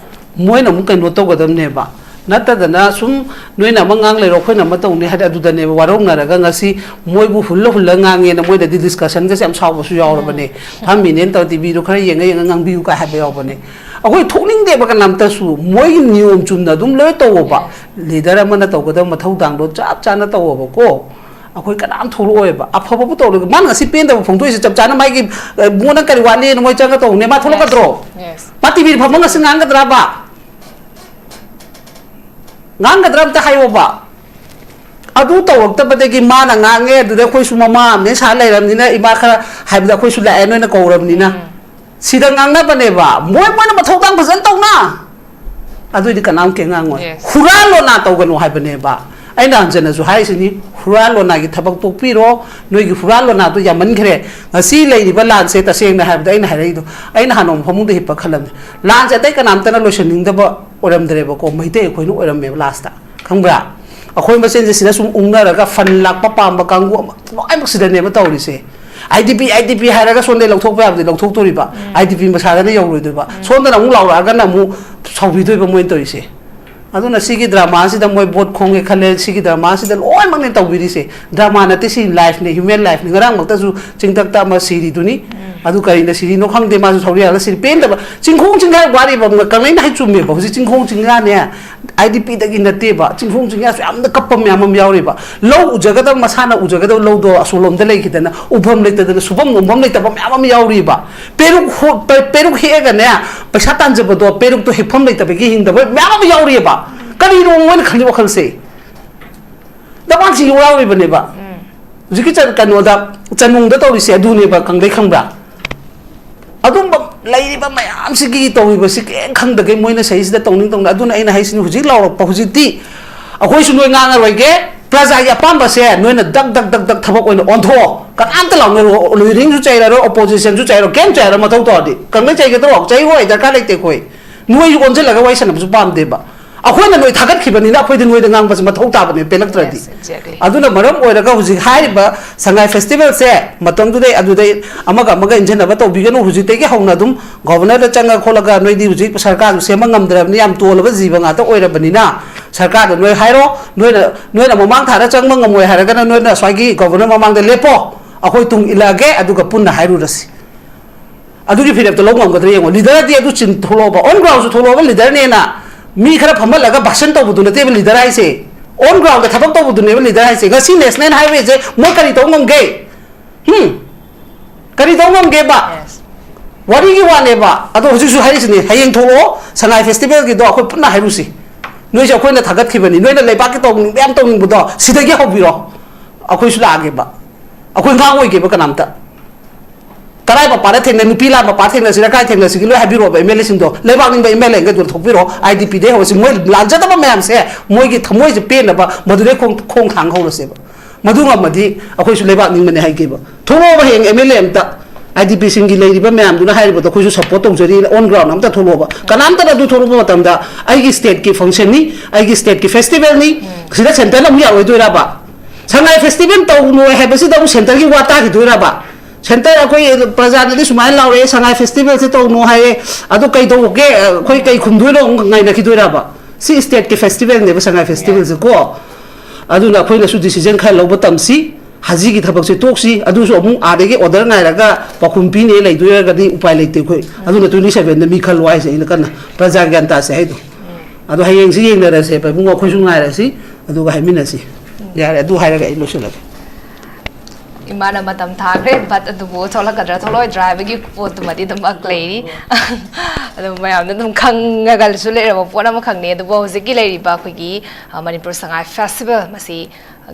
ꯃꯣꯏꯅ ꯑꯃꯨꯛ ꯀꯩꯅꯣ ꯇꯧꯒꯗꯕꯅꯦꯕ꯫ ꯅꯠꯇꯗꯅ ꯁꯨꯝ ꯅꯣꯏꯅ ꯑꯃ ꯉꯥꯡ ꯂꯩꯔꯣ, ꯑꯩꯈꯣꯏꯅ ꯑꯃ ꯇꯧꯅꯤ ꯍꯥꯏꯗꯤ, ꯑꯗꯨꯗꯅꯦꯕ ꯋꯥꯔꯧꯅꯔꯒ ꯉꯁꯤ ꯃꯣꯏꯕꯨ ꯍꯨꯜꯂ ꯍꯨꯜꯂ ꯉꯥꯡꯉꯦꯅ ꯃꯣꯏꯗꯗꯤ ꯗꯤꯁꯀꯁꯟꯒꯁꯦ ꯌꯥꯝ ꯁꯥꯎꯕꯁꯨ ꯌꯥꯎꯔꯕꯅꯦ꯫ ꯐꯝꯃꯤꯅꯦꯅ ꯇꯧꯔ ꯇꯤꯚꯤꯗꯣ ꯈꯔ ꯌꯦꯡꯉ ꯌꯦꯡꯉ ꯉꯥꯡꯕꯤꯌꯨ ꯀꯥꯏ ꯍꯥꯏꯕ ꯌꯥꯎꯕꯅꯦ꯫ ꯑꯩꯈꯣꯏ ꯊꯣꯛꯅꯤꯡꯗꯦꯕ ꯀꯅꯥꯝꯇꯁꯨ, ꯃꯣꯏꯒꯤ ꯅꯤꯌꯣꯝ ꯆꯨꯝꯅ ꯑꯗꯨꯝ ꯂꯣꯏ ꯇꯧꯋꯣꯕ꯫ ꯂꯤꯗꯔ ꯑꯃꯅ ꯇꯧꯒꯗꯕ ꯃꯊꯧ ꯊꯧꯗꯥꯡꯗꯣ ꯆꯞ ꯆꯥꯅ ꯇꯧꯋꯣꯕꯀꯣ꯫ ꯑꯩꯈꯣꯏ ꯀꯅꯥꯝ ꯊꯣꯛꯂꯛꯑꯣꯏꯕ꯫ ꯑꯐꯕꯕꯨ ꯇꯧꯔꯒ ꯃꯥꯅ ꯉꯁꯤ ꯄꯦꯟꯗꯕ ꯐꯣꯡꯗꯣꯛꯏꯁꯦ ꯆꯞ ꯆꯥꯅ ꯃꯥꯒꯤ, ꯑ, ꯃꯉꯣꯟꯗ ꯀꯔꯤ ꯋꯥꯠꯂꯤꯅ ꯃꯣꯏ ꯆꯪꯉ ꯇꯧꯕꯅꯦ꯫ ꯃꯥ ꯊꯣꯛꯂꯛꯀꯗ꯭ꯔꯣ? ꯃꯥ ꯇꯤꯚꯤꯗ ꯐꯝꯃ ꯉꯁꯤ ꯉꯥꯡꯒꯗ꯭ꯔꯕ? ꯉꯥꯡꯒꯗ꯭ꯔꯥ ꯑꯝꯇ ꯍꯥꯏꯌꯣꯕ꯫ ꯑꯗꯨ ꯇꯧꯔꯛꯇꯕꯗꯒꯤ ꯃꯥꯅ ꯉꯥꯡꯉꯦ, ꯑꯗꯨꯗ ꯑꯩꯈꯣꯏꯁꯨ ꯃꯃꯥ ꯑꯃꯅꯦ ꯁꯥ ꯂꯩꯔꯕꯅꯤꯅ, ꯏꯃꯥ ꯈꯔ ꯍꯥꯏꯕꯗ ꯑꯩꯈꯣꯏꯁꯨ ꯂꯥꯛꯑꯦ ꯅꯣꯏꯅ ꯀꯧꯔꯕꯅꯤꯅ꯫ ꯁꯤꯗ ꯉꯥꯡꯅꯕꯅꯦꯕ꯫ ꯃꯣꯏ ꯃꯣꯏꯅ ꯃꯊꯧ ꯇꯥꯡ ꯐꯖꯅ ꯇꯧꯅ꯫ ꯑꯗꯨꯏꯗꯤ ꯀꯅꯥꯝ ꯀꯩ ꯉꯥꯡꯉꯣꯏ꯫ Yes. ꯍꯨꯔꯥꯟ ꯂꯣꯟꯅꯥ ꯇꯧꯒꯅꯨ ꯍꯥꯏꯕꯅꯦꯕ꯫ ꯑꯩꯅ ꯍꯟꯖꯟꯅꯁꯨ ꯍꯥꯏꯔꯤꯁꯤꯅꯤ, ꯍꯨꯔꯥꯟ ꯂꯣꯟꯅꯥꯒꯤ ꯊꯕꯛ ꯇꯣꯛꯄꯤꯔꯣ꯫ ꯅꯣꯏꯒꯤ ꯍꯨꯔꯥꯟ ꯂꯣꯟꯅꯥꯗꯣ ꯌꯥꯝꯃꯟꯈ꯭ꯔꯦ꯫ ꯉꯁꯤ ꯂꯩꯔꯤꯕ ꯂꯥꯟꯁꯦ, ꯇꯁꯦꯡꯅ ꯍꯥꯏꯕꯗ, ꯑꯩꯅ ꯍꯥꯏꯔꯛꯏꯗꯣ, ꯑꯩꯅ ꯍꯥꯟꯅ ꯐꯃꯨꯡꯗ ꯍꯤꯞꯄ ꯈꯜꯂꯝꯃꯦ꯫ ꯂꯥꯟꯁꯦ ꯑꯇꯩ ꯀꯅꯥꯝꯇꯅ ꯂꯣꯏꯁꯟꯅꯤꯡꯗꯕ ꯑꯣꯏꯔꯝꯗ꯭ꯔꯦꯕꯀꯣ, ꯃꯩꯇꯩ ꯑꯩꯈꯣꯏꯅ ꯑꯣꯏꯔꯝꯃꯦꯕ ꯂꯥꯁꯇ꯫ ꯈꯪꯕ꯭ꯔꯥ? ꯑꯩꯈꯣꯏ ꯃꯁꯦꯟꯁꯦ ꯁꯤꯗ ꯁꯨꯝ ꯎꯪꯅꯔꯒ ꯐꯟ ꯂꯥꯛꯄ ꯄꯥꯝꯕ ꯀꯥꯡꯕꯨ ꯑꯃ ꯂꯣꯏꯅꯃꯛ ꯁꯤꯗꯅꯦꯕ ꯇꯧꯔꯤꯁꯦ꯫ I D P, I D ꯄꯤ ꯍꯥꯏꯔꯒ ꯁꯣꯝꯗꯩ ꯂꯧꯊꯣꯛꯄ ꯌꯥꯕꯗꯤ ꯂꯧꯊꯣꯛꯇꯣꯔꯤꯕ, ꯑꯥꯏ ꯗꯤ ꯄꯤ ꯃꯁꯥꯗꯅ ꯌꯧꯔꯣꯏꯗꯣꯏꯕ꯫ ꯁꯣꯝꯗꯅ ꯑꯃꯨꯛ ꯂꯥꯎꯔꯛꯑꯒꯅ ꯑꯃꯨꯛ ꯁꯥꯎꯕꯤꯗꯣꯏꯕ ꯃꯣꯏꯅ ꯇꯧꯔꯤꯁꯦ꯫ ꯑꯗꯨꯅ ꯁꯤꯒꯤ ꯗ꯭ꯔꯃꯥꯁꯤꯗ ꯃꯣꯏ ꯚꯣꯠ ꯈꯣꯝꯒꯦ ꯈꯜꯂꯦ, ꯁꯤꯒꯤ ꯗ꯭ꯔꯃꯥꯁꯤꯗ ꯂꯣꯏꯅꯃꯛꯅꯦ ꯇꯧꯕꯤꯔꯤꯁꯦ꯫ ꯗ꯭ꯔꯃꯥ ꯅꯠꯇꯦ, ꯁꯤ ꯂꯥꯏꯐꯅꯦ, ꯍ꯭ꯌꯨꯃꯦꯟ ꯂꯥꯏꯐꯅꯦ꯫ ꯉꯔꯥꯡꯃꯛꯇꯁꯨ ꯆꯤꯡꯊꯛꯇ ꯑꯃ ꯁꯤꯔꯤꯗꯨꯅꯤ꯫ ꯑꯗꯨ ꯀꯔꯤꯅ ꯁꯤꯔꯤꯅꯣ ꯈꯪꯗꯦ, ꯃꯥꯁꯨ ꯁꯧꯔꯤꯌꯥꯒ ꯁꯤꯔꯤ꯫ ꯄꯦꯟꯗꯕ ꯆꯤꯡꯈꯣꯡ ꯆꯤꯡꯌꯥ ꯋꯥꯔꯤꯕ ꯀꯪꯂꯩꯅ ꯍꯥꯏ ꯆꯨꯝꯃꯦꯕ꯫ ꯍꯧꯖꯤꯛ ꯆꯤꯡꯈꯣꯡ ꯆꯤꯡꯌꯥꯅꯦ, ꯑꯥꯏ ꯗꯤ ꯄꯤꯗꯒꯤ ꯅꯠꯇꯦꯕ꯫ ꯆꯤꯡꯈꯣꯡ ꯆꯤꯡꯌꯥꯁꯨ ꯌꯥꯝꯅ ꯀꯞꯄ ꯃꯌꯥꯝ ꯑꯃ ꯌꯥꯎꯔꯤꯕ꯫ ꯂꯧ ꯎꯖꯒꯗꯕ, ꯃꯁꯥꯅ ꯎꯖꯒꯗꯕ ꯂꯧꯗꯣ ꯑꯁꯣꯝꯂꯣꯝꯗ ꯂꯩꯈꯤꯗꯅ, ꯎꯐꯝ ꯂꯩꯇꯗꯅ, ꯁꯨꯐꯝ ꯅꯣꯝꯐꯝ ꯂꯩꯇꯕ ꯃꯌꯥꯝ ꯑꯃ ꯌꯥꯎꯔꯤꯕ꯫ ꯄꯦꯔꯨꯛ ꯍꯣ-, ꯄꯦ-, ꯄꯦꯔꯨꯛ ꯍꯦꯛꯑꯒꯅꯦ, ꯄꯩꯁꯥ ꯇꯥꯟꯖꯕꯗꯣ, ꯄꯦꯔꯨꯛꯇꯣ ꯍꯦꯛꯐꯝ ꯂꯩꯇꯕꯒꯤ ꯍꯤꯡꯗꯕ ꯃꯌꯥꯝ ꯑꯃ ꯌꯥꯎꯔꯤꯕ꯫ ꯀꯔꯤꯅꯣ ꯃꯣꯏꯅ ꯈꯜꯂꯤ ꯋꯥꯈꯜꯁꯦ? ꯗꯃꯥꯟꯁꯤ ꯌꯥꯎꯔꯤꯕꯅꯦꯕ꯫ ꯍꯧꯖꯤꯛꯀꯤ ꯆ- ꯀꯩꯅꯣꯗ, ꯆꯅꯨꯡꯗ ꯇꯧꯔꯤꯁꯦ ꯑꯗꯨꯅꯦꯕ, ꯀꯪꯂꯩ ꯈꯪꯕ꯭ꯔꯥ? ꯑꯗꯨꯝꯕ ꯂꯩꯔꯤꯕ ꯃꯌꯥꯝꯁꯤꯒꯤ ꯇꯧꯔꯤꯕꯁꯤ ꯀꯔꯤꯝ ꯈꯪꯗꯒꯩ ꯃꯣꯏꯅ ꯁꯤꯗꯩꯁꯤꯗ ꯇꯧꯅꯤꯡ ꯇꯧꯅꯤꯡ꯫ ꯑꯗꯨꯅ ꯑꯩꯅ ꯍꯥꯏꯁꯤꯅꯤ, ꯍꯧꯖꯤꯛ ꯂꯥꯎꯔꯛꯄ ꯍꯧꯖꯤꯛꯇꯤ ꯑꯩꯈꯣꯏꯁꯨ ꯅꯣꯏ ꯉꯥꯡꯉꯔꯣꯏꯒꯦ꯫ ꯄ꯭ꯔꯖꯥꯒꯤ ꯑꯄꯥꯝꯕꯁꯦ ꯅꯣꯏꯅ ꯗꯛ ꯗꯛ ꯗꯛ ꯗꯛ ꯊꯕꯛ ꯑꯣꯏꯅ ꯑꯣꯟꯊꯣꯛꯑꯣ꯫ ꯀꯅꯥꯝꯇ ꯂꯥꯎꯅꯔꯣ, ꯂꯣꯏꯔꯤꯡꯁꯨ ꯆꯩꯔꯔꯣꯏ, ꯑꯣꯄꯣꯖꯤꯁꯟꯁꯨ ꯆꯩꯔꯣꯏ, ꯀꯩꯝ ꯆꯩꯔꯔꯣꯏ꯫ ꯃꯊꯧ ꯇꯧꯔꯗꯤ ꯀꯪꯂꯩ ꯆꯩꯒꯗ꯭ꯔꯣ? ꯆꯩꯔꯣꯏ, ꯗꯔꯀꯥꯔ ꯂꯩꯇꯦ꯫ ꯑꯩꯈꯣꯏ ꯅꯣꯏꯁꯨ ꯑꯣꯟꯁꯤꯜꯂꯒ ꯋꯥꯔꯤ ꯁꯥꯟꯅꯕꯁꯨ ꯄꯥꯝꯗꯦꯕ꯫ ꯑꯩꯈꯣꯏꯅ ꯅꯣꯏ ꯊꯥꯒꯠꯈꯤꯕꯅꯤꯅ ꯑꯩꯈꯣꯏꯗꯤ ꯅꯣꯏꯗ ꯉꯥꯡꯕꯁꯦ ꯃꯊꯧ ꯇꯥꯕꯅꯦ, ꯄꯦꯜꯂꯛꯇ꯭ꯔꯗꯤ꯫ Yes, exactly. ꯑꯗꯨꯅ ꯃꯔꯝ ꯑꯣꯏꯔꯒ ꯍꯧꯖꯤꯛ ꯍꯥꯏꯔꯤꯕ ꯁꯉꯥꯏ ꯐꯦꯁꯇꯤꯚꯦꯜꯁꯦ ꯃꯇꯝꯗꯨꯗꯩ ꯑꯗꯨꯗꯩ ꯑꯃꯒ ꯑꯃꯒ ꯏꯟꯖꯟꯅꯕ ꯇꯧꯕꯤꯒꯅꯨ꯫ ꯍꯧꯖꯤꯛꯇꯒꯤ ꯍꯧꯅ ꯑꯗꯨꯝ ꯒꯣꯚꯔꯅꯔꯗ ꯆꯪꯉ ꯈꯣꯠꯂꯒ ꯅꯣꯏꯗꯤ ꯍꯧꯖꯤꯛ ꯁꯔꯀꯥꯔꯁꯨ ꯁꯦꯝꯕ ꯉꯝꯗ꯭ꯔꯕꯅꯤ, ꯌꯥꯝ ꯇꯣꯜꯂꯕ ꯖꯤꯕ ꯉꯥꯛꯇ ꯑꯣꯏꯔꯕꯅꯤꯅ ꯁꯔꯀꯥꯔꯗ ꯅꯣꯏ ꯍꯥꯏꯔꯣ꯫ ꯅꯣꯏꯅ, ꯅꯣꯏꯅ ꯃꯃꯥꯡ ꯊꯥꯗ ꯆꯪꯕ ꯉꯝꯃꯣꯏ ꯍꯥꯏꯔꯒꯅ ꯅꯣꯏꯅ ꯁ꯭ꯋꯥꯏꯒꯤ ꯒꯣꯚꯔꯅꯔ ꯃꯃꯥꯡꯗ ꯂꯦꯞꯄꯣ, ꯑꯩꯈꯣꯏ ꯇꯨꯡ ꯏꯜꯂꯛꯑꯒꯦ, ꯑꯗꯨꯒ ꯄꯨꯟꯅ ꯍꯥꯏꯔꯨꯔꯁꯤ꯫ ꯑꯗꯨꯒꯤ ꯐꯤꯔꯦꯞꯇꯣ ꯂꯧ ꯉꯝꯒꯗ꯭ꯔꯥ ꯌꯦꯡꯉꯣ꯫ ꯂꯤꯗꯔꯗꯤ ꯑꯗꯨ ꯆꯤꯟ ꯊꯣꯛꯂꯛꯑꯣꯕ꯫ ꯑꯣꯟ ꯒ꯭ꯔꯥꯎꯟꯁꯨ ꯊꯣꯛꯂꯛꯑꯣꯕ꯫ ꯂꯤꯗꯔꯅꯦꯅ ꯃꯤ ꯈꯔ ꯐꯝꯍꯜꯂꯒ ꯚꯥꯁꯟ ꯇꯧꯕꯗꯨ ꯅꯠꯇꯦꯕ ꯂꯤꯗꯔ ꯍꯥꯏꯁꯦ꯫ ꯑꯣꯟ ꯒ꯭ꯔꯥꯎꯟꯗ ꯊꯕꯛ ꯇꯧꯕꯗꯨꯅꯦꯕ ꯂꯤꯗꯔ ꯍꯥꯏꯁꯦ꯫ ꯉꯁꯤ ꯅꯦꯁꯅꯦꯜ ꯍꯥꯏꯋꯦꯁꯦ ꯃꯣꯏ ꯀꯔꯤ ꯇꯧ ꯉꯝꯒꯦ? ꯍꯝ? ꯀꯔꯤ ꯇꯧ ꯉꯝꯒꯦꯕ? Yes. ꯋꯥꯔꯤꯒꯤ ꯋꯥꯅꯦꯕ꯫ ꯑꯗꯣ ꯍꯧꯖꯤꯛꯁꯨ ꯍꯥꯏꯔꯤꯁꯤꯅꯦ, ꯍꯌꯦꯡ ꯊꯣꯛꯂꯛꯑꯣ, ꯁꯉꯥꯏ ꯐꯦꯁꯇꯤꯚꯦꯜꯒꯤꯗꯣ ꯑꯩꯈꯣꯏ ꯄꯨꯟꯅ ꯍꯥꯏꯔꯨꯁꯤ꯫ ꯅꯣꯏꯁꯦ ꯑꯩꯈꯣꯏꯅ ꯊꯥꯒꯠꯈꯤꯕꯅꯤ, ꯅꯣꯏꯅ ꯂꯩꯕꯥꯛꯀꯤ ꯇꯧꯅꯤꯡꯕ ꯌꯥꯝ ꯇꯧꯅꯤꯡꯕꯗꯣ ꯁꯤꯗꯒꯤ ꯍꯧꯕꯤꯔꯣ꯫ ꯑꯩꯈꯣꯏꯁꯨ ꯂꯥꯛꯑꯒꯦꯕ꯫ ꯑꯩꯈꯣꯏ ꯉꯥꯡꯉꯣꯏꯒꯦꯕ ꯀꯅꯥꯝꯇ꯫ ꯀꯔꯥꯏ ꯃꯄꯥꯗ ꯊꯦꯡꯅ, ꯅꯨꯄꯤ ꯂꯥꯟ ꯃꯄꯥ ꯊꯦꯡꯅꯁꯤꯔ ꯀꯥꯏ ꯊꯦꯡꯅꯁꯤꯒꯦ? ꯂꯣꯏ ꯍꯥꯏꯕꯤꯔꯛꯑꯣꯕ ꯑꯦꯝ ꯑꯦꯜ ꯑꯦꯁꯤꯡꯗꯣ꯫ ꯂꯩꯕꯥꯛ ꯅꯤꯡꯕ ꯑꯦꯝ ꯑꯦꯜ ꯑꯦꯒꯩꯗꯣ ꯊꯣꯛꯄꯤꯔꯛꯑꯣ, ꯑꯥꯏ ꯗꯤ ꯄꯤꯗꯩ ꯍꯧꯔꯁꯤ꯫ ꯃꯣꯏ ꯂꯥꯟꯖꯗꯕ ꯃꯌꯥꯝꯁꯦ ꯃꯣꯏꯒꯤ ꯊꯃꯣꯏꯁꯦ ꯄꯦꯟꯅꯕ ꯃꯗꯨꯗꯩ ꯈꯣꯡ, ꯈꯣꯡ ꯊꯥꯡ ꯍꯧꯔꯁꯦꯕ꯫ ꯃꯗꯨ ꯉꯝꯃꯗꯤ ꯑꯩꯈꯣꯏꯁꯨ ꯂꯩꯕꯥꯛ ꯅꯤꯡꯕꯅꯦ ꯍꯥꯏꯒꯦꯕ꯫ ꯊꯣꯛꯂꯛꯑꯣꯕ ꯍꯌꯦꯡ ꯑꯦꯝ ꯑꯦꯜ ꯑꯦ ꯑꯝꯇ, ꯑꯥꯏ ꯗꯤ ꯄꯤꯁꯤꯡꯒꯤ ꯂꯩꯔꯤꯕ ꯃꯌꯥꯝꯗꯨꯅ ꯍꯥꯏꯔꯤꯕꯗꯣ ꯑꯩꯈꯣꯏꯁꯨ ꯁꯞꯄꯣꯔꯠ ꯇꯧꯖꯔꯤꯅ ꯑꯣꯟ ꯒ꯭ꯔꯥꯎꯟ ꯑꯝꯇ ꯊꯣꯛꯂꯛꯑꯣꯕ꯫ ꯀꯅꯥꯝꯇꯅ ꯑꯗꯨ ꯊꯣꯛꯂꯛꯄ ꯃꯇꯝꯗ ꯑꯩꯒꯤ ꯁ꯭ꯇꯦꯠꯀꯤ ꯐꯪꯁꯟꯅꯤ, ꯑꯩꯒꯤ ꯁ꯭ꯇꯦꯠꯀꯤ ꯐꯦꯁꯇꯤꯚꯦꯜꯅꯤ, ꯁꯤꯗ ꯁꯦꯟꯇꯔꯅ ꯑꯃꯨꯛ ꯌꯥꯔꯣꯏꯗꯣꯏꯔꯕ? ꯁꯉꯥꯏ ꯐꯦꯁꯇꯤꯚꯦꯜ ꯇꯧꯅꯣꯏ ꯍꯥꯏꯕꯁꯤꯗ ꯑꯃꯨꯛ ꯁꯦꯟꯇꯔꯒꯤ ꯋꯥ ꯇꯥꯈꯤꯗꯣꯏꯔꯕ? ꯁꯦꯟꯇꯔ ꯑꯩꯈꯣꯏ ꯄ꯭ꯔꯖꯥꯅꯗꯤ ꯁꯨꯃꯥꯏꯅ ꯂꯥꯎꯔꯛꯑꯦ, ꯁꯉꯥꯏ ꯐꯦꯁꯇꯤꯚꯦꯜꯁꯦ ꯇꯧꯅꯣ ꯍꯥꯏꯌꯦ, ꯑꯗꯣ ꯀꯩꯗꯧꯒꯦ, ꯑꯩꯈꯣꯏ ꯀꯩ ꯈꯨꯝꯗꯣꯏꯅꯣ ꯑꯃꯨꯛ ꯉꯥꯏꯅꯈꯤꯗꯣꯏꯔꯕ? ꯁꯤ ꯁ꯭ꯇꯦꯠꯀꯤ ꯐꯦꯁꯇꯤꯚꯦꯜꯅꯦꯕ ꯁꯉꯥꯏ ꯐꯦꯁꯇꯤꯚꯦꯜꯁꯦ ꯀꯣ꯫ ꯑꯗꯨꯅ ꯑꯩꯈꯣꯏꯅꯁꯨ ꯗꯤꯁꯤꯖꯟ ꯈꯔ ꯂꯧꯕ ꯇꯝꯁꯤ꯫ ꯍꯧꯖꯤꯛꯀꯤ ꯊꯕꯛꯁꯦ ꯇꯣꯛꯁꯤ꯫ ꯑꯗꯨꯁꯨ ꯑꯃꯨꯛ ꯑꯥꯗꯒꯤ ꯑꯣꯔꯗꯔ ꯉꯥꯏꯔꯒ ꯄꯥꯎꯈꯨꯝ ꯄꯤꯅꯦ ꯂꯩꯗꯣꯏꯔꯒꯗꯤ ꯎꯄꯥꯏ ꯂꯩꯇꯦ ꯑꯩꯈꯣꯏ꯫ ꯑꯗꯨꯅ ꯇ꯭ꯋꯦꯟꯇꯤ ꯁꯚꯦꯟꯗ ꯃꯤ ꯈꯜꯂꯣ ꯍꯥꯏꯁꯦ ꯑꯩꯅ ꯀꯟꯅ꯫ ꯄ꯭ꯔꯖꯥ ꯒ꯭ꯌꯥꯟ ꯇꯥꯁꯦ ꯍꯥꯏꯗꯣ꯫ ꯑꯗꯣ ꯍꯌꯦꯡꯁꯤ ꯌꯦꯡꯅꯔꯁꯦꯕ ꯏꯕꯨꯡꯉꯣ, ꯑꯩꯈꯣꯏꯁꯨ ꯉꯥꯏꯔꯁꯤ, ꯑꯗꯨꯒ ꯍꯥꯏꯃꯤꯟꯅꯁꯤ꯫ ꯌꯥꯔꯦ, ꯑꯗꯨ ꯍꯥꯏꯔꯒ ꯑꯩ ꯂꯣꯏꯁꯤꯜꯂꯒꯦ꯫ ꯏꯃꯥꯅ ꯃꯇꯝ ꯊꯥꯈ꯭ꯔꯦ, but ꯑꯗꯨꯕꯨ ꯊꯣꯛꯂꯛꯀꯗ꯭ꯔꯥ ꯊꯣꯛꯂꯛꯑꯣꯏꯗ꯭ꯔꯥ ꯍꯥꯏꯕꯒꯤ ꯄꯣꯠꯇꯨꯃꯗꯤ ꯑꯗꯨꯃꯛ ꯂꯩꯔꯤ꯫ ꯑꯗꯨ ꯃꯌꯥꯝꯅ ꯑꯗꯨꯝ ꯈꯪꯉꯒꯁꯨ ꯂꯩꯔꯕ ꯄꯣꯠ ꯑꯃꯈꯛꯅꯤ꯫ ꯑꯗꯨꯕꯨ ꯍꯧꯖꯤꯛꯀꯤ ꯂꯩꯔꯤꯕ ꯑꯩꯈꯣꯏꯒꯤ, ꯑ, ꯃꯅꯤꯄꯨꯔ ꯁꯉꯥꯏ ꯐꯦꯁꯇꯤꯚꯦꯜ ꯃꯁꯤ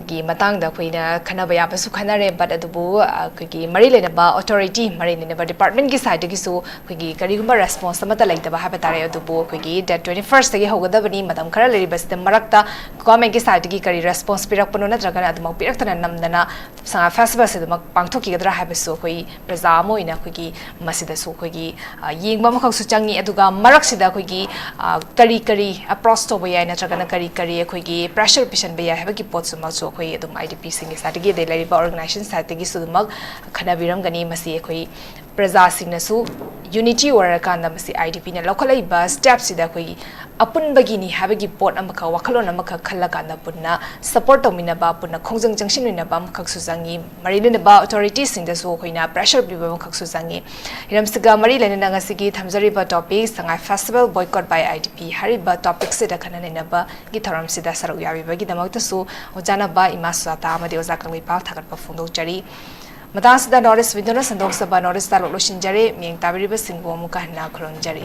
ꯒꯤ ꯃꯇꯥꯡꯗ ꯑꯩꯈꯣꯏꯅ ꯈꯟꯅꯕ ꯌꯥꯕꯁꯨ ꯈꯟꯅꯔꯦ, but ꯑꯗꯨꯕꯨ ꯑꯩꯈꯣꯏꯒꯤ ꯃꯔꯤ ꯂꯩꯅꯕ authority, ꯃꯔꯤ ꯂꯩꯅꯕ department ꯀꯤ side ꯇꯒꯤꯁꯨ ꯑꯩꯈꯣꯏꯒꯤ ꯀꯔꯤꯒꯨꯝꯕ response ꯑꯃꯠꯇ ꯂꯩꯇꯕ ꯍꯥꯏꯕ ꯇꯥꯔꯦ꯫ ꯑꯗꯨꯕꯨ ꯑꯩꯈꯣꯏꯒꯤ date twenty first ꯇꯒꯤ ꯍꯧꯒꯗꯕꯅꯤ, ꯃꯇꯝ ꯈꯔ ꯂꯩꯔꯤꯕꯁꯤꯗ ꯃꯔꯛꯇ government ꯀꯤ side ꯇꯒꯤ ꯀꯔꯤ response ꯄꯤꯔꯛꯄꯅꯣ, ꯅꯠꯇ꯭ꯔꯒꯅ ꯑꯗꯨꯃꯛ ꯄꯤꯔꯛꯇꯅ ꯅꯝꯗꯅ ꯁꯉꯥꯏ festival ꯁꯤ ꯑꯗꯨꯃꯛ ꯄꯥꯡꯊꯣꯛꯈꯤꯒꯗ꯭ꯔꯥ ꯍꯥꯏꯕꯁꯨ ꯑꯩꯈꯣꯏ ꯄ꯭ꯔꯖꯥ ꯑꯃ ꯑꯣꯏꯅ ꯑꯩꯈꯣꯏꯒꯤ ꯃꯁꯤꯗꯁꯨ ꯑꯩꯈꯣꯏꯒꯤ, ꯑ, ꯌꯦꯡꯕ ꯑꯃꯈꯛꯁꯨ ꯆꯪꯉꯤ꯫ ꯑꯗꯨꯒ ꯃꯔꯛꯁꯤꯗ ꯑꯩꯈꯣꯏꯒꯤ, ꯑ, ꯀꯔꯤ ꯀꯔꯤ approach ꯇꯧꯕ ꯌꯥꯏ, ꯅꯠꯇ꯭ꯔꯒꯅ ꯀꯔꯤ ꯀꯔꯤ ꯑꯩꯈꯣꯏꯒꯤ pressure ꯄꯤꯁꯟꯕ ꯌꯥꯏ ꯍꯥꯏꯕꯒꯤ ꯄꯣꯠꯁꯨꯃꯛꯁꯨ ꯑꯩꯈꯣꯏ ꯑꯗꯨꯝ I D P ꯁꯤꯡꯒꯤ side ꯇꯒꯤ, ꯑꯗꯩ ꯂꯩꯔꯤꯕ organization side ꯇꯒꯤꯁꯨ ꯑꯗꯨꯃꯛ ꯈꯟꯅꯕꯤꯔꯝꯒꯅꯤ꯫ ꯃꯁꯤ ꯑꯩꯈꯣꯏ ꯄ꯭ꯔꯖꯥꯁꯤꯡꯅꯁꯨ unity ꯑꯣꯏꯔꯀꯥꯟꯗ ꯃꯁꯤ I D P ꯅ ꯂꯧꯈꯠꯂꯛꯏꯕ step ꯁꯤꯗ ꯑꯩꯈꯣꯏꯒꯤ ꯑꯄꯨꯟꯕꯒꯤꯅꯤ ꯍꯥꯏꯕꯒꯤ ꯄꯣꯠ ꯑꯃꯈꯛ, ꯋꯥꯈꯜꯂꯣꯟ ꯑꯃꯈꯛ ꯈꯜꯂꯀꯥꯟꯗ ꯄꯨꯟꯅ support ꯇꯧꯃꯤꯟꯅꯕ, ꯄꯨꯟꯅ ꯈꯣꯡꯖꯪ ꯆꯪꯁꯤꯟꯃꯤꯟꯅꯕ ꯑꯃꯈꯛꯁꯨ ꯆꯪꯉꯤ꯫ ꯃꯔꯤ ꯂꯩꯅꯕ authority ꯁꯤꯡꯗꯁꯨ ꯑꯩꯈꯣꯏꯅ pressure ꯄꯤꯕ ꯑꯃꯈꯛꯁꯨ ꯆꯪꯉꯤ꯫ ꯍꯤꯔꯝꯁꯤꯒ ꯃꯔꯤ ꯂꯩꯅꯅ ꯉꯁꯤꯒꯤ ꯊꯝꯖꯔꯤꯕ topic, Sangai Festival Boycott by I D P ꯍꯥꯏꯔꯤꯕ topic ꯁꯤꯗ ꯈꯟꯅ ꯅꯩꯅꯕꯒꯤ ꯊꯧꯔꯝꯁꯤꯗ ꯁꯔꯨꯛ ꯌꯥꯕꯤꯕꯒꯤꯗꯃꯛꯇꯁꯨ ꯑꯣꯖꯥ ꯅꯕ, ꯏꯃꯥ ꯁꯨꯖꯥꯇꯥ ꯑꯃꯗꯤ ꯑꯣꯖꯥ ꯀꯪꯂꯩꯄꯥꯛ ꯊꯥꯒꯠꯄ ꯐꯣꯡꯗꯣꯛꯆꯔꯤ꯫ ꯃꯇꯥꯡꯁꯤꯗ North East Window ꯅ ꯁꯟꯗꯣꯛꯆꯕ North East Dialogue ꯂꯣꯏꯁꯤꯟꯖꯔꯦ꯫ ꯃꯤꯠꯌꯦꯡ ꯇꯥꯕꯤꯔꯤꯕꯁꯤꯡꯕꯨ ꯑꯃꯨꯛꯀ ꯍꯟꯅ ꯈꯨꯔꯨꯝꯖꯔꯤ꯫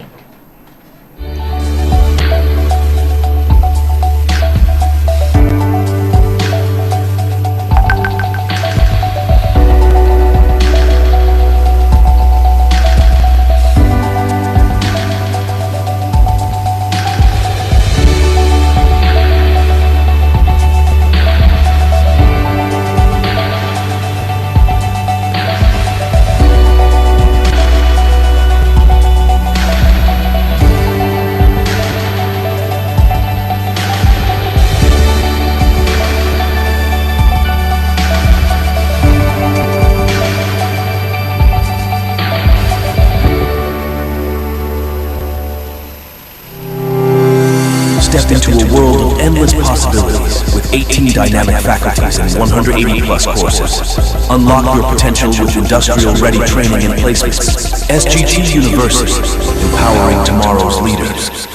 Step into a world of endless possibilities with eighteen dynamic faculties and one hundred eighty plus courses. Unlock your potential with industrial ready training and placements. S G T University, empowering tomorrow's leaders.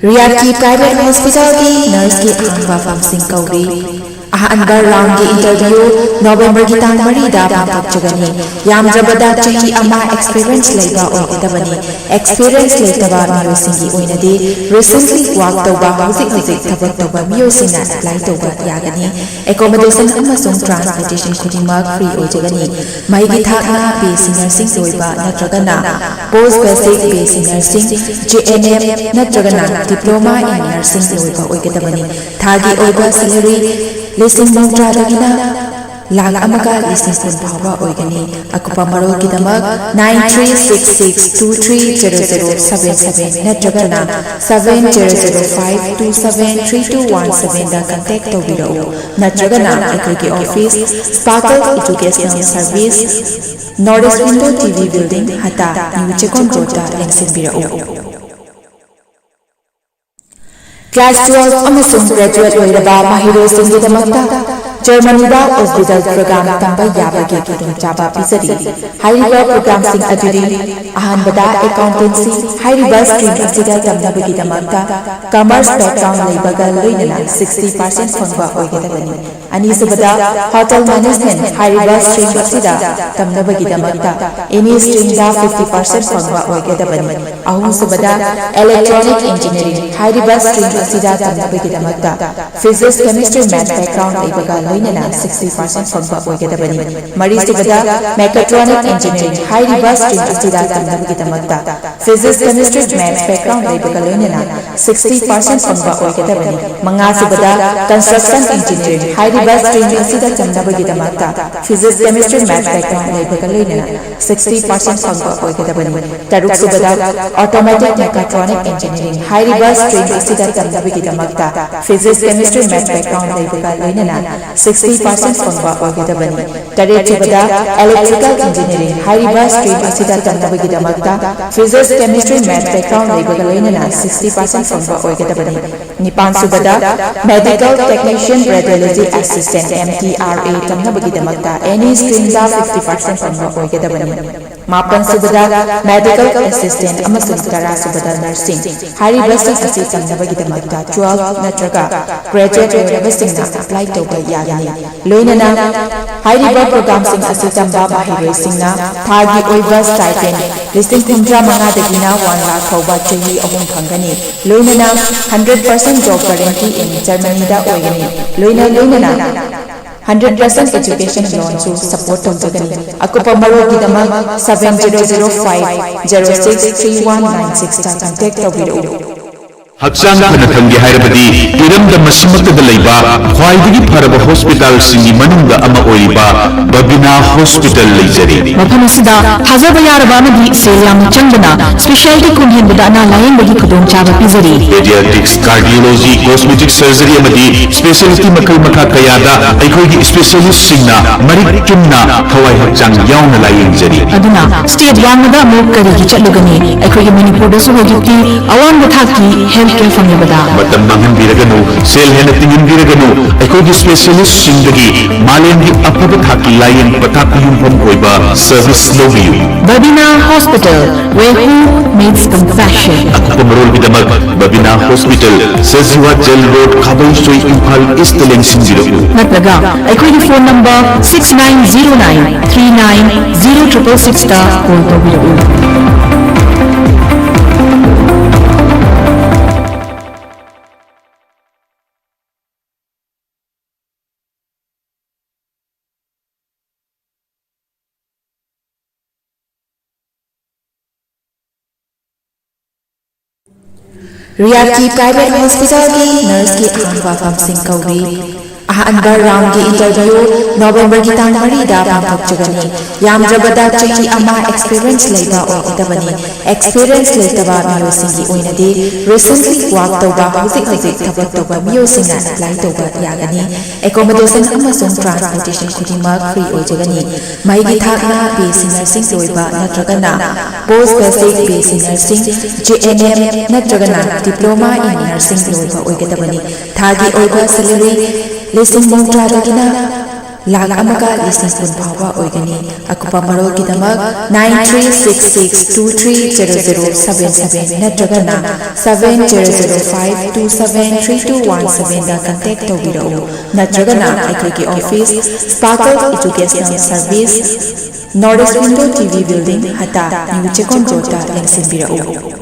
ꯔꯤꯌꯥꯗꯀꯤ private hospital ꯒꯤ nurse ꯀꯤ ꯑꯍꯥꯡꯕ ꯐꯝꯁꯤꯡ ꯀꯧꯔꯤ꯫ ꯑꯍꯥꯟꯕ ꯔꯥꯎꯟꯒꯤ ꯏꯟꯇꯔꯚ꯭ꯌꯨ ꯅꯣꯕꯦꯝꯕꯔꯒꯤ ꯇꯥꯡ ꯃꯔꯤꯗ ꯄꯥꯡꯊꯣꯛꯆꯒꯅꯤ꯫ ꯌꯥꯝꯗ꯭ꯔꯕꯗ ꯆꯍꯤ ꯑꯃ ꯑꯦꯛꯁꯄꯤꯔꯤꯌꯦꯟꯁ ꯂꯩꯕ ꯑꯣꯏꯒꯗꯕꯅꯤ꯫ ꯑꯦꯛꯁꯄꯤꯔꯤꯌꯦꯟꯁ ꯂꯩꯇꯕ ꯃꯤꯑꯣꯏꯁꯤꯡꯒꯤ ꯑꯣꯏꯅꯗꯤ ꯔꯤꯁꯦꯟꯠꯂꯤ ꯋꯥꯛ ꯇꯧꯕ, ꯍꯧꯖꯤꯛ ꯍꯧꯖꯤꯛ ꯊꯕꯛ ꯇꯧꯕ ꯃꯤꯑꯣꯏꯁꯤꯡꯅ ꯑꯦꯄ꯭ꯂꯥꯏ ꯇꯧꯕ ꯌꯥꯒꯅꯤ꯫ ꯑꯦꯀꯣꯃꯣꯗꯦꯁꯟ ꯑꯃꯁꯨꯡ ꯇ꯭ꯔꯥꯟꯁꯄꯣꯔꯇꯦꯁꯟ ꯈꯨꯗꯤꯡꯃꯛ ꯐ꯭ꯔꯤ ꯑꯣꯏꯖꯒꯅꯤ꯫ ꯃꯍꯩꯒꯤ ꯊꯥꯛꯅ ꯕꯤ ꯑꯦꯁ ꯁꯤ ꯅꯔꯁꯤꯡ ꯂꯣꯏꯕ ꯅꯠꯇ꯭ꯔꯒꯅ ꯄꯣꯁ basic B S C nursing, J and M ꯅꯠꯇ꯭ꯔꯒꯅ ꯗꯤꯄ꯭ꯂꯣꯃꯥ ꯏꯟ ꯅꯔꯁꯤꯡ ꯂꯣꯏꯕ ꯑꯣꯏꯒꯗꯕꯅꯤ꯫ ꯊꯥꯒꯤ ꯑꯣꯏꯕ ꯁꯦꯂꯔꯤ ꯂꯤꯁꯤꯡ ꯃꯧꯗ꯭ꯔꯥꯗꯒꯤꯅ ꯂꯥꯈ ꯑꯃꯒ ꯂꯤꯁꯤꯡ ꯀꯨꯟ ꯐꯥꯎꯕ ꯑꯣꯏꯒꯅꯤ꯫ ꯑꯀꯨꯞꯄ ꯃꯔꯣꯜꯒꯤꯗꯃꯛ nine three six six two three zero zero seven seven ꯅꯠꯇ꯭ꯔꯒꯅ seven zero zero five two seven three two one seven ꯗ ꯀꯟꯇꯦꯛ ꯇꯧꯕꯤꯔꯛꯎ, ꯅꯠꯇ꯭ꯔꯒꯅ ꯑꯩꯈꯣꯏꯒꯤ office, Sparkle Educational Service, North East Window T V Building, ꯍꯇꯥ, ꯅ꯭ꯌꯨ ꯆꯦꯛꯀꯣꯟ ꯔꯣꯗꯇ ꯂꯦꯡꯁꯤꯟꯕꯤꯔꯛꯎ꯫ ꯀ꯭ꯂꯥꯁ ꯇꯨꯋꯦꯜꯐ ꯑꯃꯁꯨꯡ ꯒ꯭ꯔꯦꯖꯨꯋꯦꯠ ꯂꯣꯏꯔꯕ ꯃꯍꯩꯔꯣꯏꯁꯤꯡꯒꯤꯗꯃꯛꯇ ꯖꯔꯃꯅꯤꯗ ꯑꯣꯁꯕꯤꯗꯜ ꯄ꯭ꯔꯣꯒ꯭ꯔꯥꯝ ꯇꯝꯕ ꯌꯥꯕꯒꯤ ꯈꯨꯗꯣꯡꯆꯥꯕ ꯄꯤꯖꯔꯤ꯫ ꯍꯥꯏꯔꯤꯕ ꯄ꯭ꯔꯣꯒ꯭ꯔꯥꯝꯁꯤꯡ ꯑꯗꯨꯗꯤ: ꯑꯍꯥꯟꯕꯗ, ꯑꯦꯀꯥꯎꯟꯇꯦꯟꯁꯤ꯫ ꯍꯥꯏꯔꯤꯕ ꯁ꯭ꯇ꯭ꯔꯤꯝ ꯑꯁꯤꯗ ꯇꯝꯅꯕꯒꯤꯗꯃꯛꯇ ꯀꯃꯔꯁ ꯕꯦꯛꯒ꯭ꯔꯥꯎꯟ ꯂꯩꯕꯒ ꯂꯣꯏꯅꯅ sixty percent ꯐꯪꯕ ꯑꯣꯏꯒꯗꯕꯅꯤ꯫ ꯑꯅꯤꯁꯨꯕꯗ, ꯍꯣꯇꯦꯜ ꯃꯦꯅꯦꯖꯃꯦꯟꯠ꯫ ꯍꯥꯏꯔꯤꯕ ꯁ꯭ꯇ꯭ꯔꯤꯝ ꯑꯁꯤꯗ ꯇꯝꯅꯕꯒꯤꯗꯃꯛꯇ ꯑꯦꯅꯤ ꯁ꯭ꯇ꯭ꯔꯤꯝꯗ fifty percent ꯐꯪꯕ ꯑꯣꯏꯒꯗꯕꯅꯤ꯫ ꯑꯍꯨꯝꯁꯨꯕꯗ, ꯏꯂꯦꯛꯇ꯭ꯔꯣꯅꯤꯛ ꯏꯟꯖꯤꯅꯤꯌꯔꯤꯡ꯫ ꯍꯥꯏꯔꯤꯕ ꯁ꯭ꯇ꯭ꯔꯤꯝ ꯑꯁꯤꯗ ꯇꯝꯅꯕꯒꯤꯗꯃꯛꯇ ꯐꯤꯖꯤꯛꯁ, ꯀꯦꯃꯤꯁꯇ꯭ꯔꯤ, ꯃꯦꯊꯁ ꯕꯦꯛꯒ꯭ꯔꯥꯎꯟ ꯂꯩꯕꯒ ꯂꯣꯏꯅꯅ sixty percent ꯐꯪꯕ ꯑꯣꯏꯒꯗꯕꯅꯤ꯫ ꯃꯔꯤꯁꯨꯕꯗ, ꯃꯦꯀꯥꯇ꯭ꯔꯣꯅꯤꯛ ꯏꯟꯖꯤꯅꯤꯌꯔꯤꯡ꯫ ꯍꯥꯏꯔꯤꯕ ꯁ꯭ꯇ꯭ꯔꯤꯝ ꯑꯁꯤꯗ ꯇꯝꯅꯕꯒꯤꯗꯃꯛꯇ ꯐꯤꯖꯤꯛꯁ, ꯀꯦꯃꯤꯁꯇ꯭ꯔꯤ, ꯃꯦꯊꯁ ꯕꯦꯛꯒ꯭ꯔꯥꯎꯟ ꯂꯩꯕꯒ ꯂꯣꯏꯅꯅ sixty percent ꯐꯪꯕ ꯑꯣꯏꯒꯗꯕꯅꯤ꯫ ꯃꯉꯥꯁꯨꯕꯗ, ꯀꯟꯁꯇ꯭ꯔꯛꯁꯟ ꯏꯟꯖꯤꯅꯤꯌꯔꯤꯡ꯫ ꯍꯥꯏꯔꯤꯕ ꯁ꯭ꯇ꯭ꯔꯤꯝ ꯑꯁꯤꯗ ꯇꯝꯅꯕꯒꯤꯗꯃꯛꯇ ꯐꯤꯖꯤꯛꯁ, ꯀꯦꯃꯤꯁꯇ꯭ꯔꯤ, ꯃꯦꯊꯁ ꯕꯦꯛꯒ꯭ꯔꯥꯎꯟ ꯂꯩꯕꯒ ꯂꯣꯏꯅꯅ sixty percent ꯐꯪꯕ ꯑꯣꯏꯒꯗꯕꯅꯤ꯫ ꯇꯔꯨꯛꯁꯨꯕꯗ, ꯑꯣꯇꯣꯃꯦꯇꯤꯛ ꯃꯦꯀꯥꯇ꯭ꯔꯣꯅꯤꯛ ꯏꯟꯖꯤꯅꯤꯌꯔꯤꯡ꯫ ꯍꯥꯏꯔꯤꯕ ꯁ꯭ꯇ꯭ꯔꯤꯝ ꯑꯁꯤꯗ ꯇꯝꯅꯕꯒꯤꯗꯃꯛꯇ ꯐꯤꯖꯤꯛꯁ, ꯀꯦꯃꯤꯁꯇ꯭ꯔꯤ, ꯃꯦꯊꯁ ꯕꯦꯛꯒ꯭ꯔꯥꯎꯟ ꯂꯩꯕꯒ ꯂꯣꯏꯅꯅ sixty percent ꯐꯪꯕ ꯑꯣꯏꯒꯗꯕꯅꯤ꯫ ꯇꯔꯦꯠꯁꯨꯕꯗ, ꯏꯂꯦꯛꯇ꯭ꯔꯤꯀꯦꯜ ꯏꯟꯖꯤꯅꯤꯌꯔꯤꯡ꯫ ꯍꯥꯏꯔꯤꯕ ꯁ꯭ꯇ꯭ꯔꯤꯝ ꯑꯁꯤꯗ ꯇꯝꯅꯕꯒꯤꯗꯃꯛꯇ ꯐꯤꯖꯤꯛꯁ, ꯀꯦꯃꯤꯁꯇ꯭ꯔꯤ, ꯃꯦꯊꯁ ꯕꯦꯛꯒ꯭ꯔꯥꯎꯟ ꯂꯩꯕꯒ ꯂꯣꯏꯅꯅ sixty percent ꯐꯪꯕ ꯑꯣꯏꯒꯗꯕꯅꯤ꯫ ꯅꯤꯄꯥꯟꯁꯨꯕꯗ, medical technician radiology assistant, M T R A, ꯇꯝꯅꯕꯒꯤꯗꯃꯛꯇ ꯑꯦꯅꯤ ꯁ꯭ꯇ꯭ꯔꯤꯝꯗ fifty percent ꯐꯪꯕ ꯑꯣꯏꯒꯗꯕꯅꯤ꯫ ꯃꯥꯄꯟ ꯁꯨꯕꯗ medical assistant ꯑꯃꯁꯨꯡ ꯇꯔꯥ ꯁꯨꯕꯗ nursing꯫ ꯍꯥꯏꯔꯤꯕꯁꯤꯡ ꯑꯁꯤ ꯇꯝꯅꯕꯒꯤꯗꯃꯛꯇ twelve ꯅꯠꯇ꯭ꯔꯒ graduate ꯑꯣꯏꯔꯕꯁꯤꯡꯅ apply ꯇꯧꯕ ꯌꯥꯒꯅꯤ꯫ ꯂꯣꯏꯅꯅ ꯍꯥꯏꯔꯤꯕ programꯁꯤꯡ ꯑꯁꯤ ꯇꯝꯕ ꯃꯍꯩꯔꯣꯏꯁꯤꯡꯅ ꯊꯥꯒꯤ ꯑꯣꯏꯕ stipend ꯂꯤꯁꯤꯡ ꯍꯨꯝꯗ꯭ꯔꯥ ꯃꯉꯥꯗꯒꯤꯅ one lakh ꯐꯥꯎꯕ ꯆꯍꯤ ꯑꯍꯨꯝ ꯐꯪꯒꯅꯤ꯫ ꯂꯣꯏꯅꯅ hundred percent job guarantee in Germanyꯗ ꯑꯣꯏꯒꯅꯤ꯫ ꯂꯣꯏꯅ ꯂꯣꯏꯅꯅ hundred percent education loanꯁꯨ support ꯇꯧꯖꯒꯅꯤ꯫ ꯑꯀꯨꯞꯄ ꯃꯔꯣꯜꯒꯤꯗꯃꯛ seven zero zero five zero six three one nine sixꯇ contact ꯇꯧꯕꯤꯔꯛꯎ꯫ ꯍꯛꯆꯥꯡ ꯐꯅ ꯊꯝꯒꯦ ꯍꯥꯏꯔꯕꯗꯤ ꯏꯔꯝꯗꯝ ꯑꯁꯤꯃꯛꯇꯗ ꯂꯩꯕ ꯈ꯭ꯋꯥꯏꯗꯒꯤ ꯐꯔꯕ ꯍꯣꯁꯄꯤꯇꯥꯜꯁꯤꯡꯒꯤ ꯃꯅꯨꯡꯗ ꯑꯃ ꯑꯣꯏꯔꯤꯕ ꯕꯕꯤꯅꯥ ꯍꯣꯁꯄꯤꯇꯥꯜ ꯂꯩꯖꯔꯤ꯫ ꯃꯐꯝ ꯑꯁꯤꯗ ꯊꯥꯖꯕ ꯌꯥꯔꯕ ꯑꯃꯗꯤ ꯁꯦꯜ ꯌꯥꯝꯅ ꯆꯪꯗꯅ specialty ꯈꯣꯡ ꯍꯦꯟꯕꯗ ꯑꯅꯥ ꯂꯥꯌꯦꯡꯕꯒꯤ ꯈꯨꯗꯣꯡꯆꯥꯕ ꯄꯤꯖꯔꯤ꯫ Pediatrics, cardiology, cosmetic surgery ꯑꯃꯗꯤ specialty ꯃꯈꯜ ꯃꯈꯥ ꯀꯌꯥꯗ ꯑꯩꯈꯣꯏꯒꯤ specialistꯁꯤꯡꯅ ꯃꯔꯤꯛ ꯆꯨꯝꯅ ꯊꯋꯥꯏ ꯍꯛꯆꯥꯡ ꯌꯥꯎꯅ ꯂꯥꯌꯦꯡꯖꯔꯤ꯫ ꯑꯗꯨꯅ state ꯋꯥꯡꯃꯗ ꯑꯃꯨꯛ ꯀꯔꯤꯒꯤ ꯆꯠꯂꯨꯒꯅꯤ? ꯑꯩꯈꯣꯏꯒꯤ ꯃꯅꯤꯄꯨꯔꯗꯁꯨ ꯍꯧꯖꯤꯛꯇꯤ ꯑꯋꯥꯡꯕ ꯊꯥꯛꯀꯤ health care ꯐꯪꯂꯕꯗ꯫ ꯃꯇꯝ ꯃꯥꯡꯍꯟꯕꯤꯔꯒꯅꯨ, ꯁꯦꯜ ꯍꯦꯟꯅ ꯇꯤꯡꯍꯟꯕꯤꯔꯒꯅꯨ, ꯑꯩꯈꯣꯏꯒꯤ specialistꯁꯤꯡꯗꯒꯤ ꯃꯥꯂꯦꯝꯒꯤ ꯑꯐꯕ ꯊꯥꯛꯀꯤ ꯂꯥꯌꯦꯡ ꯄꯊꯥꯞ ꯌꯨꯝꯐꯝ ꯑꯣꯏꯕ service ꯂꯧꯕꯤꯌꯨ꯫ Babina Hospital, where hope meets compassion. ꯑꯀꯨꯞꯄ ꯃꯔꯣꯜꯒꯤꯗꯃꯛ Babina hospital, Sajiwa jail road, Khabeisoi, Imphal east ꯂꯦꯡꯁꯤꯟꯕꯤꯔꯛꯎ꯫ ꯅꯠꯇ꯭ꯔꯒ ꯑꯩꯈꯣꯏꯒꯤ phone number six nine zero nine three nine zero triple sixꯇ call ꯇꯧꯕꯤꯔꯛꯎ꯫ ꯔꯤꯌꯥꯗꯀꯤ private hospitalꯒꯤ nurseꯀꯤ ꯑꯍꯥꯟꯕ ꯐꯝꯁꯤꯡ ꯀꯧꯔꯤ꯫ ꯑꯍꯥꯟꯕ roundꯒꯤ interview Novemberꯒꯤ ꯇꯥꯡ ꯃꯔꯤꯗ ꯄꯥꯡꯊꯣꯛꯆꯒꯅꯤ꯫ ꯌꯥꯝꯗ꯭ꯔꯕꯗ ꯆꯍꯤ ꯑꯃ experience ꯂꯩꯕ ꯑꯣꯏꯒꯗꯕꯅꯤ꯫ Experience ꯂꯩꯇꯕ ꯃꯤꯑꯣꯏꯁꯤꯡꯒꯤ ꯑꯣꯏꯅꯗꯤ recently work ꯇꯧꯕ, ꯍꯧꯖꯤꯛ ꯍꯧꯖꯤꯛ ꯊꯕꯛ ꯇꯧꯕ ꯃꯤꯑꯣꯏꯁꯤꯡꯅ apply ꯇꯧꯕ ꯌꯥꯒꯅꯤ꯫ Accommodation ꯑꯃꯁꯨꯡ transportation ꯈꯨꯗꯤꯡꯃꯛ free ꯑꯣꯏꯖꯒꯅꯤ꯫ ꯃꯍꯩꯒꯤ ꯊꯥꯛꯅ BSc nursing ꯂꯣꯏꯕ ꯅꯠꯇ꯭ꯔꯒꯅ post basic BSc nursing, JNM ꯅꯠꯇ꯭ꯔꯒꯅ diploma in nursing ꯂꯣꯏꯕ ꯑꯣꯏꯒꯗꯕꯅꯤ꯫ ꯊꯥꯒꯤ ꯑꯣꯏꯕ salary ꯂꯤꯁꯤꯡ ꯃꯧꯗ꯭ꯔꯥꯗꯒꯤꯅ ꯂꯥꯛ ꯑꯃꯒ ꯂꯤꯁꯤꯡ ꯀꯨꯟ ꯐꯥꯎꯕ ꯑꯣꯏꯒꯅꯤ꯫ ꯑꯀꯨꯞꯄ ꯃꯔꯣꯜꯒꯤꯗꯃꯛ nine three six six two three zero zero seven seven ꯅꯠꯇ꯭ꯔꯒꯅ seven zero zero five two seven three two one seven ꯗ contact ꯇꯧꯕꯤꯔꯛꯎ, ꯅꯠꯇ꯭ꯔꯒꯅ ꯑꯩꯈꯣꯏꯒꯤ office, Sparkle Educational Service, North East Window T V Building, ꯍꯇꯥ, New Checkon Road ꯇ ꯂꯦꯡꯁꯤꯟꯕꯤꯔꯛꯎ꯫